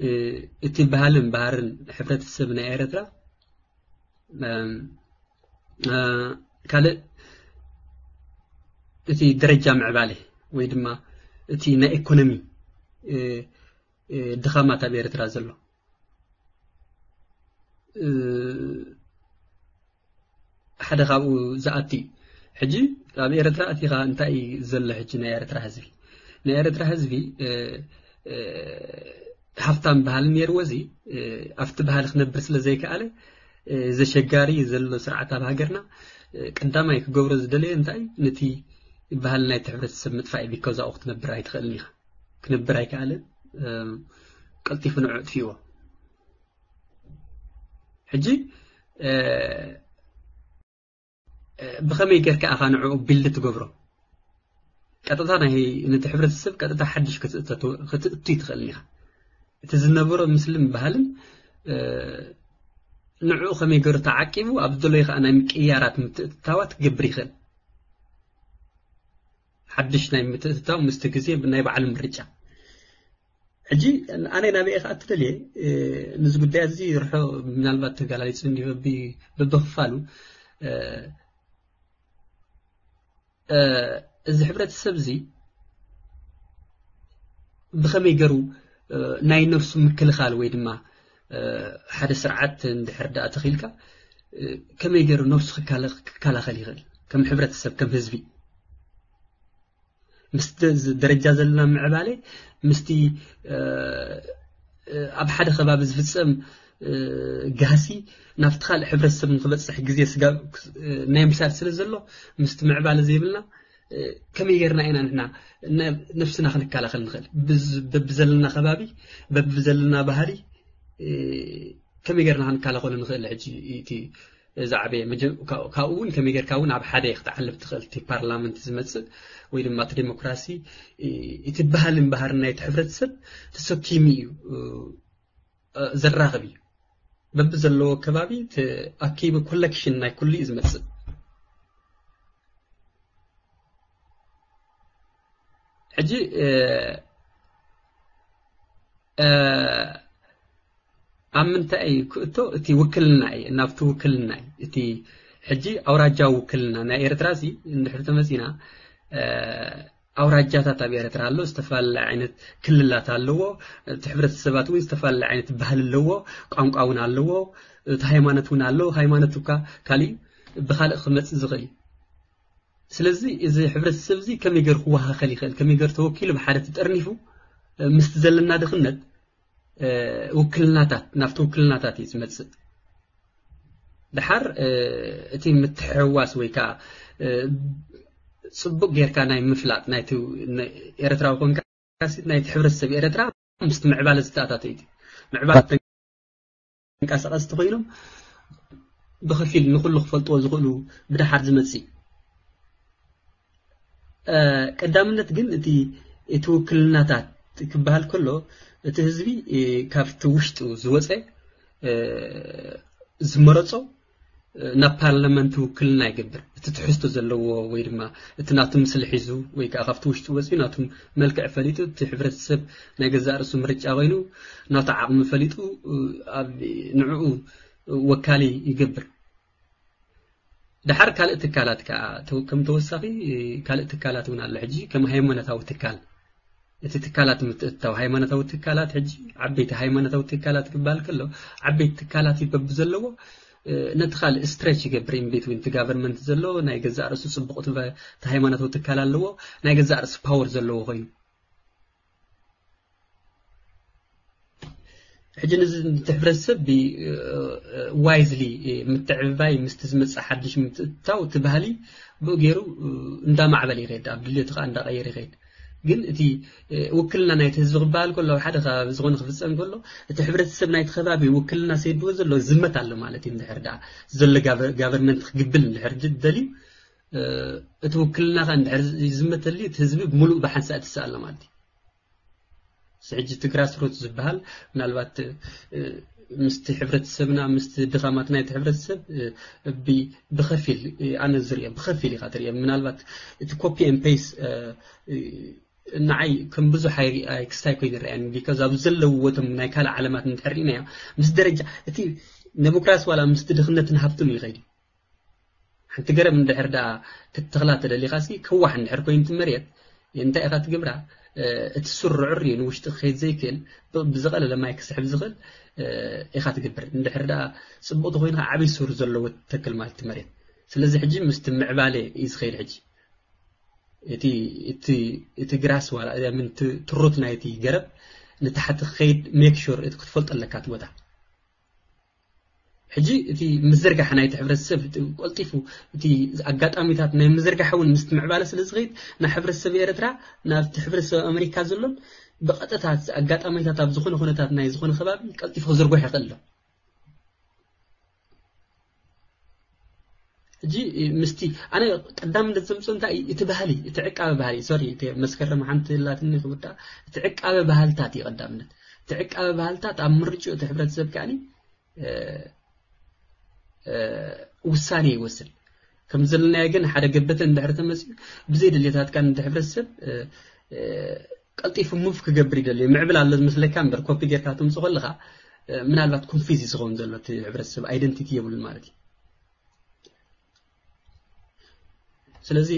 እ፣ እቲ ባህልን ባህርን ሕብረተሰብ ናይ ኤርትራ፣ እም፣ እ፣ ካልእ እቲ ደረጃ ምዕባለ ወይ ድማ እቲ ናይ ኢኮኖሚ፣ እ፣ እ፣ ድኻማት ኣብ ኤርትራ ዘሎ፣ እ፣ ሓደ ካብኡ ዝኣቲ እዩ። ሕጂ ኣብ ኤርትራ ኣቲኻ እንታይ እዩ ዘሎ? ሕጂ ናይ ኤርትራ ህዝቢ፣ ናይ ኤርትራ ህዝቢ፣ እ፣ እ፣ ሃፍታም ባህሊ ነይርዎ፣ እዚ፣ እ፣ ኣብቲ ባህሊ ክነብር ስለ ዘይከኣለ፣ እ፣ ዘሸጋሪ ዘሎ ስርዓት ኣብ ሃገርና፣ እ፣ ቀዳማይ ክገብሮ ዝደለየ እንታይ እዩ? ነቲ ባህሊ ናይቲ ሕብረተሰብ ምጥፋእ እዩ። ቢኮዝ ኣብኡ ክትነብር ኣይትኽእልን ኢኻ። ክነብር ኣይከኣልን። እ፣ ቀልጢፉ ንዑ ኣጥፊእዎ። ሕጂ፣ እ፣ እ፣ ብኸመይ ጌርካ ኢኻ ንዕኡ ቢልድ ትገብሮ? ቀጥታ ናይ፣ ነቲ ሕብረተሰብ ቀጥታ ሓድሽ ክትእተቱ-፣ ክትእቱ ይትኽእልን ኢኻ። እቲ ዝነበሮ ምስልን ባህልን፣ እ፣ ንዕኡ ከመይ ገይሩ ተዓቂቡ ኣብ ዝደለዮ ከዓ ናይ ምቅያራት ምትእትታዋት ክገብር ይኽእል። ሓድሽ ናይ ምትእትታው ምስቲ ግዜ ናይ ባዕሉ ምርጫ። ሕጂ ኣነ ናበይ እየ ከዓ እትደልየ? ነዚ ጉዳይ እዚ ርሑ ምናልባት ተገላሊፁ እንዲሁ በቢ- በብክፋሉ። እዚ ሕብረተሰብ እዚ ብኸመይ ገይሩ ናይ ነፍሱ ምክልኻል ወይ ድማ ሓደ ስርዓት እንድሕር ደኣ ተኺልካ ከመይ ገይሩ ነፍሱ ክከላኸል ይኽእል? ከም ሕብረተሰብ፣ ከም ህዝቢ፣ ምስ ደረጃ ዘለና ምዕባለ፣ ምስቲ ኣብ ሓደ ከባቢ ዝፍፀም ጋህሲ ናብቲ ካልእ ሕብረተሰብ ንክበፅሕ ግዜ ስጋብ ናይ ምሳድ ስለ ዘሎ፣ ምስቲ ምዕባለ ዘይብልና ከመይ ጌርና ኢና ንሕና ነፍስና ክንከላኸል ንኽእል? በብዘለና ከባቢ፣ በብዘለና ባህሊ ከመይ ጌርና ክንከላኸሉ ንኽእል? ሕጂ እቲ ዝዓበየ ካብኡ እውን ከመይ ጌርካ እውን ኣብ ሓደ ክትዓልብ ትኽእል? እቲ ፓርላመንት ዝመፅእ ወይ ድማ እቲ ዴሞክራሲ፣ እቲ ባህልን ባህርን ናይቲ ሕብረተሰብ ተሰኪሙ እዩ፣ ዘራኽብ እዩ። በብዘለዎ ከባቢ ኣኪቡ ኮሌክሽን ናይ ኩሉ እዩ ዝመፅእ። ሕጂ ኣብ ምንታይ እዩ ክእቶ? እቲ ውክልና እዩ፣ ናብቲ ውክልና እዩ። እቲ ሕጂ ኣውራጃ ውክልና ናይ ኤርትራ እዚ እንድሕር ተመፂና፣ ኣውራጃታት ኣብ ኤርትራ ኣሎ፣ ዝተፈላለየ ዓይነት ክልላት ኣለዎ። እቲ ሕብረተሰባት እውን ዝተፈላለየ ዓይነት ባህሊ ኣለዎ፣ ቋንቋ እውን ኣለዎ፣ እቲ ሃይማኖት እውን ኣለዎ። ሃይማኖት እኳ ካሊእ ብካልእ ክመፅእ ዝኽእል እዩ። ስለዚ እዚ ሕብረተሰብ እዚ ከመይ ገይሩ ክወሃኸል ይኽእል? ከመይ ገይሩ ተወኪሉ ብሓደ ተጠርኒፉ ምስቲ ዘለና ድኽነት ውክልናታት፣ ናብቲ ውክልናታት እዩ ዝመፅእ። ደሓር እቲ ምትሕዋስ ወይ ከዓ ፅቡቅ ጌርካ ናይ ምፍላጥ ናይቲ ኤርትራዊ ኮንካ ናይቲ ሕብረተሰብ ኤርትራ ምስቲ ምዕባለ ዝተኣታተ እዩ። ምዕባለ ተንቀሳቀስቲ ኮይኖም ብኸፊል ንኩሉ ክፈልጥዎ ዝኽእሉ ብደሓር ዝመፅእ። ቀዳምነት ግን እቲ እቲ ውክልናታት ክበሃል ከሎ እቲ ህዝቢ ካብቲ ውሽጡ ዝወፀ ዝመረፆ ናብ ፓርላመንት ውክልና ይገብር። እቲ ትሕዝቶ ዘለዎ ወይ ድማ እቲ ናቱ ምስሊ ሒዙ ወይ ከዓ ካብቲ ውሽጡ ወፂኡ ናቱ መልክዕ ፈሊጡ፣ እቲ ሕብረተሰብ ናይ ገዛእ ርእሱ ምርጫ ኮይኑ ናቱ ዓቕሚ ፈሊጡ ኣብ ንዕኡ ወካሊ ይገብር። ደሓር ካልእ ትካላት ከዓ ከም ተወሳኺ ካልእ ትካላት እውን ኣሎ። ሕጂ ከም ሃይማኖታዊ ትካል እቲ ትካላት ምትእትታው ሃይማኖታዊ ትካላት፣ ሕጂ ዓበይቲ ሃይማኖታዊ ትካላት ክበሃል ከሎ ዓበይቲ ትካላት ይበብ ዘለዎ ነቲ ካልእ ስትሬች ይገብር። ኢንቤትዊን እቲ ጋቨርንመንት ዘሎ ናይ ገዛእ ርእሱ ፅቡቕ እቲ ሃይማኖታዊ ትካል ኣለዎ፣ ናይ ገዛእ ርእሱ ፓወር ዘለዎ ኮይኑ ሕጂ ነዚ እቲ ሕብረተሰብ ዋይዝሊ ምትዕብባይ ምስቲ ዝመፅእ ሓድሽ ምትእትታው እቲ ባህሊ ብኡ ገይሩ እንዳማዕበል ይኸይድ፣ ኣብ ድልዮቱ ከዓ እንዳቀየር ይኸይድ። ግን እቲ ውክልና ናይቲ ህዝቢ ክበሃል ከሎ ኣብ ሓደ ከባቢ ዝኾነ ክፍፀም ከሎ እቲ ሕብረተሰብ ናይቲ ከባቢ ውክልና ሰይድዎ ዘሎ ዝመት ኣሎ ማለት እዩ። እንድሕር ደኣ ዘሎ ጋቨርንመንት ክግብል እንድሕር ደልዩ እቲ ውክልና ከዓ እንድሕር ዝመተልዩ እቲ ህዝቢ ብምሉእ ብሓንሳእ ትስእ ኣሎ ማለት እዩ። ሕጂ እቲ ግራስሩት ዝበሃል ምናልባት ምስቲ ሕብረተሰብና ምስቲ ድኻማት ናይቲ ሕብረተሰብ ብኸፊል ኣነ ዝሪኦ ብኸፊል ኢኻ ትሪኦ። ምናልባት እቲ ኮፒ ን ፔስ ንዓይ ከም ብዙሕ ኣይክስታይ ኮይኑ ይረኣየኒ። ቢካዝ ኣብ ዘለውዎ እቶም ናይ ካልእ ዓለማት እንድሕር ርኢናዮ ምስ ደረጃ እቲ ዴሞክራሲ ዋላ ምስቲ ድኽነትን ሃብትን እዩ ይኸይድ። ሓንቲ ገረብ እንድሕር ደኣ ክትተኽላ ተደሊኻ ሲ ክዋሕ እንድሕር ኮይኑ እቲ መሬት እንታይ ኢኻ ትገብራ? እቲ ሱር ርዕር እዩ ንውሽጢ ክኸይድ ዘይክእል ብዝቐለለ ማይ ክስሕብ ዝኽእል ኢኻ ትገብር። እንድሕር ደኣ ፅቡቕ ተኮይኑ ከዓ ዓብይ ሱር ዘለዎ ትተክል ማለት እቲ መሬት። ስለዚ ሕጂ ምስቲ ምዕባለ እዩ ዝኸይድ። ሕጂ እቲ እቲ እቲ ግራስ ዋላ ምንቲ ትሩት ናይቲ ገረብ ንታሕቲ ክኸይድ ሜክ ሹር ክትፈልጦ ኣለካ እቲ ቦታ። ሕጂ እቲ ምዝርጋሕ ናይቲ ሕብረተሰብ ቀልጢፉ እቲ ኣጋጣሚታት ናይ ምዝርጋሕ እውን ምስቲ ምዕባለ ስለ ዝኸይድ ናብ ሕብረተሰብ ኤርትራ ናብቲ ሕብረተሰብ ኣሜሪካ ዘሎን ብቐጥታ ኣጋጣሚታት ኣብ ዝኾነ ኩነታት ናይ ዝኾነ ከባቢ ቀልጢፉ ክዝርጎሕ ይኽእል ኣሎ። ሕጂ ምስቲ ኣነ ቀዳምነት ዘምፅኦ እንታይ እቲ ባህሊ እቲ ዕቃበ ባህሊ ሶሪ እቲ መስከረም ሓንቲ ላትኒ ክውዳ እቲ ዕቃበ ባህልታት እዩ ቀዳምነት። እቲ ዕቃበ ባህልታት ኣብ ምርጭኡ እቲ ሕብረተሰብ ከዓኒ ውሳኔ ይወስድ። ከም ዘለናዮ ግን ሓደ ገበተ እንድሕር ተመፅዩ ብዘይ ድልየታትካ ንድ ሕብረተሰብ ቀልጢፉ ሙቭ ክገብር ይደሊ። ምዕብል ኣሎ ዝመስለካ እምበር ኮፒ ጌርካ ትምፅ ከለካ ምናልባት ኮንፊዝ ዝኸውን ዘሎ እቲ ሕብረተሰብ ኣይደንቲቲ የብሉን ማለት እዩ። ስለዚ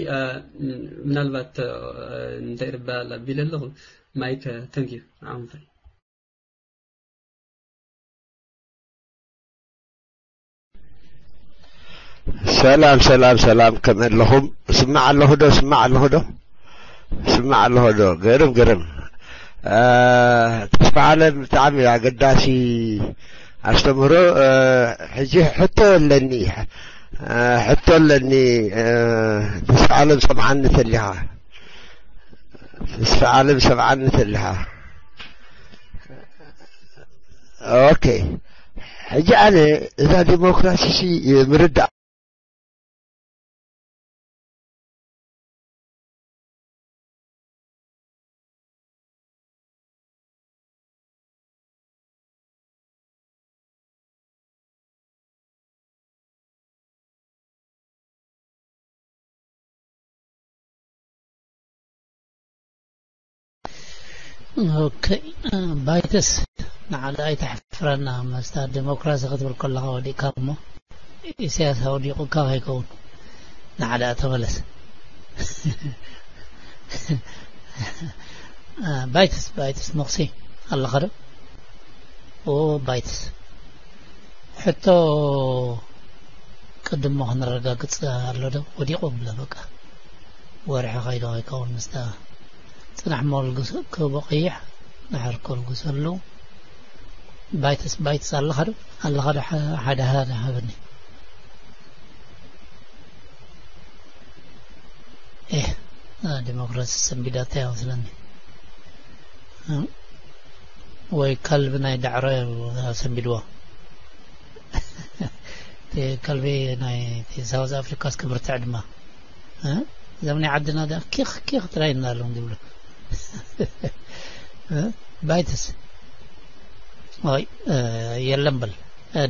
ምናልባት እንታይ ርባ ኣቢለ ኣለኹ። ማይክ፣ ተንክ ዩ። ዓንፈይ። ሰላም ሰላም ሰላም፣ ከመይ ኣለኹም? ስማዕ ኣለኹ ዶ? ስማዕ ኣለኹ ዶ? ስማዕ ኣለኹ ዶ? ግርም ግርም። ተስፋ ዓለም፣ ብጣዕሚ ኣገዳሲ ኣስተምህሮ። ሕጂ ሕቶ ኣለኒ፣ ሕቶ ኣለኒ። ተስፋ ዓለም፣ ሰምዓኒ ተሊኻ? ተስፋ ዓለም፣ ሰምዓኒ ተሊኻ? ኦኬ። ሕጂ ኣነ እዛ ዲሞክራሲ ምርዳእ ኦኬ። ባይተስ፣ ንዓለ ኣይተሕፍረና። መስታ ዲሞክራሲ ክትብል ከለኻ ወዲእካ እሞ ኢሳያስ ኣውዲቑካ ከይከውን። ንዓለ ተመለስ። ባይተስ፣ ባይተስ መኽሲ ኣለኻ ዶ? ኦ ባይትስ፣ ሕቶ ቅድሞ ክንረጋግጽ ኣሎ ዶ? ወዲቑ ብለ በቃ። ወርሒ ከይዶ ከይከውን ምስታ ጽናሕ ሞልጉስ ክቦ ቀይሕ ድሓር ከልጉሰሉ። ባይትስ፣ ባይትስ ኣለኻ ዶ? ኣለኻ ዶ? ሓደ ሓደ ሃበኒ። ኤህ፣ ዲሞክራሲ ሰንቢዳታ ይመስለኒ። ወይ ከልቢ ናይ ዳዕሮ ሰንቢድዎ። እቲ ከልቢ ናይ ሳውዝ ኣፍሪካ እስከ ብርትዕ ድማ። እዞም ናይ ዓድና ዳ ኪኽ ኪኽ ጥራይ እናሎም ዝብሉ። ባይትስ። ኦይ፣ የለን በል።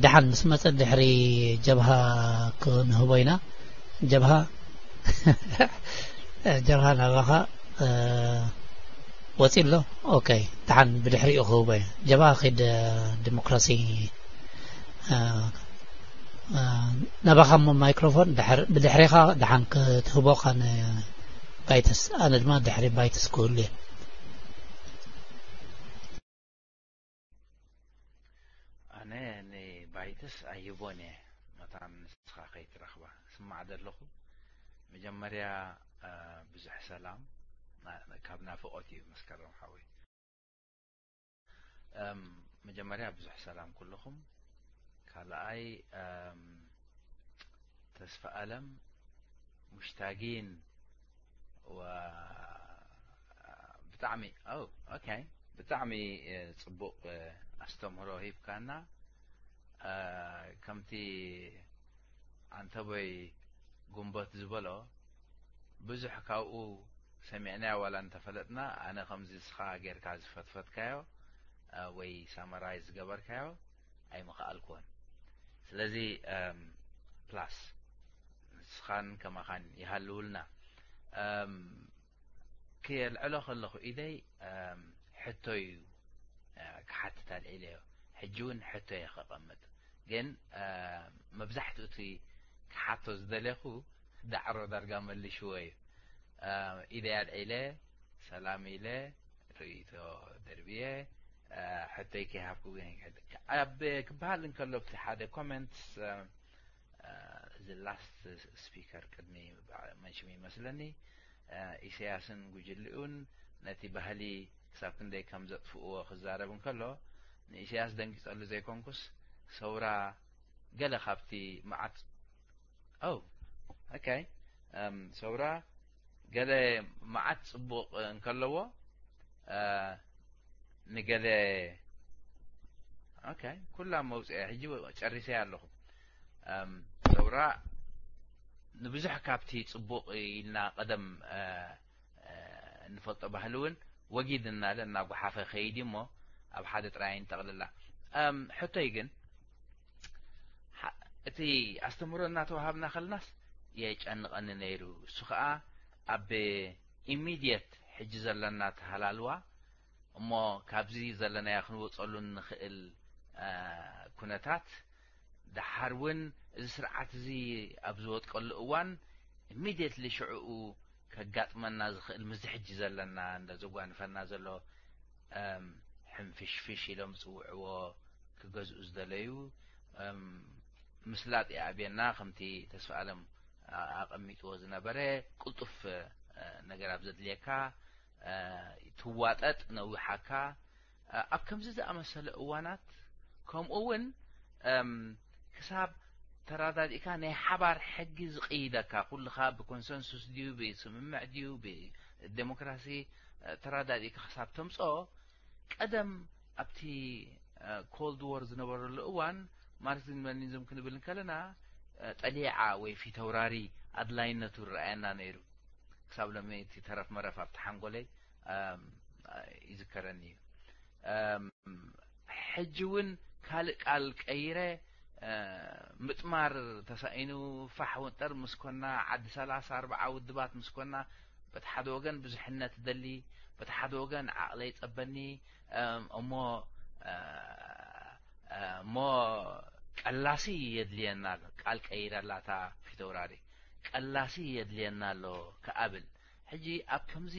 ደሓን ምስ መጸ ድሕሪ ጀብሃ ክንህቦ ኢና። ጀብሃ፣ ጀብሃ ናባኻ ወጺ ኣሎ። ኦኬ፣ ደሓን ብድሕሪኡ ክህቦ እየ። ጀብሃ ኺድ፣ ዲሞክራሲ ናባኻ እሞ ማይክሮፎን ብድሕሪኻ ደሓን ክትህቦ ኻን ባይትስ፣ ኣነ ድማ ድሕሪ ባይትስ ክህሉ እየ። ኣነ ንባይትስ ኣይቦን እየ፣ መታን ንስኻ ከይትረኽባ። ስማዕ ዘለኹ። መጀመርያ ብዙሕ ሰላም፣ ካብ ናፍቖት እዩ መስከረም ሓወይ። መጀመርያ ብዙሕ ሰላም ኩልኹም። ካልኣይ ተስፋ ኣለም፣ ሙሽታጊን ብጣዕሚ ኦኬ፣ ብጣዕሚ ጽቡቕ ኣስተምህሮ ሂብካና። ከምቲ ኣንተቦይ ጉንበት ዝበሎ ብዙሕ ካብኡ ሰሚዕናዮ ዋላ እንተፈለጥና፣ ኣነ ከምዚ እስኻ ጌርካ ዝፈትፈትካዮ ወይ ሳመራይዝ ዝገበርካዮ ኣይምኸኣልኩዎን። ስለዚ ፕላስ ንስኻን ከማኻን ይሃልውልና። ክየልዕሎ ከለኹ ኢደይ ሕቶ እዩ ክሓትት ኣልዒለዮ። ሕጂ እውን ሕቶ እየ ከቐምጥ፣ ግን መብዛሕትኡ እቲ ክሓቶ ዝደለኹ ዳዕሮ ዳርጋ መሊሽዎ እዩ። ኢደይ ኣልዒለ ሰላም ኢለ ርእይቶ ደርብየ ሕቶይ ከይሃብኩ ግን ይክሕድ። ኣብ ክበሃል እንከሎ ኣብቲ ሓደ ኮመንትስ እዚ ላስት ስፒከር ቅድሚ መንሽም ይመስለኒ ኢሳያስን ጉጅልኡን ነቲ ባህሊ ክሳብ ክንደይ ከም ዘጥፍእዎ ክዛረብ እንከሎ ንኢሳያስ ደንጊጸሉ ዘይኮንኩስ ሰውራ ገለ ካብቲ መዓት ኦ ኦኬ ሰውራ ገለ መዓት ጽቡቕ እንከለዎ ንገለ ኦኬ ኩላ መውፅያ ሕጂ ጨሪሰያ ኣለኹ ሰውራ ንብዙሕ ካብቲ ጽቡቕ ኢልና ቀደም እንፈልጦ ባህሊ እውን ወጊድ እናለ እናጓሓፈ ከይድ እሞ ኣብ ሓደ ጥራይ ንጠቕልላ ሕቶይ ግን እቲ ኣስተምህሮ እናተዋሃብና ከለናስ የጨንቐኒ ነይሩ። እሱ ኸኣ ኣብ ኢሚድየት ሕጂ ዘለና ተሃላልዋ እሞ ካብዚ ዘለናዮ ክንወጸሉ እንኽእል ኩነታት፣ ደሓር እውን እዚ ስርዓት እዚ ኣብ ዝወድቀሉ እዋን ኢሚድየትሊ ሽዕኡ ከጋጥመና ዝኽእል ምስዚ ሕጂ ዘለና እንዳ ዘጓንፈና ዘሎ ሕንፍሽፍሽ ኢሎም ዝፅውዕዎ ክገዝኡ ዝደለዩ ምስላጥ ይኣብየና። ከምቲ ተስፋ ኣለም ኣቐሚጥዎ ዝነበረ ቅልጡፍ ነገር ኣብ ዘድልየካ ትዋጠጥ ነዊሓካ ኣብ ከምዚ ዝኣመሰለ እዋናት ከምኡ እውን ክሳብ ተረዳዲእካ ናይ ሓባር ሕጊ ዝቕይደካ ኩልኻ ብኮንሰንሱስ ድዩ ብስምምዕ ድዩ ብዴሞክራሲ ተረዳዲእካ ክሳብ ተምፅኦ ቀደም ኣብቲ ኮልድ ዎር ዝነበረሉ እዋን ማርክሲዝም ሌኒኒዝም ክንብል እንከለና ጠሊዓ ወይ ፊተውራሪ ኣድላይነቱ ይረኣየና ነይሩ። ክሳብ ሎሚ እቲ ተረፍ መረፍ ኣብቲ ሓንጎለይ ይዝከረኒ እዩ። ሕጂ እውን ካልእ ቃል ቀይረ ምጥማር ተሳኢኑ ፋሕ ወንጠር ምስ ኮና ዓዲ ሰላሳ ኣርብዓ ውድባት ምስ ኮና በቲ ሓደ ወገን ብዙሕነት ደሊ በቲ ሓደ ወገን ዓቕለ ይጸበኒ እሞ እሞ ቀላሲ የድልየና ኣሎ። ቃል ቀይረላታ ፊተውራሪ ቀላሲ የድልየና ኣሎ ክኣብል ሕጂ ኣብ ከምዚ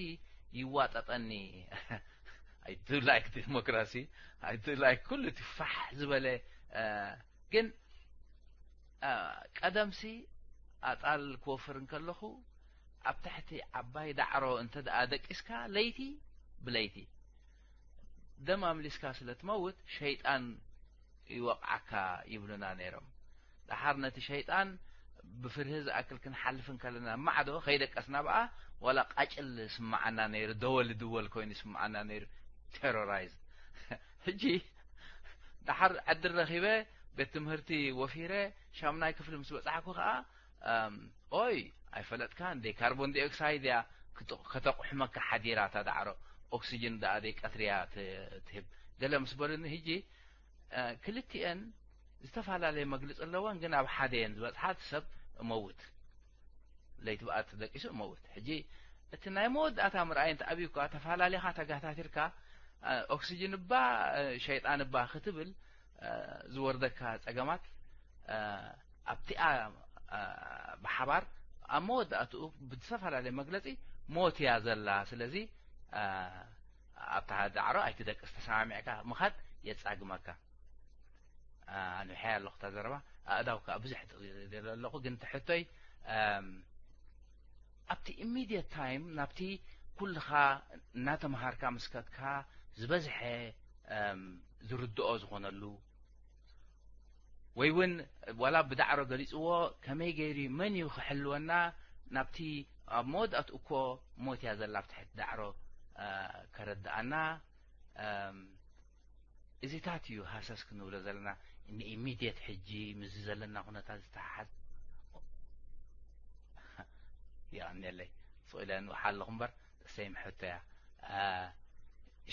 ይዋጠጠኒ። I do like democracy. I do like ኩሉ እቲ ፋሕ ዝበለ ግን ቀደምሲ ኣጣል ክወፍር እንከለኹ ኣብ ትሕቲ ዓባይ ዳዕሮ እንተ ደኣ ደቂስካ ለይቲ ብለይቲ ደም ኣምሊስካ ስለ ትመውት ሸይጣን ይወቕዓካ ይብሉና ነይሮም። ደሓር ነቲ ሸይጣን ብፍርሂ ዝኣክል ክንሓልፍ እንከለና ማዕዶ ከይደቀስና ብኣ ዋላ ቃጭል ስምዓና ነይሩ፣ ደወል ይድወል ኮይኑ ይስምዓና ነይሩ። ቴሮራይዝ ሕጂ ደሓር ዕድል ረኺበ ቤት ትምህርቲ ወፊረ ሻምናይ ክፍሊ ምስ በጻሕኩ ከኣ ኦይ ኣይፈለጥካ እንዴ ካርቦን ዲኦክሳይድ እያ ከተቑሕመካ ሓዲራ እታ ዳዕሮ ኦክሲጅን ደኣ ደይ ቀትሪ እያ ትህብ ገለ ምስ በሉኒ ሕጂ ክልቲኤን ዝተፈላለየ መግልፂ ኣለወን ግን ኣብ ሓደ እየን ዝበፅሓ እቲ ሰብ እመውት ለይቲ ብኣት ደቂሱ እመውት ሕጂ እቲ ናይ መወዳእታ ምርኣይ እንተ ኣብዩ እኳ ተፈላለኻ ተጋታቲርካ ኦክሲጅን እባ ሸይጣን እባ ክትብል ዝወርደካ ፀገማት ኣብቲኣ ብሓባር ኣብ መወዳእትኡ ብዝተፈላለየ መግለፂ ሞት እያ ዘላ ስለዚ ኣብታ ዳዕሮ ኣይትደቅስ ተሰማሚዕካ ምኻድ የፃግመካ ኣንውሐያ ኣለኹ እታ ዘረባ ኣእዳው ከዓ ብዙሕ ኣለኹ ግን ትሕቶይ ኣብቲ ኢሚድየት ታይም ናብቲ ኩልኻ እናተምሃርካ ምስከትካ ዝበዝሐ ዝርድኦ ዝኾነሉ ወይ እውን ዋላ ብዳዕሮ ገሊፅዎ ከመይ ገይሩ መን እዩ ክሕልወና ናብቲ ኣብ መወዳእቱ እኮ ሞት እያ ዘላ ኣብ ትሕቲ ዳዕሮ ከረድኣና እዚታት እዩ ሃሰስ ክንብሎ ዘለና ንኢሚድየት ሕጂ ምስዚ ዘለና ኩነታት ዝተሓሓዝ የቐንየለይ ስቕ ኢለ ንውሓ ኣለኹ እምበር ሰይም ሕቶ እያ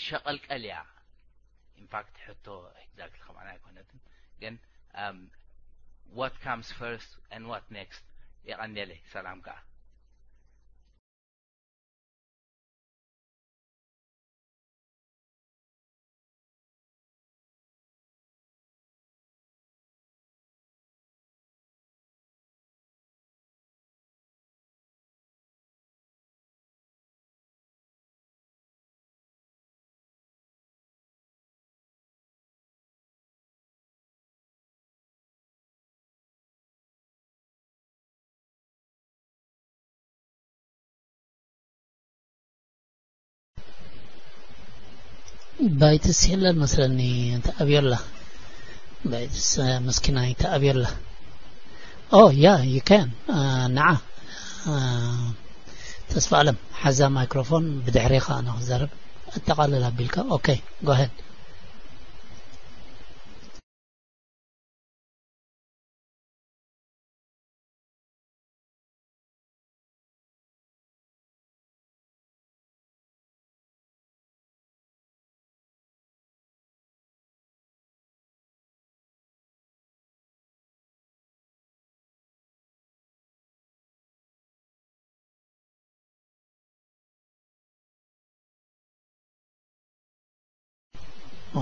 ሸቐልቀል እያ ኢንፋክት ሕቶ ኤግዛክትሊ ከምኣና ኣይኮነትን ግን what comes first and what next የቐንየለይ ሰላም ከዓ ባይትስ የለን መስለኒ ተኣብዮላ ባይትስ መስኪናይ ተኣብዮላ ኦ ያ you can ንዓ ተስፋ ኣለም ሓዛ ማይክሮፎን ብድሕሬኻ ኣነ ክዛረብ ኣጠቓልል ኣቢልካ okay go ahead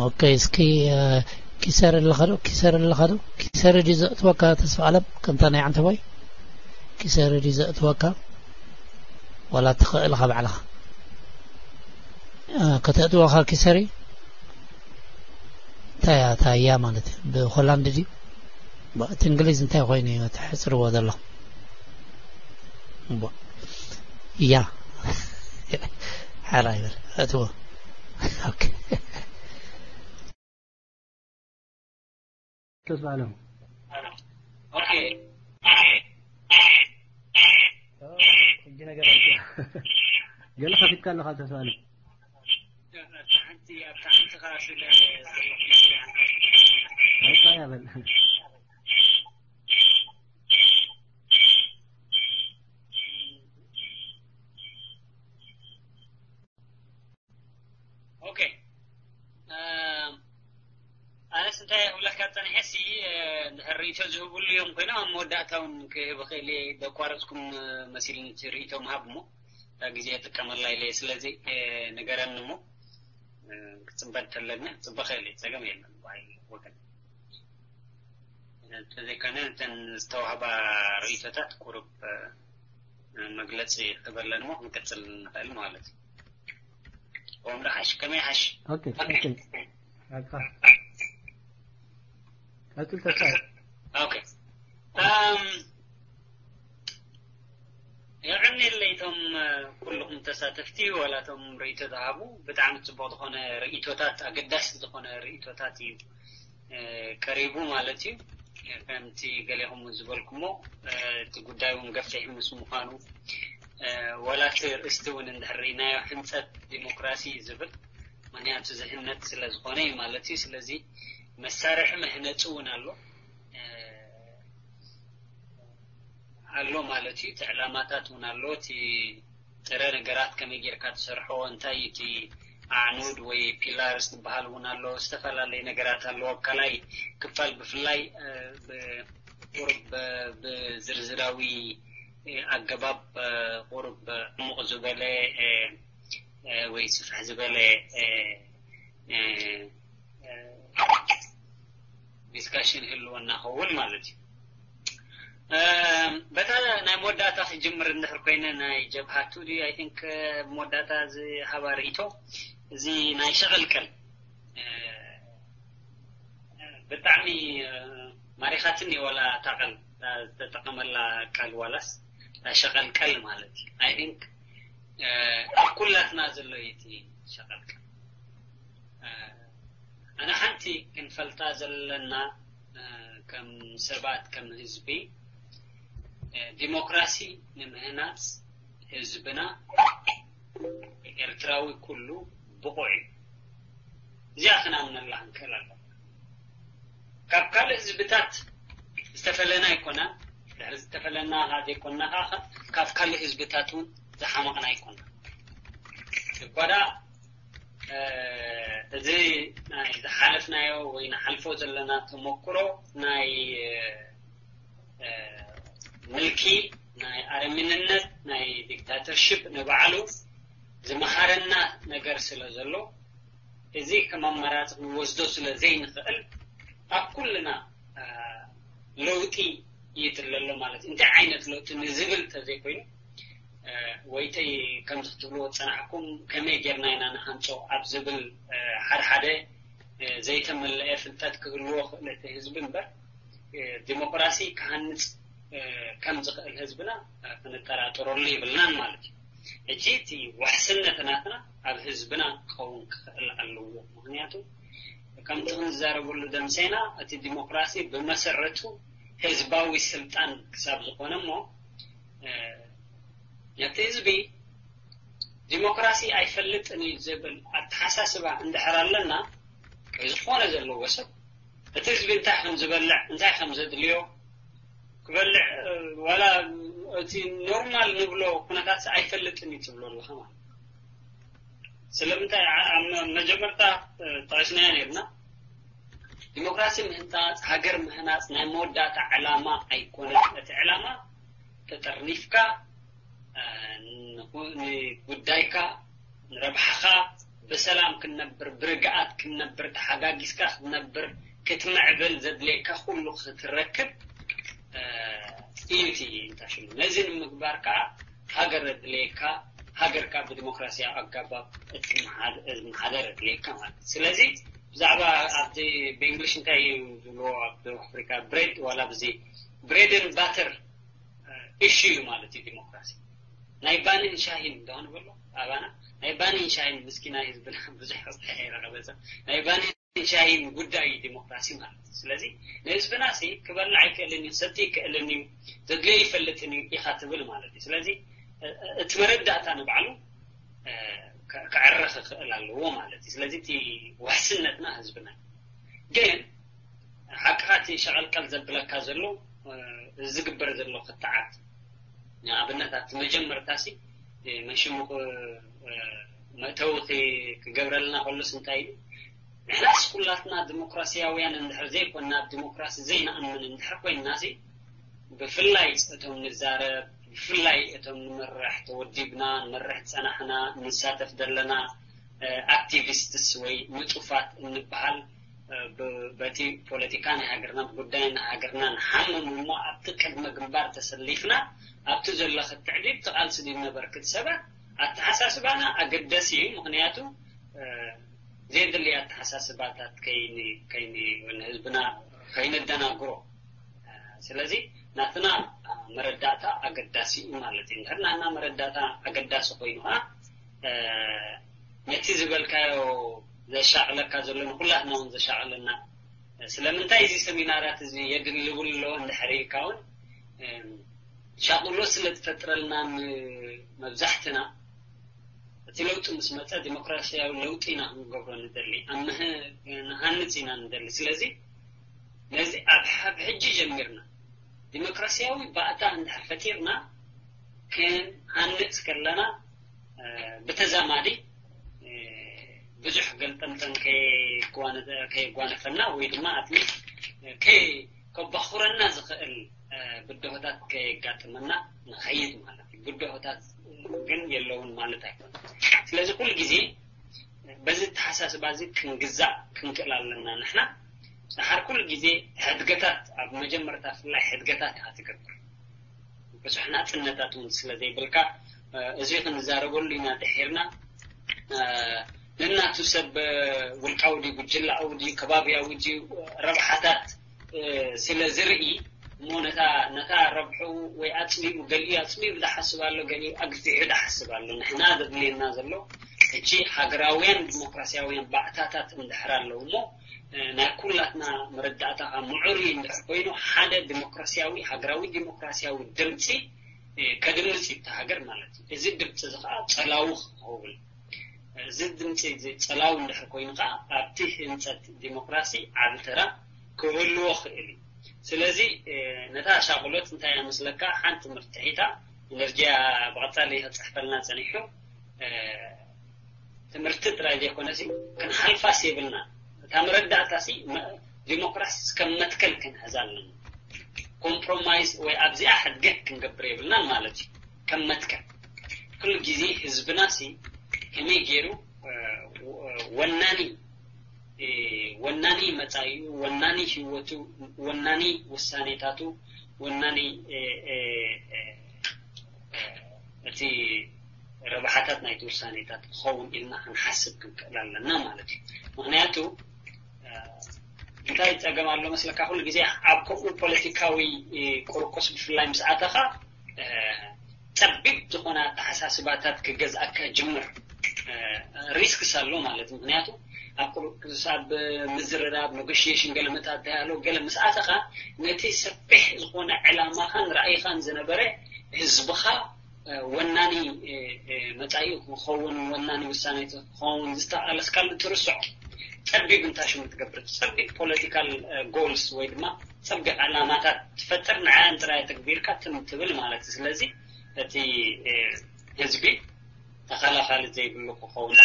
ኦኬ፣ እስኪ እ፣ ኪሰር ኣለኻ ዶ? ኪሰር ኣለኻ ዶ? ኪሰር ድዩ ዘእትወካ? ተስፋ ኣለም ከምታ ናይ ዓንተባይ ኪሰር ድዩ ዘእትወካ? ዋላ ትኽእል ኢኻ ባዕልኻ እ፣ ከተእትወኻ ኪሰር እዩ? እንታይ እያ እታ እያ ማለት እዩ? ብሆላንድ ድዩ? ባ- እቲ እንግሊዝ እንታይ ኮይኑ እዩ ተሕፅርዎ ዘሎ? ባ- እያ ሓራ ይበል። እትዎ። ኦኬ። ተስፋ ኣለም። ኦኬ። ሕጂ ነገር ገለ ከፊትካ ኣለኻ ተስፋ ኣለም። ሓንቲ ኣብታ ሓንቲ ኸዓ ስለ ኣይታ ያበል። ኦኬ። ኣነስ እንታይ ክብለካ ጸኒሐ ሲ፣ እንድሕር ርእይቶ ዝህብሉ እዮም ኮይኖም ኣብ መወዳእታ እውን ክህብ እኽእል እየ። ዘቋረጽኩም መሲልኒ እቲ ርእይቶ ምሃብ እሞ እታ ግዜ እጥቀመላ ኢለ እየ። ስለዚ ንገረኒ እሞ ክጽበ እንተለኒ ክጽበ እኽእል እየ። ጸገም የለን ብኣይ ወገን። እንተዘይኮነ እተን ዝተዋህባ ርእይቶታት ቁሩብ መግለጺ ክበለን እሞ ክንቅጽል ንኽእል ማለት እዩ። ወም ደሓሽ ከመይ ሓሽ? ኦኬ ኦኬ። ኣካ ቀጽል ተስፋ። ኦኬ። ኣም የቐንየለይ እቶም ኩልኹም ተሳተፍቲ ዋላ እቶም ርእይቶ ዝሃቡ ብጣዕሚ ጽቡቕ ዝኾነ ርእይቶታት ኣገዳሲ ዝኾነ ርእይቶታት እዩ ቀሪቡ ማለት እዩ። ከምቲ ገሌኹም ዝበልኩሞ እቲ ጉዳይ እውን ገፊሕ ምስ ምዃኑ ዋላ እቲ ርእስቲ እውን እንድሕር ርኢናዮ ህንፀት ዲሞክራሲ እዩ ዝብል። ምክንያቱ ዝህነፅ ስለ ዝኾነ እዩ ማለት እዩ። ስለዚ መሳርሒ መህነፂ እውን ኣሎ ኣሎ ማለት እዩ። እቲ ዕላማታት እውን ኣሎ። እቲ ጥረ ነገራት ከመይ ጌርካ ትሰርሖ፣ እንታይ እቲ ኣዕኑድ ወይ ፒላርስ ዝበሃል እውን ኣሎ። ዝተፈላለዩ ነገራት ኣለዎ። ኣብ ካልኣይ ክፋል ብፍላይ ቁሩብ ብዝርዝራዊ ኣገባብ ቁሩብ ዕሙቕ ዝበለ ወይ ስፍሕ ዝበለ ዲስካሽን ህልወና ኸውን ማለት እዩ። በታ ናይ መወዳእታ ክጅምር እንድሕር ኮይነ ናይ ጀብሃቱ ድዩ ኣይ ቲንክ መወዳእታ ዝሃባ ርእይቶ እዚ ናይ ሸቐልቀል ብጣዕሚ ማሪኻትኒ ወላ እታ ቃል ዝተጠቐመላ ቃል ዋላስ እታ ሸቐልቀል ማለት እዩ። ኣይ ቲንክ ኣብ ኩላትና ዘሎ እዩ እቲ ሸቐልቀል። ኣነ ሓንቲ ክንፈልጣ ዘለና ከም ሰባት ከም ህዝቢ ዲሞክራሲ ንምህናፅ ህዝብና ኤርትራዊ ኩሉ ብቑዕ እዩ። እዚኣ ክናምነላ ክንክእል ኣለና። ካብ ካልእ ህዝብታት ዝተፈለና ኣይኮናን። ድሕሪ ዝተፈለና ካ ዘይኮንና ካ ካብ ካልእ ህዝብታት እውን ዝሓመቕና ኣይኮንና። እኳ ደኣ እዚ ናይ ዝሓለፍናዮ ወይ ንሓልፎ ዘለና ተመክሮ ናይ ምልኪ ናይ ኣረሚንነት ናይ ዲክታተርሽፕ ንባዕሉ ዝመሃረና ነገር ስለ ዘሎ እዚ ከም ኣማራፂ ክንወስዶ ስለ ዘይንኽእል ኣብ ኩልና ለውጢ ይድለ ኣሎ ማለት እዩ። እንታይ ዓይነት ለውጢ ንዝብል ተዘይኮይኑ ወይ ተይ ከምዚ ክትብልዎ ዝፀናሕኩም ከመይ ጌርና ኢና ንሃንፆ ኣብ ዝብል ሓደ ሓደ ዘይተመለአ ፍልጠት ክህልዎ ክእል እቲ ህዝቢ እምበር ዲሞክራሲ ክሃንፅ ከም ዝኽእል ህዝብና ክንጠራጠረሉ ይብልናን ማለት እዩ። ሕጂ እቲ ውሕስነት ናትና ኣብ ህዝብና ክኸውን ክኽእል ኣለዎ። ምክንያቱ ከምቲ ክንዛረበሉ ደምሰና እቲ ዲሞክራሲ ብመሰረቱ ህዝባዊ ስልጣን ክሳብ ዝኾነ እሞ ነቲ ህዝቢ ዲሞክራሲ ኣይፈልጥን እዩ ዝብል ኣተሓሳስባ እንድሕር ኣለና ወይ ዝኾነ ዘለዎ ሰብ እቲ ህዝቢ እንታይ ከም ዝበልዕ እንታይ ከም ዘድልዮ ክበልዕ ዋላ እቲ ኖርማል ንብሎ ኩነታት ኣይፈልጥን እዩ ትብሎ ኣለኻ ማለት ስለምንታይ ኣብ መጀመርታ ጠቂስናዮ ነርና ዲሞክራሲ ምህንፃፅ ሃገር ምህናፅ ናይ መወዳእታ ዕላማ ኣይኮነን እቲ ዕላማ ተጠርኒፍካ ንጉዳይካ ንረብሓኻ ብሰላም ክንነብር፣ ብርግኣት ክንነብር፣ ተሓጋጊዝካ ክትነብር፣ ክትምዕብል ዘድልየካ ኩሉ ክትረክብ እዩ። እቲ እንታይ ሽሙ ነዚ ንምግባር ከዓ ሃገር ኣድልየካ፣ ሃገርካ ብዲሞክራሲያዊ ኣጋባብ እትመሓደር ኣድልየካ ማለት እዩ። ስለዚ ብዛዕባ ኣብቲ ብእንግሊሽ እንታይ እዩ ዝብልዎ ኣብ ደቡብ ኣፍሪካ፣ ብሬድ ዋላ ብዚ ብሬድን ባተር ኢሹ እዩ ማለት እዩ ዲሞክራሲ። ናይ ባንን ሻሂን እንደሆነ ብሎ ኣባና ናይ ባንን ሻሂን ምስኪና ህዝብና ብዙሕ ረብሐ ይረኸበ። ናይ ባንን ሻሂን ጉዳይ እዩ ዲሞክራሲ ማለት እዩ። ስለዚ ንህዝብና ሲ ክበልዕ ኣይክእልን እዩ፣ ሰቲ ይክእልን እዩ፣ ዘድልዮ ይፈልጥን እዩ ኢኻ ትብል ማለት እዩ። ስለዚ እቲ መረዳእታ ንባዕሉ ክዕረኽ ክእል ኣለዎ ማለት እዩ። ስለዚ እቲ ውሕስነትና ህዝብና ግን ሓቅኻ እቲ ሸቐልቀል ዘብለካ ዘሎ ዝግበር ዘሎ ክትዓት ንኣብነት ኣብቲ መጀመርታ ሲ መሽሙ መእተዊ ክገብረልና ከሎስ እንታይ እዩ? ንሕናስ ኩላትና ዲሞክራሲያውያን እንድሕር ዘይኮንና ኣብ ዲሞክራሲ ዘይንኣምን እንድሕር ኮይንና ሲ ብፍላይ እቶም ንዛረብ ብፍላይ እቶም ንመርሕ ተወዲብና ንመርሕ ዝፀናሕና ንሳተፍ ዘለና ኣክቲቪስትስ ወይ ንጡፋት እንበሃል በቲ ፖለቲካ ናይ ሃገርና ብጉዳይ ናይ ሃገርና ንሓምም እሞ ኣብቲ ቅድመ ግንባር ተሰሊፍና ኣብቲ ዘሎ ክትዕዲብ ትቓልሲ ድዩ ነበርክት ሰባት ኣተሓሳስባና ኣገዳሲ እዩ። ምክንያቱ ዘየድሊ ኣተሓሳስባታት ከይኒ ከይኒ ንህዝብና ከይነደናግሮ ስለዚ ናትና መረዳእታ ኣገዳሲ እዩ ማለት እዩ። እንድሕር ናትና መረዳእታ ኣገዳሲ ኮይኑ ከዓ ነቲ ዝበልካዮ ዘሻቕለካ ዘሎ ንኩላትና እውን ዘሻቕለና ስለምንታይ እዚ ሰሚናራት እዚ የድሊ ብሎ እንድሕር ኢልካ እውን ሻቕሎ ስለ ዝፈጥረልና መብዛሕትና እቲ ለውጢ ምስ መፀ ዲሞክራሲያዊ ለውጢ ኢና ክንገብሮ ንደሊ፣ ኣብ ንሃንፅ ኢና ንደሊ። ስለዚ ነዚ ኣብ ሕጂ ጀሚርና ዲሞክራሲያዊ ባእታ እንድሕር ፈጢርና ክንሃንፅ ከለና ብተዛማዲ ብዙሕ ገልጠምጠም ከየጓነፈና ወይ ድማ ኣትሊስት ከበኹረና ዝኽእል ብድሆታት ከየጋጥመና ንኸይድ ማለት እዩ። ብድሆታት ግን የለውን ማለት ኣይኮነን። ስለዚ ኩሉ ግዜ በዚ ተሓሳስባ እዚ ክንግዛእ ክንክእል ኣለና። ንሕና ድሓር ኩሉ ግዜ ሕድገታት ኣብ መጀመርታ ብፍላይ ሕድገታት ኢኻ ትገብር። ብዙሕ ናፅነታት እውን ስለ ዘይብልካ እዚ ክንዛረበሉ ኢና ድሒርና ነናቱ ሰብ ውልቃዊ ድዩ ጉጅላዊ ድዩ ከባቢያዊ ድዩ ረብሓታት ስለ ዝርኢ እሞ ነታ ነታ ረብሑ ወይ ኣፅቢቡ ገሊኡ ኣፅቢቡ ዝሓስብ ኣሎ ገሊኡ ኣግፊሑ ዝሓስብ ኣሎ። ንሕና ዘድልየና ዘሎ እቺ ሃገራውያን ዲሞክራሲያውያን ባእታታት እንድሕር ኣለዉ እሞ ናይ ኩላትና መረዳእታ ከዓ ምዑር እዩ እንድሕር ኮይኑ ሓደ ዲሞክራሲያዊ ሃገራዊ ዲሞክራሲያዊ ድምፂ ከድምፅ እዩ እቲ ሃገር ማለት እዩ። እዚ ድምፂ እዚ ከዓ ፀላዊ ክኸውን እዚ ድምፂ እዚ ፀላዊ እንድሕር ኮይኑ ከዓ ኣብቲ ህንፀት ዲሞክራሲ ዓቢ ተራ ክህልዎ ክእል እዩ። ስለዚ ነታ ሻቕሎት እንታይ እያ መስለካ ሓንቲ ትምህርቲ ትሒታ ኢነርጂያ ብቐፃሊ ክፅሕፈልና ፀኒሑ ትምህርቲ ጥራይ ዘይኮነሲ ክንሓልፋስ የብልና። እታ መረዳእታሲ ዲሞክራሲ ከም መትከል ክንሕዛ ኣለና። ኮምፕሮማይዝ ወይ ኣብዚኣ ሕድገት ክንገብር የብልናን ማለት እዩ። ከም መትከል ኩሉ ግዜ ህዝብናሲ ከመይ ገይሩ ወናኒ ወናኒ መጻኢኡ፣ ወናኒ ህይወቱ፣ ወናኒ ውሳኔታቱ፣ ወናኒ እቲ ረብሓታት ናይቲ ውሳኔታት ክኸውን ኢልና ክንሓስብ ክንክእል ኣለና ማለት እዩ። ምክንያቱ እንታይ ፀገም ኣሎ መስለካ? ኩሉ ግዜ ኣብ ከምኡ ፖለቲካዊ ቁርቁስ ብፍላይ ምስ ኣተኻ ፀቢብ ዝኾነ ኣተሓሳስባታት ክገዝኣካ ጅምር ሪስክስ ኣሎ ማለት እዩ። ምክንያቱ ኣብ ቁርቁስ ኣብ ምዝርራብ ኔጎሽሽን ገለ መታት ዳያሎግ ገለ ምስ ኣተኻ ነቲ ሰፊሕ ዝኾነ ዕላማኻን ራእይኻን ዝነበረ ህዝብኻ ወናኒ መጻኢ ክኸውን ወናኒ ውሳኔ ክኸውን ዝተቃለስካሉ ትርስዖ ጸቢብ እንታይ ሽሙ ትገብር ጸቢብ ፖለቲካል ጎልስ ወይ ድማ ጸቢብ ዕላማታት ትፈጥር ንዓን ጥራይ ተግቢርካ ትም ትብል ማለት እዩ። ስለዚ እቲ ህዝቢ ተኸላኻሊ ዘይብሉ ክኸውን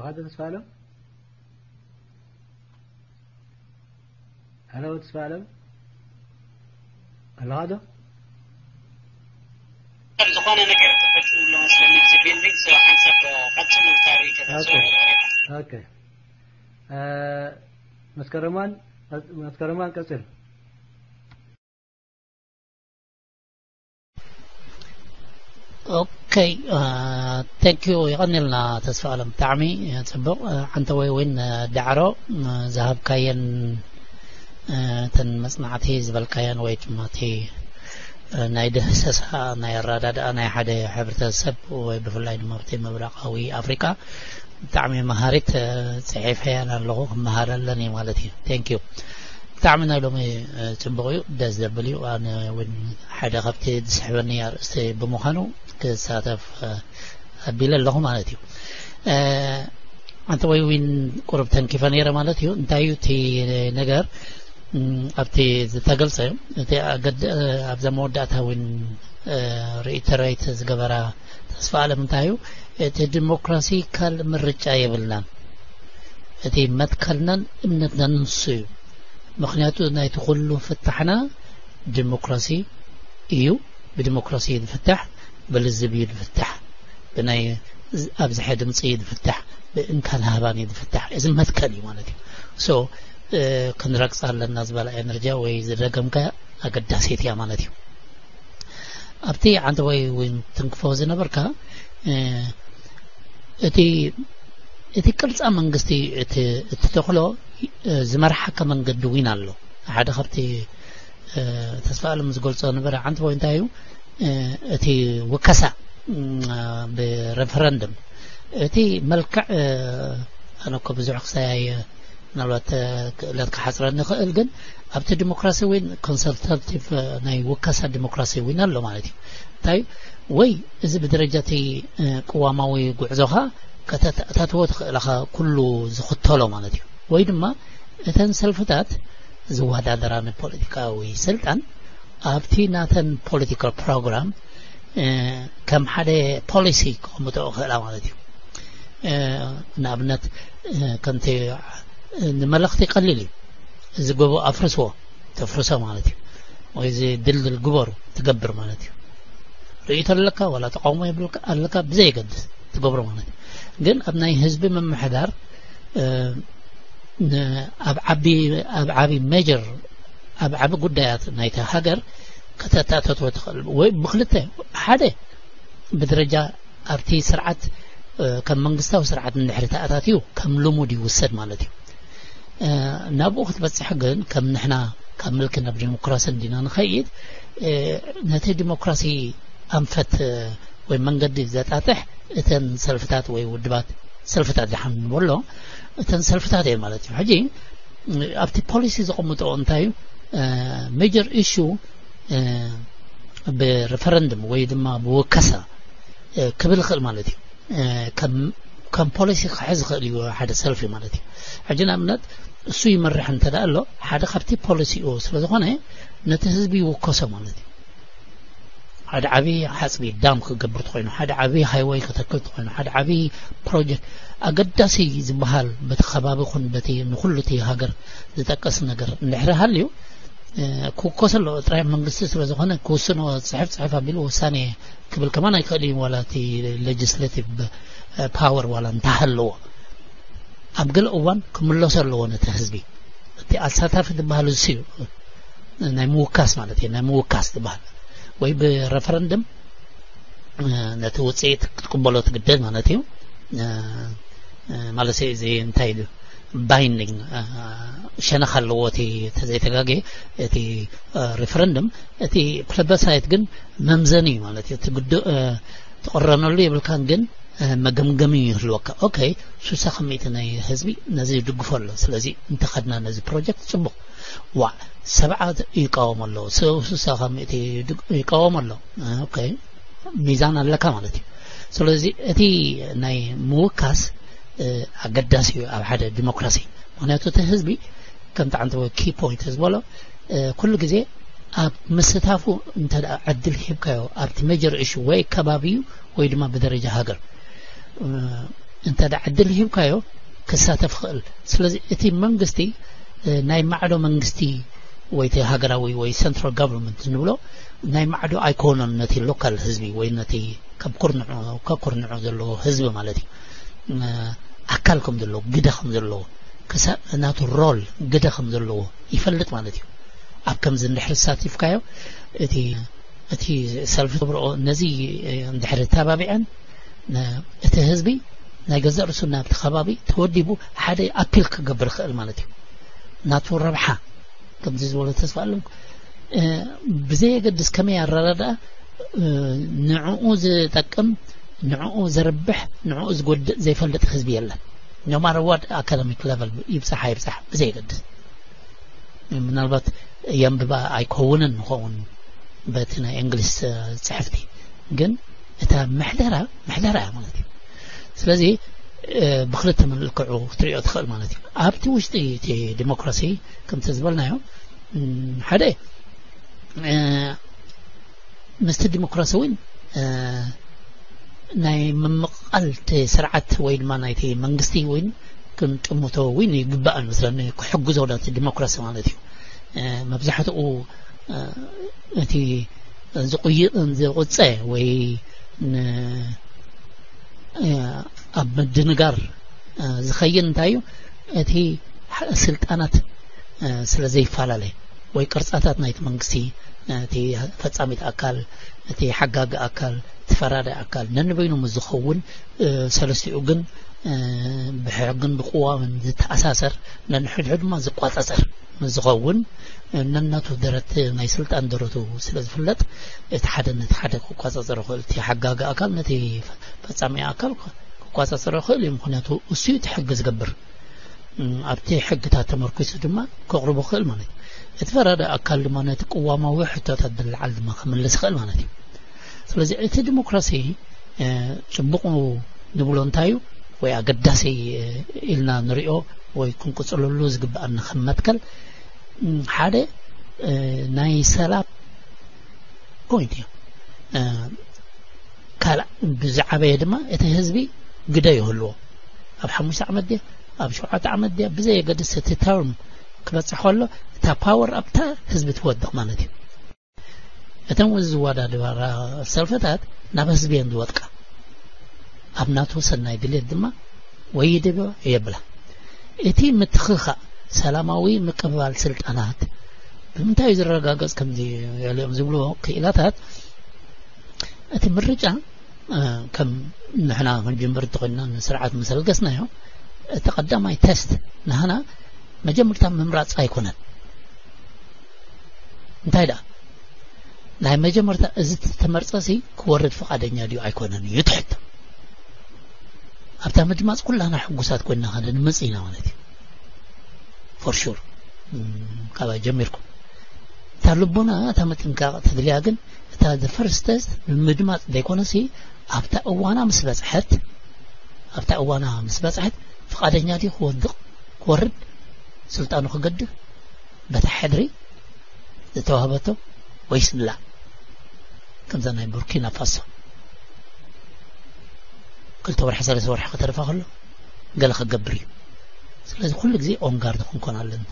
ኣለኻ ዶ ተስፋ ኣለም? ሄሎ ተስፋ ኣለም፣ ኣለኻ ዶ? ዝኾነ ነገር ተፈጺሙ ኣሎ መስለኒ፣ እዚ ቢልዲንግ። ሶ ሓንሳብ ቀጽሉ፣ ታሪክ። ኦኬ። ኦኬ። እ፣ መስከረማን፣ መስከረማን ቀጽል። ኦኬ፣ እ፣ ቴንክ ዩ፣ የቐንየልና ተስፋ ኣለም፣ ብጣዕሚ ጽቡቕ። እ፣ ዓንተ ወይ እውን፣ እ፣ ዳዕሮ፣ እ፣ ዝሃብካየን፣ እ፣ እተን መጽናዕቲ ዝበልካየን ወይ ድማ እቲ፣ እ፣ ናይ ድህሰሳ ናይ ኣረዳድኣ ናይ ሓደ ሕብረተሰብ ወይ ብፍላይ ድማ ኣብቲ ምብራቓዊ ኣፍሪቃ ብጣዕሚ መሃሪት፣ እ፣ ጽሒፈያን ኣለኹ፣ ክመሃረለን እየ ማለት እዩ። ቴንክ ዩ። ብጣዕሚ ናይ ሎሚ፣ እ፣ ጽቡቕ እዩ፣ ደስ ዘብል እዩ። ኣነ እውን ሓደ ካብቲ ዝስሕበኒ ኣርእስቲ ብምዃኑ ክሳተፍ፣ እ፣ ኣቢለ ኣለኹ ማለት እዩ። እ፣ ኣንተ ወይ እውን ቁሩብ ተንኪፈ ነይረ ማለት እዩ። እንታይ እዩ እቲ ነገር? እም፣ ኣብቲ ዝተገልጸ፣ እቲ ኣገድ-፣ እ፣ ኣብዛ መወዳእታ እውን፣ እ፣ ሪኢተሬት ዝገበራ ተስፋ ኣለም እንታይ እዩ? እቲ ዲሞክራሲ ካልእ ምርጫ የብልናን። እቲ መትከልናን እምነትናን ንሱ እዩ። ምኽንያቱ ናይቲ ኩሉ ፍታሕና ዲሞክራሲ እዩ። ብዲሞክራሲ እዩ ዝፍታሕ፣ ብልዝብ እዩ ዝፍታሕ፣ ብናይ ኣብዝሐ ድምፂ እዩ ዝፍታሕ፣ ብእንካን ሃባን እዩ ዝፍታሕ። እዚ መትከል እዩ ማለት እዩ። ሶ፣ እ፣ ክንረግፃ ኣለና ዝበላ ኤነርጂያ ወይ ዝደገምካ ኣገዳሲት እያ ማለት እዩ። ኣብቲ ዓንተ ወይ እውን ትንክፎ ዝነበርካ፣ እ፣ እቲ፣ እቲ ቅርጻ መንግስቲ እቲ፣ እቲ ተኽሎ፣ እ፣ ዝመርሓካ መንገዲ እውን ኣሎ። ሓደ ካብቲ፣ እ፣ ተስፋ ኣለም ዝገልጾ ነበረ ዓንተ ወይ እንታይ እዩ፣ እ፣ እቲ ውከሳ፣ እ፣ ብሬፈረንደም እቲ መልክዕ፣ እ፣ ኣነ እኮ ብዙሕ ክሳይ ምናልባት፣ እ፣ ክእለት ክሓጽረኒ ይኽእል፣ ግን ኣብቲ ዲሞክራሲ እውን ኮንሰልታቲቭ፣ እ፣ ናይ ውከሳ ዲሞክራሲ እውን ኣሎ ማለት እዩ። እንታይ ወይ እዚ ብደረጃ እቲ፣ እ፣ ቅዋማዊ ጉዕዞኻ ከተተኣታትዎ ትኽእል ኢኻ፣ ኩሉ ዝኽተሎ ማለት እዩ። ወይ ድማ እተን ሰልፍታት ዝወዳደራ ንፖለቲካዊ ስልጣን ኣብቲ ናተን ፖለቲካል ፕሮግራም፣ እ፣ ከም ሓደ ፖሊሲ ክቕምጥኦ ይኽእላ ማለት እዩ። እ፣ ንኣብነት፣ እ፣ ከምቲ፣ እ፣ ንመለኽቲ ቀሊል እዩ። እዚ ጎቦ ኣፍርስዎ፣ ተፍርሶ ማለት እዩ። ወይ እዚ ድልድል ግበሩ፣ ትገብር ማለት እዩ። ርእይቶ ኣለካ ዋላ ተቃውሞ የብልካ፣ ኣለካ፣ ብዘየገድስ ትገብሮ ማለት እዩ። ግን ኣብ ናይ ህዝቢ ምምሕዳር፣ እ፣ ን-፣ ኣብ ዓቢ፣ ኣብ ዓቢ ሜጀር፣ ኣብ ዓቢ ጉዳያት ናይታ ሃገር ከተተኣታትዎ ትኽእል። ወይ ብክልተ፣ ሓደ ብደረጃ ኣብቲ ስርዓት፣ እ፣ ከም መንግስታዊ ስርዓት እንድሕሪ ተኣታትዩ ከም ልሙድ ይውሰድ ማለት እዩ። እ፣ ናብኡ ክትበጽሕ ግን ከም ንሕና ካብ ምልኪ ናብ ዲሞክራሲ እንዲና ንኸይድ፣ እ፣ ነቲ ዲሞክራሲ ኣንፈት፣ እ፣ ወይ መንገዲ ዘጣጥሕ እተን ሰልፍታት ወይ ውድባት፣ ሰልፍታት ዝሓን ንበሎ፣ እተን ሰልፍታት እየን ማለት እዩ። ሕጂ፣ እ፣ ኣብቲ ፖሊሲ ዘቐምጥኦ እንታይ እዩ? እ፣ ሜጀር ኢሹ፣ እ፣ ብሬፈረንደም ወይ ድማ ብወከሳ፣ እ፣ ክብል ይኽእል ማለት እዩ። እ፣ ከም፣ ከም ፖሊሲ ክሕዝ ይኽእል እዩ ሓደ ሰልፊ ማለት እዩ። ሕጂ ንኣብነት እሱ ይመርሕ እንተ ደኣ ኣሎ፣ ሓደ ካብቲ ፖሊሲኡ ስለ ዝኾነ ነቲ ህዝቢ ይውከሶ ማለት እዩ። ሓደ ዓቢ ሓጽቢ ዳም ክገብር ተኾይኑ፣ ሓደ ዓቢ ሃይወይ ከተክል ተኾይኑ፣ ሓደ ዓቢ ፕሮጀክት ኣገዳሲ ዝበሃል በቲ ከባቢ ኹን በቲ ንኹሉ እቲ ሃገር ዝጠቅስ ነገር እንድሕሪ ሃልዩ፣ እ፣ ክውከስ ኣለዎ። ጥራይ መንግስቲ ስለ ዝኾነ ክውስኖ ጽሕፍ ጽሕፍ ኣቢሉ ውሳኔ ክብል ከማን ኣይክእል እዩ። ዋላ እቲ ሌጅስሌቲቭ፣ እ፣ ፓወር ዋላ እንተሃለዎ፣ ኣብ ገለ እዋን ክምለሶ ኣለዎ ነቲ ህዝቢ። እቲ ኣሳታፊ ዝበሃል እሱ እዩ። ናይ ምውካስ ማለት እዩ፣ ናይ ምውካስ ዝበሃል ወይ ብረፈረንደም፣ እ፣ ነቲ ውጽኢት ክትቅበሎ ትግደድ ማለት እዩ። እ፣ እ፣ ማለት እዚ እንታይ እዩ? ባይንዲንግ፣ እ፣ ሸነኽ ኣለዎ። እቲ ተዘይተጋግየ እቲ፣ እ፣ ሪፈረንደም፣ እቲ ፕለበሳይት ግን መምዘኒ እዩ ማለት እዩ። እቲ ግድ-፣ እ፣ ትቕረነሉ የብልካን፣ ግን፣ እ፣ መገምገሚ ይህልወካ። ኦኬ፣ ስሳ ካብ ሚእቲ ናይ ህዝቢ ነዚ ይድግፎ ኣሎ። ስለዚ እንተኸድና ነዚ ፕሮጀክት ጽቡቕ። ዋዕ፣ ሰብዓ ይቃወም ኣሎ፣ ስ-፣ ስሳ ካብ ሚእቲ ይድግ-፣ ይቃወም ኣሎ። እ፣ ኦኬ፣ ሚዛን ኣለካ ማለት እዩ። ስለዚ እቲ ናይ ምውካስ፣ እ፣ ኣገዳሲ እዩ ኣብ ሓደ ዲሞክራሲ። ምኽንያቱ እቲ ህዝቢ ከምቲ ዓንተቦ ኪ ፖይንት ዝበሎ፣ እ፣ ኩሉ ግዜ ኣብ ምስታፉ እንተ ደኣ ዕድል ሂብካዮ ኣብቲ ሜጀር ኢሹ ወይ ከባቢኡ ወይ ድማ ብደረጃ ሃገር፣ እ፣ እንተ ደኣ ዕድል ሂብካዮ ክሳተፍ ይኽእል። ስለዚ እቲ መንግስቲ፣ እ፣ ናይ ማዕዶ መንግስቲ ወይ እቲ ሃገራዊ ወይ central government ንብሎ ናይ ማዕዶ ኣይኮነን፣ ነቲ ሎካል ህዝቢ ወይ ነቲ ካብ ኩርንዑ፣ ከኩርንዑ ዘለዎ ህዝቢ ማለት እዩ። እ፣ ኣካል ከም ዘለዎ፣ ግደ ከም ዘለዎ፣ ክሳ-፣ ናቱ ሮል፣ ግደ ከም ዘለዎ ይፈልጥ ማለት እዩ። ኣብ ከምዚ እንድሕር ተሳቲፍካዮ እቲ፣ እቲ ሰልፊ ትገብርኦ ነዚ፣ እ፣ እንድሕር ተባቢዐን ነ-፣ እቲ ህዝቢ ናይ ገዛእ ርእሱ ናብቲ ከባቢ ተወዲቡ ሓደ ኣፒል ክገብር ይኽእል ማለት እዩ። ናቱ ረብሓ ከምዚ ዝበሎ ተስፋ ኣለኩም። እ፣ ብዘየገድስ ከመይ ኣረዳድኣ፣ እ፣ ንዕኡ ዝጠቅም፣ ንዕኡ ዘርብሕ፣ ንዕኡ ዝጎድእ ዘይፈልጥ ህዝቢ የለን። No matter what academic level ይብጻሕ ኣይብጻሕ ብዘየገድስ። ምናልባት የንብባ ኣይከውንን ንኸውን በቲ ናይ እንግሊዝ፣ እ፣ ጽሕፍቲ፣ ግን እታ ምሕደራ፣ ምሕደራ እያ ማለት እዩ። ስለዚ፣ እ፣ ብኽልተ መልክዑ ክትሪኦ ትኽእል ማለት እዩ። ኣብቲ ውሽጢ እቲ ዲሞክራሲ ከምቲ ዝበልናዮ፣ እም፣ ሓደ፣ እ፣ ምስቲ ዲሞክራሲ እውን፣ እ፣ ናይ ምምቕቓል እቲ ስርዓት ወይ ድማ ናይቲ መንግስቲ እውን ክንጥምቶ እውን ይግባእ መስለኒ፣ ክሕግዞ ናቲ ዲሞክራሲ ማለት እዩ። እ፣ መብዛሕትኡ፣ እ፣ እቲ ዝቑይ-፣ ዝቑጸ ወይ ን-፣ እ፣ ኣብ ምድንጋር፣ እ፣ ዝኸይድ እንታይ እዩ? እቲ ሓ-፣ ስልጣናት፣ እ፣ ስለ ዘይፈላለ ወይ ቅርጻታት ናይቲ መንግስቲ፣ እ፣ እቲ ፈጻሚት ኣካል፣ እቲ ሓጋጊ ኣካል፣ እቲ ፈራዳይ ኣካል ነንበይኑ ምስ ዝኸውን፣ እ፣ ሰለስቲኡ ግን፣ እ፣ ብሕግን ብቅዋምን ዝተኣሳሰር፣ ነንሕድሕዱ ድማ ዝቋጻጸር ምስ ዝኸውን፣ እ፣ ነናቱ ደረት ናይ ስልጣን ደረቱ ስለ ዝፍለጥ፣ እቲ ሓደ ነቲ ሓደ ክቋጻጸሮ ይኽእል፣ እቲ ሓጋጊ ኣካል ነቲ ፈጻሚ ኣካል ክቋጻጸሮ ይኽእል እዩ። ምኽንያቱ እሱ እዩ እቲ ሕጊ ዝገብር። እም፣ ኣብቲ ሕግታት ተመርኩሱ ድማ ከቕርቦ ይኽእል ማለት እዩ። እቲ ፈራዳይ ኣካል ድማ ነቲ ቅዋማዊ ሕቶታት ብልዓል ድማ ክምልስ ይኽእል ማለት እዩ። ስለዚ እቲ ዲሞክራሲ፣ እ፣ ጽቡቕ ንብሎ እንታይ እዩ ወይ ኣገዳሲ፣ እ፣ ኢልና ንሪኦ ወይ ክንቅጽለሉ ዝግብኣና ከም መትከል፣ እም፣ ሓደ፣ እ፣ ናይ ሰላም ፖይንት እዩ። እ፣ ካልእ ብዝዓበየ ድማ እቲ ህዝቢ ግደ ይህልዎ። ኣብ ሓሙሽተ ዓመት ድያ፣ ኣብ ሸውዓተ ዓመት ድያ፣ ብዘየገድስ እቲ ተርም ክበጽሕ ከሎ እታ ፓወር ኣብታ ህዝቢ ትወድቕ ማለት እዩ። እተን ዝወዳደራ ሰልፍታት ናብ ህዝቢ እየን ዝወድቃ። ኣብ ናቱ ሰናይ ድሌት ድማ ወይ ይድባ የብላ። እቲ ምትኽኻእ ሰላማዊ ምቅብባል ስልጣናት ብምንታይ እዩ ዝረጋገጽ? ከምዚ ገሊኦም ዝብልዎ ክኢላታት፣ እቲ ምርጫ፣ እ፣ ከም ንሕና ክንጅምር እንተኾይንና ንስርዓት ምስ ኣልገስናዮ፣ እቲ ቀዳማይ ቴስት ንሕና መጀመርታ ምምራጽ ኣይኮነን። እንታይ ደኣ? ናይ መጀመርታ እዚ ተመርጸሲ ክወርድ ፍቓደኛ ድዩ ኣይኮነን እዩ እቲ ሕቶ። ኣብታ ምድማጽ ኩላና ሕጉሳት ኮይንና ከነድምጽ ኢና ማለት እዩ። ፎር ሹር። እም፣ ካባይ ጀሚርኩም። እታ ልቦና፣ እታ ምጥንቃቕ ተድልያ ግን፣ እታ the first test ብምድማጽ ዘይኮነሲ፣ ኣብታ እዋና ምስ በጽሐት፣ ኣብታ እዋና ምስ በጽሐት፣ ፍቓደኛ ድዩ ክወድቕ፣ ክወርድ፣ ስልጣኑ ክገድፍ፣ በታ ሕድሪ ዝተዋህበቶ ወይስ ላ? ከምዛ ናይ ቡርኪና ፋሶ፣ ክልተ ወርሒ፣ ሰለስተ ወርሒ ከተርፋ ከሎ፣ ገለ ክገብር እዩ። ስለዚ ኩሉ ግዜ ኦን ጋርድ ክንኮን ኣለና።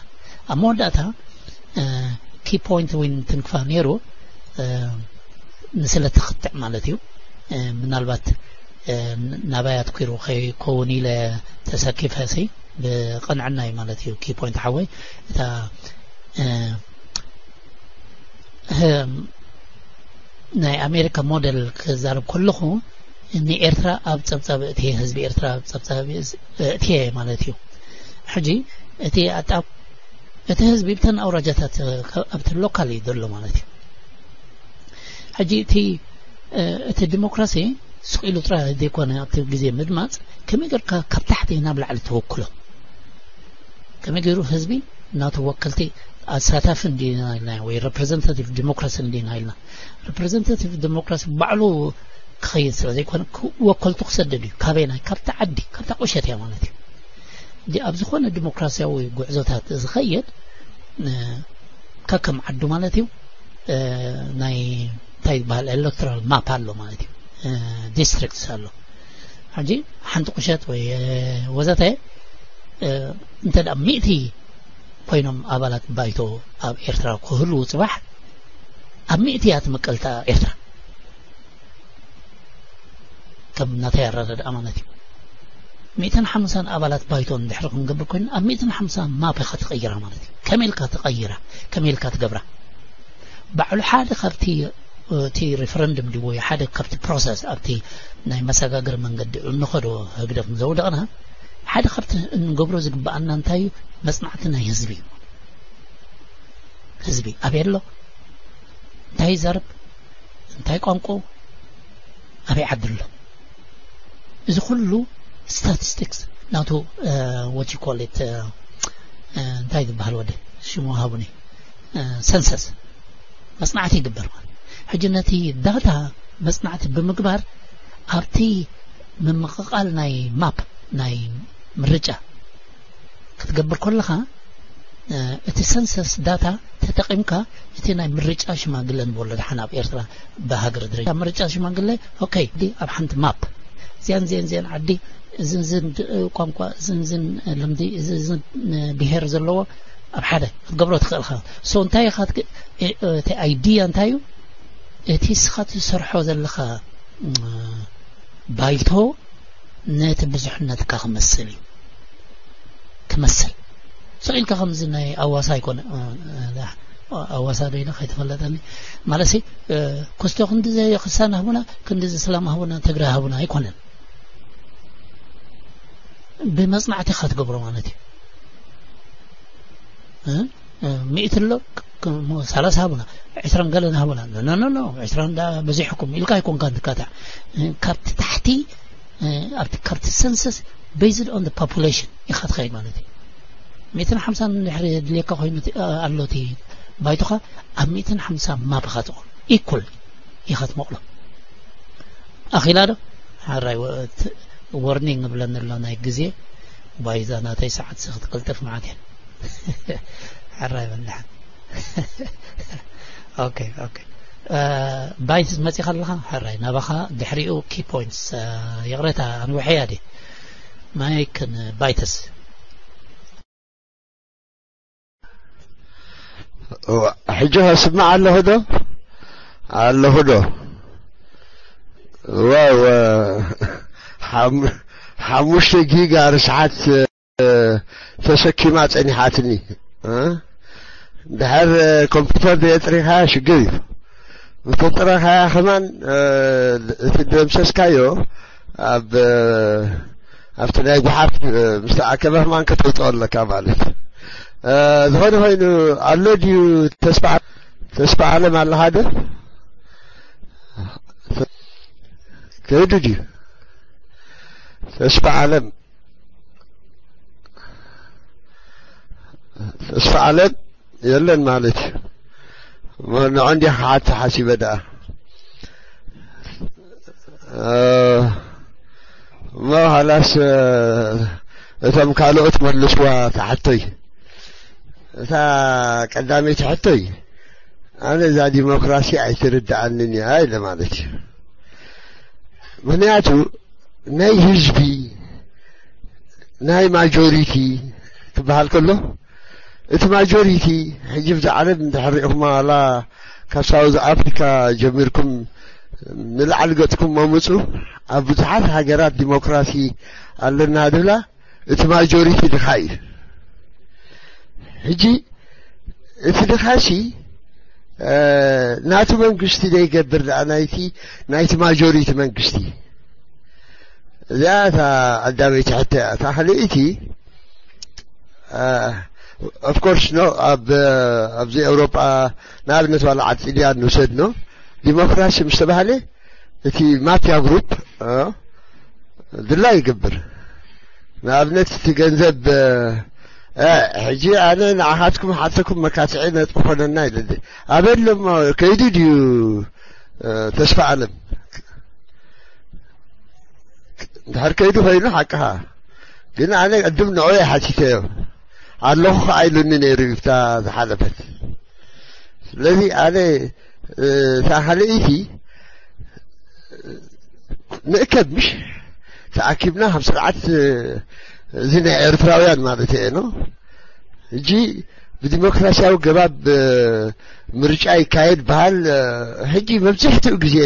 ኣብ መወዳእታ፣ እ፣ ኪ ፖይንት ወይ ትንክፋ ነይሩ፣ እ፣ ንስለ ትኽትዕ ማለት እዩ። እ፣ ምናልባት፣ እ፣ ናባይ ኣትኲሩ ከይከውን ኢለ ተሰኪፈ ሲ፣ ብቕንዕና እዩ ማለት እዩ። ኪ ፖይንት ሓወይ፣ እታ፣ እ፣ እ፣ ናይ ኣሜሪካ ሞዴል ክዛረብ ከለኹ፣ ንኤርትራ ኣብ ጸብጻብ እትየ፣ ህዝቢ ኤርትራ ኣብ ጸብጻብ እትየ ማለት እዩ። ሕጂ እቲ ኣጣ-፣ እቲ ህዝቢ ብተን ኣውራጃታት፣ እ፣ ከ-፣ ኣብቲ ሎካል እዩ ዘሎ ማለት እዩ። ሕጂ እቲ፣ እ፣ እቲ ዲሞክራሲ ስቕ ኢሉ ጥራይ ዘይኮነ ኣብቲ ግዜ ምድማጽ፣ ከመይ ጌርካ ካብ ታሕቲ ናብ ላዕሊ ተወክሎ? ከመይ ገይሩ ህዝቢ ናቱ ወከልቲ ኣሳታፊ እንዲና ኢልና ወይ ሬፕሬዘንታቲቭ ዲሞክራሲ እንዲና ኢልና? ሬፕሬዘንታቲቭ ዲሞክራሲ ባዕሉ ክኸይድ ስለ ዘይኮነ፣ ክ-፣ ወከልቱ ክሰድድ እዩ። ካበይናይ? ካብታ ዓዲ፣ ካብታ ቁሸት እያ ማለት እዩ። ዲ-፣ ኣብ ዝኾነ ዲሞክራሲያዊ ጉዕዞታት ዝኸይድ፣ እ፣ ከከም ዓዱ ማለት እዩ፣ እ፣ ናይ እንታይ ይበሃል ኤሌክቶራል ማፕ ኣሎ ማለት እዩ። እ፣ ዲስትሪክትስ ኣሎ። ሕጂ ሓንቲ ቁሸት ወይ ወዘተ እንተ ደኣ ሚእቲ ኮይኖም ኣባላት ባይቶ ኣብ ኤርትራ ክህልዉ ጽባሕ፣ ኣብ ሚእቲ እያ ትምቀልታ ኤርትራ። ከም ናተይ ኣረዳድኣ ማለት እዩ። ሚእትን ሓምሳን ኣባላት ባይቶ እንድሕሪ ክንገብር ኮይኑ ኣብ ሚእትን ሓምሳ ማፕ ኢኻ ትቐይራ ማለት እዩ። ከመይ ኢልካ ትቐይራ? ከመይ ኢልካ ትገብራ? ባዕሉ ሓደ ካብቲ እቲ ሪፈረንድም ድዩ ወይ ሓደ ካብቲ ፕሮሰስ ኣብቲ ናይ መሰጋገሪ መንገዲ እንኸዶ ህግደፍ ዘውደቕና ሓደ ካብቲ እንገብሮ ዝግብኣና እንታይ እዩ? መጽናዕቲ ናይ ህዝቢ እዩ። ህዝቢ ኣበይ ኣሎ? እንታይ ይዛረብ? እንታይ ቋንቋ? ኣበይ ዓዲ ኣሎ? እዚ ኩሉ ስታቲስቲክስ ናቱ ወት ኮል እንታይ ዝበሃል ወደ ሽሙ ሃቡኒ ሰንሰስ መጽናዕቲ ይግበር ማለት ሕጂ ነቲ ዳታ መጽናዕቲ ብምግባር ኣብቲ ምምቕቓል ናይ ማፕ ናይ ምርጫ ክትገብር ከለኻ እቲ ሰንሰስ ዳታ ተጠቒምካ እቲ ናይ ምርጫ ሽማግለ ንበሎ ድሓን ኣብ ኤርትራ ብሃገር ደረጃ ምርጫ ሽማግለ ኦኬ ዲ ኣብ ሓንቲ ማፕ እዚያን እዚያን እዚያን ዓዲ እዝን ዝን ቋንቋ እዝን ዝን ልምዲ እዝን ብሄር ዘለዎ ኣብ ሓደ ክትገብሮ ትኽእል ኻ ሶ እንታይ ኢኻ እቲ ኣይዲያ እንታይ እዩ እቲ ስኻ ትሰርሖ ዘለኻ ባይቶ ነቲ ብዙሕነትካ ክመስል እዩ ክመስል ስቕ ኢልካ ከምዚ ናይ ኣዋሳ ኣይኮነ ኣዋሳ ዶ ኢለ ከይተፈለጠኒ ማለት ኩስቶ ክንዲ ዘየክሳን ሃቡና ክንዲ ዝስላም ሃቡና ትግራይ ሃቡና ኣይኮነን ብመፅናዕቲ ካ ትገብሮ ማለት እዩ ሚእቲ ኣሎ ሰላሳ ሃቡና ዕስራን ገለን ሃቡና ኖ ኖ ዕስራን በዚሕኩም ኢልካ ኣይኮንካ ትካታዕ ካብቲ ታሕቲ ኣብቲ ካብቲ ሰንሰስ based on the population ኢኻ ትኸይድ ማለት እዩ ሚእትን ሓምሳን ድሕሪ ድልየካ ኮይኑ ኣሎ እቲ ባይቶኻ ኣብ ሚእትን ሓምሳ ማፕ ኢኻ ትኾን ኢኩል ኢኻ ትመቕሎ ኣኺላ ዶ ሓራይ ወርኒንግ እብለኒ ኣሎ ናይ ግዜ ባይዛ ናተይ ሰዓት ክትቅልጥፍ ማለት እየ ሕራይ በላሕ ኦኬ ኦኬ ባይትስ መፂኻ ኣለኻ ሕራይ ናባኻ ድሕሪኡ ኪ ፖይንትስ ይቕሬታ ኣንውሐያ ዲ ማይክን ባይትስ ሕጂ ስማዕ ኣለኹ ዶ ኣለኹ ዶ ዋው ሓሙሽተ ጊጋ ርስሓት ተሰኪማ ጸኒሓትኒ። ድሓር ኮምፒተር ዘየጥሪኻ ሽግር እዩ። ምተጥረኻያ ከማን እቲ ደምሰስካዮ ኣብ ኣብቲ ናይ ጉሓፍ ምስ ተኣከበ ከማን ከተውፅኦ ኣለካ ማለት ዝኾነ ኮይኑ ኣሎ ድዩ ተስፋ ተስፋ ዓለም ኣለኻ ዶ ከይዱ ድዩ ተስፋ ዓለም ተስፋ ዓለም የለን ማለት እዩ። ንዑ እንዲያ ክሓቲ ሓሲበ ደኣ እሞ ሃላስ እቶም ካልኦት መልስዋ ትሓቶይ እታ ቀዳመይቲ ሕቶይ ኣነ እዛ ዲሞክራሲ ኣይትርድኣንን እያ ኢለ ማለት እዩ። ምክንያቱ ናይ ህዝቢ ናይ ማጆሪቲ ክበሃል ከሎ እቲ ማጆሪቲ ሕጂ ብዛ ዓለም እንድሕር ሪእኹማ ዋላ ካብ ሳውዝ ኣፍሪካ ጀሚርኩም ንላዕሊ ገፅኩም መምፁ ኣብ ብዙሓት ሃገራት ዲሞክራሲ ኣለና ድብላ እቲ ማጆሪቲ ድኻ እዩ። ሕጂ እቲ ድኻሲ ናቱ መንግስቲ ዘይገብር ደኣ ናይቲ ናይቲ ማጆሪቲ መንግስቲ እዚኣ እታ ቀዳመይቲ ሕቶ እያ። እታ ካልኣይቲ ኦፍኮርስ ኖ ኣብ ኣብዚ ኤውሮጳ ንኣብነት ዋላ ዓዲ ጥልያን ንውሰድ ኖ ዲሞክራሲ ምስ ተባህለ እቲ ማፊያ ግሩፕ ድላ ይገብር። ንኣብነት እቲ ገንዘብ ሕጂ ኣነ ንዓኻትኩም ሓተኩም መካትዒ ነጥቢ ኮነና ይደሊ ኣበሎም ከይዱ ድዩ ተስፋ ኣለም እንድሕር ከይዱ ኮይኑ ሓቅኻ ግን ኣነ ቅድም ንዑ ሓቲተዮ ኣለኹ ከዓ ኢሉኒ ነይሩ ብታ ዝሓለፈት ስለዚ ኣነ እታ ካልኣይቲ ንእከብ ምሽ እታ ተኣኪብና ካብ ስርዓት እዚ ናይ ኤርትራውያን ማለት እየ ነው። ሕጂ ብዲሞክራሲያዊ ገባብ ምርጫ ይካየድ በሃል። ሕጂ መብዛሕትኡ ግዜ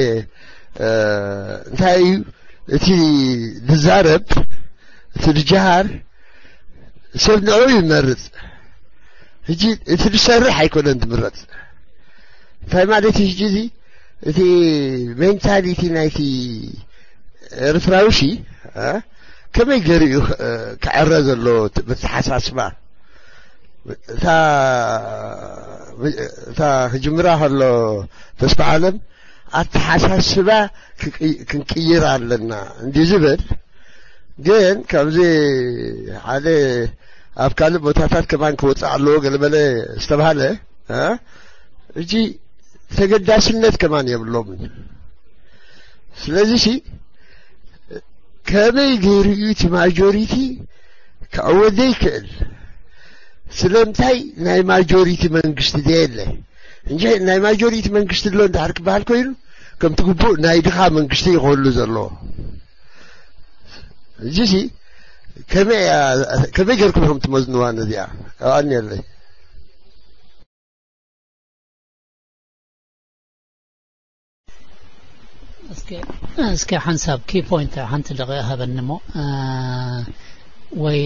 እንታይ እዩ እቲ ዝዛረብ፣ እቲ ዝጀሃር ሰብ ንዕኡ ይመርጽ። ሕጂ እቲ ዝሰርሕ ኣይኮነን ዝምረጽ። እንታይ ማለት እዩ ሕጂ እዚ? እቲ ሜንታሊቲ ናይቲ ኤርትራዊ ሲ ከመይ ገይሩ እዩ ክዕረ ዘሎ? ብተሓሳስባ እታ ክጅምራ ከሎ ተስፋ ዓለም ኣተሓሳስባ ክንቅይር ኣለና እንዲ ዝብል፣ ግን ከምዚ ሓደ ኣብ ካልእ ቦታታት ከማን ክወፅእ ኣለዎ ገለመለ ዝተባሃለ፣ ሕጂ ተገዳስነት ከማን የብሎምን። ስለዚ ሲ ከመይ ገይሩ እዩ እቲ ማጆሪቲ ክዕወት ዘይክእል? ስለምንታይ ናይ ማጆሪቲ መንግስቲ ዘየለ? እንጂ ናይ ማጆሪቲ መንግስቲ ኣሎ እንድሕር ክበሃል ኮይኑ፣ ከምቲ ግቡእ ናይ ድኻ መንግስቲ እዩ ክህሉ ዘለዎ። እዚሲ ከመይ ገይርኩም ከም ትመዝንዋ ነዚኣ? ኣብኣኒ ኣለይ። እስከ ሓንሳብ ኪ ፖይንት ሓንቲ ደቂቕ ሃበኒ እሞ፣ ወይ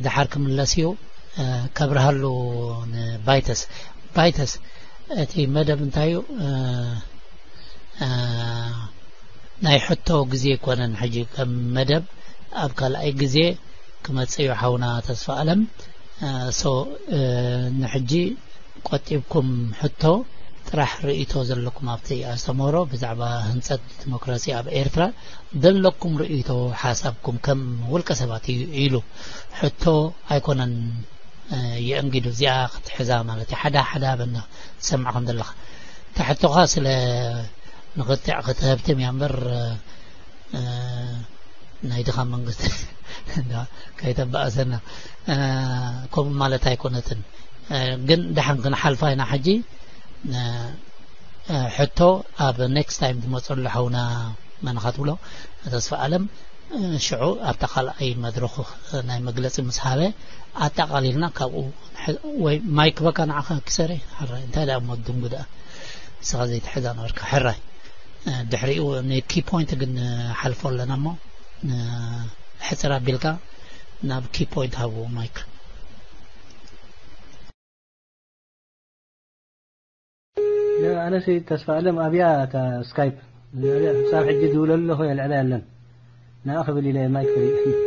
ድሓር ክምለስ እዩ። ከብርሃሉ ንባይተስ። ባይተስ፣ እቲ መደብ እንታይ እዩ? ናይ ሕቶ ግዜ ኣይኮነን ሕጂ ከም መደብ፣ ኣብ ካልኣይ ግዜ ክመጽእ እዩ ሓውና ተስፋ ኣለም። ንሕጂ ቆጢብኩም ሕቶ ጥራሕ ርእይቶ ዘለኩም ኣብቲ ኣስተምህሮ ብዛዕባ ህንጸት ዲሞክራሲ ኣብ ኤርትራ ዘለኩም ርእይቶ ሓሳብኩም ከም ውልቀ ሰባት እዩ ኢሉ ሕቶ ኣይኮነን። የእንግዱ እዚኣ ክትሕዛ ማለት እዩ። ሓዳ ሓዳ በና ትሰምዕ ከም ዘለኻ ተሕቶኻ ስለ ንኽትዕ ክትህብትም እያ እምበር ናይ ድኻ መንግስቲ ከይተባእሰና ከምኡ ማለት ኣይኮነትን። ግን ደሓን ክንሓልፋ ኢና። ሕጂ ሕቶ ኣብ ኔክስት ታይም ትመፀሉ ሓውና መን ኢኻ ትብሎ ተስፋ ኣለም ሽዑ ኣብታ ካልኣይ መድረኹ ናይ መግለፂ ምስ ሃበ ኣጠቓሊልና ካብኡ ወይ ማይክ በቃ ንዓኻ ክሰረ ሓራይ እንታይ ደኣ እሞ ድንጉ ደኣ ንስኻ ዘይትሕዛ ነበርካ ሕራይ ድሕሪኡ ንኪ ፖይንት ግን ሓልፎ ኣለና እሞ ሕፅር ኣቢልካ ናብ ኪ ፖይንት ሃብዎ ማይክ። ኣነሲ ተስፋ ኣለም ኣብያ እታ ስካይፕ ክሳብ ሕጂ ዝውለሉ ኣለኹ የልዕላ የለን ንኣ ክብል ኢለ ማይክ ክሪእ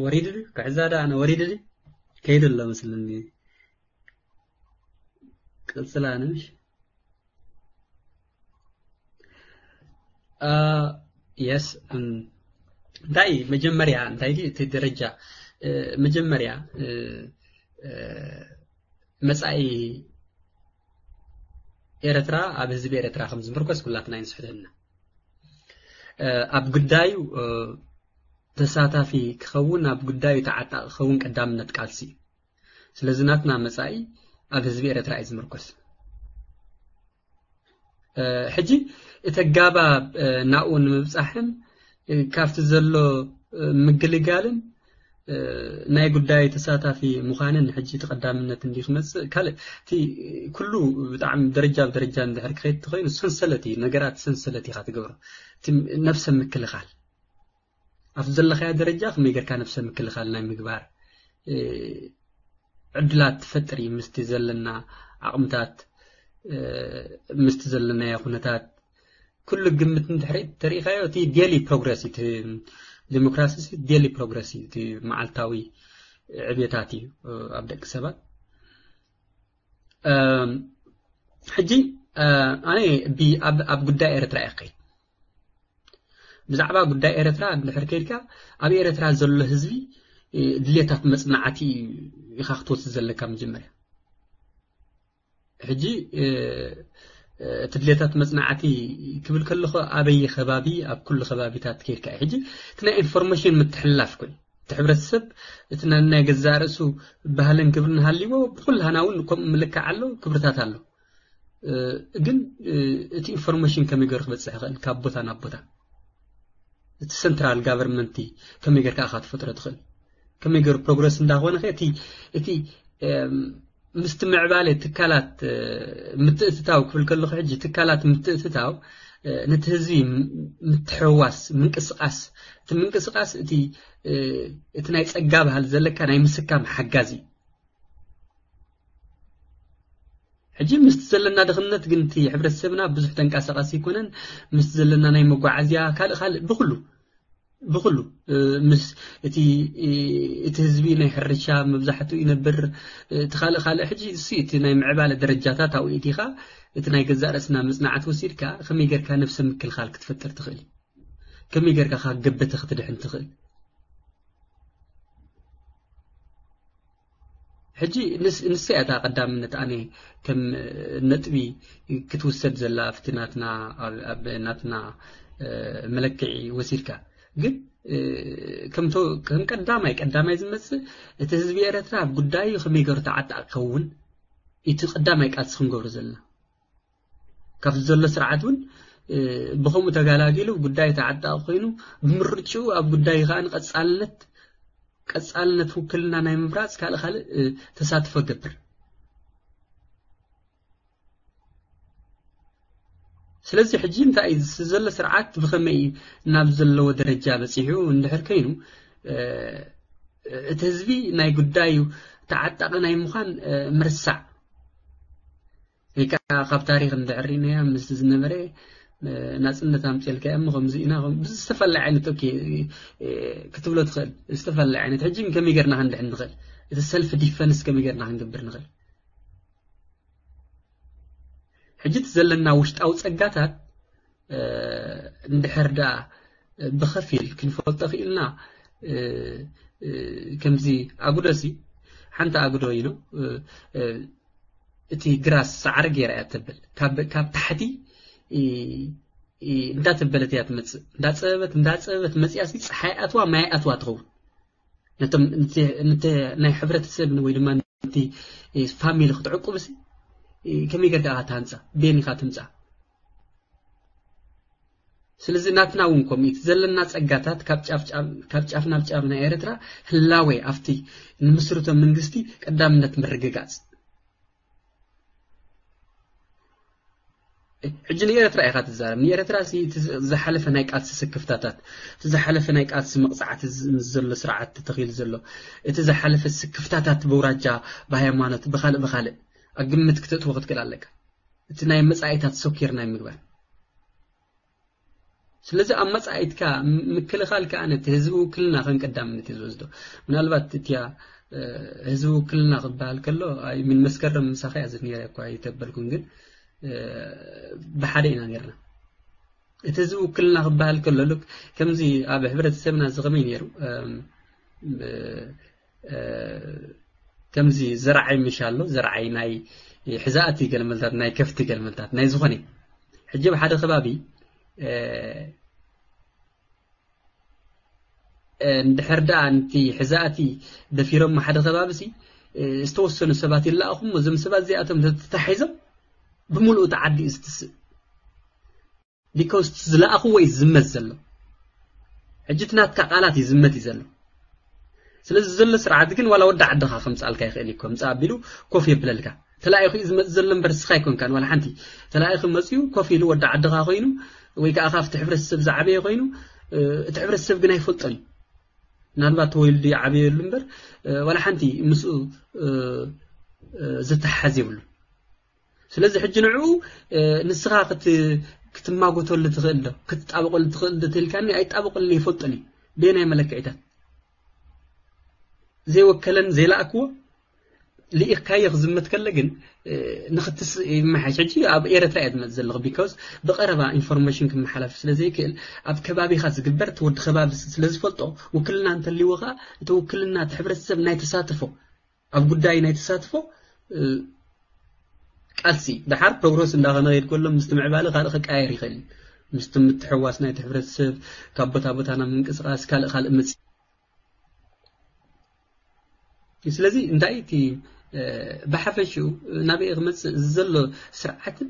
ወሪዱ ድዩ ክዕዛ ዳ ኣነ ወሪዱ ድዩ ከይዱ ኣሎ መስለኒ ቀጽላ ኣነ ምሽ የስ እንታይ መጀመርያ እንታይ እቲ ደረጃ መጀመርያ መጻኢ ኤረትራ ኣብ ህዝቢ ኤረትራ ከም ዝምርኮስ ኩላትና ይንስሕተና ኣብ ጉዳዩ ተሳታፊ ክኸውን ኣብ ጉዳዩ ተዓጣቂ ክኸውን ቀዳምነት ቃልሲ እዩ ስለዚ ናትና መጻኢ ኣብ ህዝቢ ኤረትራ እዩ ዝምርኮስ ሕጂ እቲ ኣጋባብ ናብኡ ንምብጻሕን ካብቲ ዘሎ ምግልጋልን ናይ ጉዳይ ተሳታፊ ምዃንን ሕጂ እቲ ቀዳምነት እንዲ ክመጽእ ካልእ እቲ ኩሉ ብጣዕሚ ደረጃ ብደረጃ እንድሕር ክኸይድ ተኾይኑ ሰንሰለት እዩ ነገራት ሰንሰለት ኢኻ ትገብሮ እቲ ነብሰ ምክልኻል ኣብቲ ዘለኻዮ ደረጃ ከመይ ጌርካ ነብሰ ምክልኻል ናይ ምግባር ዕድላት ትፈጥር እዩ ምስቲ ዘለና ዓቕምታት ምስቲ ዘለናዮ ኩነታት ኩሉ ግምት እንድሕሪ ተሪኢኻዮ እቲ ዴሊ ፕሮግረስ እቲ ዲሞክራሲ ዴሊ ፕሮግረስ እቲ መዓልታዊ ዕብየታት እዩ ኣብ ደቂ ሰባት ሕጂ ኣነ ኣብ ጉዳይ ኤርትራ እየ ክኸይድ ብዛዕባ ጉዳይ ኤርትራ እንድሕር ከይድካ ኣብ ኤርትራ ዘሎ ህዝቢ ድሌታት መፅናዕቲ ኢኻ ክትወስድ ዘለካ መጀመርያ ሕጂ እቲ ድሌታት መጽናዕቲ ክብል ከለኹ ኣበየ ከባቢ፣ ኣብ ኩሉ ከባቢታት ከይድካ እዩ። ሕጂ እቲ ናይ ኢንፎርሜሽን ምትሕልላፍ ኮይኑ እቲ ሕብረተሰብ እቲ ናይ ገዛእ ርእሱ ባህልን ክብርን ሃልይዎ ብኩላህና እውን ከምኡ ምልካዕ ኣሎ፣ ክብርታት ኣሎ። ግን እቲ ኢንፎርሜሽን ከመይ ገይሩ ክበፅሕ ይኽእል ካብ ቦታ ናብ ቦታ? እቲ ሰንትራል ጋቨርንመንት ከመይ ጌርካ ኢኻ ትፈጥሮ ትኽእል? ከመይ ገይሩ ፕሮግረስ እንዳኾነ ኸ እቲ እቲ ምስቲ ምዕባለ ትካላት ምትእትታው ክብል ከለኹ፣ ሕጂ ትካላት ምትእትታው ነቲ ህዝቢ ምትሕዋስ ምንቅስቃስ፣ እቲ ምንቅስቃስ እቲ እቲ ናይ ጸጋ ባህል ዘለካ ናይ ምስካም ሓጋዚ። ሕጂ ምስቲ ዘለና ድኽነት ግን እቲ ሕብረተሰብና ብዙሕ ተንቀሳቃሲ ኣይኮነን። ምስቲ ዘለና ናይ መጓዓዝያ ካልእ ካልእ ብኩሉ ብኩሉ ምስ እቲ እቲ ህዝቢ ናይ ሕርሻ መብዛሕትኡ ይነብር። እቲ ካልእ ካልእ ሕጂ እሱ እቲ ናይ ምዕባለ ደረጃታት ኣብኡ ኢኻ። እቲ ናይ ገዛእ ርእስና መጽናዕቲ ወሲድካ ከመይ ጌርካ ነብሰ ምክልኻል ክትፈጥር ትኽእል፣ ከመይ ጌርካ ካብ ገበተ ክትድሕን ትኽእል። ሕጂ ንስ ንሳ እያ እታ ቀዳምነት ኣነ ከም ነጥቢ ክትውሰድ ዘላ ኣብቲ ናትና ኣብ ናትና መለክዒ ወሲድካ። ግን ከም ቀዳማይ ቀዳማይ ዝመጽእ እቲ ህዝቢ ኤረትራ ኣብ ጉዳዩ ከመይ ገሩ ተዓጣቕ ክኸውን እቲ ቀዳማይ ቃልሲ ክንገብሮ ዘለና። ካብዚ ዘሎ ስርዓት እውን ብኸምኡ ተጋላጊሉ ጉዳይ ተዓጣቂ ኮይኑ ብምርጭኡ ኣብ ጉዳይ ከዓ ንቀፃልነት ቀፃልነት ውክልና ናይ ምምራፅ ካልእ ካልእ ተሳትፎ ገብር። ስለዚ ሕጂ እንታይ እዩ ዘሎ ስርዓት ብኸመይ እዩ ናብ ዘለዎ ደረጃ በፂሑ እንድሕር ኮይኑ እቲ ህዝቢ ናይ ጉዳዩ ተዓጣቂ ናይ ምዃን ምርሳዕ ወይ ከዓ ካብ ታሪኽ እንድሕር ርኢናያ ምስ ዝነበረ ናፅነት ኣምፅልካ እሞ ከምዚ ኢና ብዝተፈላለየ ዓይነት ኦኬ ክትብሎ ትኽእል። ዝተፈላለየ ዓይነት ሕጂ ከመይ ገርና ክንድሕን ንኽእል? እቲ ሰልፍ ዲፈንስ ከመይ ገርና ክንገብር ንኽእል? ሕጂ እቲ ዘለና ውሽጣዊ ፀጋታት እንድሕር ደኣ ብኸፊል ክንፈልጦ ክኢልና ከምዚ ኣጉዶ ሲ ሓንቲ ኣጉዶ ኢሉ እቲ ግራስ ሳዕሪ ገይራ እያ ተብል ካብ ታሕቲ እንዳተበለት እያ ትመፅእ እንዳፀበበት እንዳፀበበት መፅያ ሲ ፀሓይ ኣትዋ ማይ ኣትዋ ትኸውን ነቶም ናይ ሕብረተሰብ ወይ ድማ ነቲ ፋሚሊ ክትዕቁብ ሲ ከመይ ገርካ ኢኻ ትሃንፃ ቤን ኢኻ ትምፃ ስለዚ ናትና እውን ከምኡ እቲ ዘለና ፀጋታት ካብ ጫፍ ናብ ጫፍ ናይ ኤርትራ ህላዌ ኣብቲ ንምስርቶ መንግስቲ ቀዳምነት ምርግጋፅ ሕጂ ንኤርትራ ኢኻ ትዛረብ ንኤርትራ ዝሓለፈ ናይ ቃልሲ ስክፍታታት እቲ ዝሓለፈ ናይ ቃልሲ መቕፃዕቲ ዘሎ ስርዓት ተተኺሉ ዘሎ እቲ ዝሓለፈ ስክፍታታት በውራጃ ብሃይማኖት ብካልእ ብካልእ ኣብ ግምት ክተእትዎ ክትክእል ኣለካ እቲ ናይ መፃኢታት ሶኪር ናይ ምግባር ስለዚ ኣብ መፃኢትካ ምክልኻል ከዓ ነቲ ህዝቢ ውክልና ከም ቀዳምነት እዩ ዝወስዶ ምናልባት እቲያ ህዝቢ ውክልና ክበሃል ከሎ ምን መስከረም ምሳኸ እያ ዝኒረ እኳ ይተበልኩም ግን ብሓደ ኢና ነርና እቲ ህዝቢ ውክልና ክበሃል ከሎ ሉክ ከምዚ ኣብ ሕብረተሰብና እዚ ከመይ ነይሩ ከምዚ ዘርዓይ ምሽ ኣሎ ዘርዓይ ናይ ሕዛእቲ ገልመልታት ናይ ከፍቲ ገልመልታት ናይ ዝኾነ ሕጂ ኣብ ሓደ ከባቢ እንድሕር ደኣ ንቲ ሕዛእቲ ደፊሮም ሓደ ከባቢ ሲ ዝተወሰኑ ሰባት ይለኣኹም እዞም ሰባት እዚኣቶም ተታሒዞም ብምሉእ ተዓዲ እዩ ዝትስእ ቢኮዝ ዝለኣኽዎ እዩ ዝዝመት ዘሎ ሕጂ እቲ ናትካ ቃላት ይዝመት እዩ ዘሎ ስለዚ ዘሎ ስርዓት ግን ዋላ ወዲ ዓድኻ ከምፅኣልካ ይኽእል እዩ ከምፅእ ኣቢሉ ኮፍ የብለልካ ተላኢኹ እዩ ዝመፅእ ዘሎ እምበር ስኻ ኣይኮንካን ዋላ ሓንቲ ተላኢኹ መፅኡ ኮፍ ኢሉ ወዲ ዓድኻ ኮይኑ ወይ ከዓ ካብቲ ሕብረተሰብ ዝዓበየ ኮይኑ እቲ ሕብረተሰብ ግን ኣይፈልጦን እዩ ምናልባት ተወልዱ ይዓበየሉ እምበር ዋላ ሓንቲ ምስኡ ዝተሓዝ የብሉ ስለዚ ሕጂ ንዕኡ ንስኻ ክትማጎተሉ ትኽእል ዶ ክትጣበቀሉ ትኽእል ዶ ተልካኒ ኣይጣበቀሉ ይፈልጦን እዩ በየናይ መለክዒታት ዘይወከለን ዘይለኣክዎ ልኢኽካዮ ክዝመት ከለ ግን ንክትስ ይመሓሽ ሕጂ ኣብ ኤረትራ እየ ዝመፅ ዘለኹ ቢካዝ ብቀረባ ኢንፎርሜሽን ክመሓላፍ ስለ ዘይክእል ኣብ ከባቢኻ ዝግበር ትወዲ ከባቢ ስለ ዝፈልጦ ውክልና እንተልዎ ከዓ እቲ ውክልና እቲ ሕብረተሰብ ናይ ተሳትፎ ኣብ ጉዳይ ናይ ተሳትፎ ቃልሲ ደሓር ፕሮግረስ እንዳኸነ ይድ ከሎ ምስቲ ምዕባለ ካልእ ክቀያየር ይኽእል እዩ። ምስቲ ምትሕዋስ ናይቲ ሕብረተሰብ ካብ ቦታ ቦታ ናብ ምንቅስቃስ ካልእ ካልእ መጽ ስለዚ እንታይ እቲ ብሓፈሽኡ ናበይ ክመፅእ ዘሎ ስርዓትን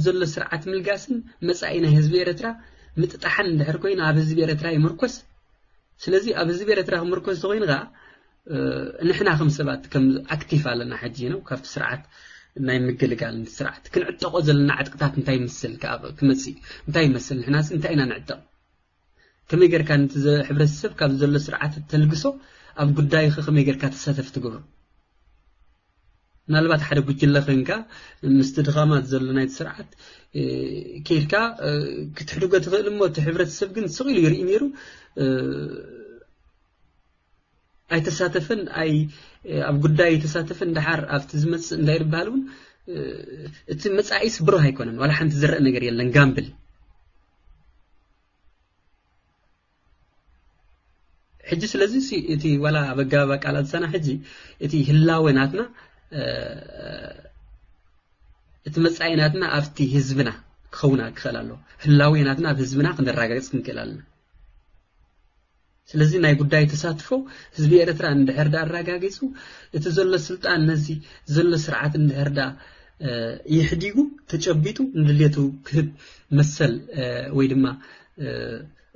ዘሎ ስርዓት ምልጋስን መፃኢ ናይ ህዝቢ ኤርትራ ምጥጣሓን እንድሕር ኮይኑ ኣብ ህዝቢ ኤርትራ ይምርኮስ። ስለዚ ኣብ ህዝቢ ኤርትራ ክምርኮስ ተኮይኑ ከዓ ንሕና ከም ሰባት ከም ኣክቲቭ ኣለና ሕጂ ነው ካብቲ ስርዓት ናይ ምግልጋል ስርዓት ክንዕጠቆ ዘለና ዕጥቅታት እንታይ ይመስል ክመፅእ እንታይ ይመስል ንሕናስ እንታይ ኢና ንዕጠቕ ከመይ ጌርካ ነቲ ዘ- ሕብረተሰብ ካብ ዘሎ ስርዓት ተልግሶ ኣብ ጉዳይኸ ከመይ ጌርካ ተሳተፍ ትገብሮ? ምናልባት ሓደ ጉጅለ ኮንካ ምስቲ ድኻማት ዘሎ ናይቲ ስርዓት እ፣ ከይድካ እ፣ ክትሕድጎ ትኽእል እሞ እቲ ሕብረተሰብ ግን ስቕ ኢሉ ይርኢ ነይሩ እ፣ ኣይተሳተፈን ኣይ ኣብ ጉዳይ ኣይተሳተፈን ደሓር ኣብቲ ዝመፅእ እንታይ ዝበሃል እውን እ፣ እቲ መፃኢስ ብሩህ ኣይኮነን ዋላ ሓንቲ ዝረአ ነገር የለን ጋምብል ሕጂ ስለዚ ሲ- እቲ ዋላ ኣብ ኣገባብ ኣቃላልሳና ሕጂ እቲ ህላወ ናትና እ፣ እቲ መጻኢ ናትና ኣብቲ ህዝብና ክኸውን ክኽእል ኣለዎ። ህላወ ናትና ኣብ ህዝብና ክንረጋገጽ ክንክእል ኣለና። ስለዚ ናይ ጉዳይ ተሳትፎ ህዝቢ ኤርትራ እንድሕር ዳ ኣረጋጊጹ እቲ ዘሎ ስልጣን ነዚ ዘሎ ስርዓት እንድሕር ዳ እ፣ ይሕዲጉ ተጨቢጡ ንድሌቱ ክህብ መሰል እ፣ ወይ ድማ እ፣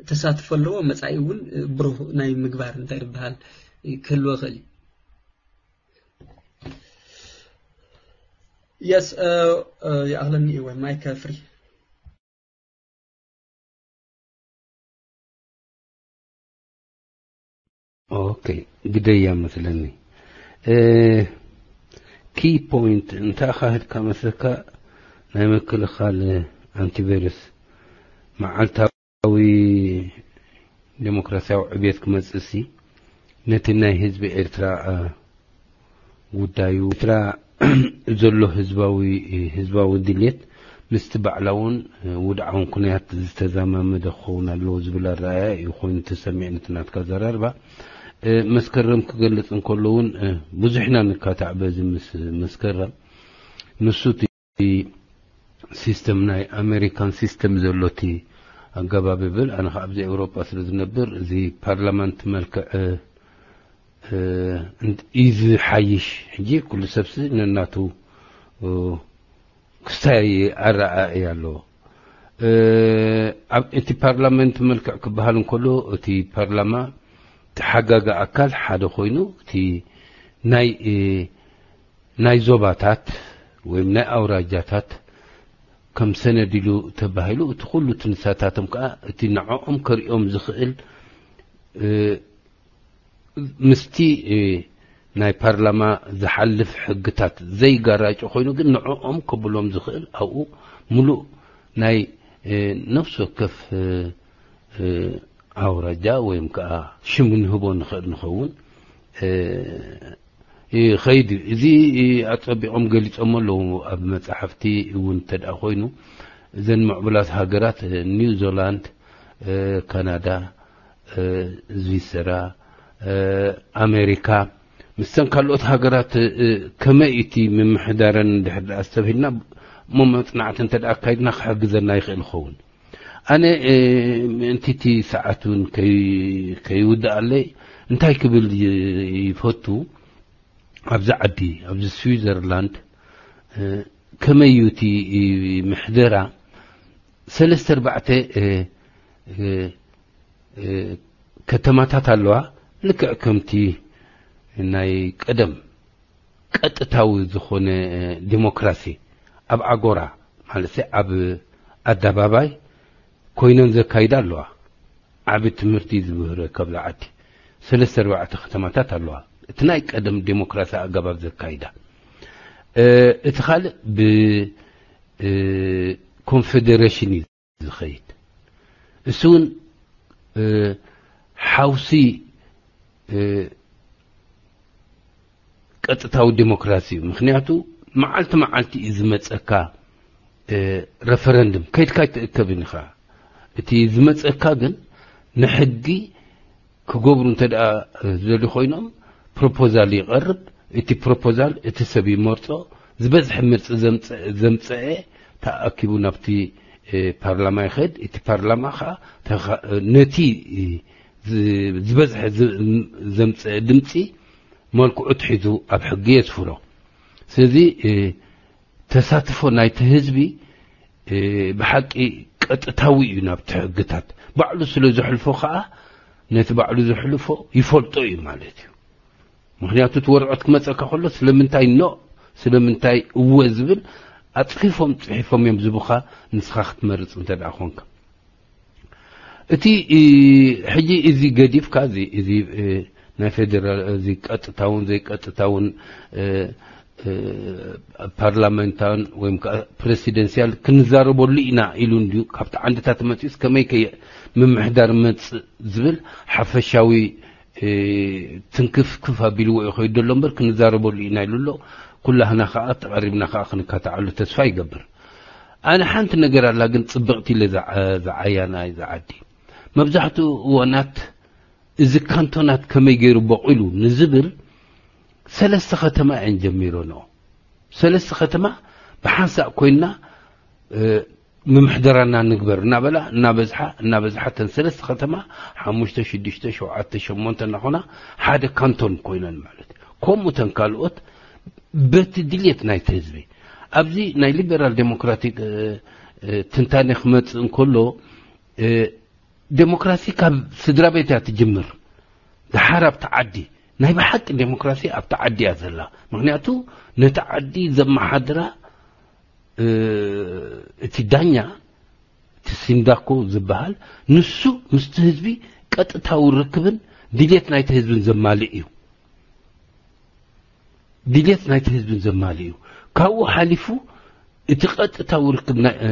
ተሳትፎ ኣለዎ። መጻኢ እውን እ፣ ብሩህ ናይ ምግባር እንታይ ዝበሃል እ፣ ክህልዎ ይኽእል እዩ። የስ እ፣ እ፣ ይኣኽለኒ እዩ ወይ ማይክ ፍሪ ኦኬ ግደያ መስለኒ እ፣ ኪ ፖይንት እንታይ ካህድካ መስለካ ናይ ምክልኻል ኣንቲቨይረስ መዓልታዊ ዴሞክራሲያዊ ዕብየት ክመፅእ ሲ ነቲ ናይ ህዝቢ ኤርትራ እ፣ ጉዳዩ ኤርትራ ዘሎ ህዝባዊ ህዝባዊ ድሌት ምስቲ ባዕላውን ውድዓውን ኩነያት ዝተዛማመደ ክኸውን ኣለዎ ዝብል ኣረኣያ እዩ ኮይኑ ተሰሚዕኒ እቲ ናትካ ኣዘራርባ። እ፣ መስከረም ክገልጽ እንከሎ እውን እ፣ ብዙሕና ንካታዕ በዚ ምስ መስከረም ንሱ እቲ ሲስተም ናይ ኣሜሪካን ሲስተም ዘሎ እቲ ኣገባብ ይብል ኣነ ከዓ ኣብዚ ኤውሮጳ ስለ ዝነብር እዚ ፓርላማንት መልክዕ እ፣ እ፣ እንት- እዩ ዝሓይሽ ሕጂ ኩሉ ሰብሲ ነናቱ እ፣ ክስታይ ኣረኣእያ ኣለዎ እ፣ ኣብ እቲ ፓርላመንት መልክዕ ክበሃል እንከሎ እቲ ፓርላማ ተሓጋጊ ኣካል ሓደ ኮይኑ እቲ ናይ እ፣ ናይ ዞባታት ወይም ናይ ኣውራጃታት ከም ሰነድ ኢሉ ተባሂሉ እቲ ኩሉ እቲ ንሳታቶም ከዓ እቲ ንዕኦም ከርእዮም ዝኽእል እ፣ ምስቲ እ፣ ናይ ፓርላማ ዝሓልፍ ሕግታት ዘይጋራጮ ኮይኑ ግን ንዕኦም ከብሎም ዝኽእል ኣብኡ ሙሉእ ናይ እ፣ ነፍሲ ወከፍ እ፣ እ፣ ኣውራጃ ወይም ከዓ ሽም ንህቦ ንኽእል ንኸውን እ፣ ይኸይድ እዩ። እዚ ኣጸቢቖም ገሊጾሞ ኣለዉ ኣብ መጻሕፍቲ እውን እንተ ደኣ ኮይኑ እዘን ምዕቡላት ሃገራት እ፣ ኒውዚላንድ፣ እ፣ ካናዳ፣ እ፣ ዝዊሰራ፣ እ፣ ኣሜሪካ ምስተን ካልኦት ሃገራት እ፣ ከመይ እቲ ምምሕዳረን እንድሕር ደኣ ኣስተብሂልና እሞ መጽናዕቲ እንተ ደኣ ኣካይድና ክሕግዘና ይኽእል ይኸውን። ኣነ እ፣ ምእንቲ እቲ ሰዓት እውን ከይ- ከይውድኣለይ እንታይ ክብል ይ- ይፈቱ ኣብዚ ዓዲ ኣብዚ ስዊዘርላንድ እ፣ ከመይ እዩ እቲ ምሕደራ ሰለስተ ኣርባዕተ እ፣ እ፣ እ፣ ከተማታት ኣለዋ ልክዕ ከምቲ ናይ ቀደም ቀጥታዊ ዝኾነ ዲሞክራሲ ኣብ ኣጎራ ማለት ኣብ ኣደባባይ ኮይነን ዘካይዳ ኣለዋ። ዓቢ ትምህርቲ ዝምህረ ከብላ ዓዲ ሰለስተ ኣርባዕተ ከተማታት ኣለዋ። እቲ ናይ ቀደም ዲሞክራሲ ኣገባብ ዘካይዳ እቲ ካልእ ብ ኮንፌዴሬሽን እዩ ዝኸይድ። እሱ እውን ሓውሲ ቀጥታዊ ዲሞክራሲ እዩ። ምክንያቱ መዓልቲ መዓልቲ እዩ ዝመፀካ ረፈረንድም ከይድካ ኣይትእከብን ኢኻ። እቲ ዝመፀካ ግን ንሕጊ ክገብሩ እንተ ደኣ ዝደልዩ ኮይኖም ፕሮፖዛል ይቐርብ። እቲ ፕሮፖዛል እቲ ሰብ ይመርፆ። ዝበዝሐ ምርፂ ዘምፀ- ዘምፀአ ተኣኪቡ ናብቲ እ፣ ፓርላማ ይኸድ። እቲ ፓርላማ ከዓ ተኻ- ነቲ እ፣ ዝ- ዝበዝሐ ዝ- ዘምፀአ ድምፂ መልክዑ ትሒዙ ኣብ ሕጊ የስፍሮ። ስለዚ እ፣ ተሳትፎ ናይቲ ህዝቢ እ፣ ብሓቂ ቀጥታዊ እዩ ናብቲ ሕግታት። ባዕሉ ስለ ዘሕልፎ ከዓ ነቲ ባዕሉ ዘሕልፎ ይፈልጦ እዩ ማለት እዩ። ምክንያቱ እቲ ወረቐት ክመፀካ ከሎ ስለምንታይ ኖ ስለምንታይ እወ ዝብል ኣፅፊፎም ፅሒፎም እዮም ዝቡኻ። ንስኻ ክትመርፅ እንተ ደኣ ኮንካ እቲ እ፣ ሕጂ እዚ ገዲፍካ እዚ እዚ እ፣ ናይ ፌደራል እዚ ቀጥታውን ዘይቀጥታውን እ፣ እ፣ ፓርላመንታን ወይም ከዓ ፕሬሲደንሲያል ክንዛረበሉ ኢና ኢሉ እንድዩ ካብቲ ዓንድታት መፂኡስ ከመይ ከየ ምምሕዳር መፅእ ዝብል ሓፈሻዊ እ፣ ትንክፍክፍ ኣቢልዎ እዩ ከይዱ ዘሎ እምበር ክንዛረበሉ ኢና ኢሉ ኣሎ። ኩላህና ከዓ ተቐሪብና ከዓ ክንካትዓሉ ተስፋ ይገብር። ኣነ ሓንቲ ነገር ኣላ ግን ፅብቕቲ ኢለ ዝዓ- ዝዓያ ናይ ዝዓዲ መብዛሕትኡ እዋናት እዚ ካንቶናት ከመይ ገይሩ በቂሉ ንዝብል ሰለስተ ከተማ እየን ጀሚረንኦ። ሰለስተ ከተማ ብሓንሳእ ኮይንና እ፣ ምምሕደራና ንግበር እናበላ እናበዝሓ እናበዝሓ እተን ሰለስተ ከተማ ሓሙሽተ ሽዱሽተ ሸውዓተ ሸሞንተ እናኾና ሓደ ካንቶን ኮይነን ማለት እዩ። ከምኡ እተን ካልኦት በቲ ድልየት ናይቲ ህዝቢ ኣብዚ ናይ ሊበራል ዴሞክራቲክ እ፣ እ፣ ትንታኔ ክመፅእ እንከሎ እ፣ ዴሞክራሲ ካብ ስድራ ቤት እያ ትጅምር። ድሓር ኣብቲ ዓዲ ናይ ብሓቂ ዴሞክራሲ ኣብቲ ዓዲ እያ ዘላ። ምክንያቱ ነቲ ዓዲ ዘመሓድራ እ፣ እቲ ዳኛ እቲ ሲንዳኮ ዝበሃል ንሱ ምስቲ ህዝቢ ቀጥታዊ ርክብን ድልየት ናይቲ ህዝብን ዘማልእ እዩ። ድልየት ናይቲ ህዝብን ዘማልእ እዩ። ካብኡ ሓሊፉ እቲ ቀጥታዊ ርክብ ናይ- እ፣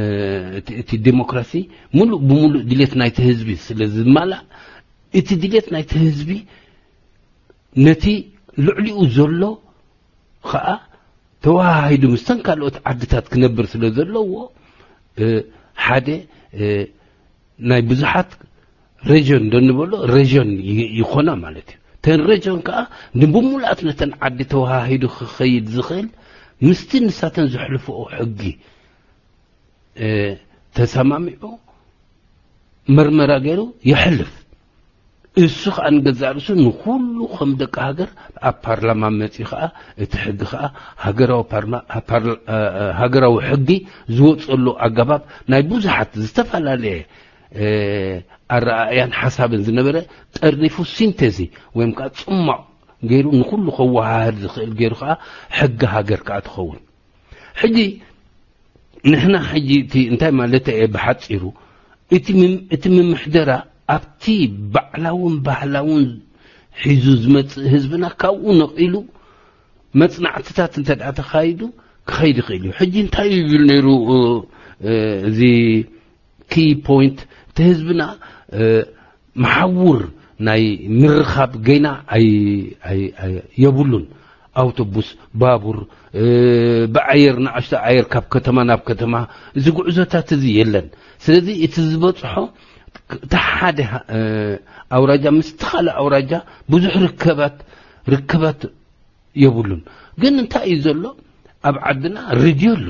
እቲ- እቲ ዴሞክራሲ ሙሉእ ብሙሉእ ድልየት ናይቲ ህዝቢ ስለ ዝማላእ እቲ ድልየት ናይቲ ህዝቢ ነቲ ልዕሊኡ ዘሎ ከዓ ተወሃሂዱ ምስተን ካልኦት ዓድታት ክነብር ስለ ዘለዎ እ፣ ሓደ እ፣ ናይ ብዙሓት ሬጅን ዶ ንበሎ ሬጅን ይ- ይኾና ማለት እዩ። ተን ሬጅን ከዓ ንብሙሉኣት ነተን ዓዲ ተወሃሂዱ ክኸይድ ዝኽእል ምስቲ ንሳተን ዘሕልፍኦ ሕጊ እ፣ ተሰማሚዑ መርመራ ገይሩ የሕልፍ። እሱ ከዓ ንገዛእ ርእሱ ንኩሉ ከም ደቂ ሃገር ኣብ ፓርላማ መፂኡ ከዓ እቲ ሕጊ ከዓ ሃገራዊ ፓርማ- ፓር- እ፣ እ፣ ሃገራዊ ሕጊ ዝወፀሉ ኣገባብ ናይ ብዙሓት ዝተፈላለየ እ፣ ኣረኣእያን ሓሳብን ዝነበረ ጠርኒፉ ሲንቴዚ ወይም ከዓ ፅማቕ ገይሩ ንኩሉ ከወሃህድ ዝኽእል ገይሩ ከዓ ሕጊ ሃገር ከዓ ትኸውን። ሕጂ ንሕና ሕጂ እቲ እንታይ ማለት እየ ብሓፂሩ እቲ ምም- እቲ ምምሕደራ ኣብቲ ባዕላውን ባህላውን ሒዙ ዝመፅእ ህዝብና ካብኡ ነቒሉ መፅናዕትታት እንተ ደኣ ተኻይዱ ክኸይድ ይኽእል እዩ። ሕጂ እንታይ እዩ ይብል ነይሩ እ፣ እ፣ እዚ ኪ ፖይንት እቲ ህዝብና እ፣ መሓውር ናይ ምርኻብ ገና ኣይ- ኣይ- ኣይ- የብሉን። ኣውቶቡስ፣ ባቡር፣ እ፣ ብኣየር፣ ንኣሽቶ ኣየር ካብ ከተማ ናብ ከተማ እዚ ጉዕዞታት እዚ የለን። ስለዚ እቲ ዝበፅሖ እቲ ሓደ እ፣ ኣውራጃ ምስቲ ካልእ ኣውራጃ ብዙሕ ርከባት ርከባት የብሉን። ግን እንታይ እዩ ዘሎ? ኣብ ዓድና ሬድዮ ኣሎ።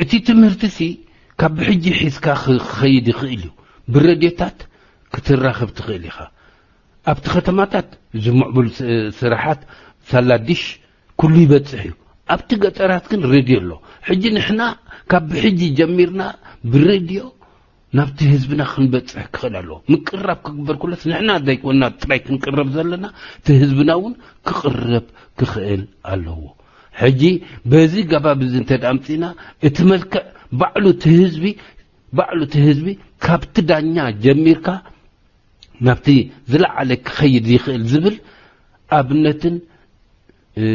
እቲ ትምህርቲ ሲ ካብ ብሕጂ ሒዝካ ክኸይድ ይኽእል እዩ። ብረድዮታት ክትራኸብ ትኽእል ኢኻ። ኣብቲ ከተማታት ዝምዕቡል ስ- ስራሓት ሳላ ዲሽ ኩሉ ይበፅሕ እዩ። ኣብቲ ገጠራት ግን ሬድዮ ኣሎ። ሕጂ ንሕና ካብ ብሕጂ ጀሚርና ብሬድዮ ናብቲ ህዝብና ክንበፅሕ ክኽእል ኣለዎ። ምቅርራብ ክግበር ኩለስ ንሕና ዘይኮንና ጥራይ ክንቅረብ ዘለና፣ እቲ ህዝብና እውን ክቕረብ ክኽእል ኣለዎ። ሕጂ በዚ ገባብ እዚ እንተ ደኣ ኣምፂእና እቲ መልክዕ ባዕሉ እቲ ህዝቢ ባዕሉ እቲ ህዝቢ ካብቲ ዳኛ ጀሚርካ ናብቲ ዝለዓለ ክኸይድ ይኽእል ዝብል ኣብነትን እ፣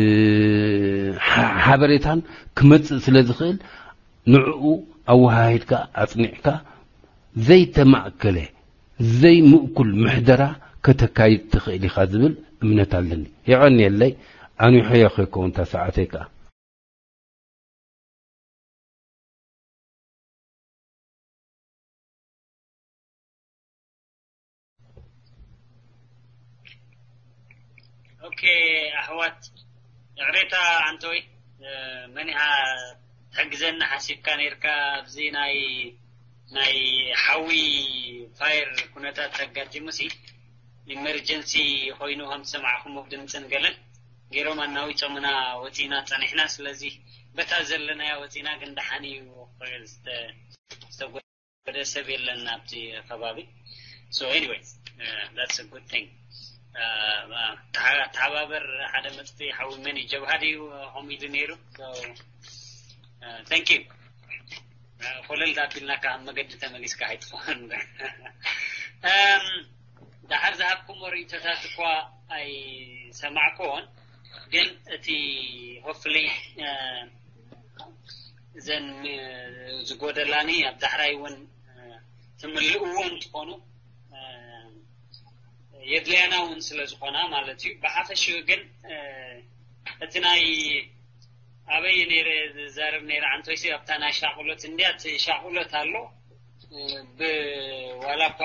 ሓ- ሓበሬታን ክመፅእ ስለ ዝኽእል ንዕኡ ኣወሃሂድካ ኣፅኒዕካ ዘይተማእከለ ዘይምእኩል ምሕደራ ከተካይድ ትኽእል ኢኻ ዝብል እምነት ኣለኒ። የቐንየለይ። ኣንዊሖዮ ከይከውን እታ ሰዓተይ ከኣ። ኦኬ ኣሕዋት ይቕሬታ ኣንቶይ፣ መን ኢኻ ትሕግዘኒ ሓሲብካ ነርካ? ኣብዚ ናይ ናይ ሓዊ ፋየር ኩነታት ተጋጢሙ ሲ ኢመርጀንሲ ኮይኑ ከም ዝሰማዕኹም ድምፅን ገለን ገይሮም ኣናዊፆምና ወፂና ፀኒሕና። ስለዚ በታ ዘለናያ ወፂና ግን ደሓን እዩ ዝተጎደ ሰብ የለን ኣብቲ ከባቢ። So anyway, that's a good thing. ተሓባበር ሓደ መጥፍኢ ሓዊ መን እዩ? ጀብሃ ድዩ ከምኡ ኢሉ ነይሩ? Thank you. ኮለል ዳቢልና ካብ መገዲ ተመሊስካ ኣይትኾን። ዳሓር ዝሃብኩሞ ርእቶታት እኳ ኣይሰማዕኩዎን፣ ግን እቲ ሆፍሊ እዘን ዝጎደላኒ ኣብ ዳሕራይ እውን ትምልእዎ እንትኾኑ የድልያና እውን ስለ ዝኾና ማለት እዩ። ብሓፈሽኡ ግን እቲ ናይ ኣበይ ነይረ ዝዛረብ ነይረ ኣንቶይሲ ኣብታ ናይ ሻቁሎት እንዲያ እቲ ሻቁሎት ኣሎ። ብዋላ እኳ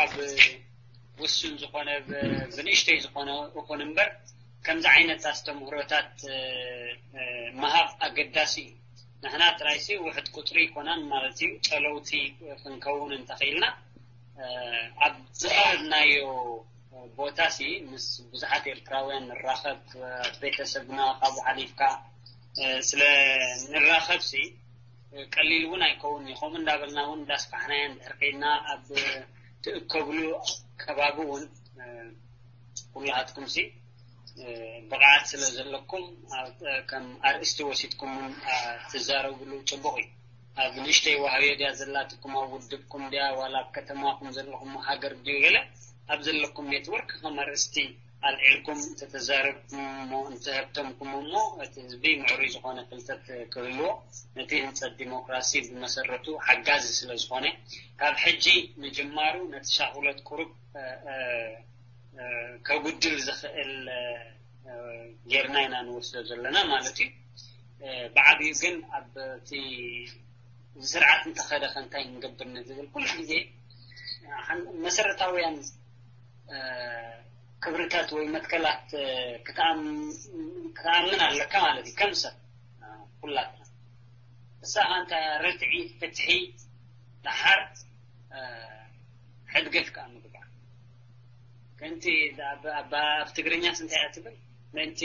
ብውሱን ዝኾነ ብንእሽተይ ዝኾነ እኹን እምበር ከምዚ ዓይነት ኣስተምህሮታት ምሃብ ኣገዳሲ እዩ። ንሕና ጥራይሲ ውሕድ ቁፅሪ ይኮናን ማለት እዩ። ፀለውቲ ክንከውን እንተኽኢልና ኣብ ዝቐረብናዮ ቦታ ሲ ምስ ብዙሓት ኤርትራውያን ንራኸብ፣ ቤተሰብና ካብኡ ሓሊፍካ ስለ ንራኸብ ሲ ቀሊል እውን ኣይከውን እዩ። ከምኡ እንዳበልና እውን እንዳስፋሕናዮ እንድሕር ከይድና ኣብ ትእከብሉ ከባቢ እውን ኩላትኩም ሲ ብቕዓት ስለ ዘለኩም ከም ኣርእስቲ ወሲድኩም እውን ትዛረብሉ ፅቡቕ እዩ። ኣብ ንእሽተይ ዋህዮ ድያ ዘላትኩም ኣብ ውድብኩም ድያ ዋላ ኣብ ከተማኹም ዘለኹም ሃገር ድዩ ገለ ኣብ ዘለኩም ኔትወርክ ከም ኣርእስቲ ኣልዒልኩም እንተተዛረብኩም እሞ እንተሀብተምኩም እሞ እቲ ህዝቢ ምዕሩይ ዝኾነ ፍልጠት ክህልዎ ነቲ ህንፀት ዲሞክራሲ ብመሰረቱ ሓጋዚ ስለ ዝኾነ ካብ ሕጂ ምጅማሩ ነቲ ሻቁሎት ቁሩብ ከጉድል ዝኽእል ጌርና ኢና ንወስዶ ዘለና ማለት እዩ። ብዓብዩ ግን ኣብቲ ስርዓት እንተኸደ ከንታይ ንገብር ንዝብል ኩሉ ግዜ መሰረታውያን ክብርታት ወይ መትከላት ክትኣምን ኣለካ ማለት እዩ። ከም ሰብ ኩላትና እሳ ኣንታ ርትዒ ፍትሒ ደሓር ሕድገት ከዓ ምግባር ከምቲ ኣብ ትግርኛስ እንታይ እያ ትብል? ምእንቲ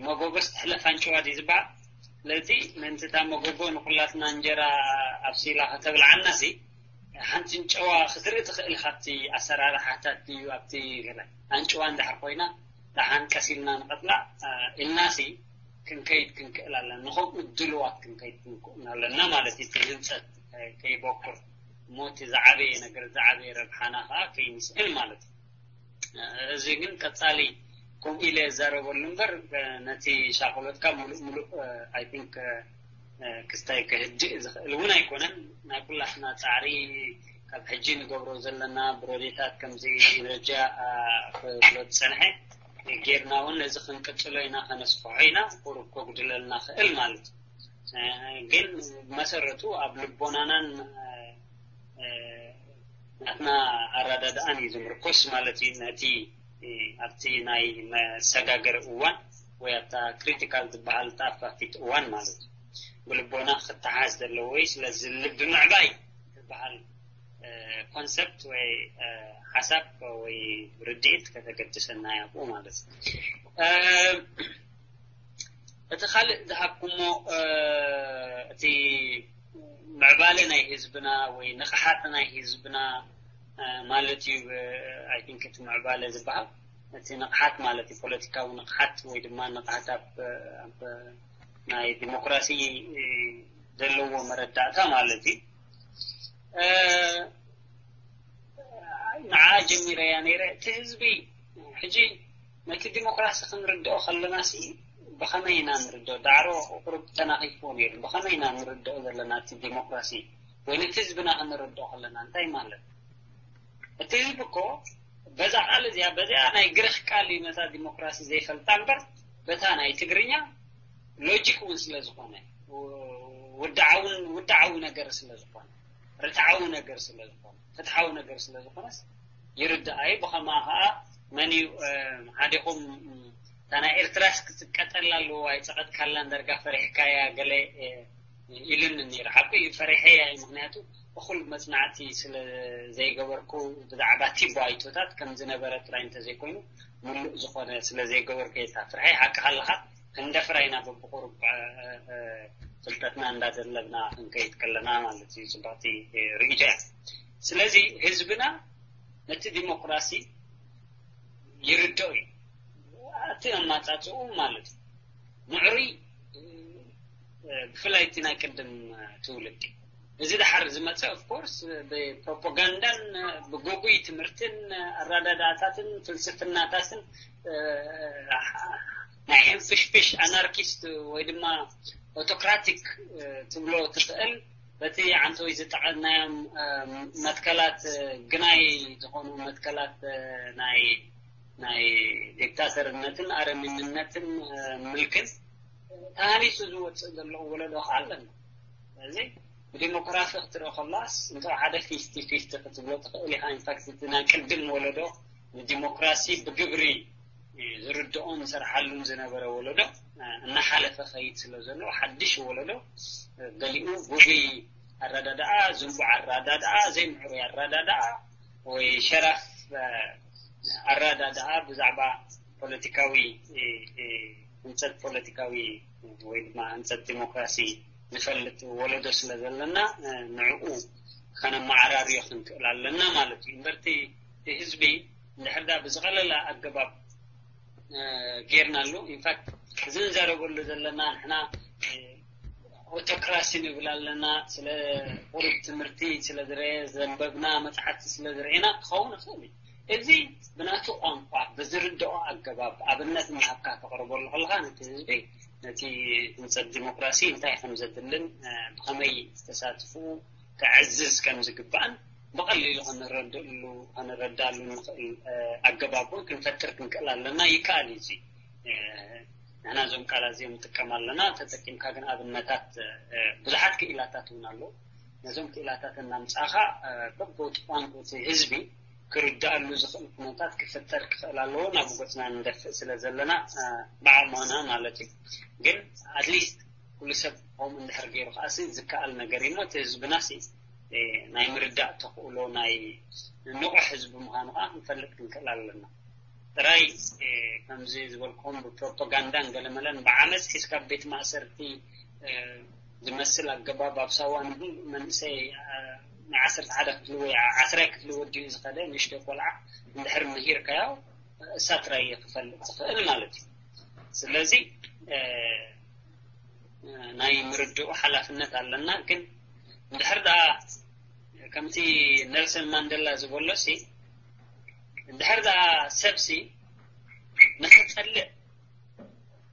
መጎጎስ ትሕለፍ ኣንጭዋ ድዩ ዝበሃል? ስለዚ ምእንቲ እታ መጎጎ ንኩላትና እንጀራ ኣብሲላ ከተብልዓና ሲ ሓንቲ እንጨዋ ክትርኢ ትኽእል ካብቲ ኣሰራርሓታት ድዩ ኣብቲ ገለ ኣንጭዋ እንድሕር ኮይና ደሓን ቀስ ኢልና ንቐትላ ኢልና ሲ ክንከይድ ክንክእል ኣለና። ንኸምኡ ድልዋት ክንከይድ ክንክእል ኣለና ማለት እዩ። እቲ ህንፀት ከይበኩር እሞ እቲ ዝዓበየ ነገር ዝዓበየ ረብሓና ከዓ ከይንስእን ማለት እዩ። እዚ ግን ቀፃሊ ከምኡ ኢለ እዛረበሉ እምበር ነቲ ሻቆሎትካ ሙሉእ ሙሉእ I think ክስታይ ክህድእ ዝኽእል እውን ኣይኮነን። ናይ ኩላትና ፃዕሪ ካብ ሕጂ ንገብሮ ዘለና ብሮዴታት ከምዚ ኢነርጂ ክብሎ ዝፀንሐ ጌርና እውን ነዚ ክንቅፅሎ ኢና ከነስፍሖ ኢና ቁሩብ ከጉድለልና ክእል ማለት እዩ። ግን ብመሰረቱ ኣብ ልቦናናን ናትና ኣረዳድኣን እዩ ዝምርኮስ ማለት እዩ። ነቲ ኣብቲ ናይ መሰጋገሪ እዋን ወይ ኣብታ ክሪቲካል ዝበሃል ጣፋፊት እዋን ማለት እዩ። ብልቦና ክተሓዝ ዘለዎ እዩ። ስለዚ ልቢ ምዕባይ ዝበሃል ኮንሰፕት ወይ ሓሳብ ወይ ርድኢት ከተገድሰና ያብኡ ማለት እዩ። እቲ ካልእ ዝሃብኩሞ እቲ ምዕባለ ናይ ህዝብና ወይ ንቕሓት ናይ ህዝብና ማለት እዩ። I think እቲ ምዕባለ ዝበሃል እቲ ንቕሓት ማለት እዩ። ፖለቲካዊ ንቕሓት ወይ ድማ ንቕሓት ኣብ ናይ ዲሞክራሲ ዘለዎ መረዳእታ ማለት እዩ። ንዓ ጀሚረያ ነይረ። እቲ ህዝቢ ሕጂ ነቲ ዲሞክራሲ ክንርድኦ ከለና ሲ ብኸመይ ኢና ንርድኦ? ዳዕሮ ቁሩብ ተናኺፍዎ ነይሩ። ብኸመይ ኢና ንርድኦ ዘለና እቲ ዲሞክራሲ? ወይ ነቲ ህዝብና ክንርድኦ ከለና እንታይ ማለት? እቲ ህዝቢ እኮ በዛ ቃል እዚኣ በዚኣ ናይ ግሪኽ ቃል እዩ ነታ ዲሞክራሲ ዘይፈልጣ እምበር በታ ናይ ትግርኛ ሎጂክ እውን ስለ ዝኾነ ውድዓውን ውድዓዊ ነገር ስለ ዝኾነ ርትዓዊ ነገር ስለ ዝኾነ ፍትሓዊ ነገር ስለ ዝኾነስ ይርዳእ እዩ። ብኸማ ከዓ መን እዩ ሓዲኹም እታ ናይ ኤርትራስ ክትቀጠላ ኣለዎ ኣይጸቐጥካላን ዳርጋ ፈሪሕካያ ገለ ኢሉኒ ነይሩ። ሓቂ እዩ ፈሪሐያ እዩ። ምክንያቱ እኹል መጽናዕቲ ስለ ዘይገበርኩ ብዛዕባ እቲ ባይቶታት ከም ዝነበረ ጥራይ እንተዘይኮይኑ ምሉእ ዝኾነ ስለ ዘይገበርኩ እየ። እታ ፍርሐይ ሓቅኻ ኣለኻ። ክንደፍራ ኢና በብቁሩብ ፍልጠትና እንዳደለብና ክንከይድ ከለና ማለት እዩ። ጽብቕቲ ርእይቶ እያ። ስለዚ ህዝብና ነቲ ዲሞክራሲ ይርድኦ እዩ። እቲ ኣማጻጽኡ ማለት እዩ። ምዕሩይ ብፍላይ እቲ ናይ ቅድም ትውልዲ እዚ ድሓር ዝመፀ ኦፍኮርስ ብፕሮፓጋንዳን ብጎጉይ ትምህርትን ኣረዳዳእታትን ፍልስፍናታትን ናይ ሕንፍሽፍሽ ኣናርኪስት ወይ ድማ ኦቶክራቲክ ትብሎ ትኽእል በቲ ዓንተወይ ዝጠቐናዮም መትከላት ግናይ ዝኾኑ መትከላት ናይ ናይ ዲክታተርነትን ኣረሚንነትን ምልክን ተሃኒሱ ዝወፅእ ዘሎ ወለዶ ከዓ ኣለና። ስለዚ ብዲሞክራሲ ክትርኢ ከላስ እንተ ሓደ ፊፍቲ ፊፍቲ ክትብሎ ትኽእል ኢኻ። ኢንፋክት እቲ ናይ ቅድም ወለዶ ንዲሞክራሲ ብግብሪ ዝርድኦን ዝሰርሓሉን ዝነበረ ወለዶ እናሓለፈ ከይድ ስለ ዘሎ ሓድሽ ወለዶ ገሊኡ ጉጉይ ኣረዳድኣ፣ ዝንቡዕ ኣረዳድኣ፣ ዘይምዕሩይ ኣረዳድኣ ወይ ሸራፍ ኣረዳድኣ ብዛዕባ ፖለቲካዊ ህንፀት ፖለቲካዊ ወይ ድማ ህንፀት ዲሞክራሲ ዝፈልጥ ወለዶ ስለ ዘለና ንዕኡ ከነመዓራርዮ ክንክእል ኣለና ማለት እዩ። እምበርቲ እቲ ህዝቢ እንድሕር ዳ ብዝቐለለ ኣገባብ ጌርናሉ። ኢንፋክት እዚ ንዛረበሉ ዘለና ንሕና ኦቶክራሲ ንብል ኣለና። ስለ ቁሩብ ትምህርቲ ስለ ዝረየ ዘንበብና መፅሓፍቲ ስለ ዝረኤና ክኸውን ይኽእል እዩ። እዚ ብናቱ ቋንቋ ብዝርድኦ ኣገባብ ኣብነት እናሃብካ ተቕርበሉ ከለኻ ነቲ ህዝቢ ነቲ ህንፀት ዲሞክራሲ እንታይ ከም ዘድልን ብኸመይ ተሳትፍኡ ከዕዝዝ ከም ዝግባእን ብቐሊሉ ከንረድእሉ ከንረዳሉ ንኽእል ኣገባብ እውን ክንፈጥር ክንክእል ኣለና። ይከኣል እዩ። እዚ ንሕና እዞም ቃላት እዚኦም ንጥቀም ኣለና። ተጠቂምካ ግን ኣብነታት ብዙሓት ክኢላታት እውን ኣለዉ። ነዞም ክኢላታት እናምፃእኻ በቦቲ ቋንቋ እቲ ህዝቢ ክርድኣሉ ዝኽእል ኩነታት ክፍጠር ክኽእል ኣለዎ። ናብ ጎፅና ንደፍእ ስለ ዘለና ብዓቕምና ማለት እዩ። ግን ኣትሊስት ኩሉ ሰብ ከምኡ እንድሕር ገይሩ ከዓሲ ዝከኣል ነገር እዩ። እቲ ህዝብና ሲ ናይ ምርዳእ ተኽእሎ ናይ ንቑሕ ህዝቢ ምዃኑ ከዓ ክንፈልጥ ክንክእል ኣለና። ጥራይ ከምዚ ዝበልኩም ብፕሮፓጋንዳን ገለመለን ብዓመፅ ሒዝካ ቤት ማእሰርቲ ዝመስል ኣገባብ ኣብ ሳዋ ንመንእሰይ ናይ ዓሰርተ ሓደ ክፍሊ ወይ ዓስራይ ክፍሊ ወዲኡ ዝኸደ ንእሽቶ ቆልዓ እንድሕር ምሂርካዮ እሳ ጥራይ ክፈልጥ ዝኽእል ማለት እዩ። ስለዚ ናይ ምርድኡ ሓላፍነት ኣለና። ግን እንድሕር ደኣ ከምቲ ኔልሰን ማንደላ ዝበሎ ሲ እንድሕር ደኣ ሰብ ሲ ንኽጸልእ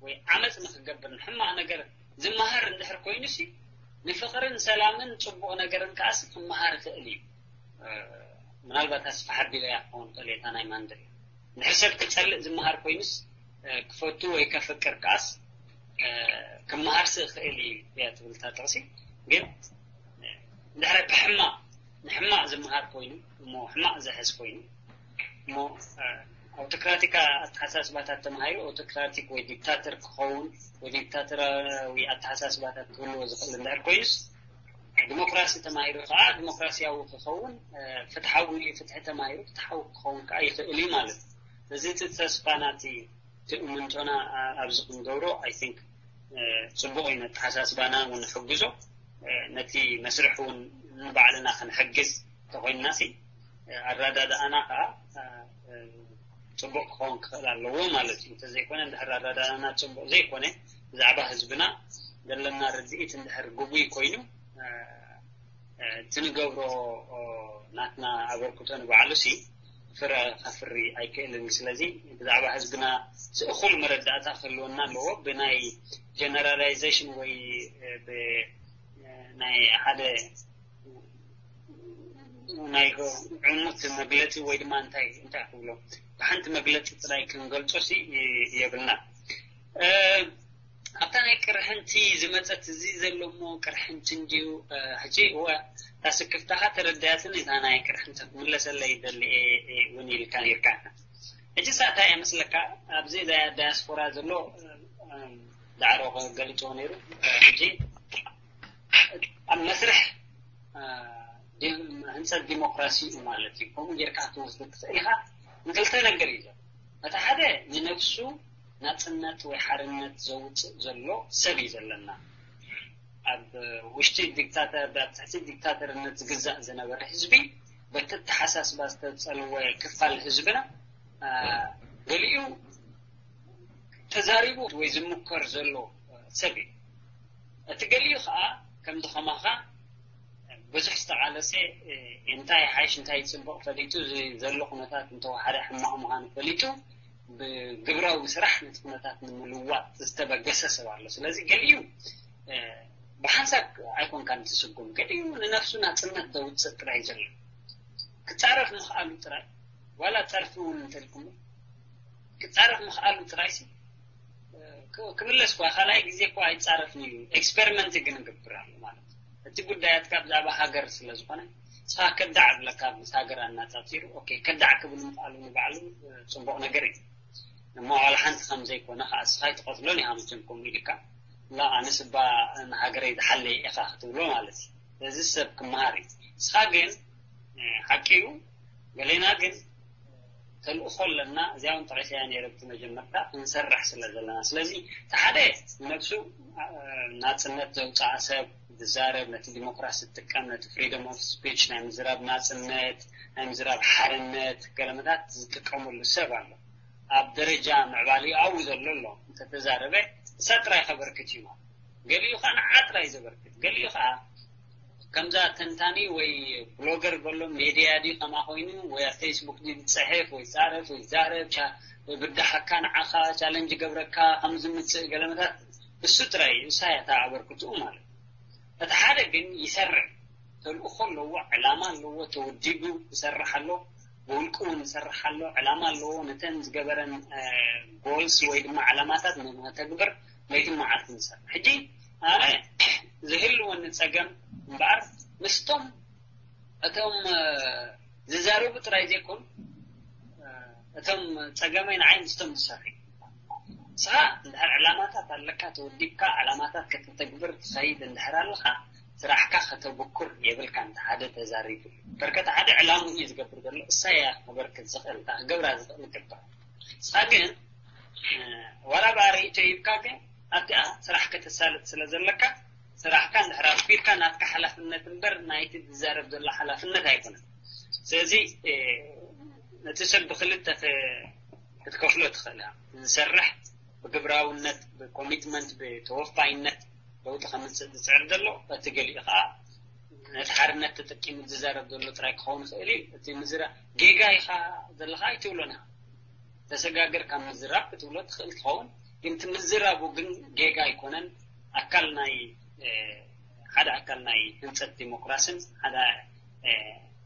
ወይ ዓመፅ ንኽገብር ንሕማቕ ነገር ዝመሃር እንድሕር ኮይኑ ሲ ንፍቕርን ሰላምን ፅቡቕ ነገርን ከዓስ ክመሃር ይኽእል እዩ። ምናልባት ኣስፋ ሓቢረያ ክኸውን ይኽእል እየ እታ ናይ ማንደላ። ንድሕር ሰብ ክጸልእ ዝመሃር ኮይኑስ ክፈቱ ወይ ከፍቅር ከዓስ ክመሃር ስእኽእል እዩ እያ ትብል እታ ጥቕሲ። ግን እንድሕር ብሕማቕ ንሕማቕ ዝመሃር ኮይኑ እሞ ሕማቕ ዝሕዝ ኮይኑ እሞ ኣውቶክራቲክ ኣተሓሳስባታት ተማሂሩ ኣውቶክራቲክ ወይ ዲክታተር ክኸውን ወይ ዲክታተራዊ ኣተሓሳስባታት ክህልዎ ዝኽእል እንድሕር ኮይኑስ ዲሞክራሲ ተማሂሩ ከዓ ዲሞክራሲያዊ ክኸውን ፍትሓዊ ፍትሒ ተማሂሩ ፍትሓዊ ክኸውን ከዓ ይኽእል እዩ ማለት እዩ። እዚ እቲ ተስፋ ናቲ እቲ እምንቶና ኣብዚ ክንገብሮ ኣይ ቲንክ ፅቡቕ እዩ። ነተሓሳስባና እውን ንሕግዞ ነቲ መስርሕ እውን ንባዕልና ክንሕግዝ እንተኮይንና ሲ ኣረዳድኣና ከዓ ፅቡቕ ክኸውን ክኽእል ኣለዎ ማለት እዩ። እንተዘይኮነ እንድሕር ኣረዳድኣና ፅቡቕ ዘይኮነ ብዛዕባ ህዝብና ዘለና ርድኢት እንድሕር ግጉይ ኮይኑ እቲ ንገብሮ ናትና ኣበርክቶ ንባዕሉ ሲ ፍረ ከፍሪ ኣይክእልን። ስለዚ ብዛዕባ ህዝብና እኹል መረዳእታ ክህልወና ኣለዎ። ብናይ ጀነራላይዜሽን ወይ ናይ ሓደ ናይ ዕሙት መግለፂ ወይ ድማ እንታይ እንታይ ክብሎ ብሓንቲ መግለፂ ጥራይ ክንገልፆ ሲ የብልና። ኣብታ ናይ ቅርሕንቲ ዝመፀት እዚ ዘሎ እሞ ቅርሕንቲ እንድዩ ሕጂ እወ እታ ስክፍታኻ ተረዳያትኒ እታ ናይ ቅርሕንቲ ክምለሰለይ ይደሊ እውን ኢልካ ነርካ። ሕጂ ሳታ የመስለካ ኣብዚ ዳያስፖራ ዘሎ ዳዕሮ ገሊፅዎ ነይሩ። ሕጂ ኣብ መስርሕ ህንፀት ዲሞክራሲ እዩ ማለት እዩ። ከምኡ ጌርካ ክትወስዶ ትኽእል ኢኻ። ንክልተ ነገር እዩ ዘሎ። እቲ ሓደ ንነብሱ ናፅነት ወይ ሓርነት ዘውፅእ ዘሎ ሰብ እዩ ዘለና። ኣብ ውሽጢ ዲክታተር ኣብ ትሕቲ ዲክታተርነት ዝግዛእ ዝነበረ ህዝቢ በቲ ኣተሓሳስባ ዝተፀልወ ክፋል ህዝብና ገሊኡ ተዛሪቡ ወይ ዝምከር ዘሎ ሰብ እዩ። እቲ ገሊኡ ከዓ ከምዚ ከማኻ ብዙሕ ዝተቓለሰ እንታይ ሓይሽ እንታይ ፅቡቕ ፈሊጡ ዘሎ ኩነታት እንተወሓደ ሕማቕ ምዃኑ ፈሊጡ ብግብራዊ ስራሕ ነቲ ኩነታት ንምልዋጥ ዝተበገሰ ሰብ ኣሎ። ስለዚ ገሊኡ ብሓንሳብ ኣይኮንካ ንትስጉም፣ ገሊኡ ንነፍሱ ናፅነት ዘውፅእ ጥራይ ዘሎ ክፃረፍ ምኽኣሉ ጥራይ ዋላ ፀርፊ እውን እንተልኩም ክፃረፍ ምኽኣሉ ጥራይ ሲ ክምለስ ኳ ካልኣይ ግዜ እኳ ኣይፃረፍን እዩ። ኤክስፐሪመንት ግን እገብር ኣሎ ማለት እዩ። እቲ ጉዳያትካ ብዛዕባ ሃገር ስለ ዝኾነ ንስኻ ከዳዕ ብለካ ምስ ሃገር ኣናፃፂሩ ኦኬ ከዳዕ ክብል ምኽኣሉ ንባዕሉ ፅቡቕ ነገር እዩ። እሞ ዋላ ሓንቲ ከም ዘይኮነ ከዓ ንስኻ ኣይትቐትሎን ኢኻ መቸም ከምኡ ኢልካ ላ ኣነስ እባ ንሃገረይ ዝሓለየ ኢኻ ክትብሎ ማለት እዩ። እዚ ሰብ ክመሃር እዩ። ንስኻ ግን ሓቂ እዩ። ገሌና ግን ተልእኾ ኣለና። እዚኣ እውን ጠቒሰያ ነይረ ብቲ መጀመርታ ክንሰርሕ ስለ ዘለና። ስለዚ እቲ ሓደ ንነብሱ ናፅነት ዘውፅኣ ሰብ ዝዛረብ፣ ነቲ ዲሞክራሲ ዝጥቀም፣ ነቲ ፍሪደም ኦፍ ስፒች ናይ ምዝራብ ናፅነት ናይ ምዝራብ ሓርነት ገለመታት ዝጥቀመሉ ሰብ ኣሎ። ኣብ ደረጃ ምዕባሊ ኣብኡ ዘሎ ኣሎ እንተተዛረበ እሳ ጥራይ ከበርክት እዩ ማለት። ገሊኡ ከዓ ንዓ ጥራይ ዘበርክት፣ ገሊኡ ከዓ ከምዛ ተንታኒ ወይ ብሎገር በሎ ሜድያ ድዩ ከማ ኮይኑ ወይ ኣብ ፌስቡክ ድዩ ዝፅሕፍ ወይ ፃረፍ ወይ ዛረብ ቻ- ብዳሓካ ንዓኻ ቻለንጅ ገብረካ ከም ዝምፅእ ገለመታት እሱ ጥራይ እዩ። እሳ እያ እታ ኣበርክትኡ ማለት። እቲ ሓደ ግን ይሰርሕ፣ ተልእኾ ኣለዎ፣ ዕላማ ኣለዎ፣ ተወዲቡ ይሰርሕ ኣሎ፣ ብውልቁ እውን ይሰርሕ ኣሎ። ዕላማ ኣለዎ፣ ነተን ዝገበረን ጎልስ ወይ ድማ ዕላማታት ንመተግበር ለይትን መዓልትን ይሰርሕ። ሕጂ ኣነ ዝህልወኒ ፀገም እምበኣር ምስቶም እቶም ዝዛረቡ ጥራይ ዘይኮኑ እቶም ፀገመይ ንዓይ ምስቶም ዝሰርሑ ንስኻ እንድሕር ዕላማታት ኣለካ ተወዲብካ ዕላማታት ከተተግብር ትኸይድ እንድሕር ኣለኻ ስራሕካ ከተብኩር የብልካ እንተ ሓደ ተዛሪቡ በርከት ሓደ ዕላሙ እዩ ዝገብር ዘሎ እሳያ ክበርክት ዝኽእል እታ ክገብራ ዝኽእል ይገብር ንስኻ ግን ዋላ ብኣርእይቶ ይብካ ግን ኣብቲኣ ስራሕ ከተሳልጥ ስለ ዘለካ ስራሕካ እንድሕር ኣፍኪርካ ናትካ ሓላፍነት እምበር ናይቲ ዝዛረብ ዘሎ ሓላፍነት ኣይኮነን። ስለዚ ነቲ ሰብ ብክልተ ክትከፍሎ ትኽእል ዝሰርሕ ብግብራውነት ብኮሚትመንት ብተወፋይነት ለውጢ ከምፅእ ዝፅዕር ዘሎ እቲ ገሊኡ ከዓ ነቲ ሓርነት ተጠቂሙ ዝዛረብ ዘሎ ጥራይ ክኸውን ይኽእል እዩ። እቲ ምዝራ ጌጋ ኢኻ ዘለካ ኣይትብሎን ኢኻ ተሰጋገር ካብ ምዝራብ ክትብሎ ትኽእል ትኸውን ግን እቲ ምዝራቡ ግን ጌጋ ኣይኮነን። ኣካል ናይ ሓደ ኣካል ናይ ህንፀት ዲሞክራስን ሓደ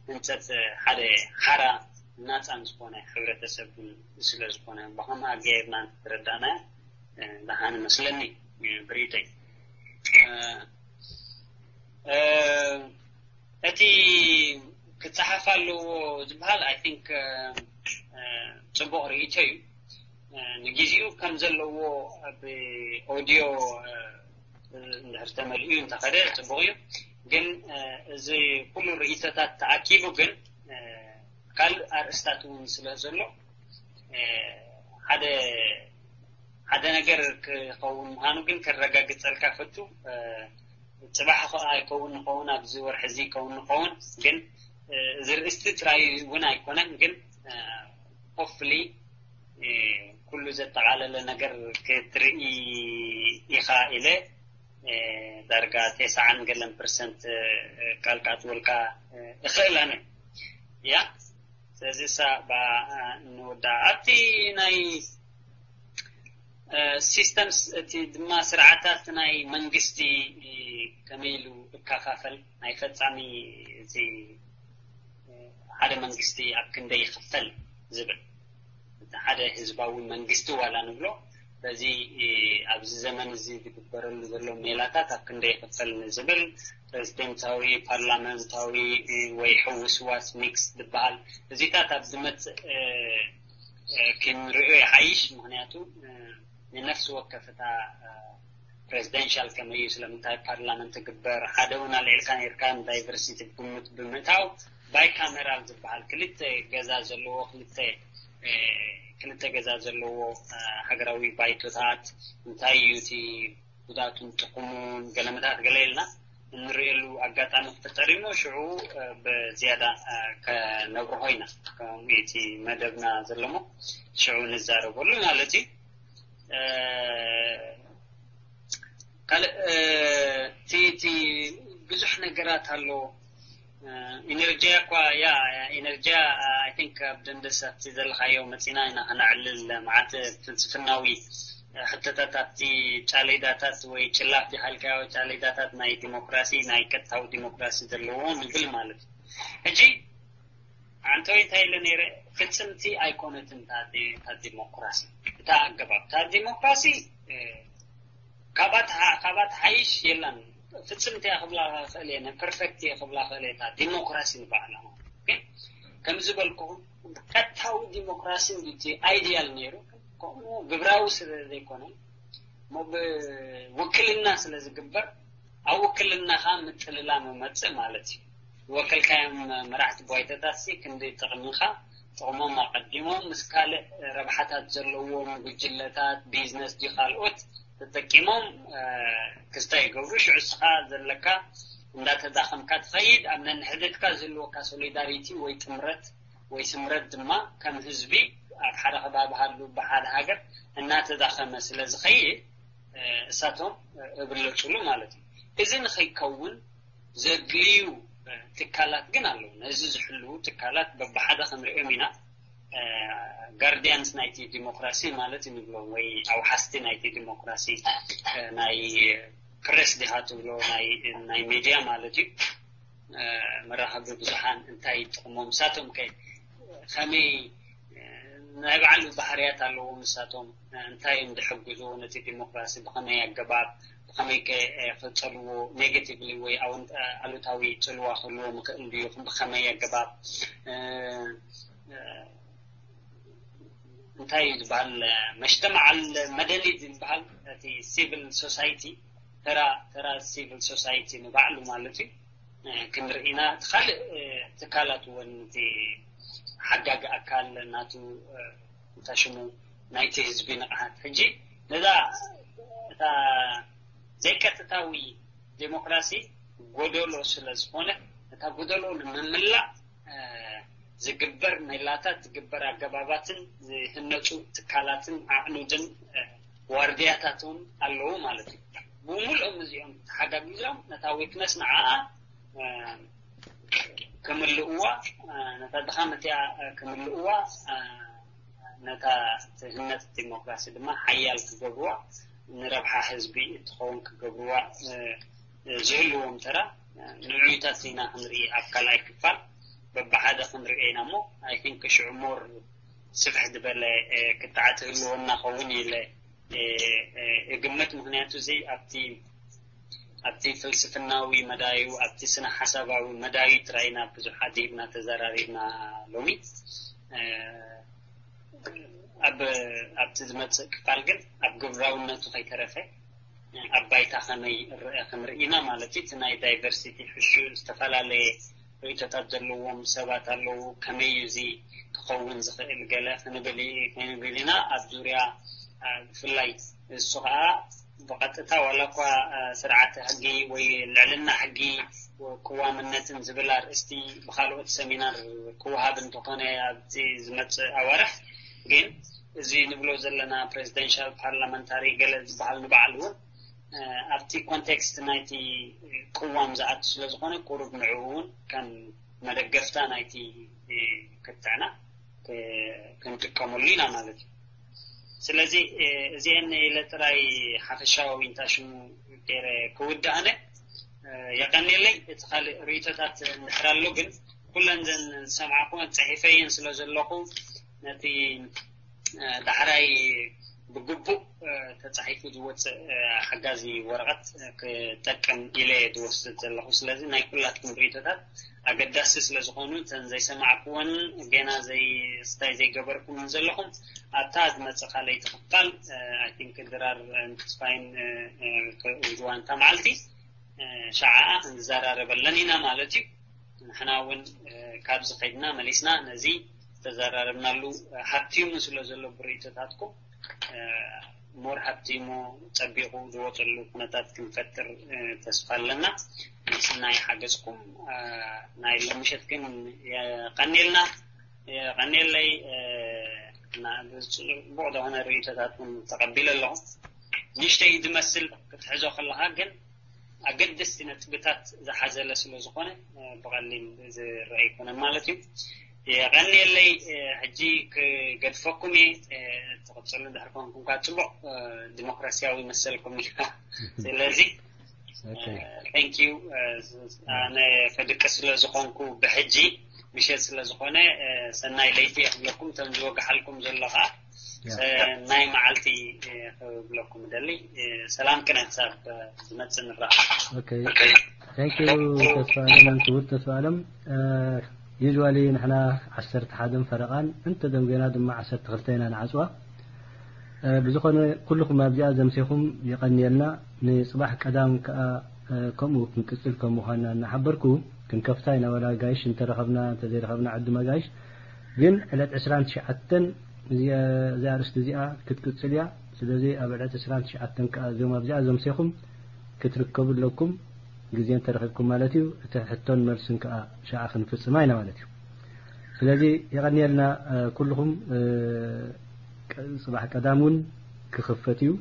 ህንፀት ሓደ ሓራ ናፃን ዝኾነ ሕብረተሰብ ስለ ዝኾነ ብኸምኣ ገይርና እንተተረዳእናዮ ደሓን መስለኒ ብሪተይ እቲ ክፀሓፍ ኣለዎ ዝበሃል ኣይ ቲንክ ፅቡቕ ርእይቶ እዩ። ንግዜኡ ከም ዘለዎ ብኦዲዮ እንድሕር ተመሊኡ እንተኸደ ፅቡቕ እዩ። ግን እዚ ኩሉ ርእይቶታት ተኣኪቡ ግን ካልእ ኣርእስታት እውን ስለ ዘሎ ሓደ ሓደ ነገር ክኸውን ምዃኑ ግን ከረጋግፀልካ ፈቱ። ፅባሕ ኣይከውን ንኸውን ኣብዚ ወርሒ እዚ ይከውን ንኸውን ግን እዚ ርእስቲ ጥራይ እውን ኣይኮነን ግን ሆፍሊ ኩሉ ዘጠቓለለ ነገር ክትርኢ ኢኻ ኢለ ዳርጋ ተስዓን ገለን ፐርሰንት ቃል ክኣትወልካ እኽእል ኣነ እያ። ስለዚ እሳ ንወዳ ኣብቲ ናይ ሲስተምስ እቲ ድማ ስርዓታት ናይ መንግስቲ ከመይ ኢሉ እከፋፈል ናይ ፈፃሚ እቲ ሓደ መንግስቲ ኣብ ክንደይ ይኽፈል ዝብል እቲ ሓደ ህዝባዊ መንግስቲ ዋላ ንብሎ በዚ ኣብዚ ዘመን እዚ ዝግበረሉ ዘሎ ሜላታት ኣብ ክንደይ ይኽፈል ንዝብል ፕሬዚደንታዊ ፓርላመንታዊ ወይ ሕውስዋስ ሚክስ ዝበሃል እዚታት ኣብ ዝመፅእ ክንሪኦ ይሓይሽ። ምክንያቱ ንነፍሲ ወከፍ እታ ፕሬዚደንሻል ከመዩ ስለምንታይ ፓርላመንት ትግበር ሓደ እውን ኣልዒልካ ነርካ ዳይቨርሲቲ ግምት ብምእታው ባይካሜራል ዝበሃል ክልተ ገዛ ዘለዎ ክልተ ክልተ ገዛ ዘለዎ ሃገራዊ ባይቶታት እንታይ እዩ እቲ ጉዳቱን ጥቕሙን ገለመታት ገለ ኢልና እንርእየሉ ኣጋጣሚ ክፍጠር እሞ ሽዑ ብዝያዳ ከነብርሆ ኢና። ከምኡ እቲ መደብና ዘለሞ ሽዑ ንዛረበሉ ማለት እዩ። ካልእ እቲ ብዙሕ ነገራት ኣሎ። ኢነርጂያ እኳ ያ ኢነርጂያ I think ኣብ ደንደስ ኣብቲ ዘለካዮ መፂና ኢና ከነዕልል መዓት ፍልስፍናዊ ሕቶታት ኣብቲ ጫሌዳታት ወይ ጭላፍ ዲካ ኢልካዮ ጫሌዳታት ናይ ዲሞክራሲ ናይ ቀጥታዊ ዲሞክራሲ ዘለዎ ንብል ማለት እዩ። ሕጂ ኣንተወይ እንታይ ኢለ ነይረ? ፍፅምቲ ኣይኮነትን እታ ዲሞክራሲ እታ ኣገባብ እታ ዲሞክራሲ ካብኣ ትሓይሽ የላን። ፍፅምቲ እያ ክብላ ክእል እየ ፐርፌክት እየ ክብላ ክእል እየ እታ ዲሞክራሲ ንባዕላ ማለት ግን ከም ዝበልኩኹም ቀጥታዊ ዲሞክራሲ እንዲቲ ኣይዲያል ነይሩ ከምኡ ግብራዊ ስለ ዘይኮነ እሞ ብውክልና ስለ ዝግበር ኣብ ውክልናኻ ምጥልላ መመፅእ ማለት እዩ። ዝወከልካዮም መራሕቲ ባይቶታት ሲ ክንዲ ጥቕምኻ ጥቕሞም ኣቐዲሞም ምስ ካልእ ረብሓታት ዘለዎም ጉጅለታት ቢዝነስ ዲ ካልኦት ተጠቂሞም ክስታይ ይገብሩ ሽዑ እስኻ ዘለካ እንዳተዳኸምካ ትኸይድ ኣብ ነንሕድትካ ዝህልወካ ሶሊዳሪቲ ወይ ጥምረት ወይ ስምረት ድማ ከም ህዝቢ ኣብ ሓደ ከባቢ ሃሉ ብሓደ ሃገር እናተዳኸመ ስለ ዝኸይድ እሳቶም እብለፅሉ ማለት እዩ። እዚ ንኸይከውን ዘድልዩ ትካላት ግን ኣለዉ። ነዚ ዝሕልዉ ትካላት በብሓደ ክንሪኦም ኢና። ጋርዲያንስ ናይቲ ዲሞክራሲ ማለት ንብሎ ወይ ኣውሓስቲ ናይቲ ዲሞክራሲ ናይ ፕሬስ ዲኻ ትብሎ ናይ ሜድያ ማለት እዩ። መራኸቢ ብዙሓን እንታይ ጥቕሞም እሳቶም ከ ከመይ ናይ ባዕሉ ባህርያት ኣለዎም እሳቶም እንታይ እዮም ዝሕግዙ ነቲ ዲሞክራሲ ብኸመይ ኣገባብ ብኸመይ ከ ክፀልዎ ኔጋቲቭሊ ወይ ኣሉታዊ ፅልዋ ክህልዎም ይኽእል ድዩ ብኸመይ ኣገባብ እንታይ እዩ ዝበሃል መሽተማዓል መደኒ ዝበሃል እቲ ሲቪል ሶሳይቲ ተራ ተራ ሲቪል ሶሳይቲ ንባዕሉ ማለት እዩ ክንርኢና እቲ ካልእ ትካላት እውን እቲ ሓጋጊ ኣካል ናቱ እንታይ ሽሙ ናይቲ ህዝቢ ንቕሓት ሕጂ ነዛ እታ ዘይቀጥታዊ ዴሞክራሲ ጎደሎ ስለ ዝኾነ እታ ጎደሎ ንምምላእ ዝግበር ሜላታት ዝግበር ኣገባባትን ዝህነፁ ትካላትን ኣዕኑድን ዋርድያታት እውን ኣለዉ ማለት እዩ። ብምሉኦም እዚኦም ተሓጋጊዞም ነታ ዊክነስ ንዓኣ ክምልእዋ ነታ ድኻም እቲኣ ክምልእዋ ነታ ትህነፅ ዲሞክራሲ ድማ ሓያል ክገብርዋ ንረብሓ ህዝቢ እትኸውን ክገብርዋ ዝህልዎም ተራ ንዕዩታት ኢና ክንርኢ ኣብ ካልኣይ ክፋል በብሓደ ክንሪኦ ኢና እሞ I think ሽዑ more ስፍሕ ዝበለ ክትዓት ህልወና ኸውን ኢለ እግምት ምክንያቱ እዚ ኣብቲ ኣብቲ ፍልስፍናዊ መዳዩ ኣብቲ ስነ ሓሳባዊ መዳዩ ጥራይና ብዙሕ ኣዲብና ተዘራሪብና ሎሚ ኣብ ኣብቲ ዝመፅእ ክፋል ግን ኣብ ግብራውነቱ ከይተረፈ ኣብ ባይታ ከመይ እረአ ክንርኢ ኢና ማለት እዩ። እቲ ናይ ዳይቨርሲቲ ሕሹ ዝተፈላለየ ርእቶታት ዘለዎም ሰባት ኣለዉ። ከመይ እዩ እዚ ክኸውን ዝኽእል ገለ ክንብል ክንብል ኢና ኣብ ዙርያ ብፍላይ እሱ ከዓ ብቐጥታ ዋላ እኳ ስርዓተ ሕጊ ወይ ልዕልና ሕጊ ቅዋምነትን ዝብል ኣርእስቲ ብካልኦት ሰሚናር ክወሃብ እንተኾነ ኣብቲ ዝመፅእ ኣዋርሕ ግን እዚ ንብሎ ዘለና ፕሬዚደንሻል ፓርላመንታሪ ገለ ዝበሃል ንባዕሉ እውን ኣብቲ ኮንቴክስት ናይቲ ቅዋም ዝኣቱ ስለ ዝኾነ ቁሩብ ንዕኡ እውን ከም መደገፍታ ናይቲ ክትዕና ክንጥቀመሉ ኢና ማለት እዩ። ስለዚ እዚአን ኢለ ጥራይ ሓፈሻዊ እንታይ ሽሙ ገይረ ክውድእ ኣነ የቀንየለይ። እቲ ካልእ ርእይቶታት እንድሕር ኣሎ ግን ኩለን ዘን ዝሰማዕኩወን ፅሒፈየን ስለ ዘለኹ ነቲ ዳሕራይ ብግቡእ ተፃሒፉ ዝወፅእ ሓጋዚ ወረቐት ክጠቅም ኢለ ዝወስድ ዘለኹ። ስለዚ ናይ ኩላትኩም ርእቶታት ኣገዳሲ ስለዝኾኑ፣ እተን ዘይሰማዕኩወን፣ ገና ዘይስታይ ዘይገበርኩምን ዘለኹም፣ ኣብታ ዝመፅእ ካልኣይቲ ክፋል፣ I think ድራር ተስፋይን ክእዝዋንታ መዓልቲ ሸዓኣ ክንዘራረበለን ኢና ማለት እዩ። ንሕና እውን ካብዚ ከይድና መሊስና ነዚ ዝተዘራረብናሉ ሃብቲሙ ስለ ዘሎ ብርእቶታትኩም ሞር ሃብቲሙ ፀቢቑ ዝወፀሉ ኩነታት ክንፈጥር ተስፋ ኣለና። ምስናይ ሓገዝኩም ናይ ሎምሸት ግን የቐኒልና። የቐኒለይ። ብፅቡቕ ዝኾነ ርእቶታትኩም ተቐቢለ ኣለኹ። ንሽተይ ዝመስል ክትሕዞ ከለኻ ግን ኣገደስቲ ነጥብታት ዝሓዘለ ስለ ዝኾነ ብቐሊል ዝረአ ኣይኮነን ማለት እዩ። የቐኒየለይ። ሕጂ ክገድፈኩም እየ። ትቕፅሉ እንድሕር ኮንኩም ከዓ ፅቡቕ ዲሞክራሲያዊ መሰልኩም እዩ። ስለዚ thank you። ኣነ ከድቅስ ስለ ዝኾንኩ ብሕጂ ምሸት ስለ ዝኾነ ሰናይ ለይቲ እየ ክብለኩም፣ እቶም ዝወግሓልኩም ዘሎ ከዓ ሰናይ መዓልቲ ክብለኩም እደሊ። ሰላም ቅነ ክሳብ ዝመፅእ ንረኣ። Thank you ተስፋ ኣለም፣ ክቡር ተስፋ ኣለም። Usually ንሕና ዓሰርተ ሓደን ፈረቓን እንተደንጎና ድማ ዓሰርተ ክልተ ኢና ንዓፅዋ። ብዝኾነ ኩልኹም ኣብዚኣ ዘምሴኹም የቐንየልና። ንፅባሕ ቀዳም ከዓ ከምኡ ክንቅፅል ከም ምዃንና እናሓበርኩ ክንከፍታ ኢና። ዋላ ኣጋይሽ እንተረኸብና እንተዘይረኸብና ዕዱም ኣጋይሽ ግን ዕለት ዕስራን ትሽዓተን እዚኣ ኣርእስቲ እዚኣ ክትቅፅል እያ። ስለዚ ኣብ ዕለት ዕስራን ትሽዓተን ከዓ እዚኦም ኣብዚኣ ዘምሴኹም ክትርከቡ ኣለኩም። ግዜ እንተረኺብኩም ማለት እዩ። እቲ ሕቶን መልስን ከዓ ሸዓ ክንፍፅማ ኢና ማለት እዩ። ስለዚ የቐንየልና ኩልኹም። ፅባሕ ቀዳም እውን ክኽፈት እዩ።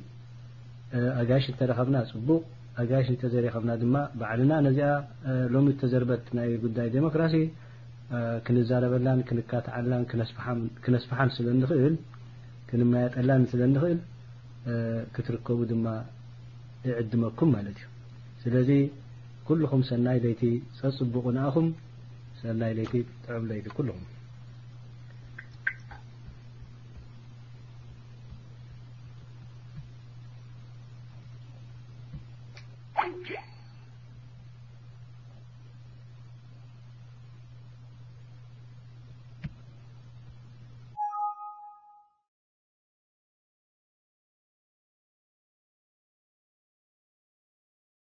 ኣጋይሽ እንተረኸብና ፅቡቕ፣ ኣጋይሽ እንተዘይረኸብና ድማ ባዕልና ነዚኣ ሎሚ እተዘርበት ናይ ጉዳይ ዴሞክራሲ ክንዛረበላን ክንካትዓላን ክነስፍሓን ስለ እንኽእል፣ ክንመያጠላን ስለ እንኽእል ክትርከቡ ድማ እዕድመኩም ማለት እዩ። ስለዚ ኩልኹም ሰናይ ለይቲ፣ ፀፅቡቑ ንኣኹም። ሰናይ ለይቲ፣ ጥዑም ለይቲ ኩልኹም።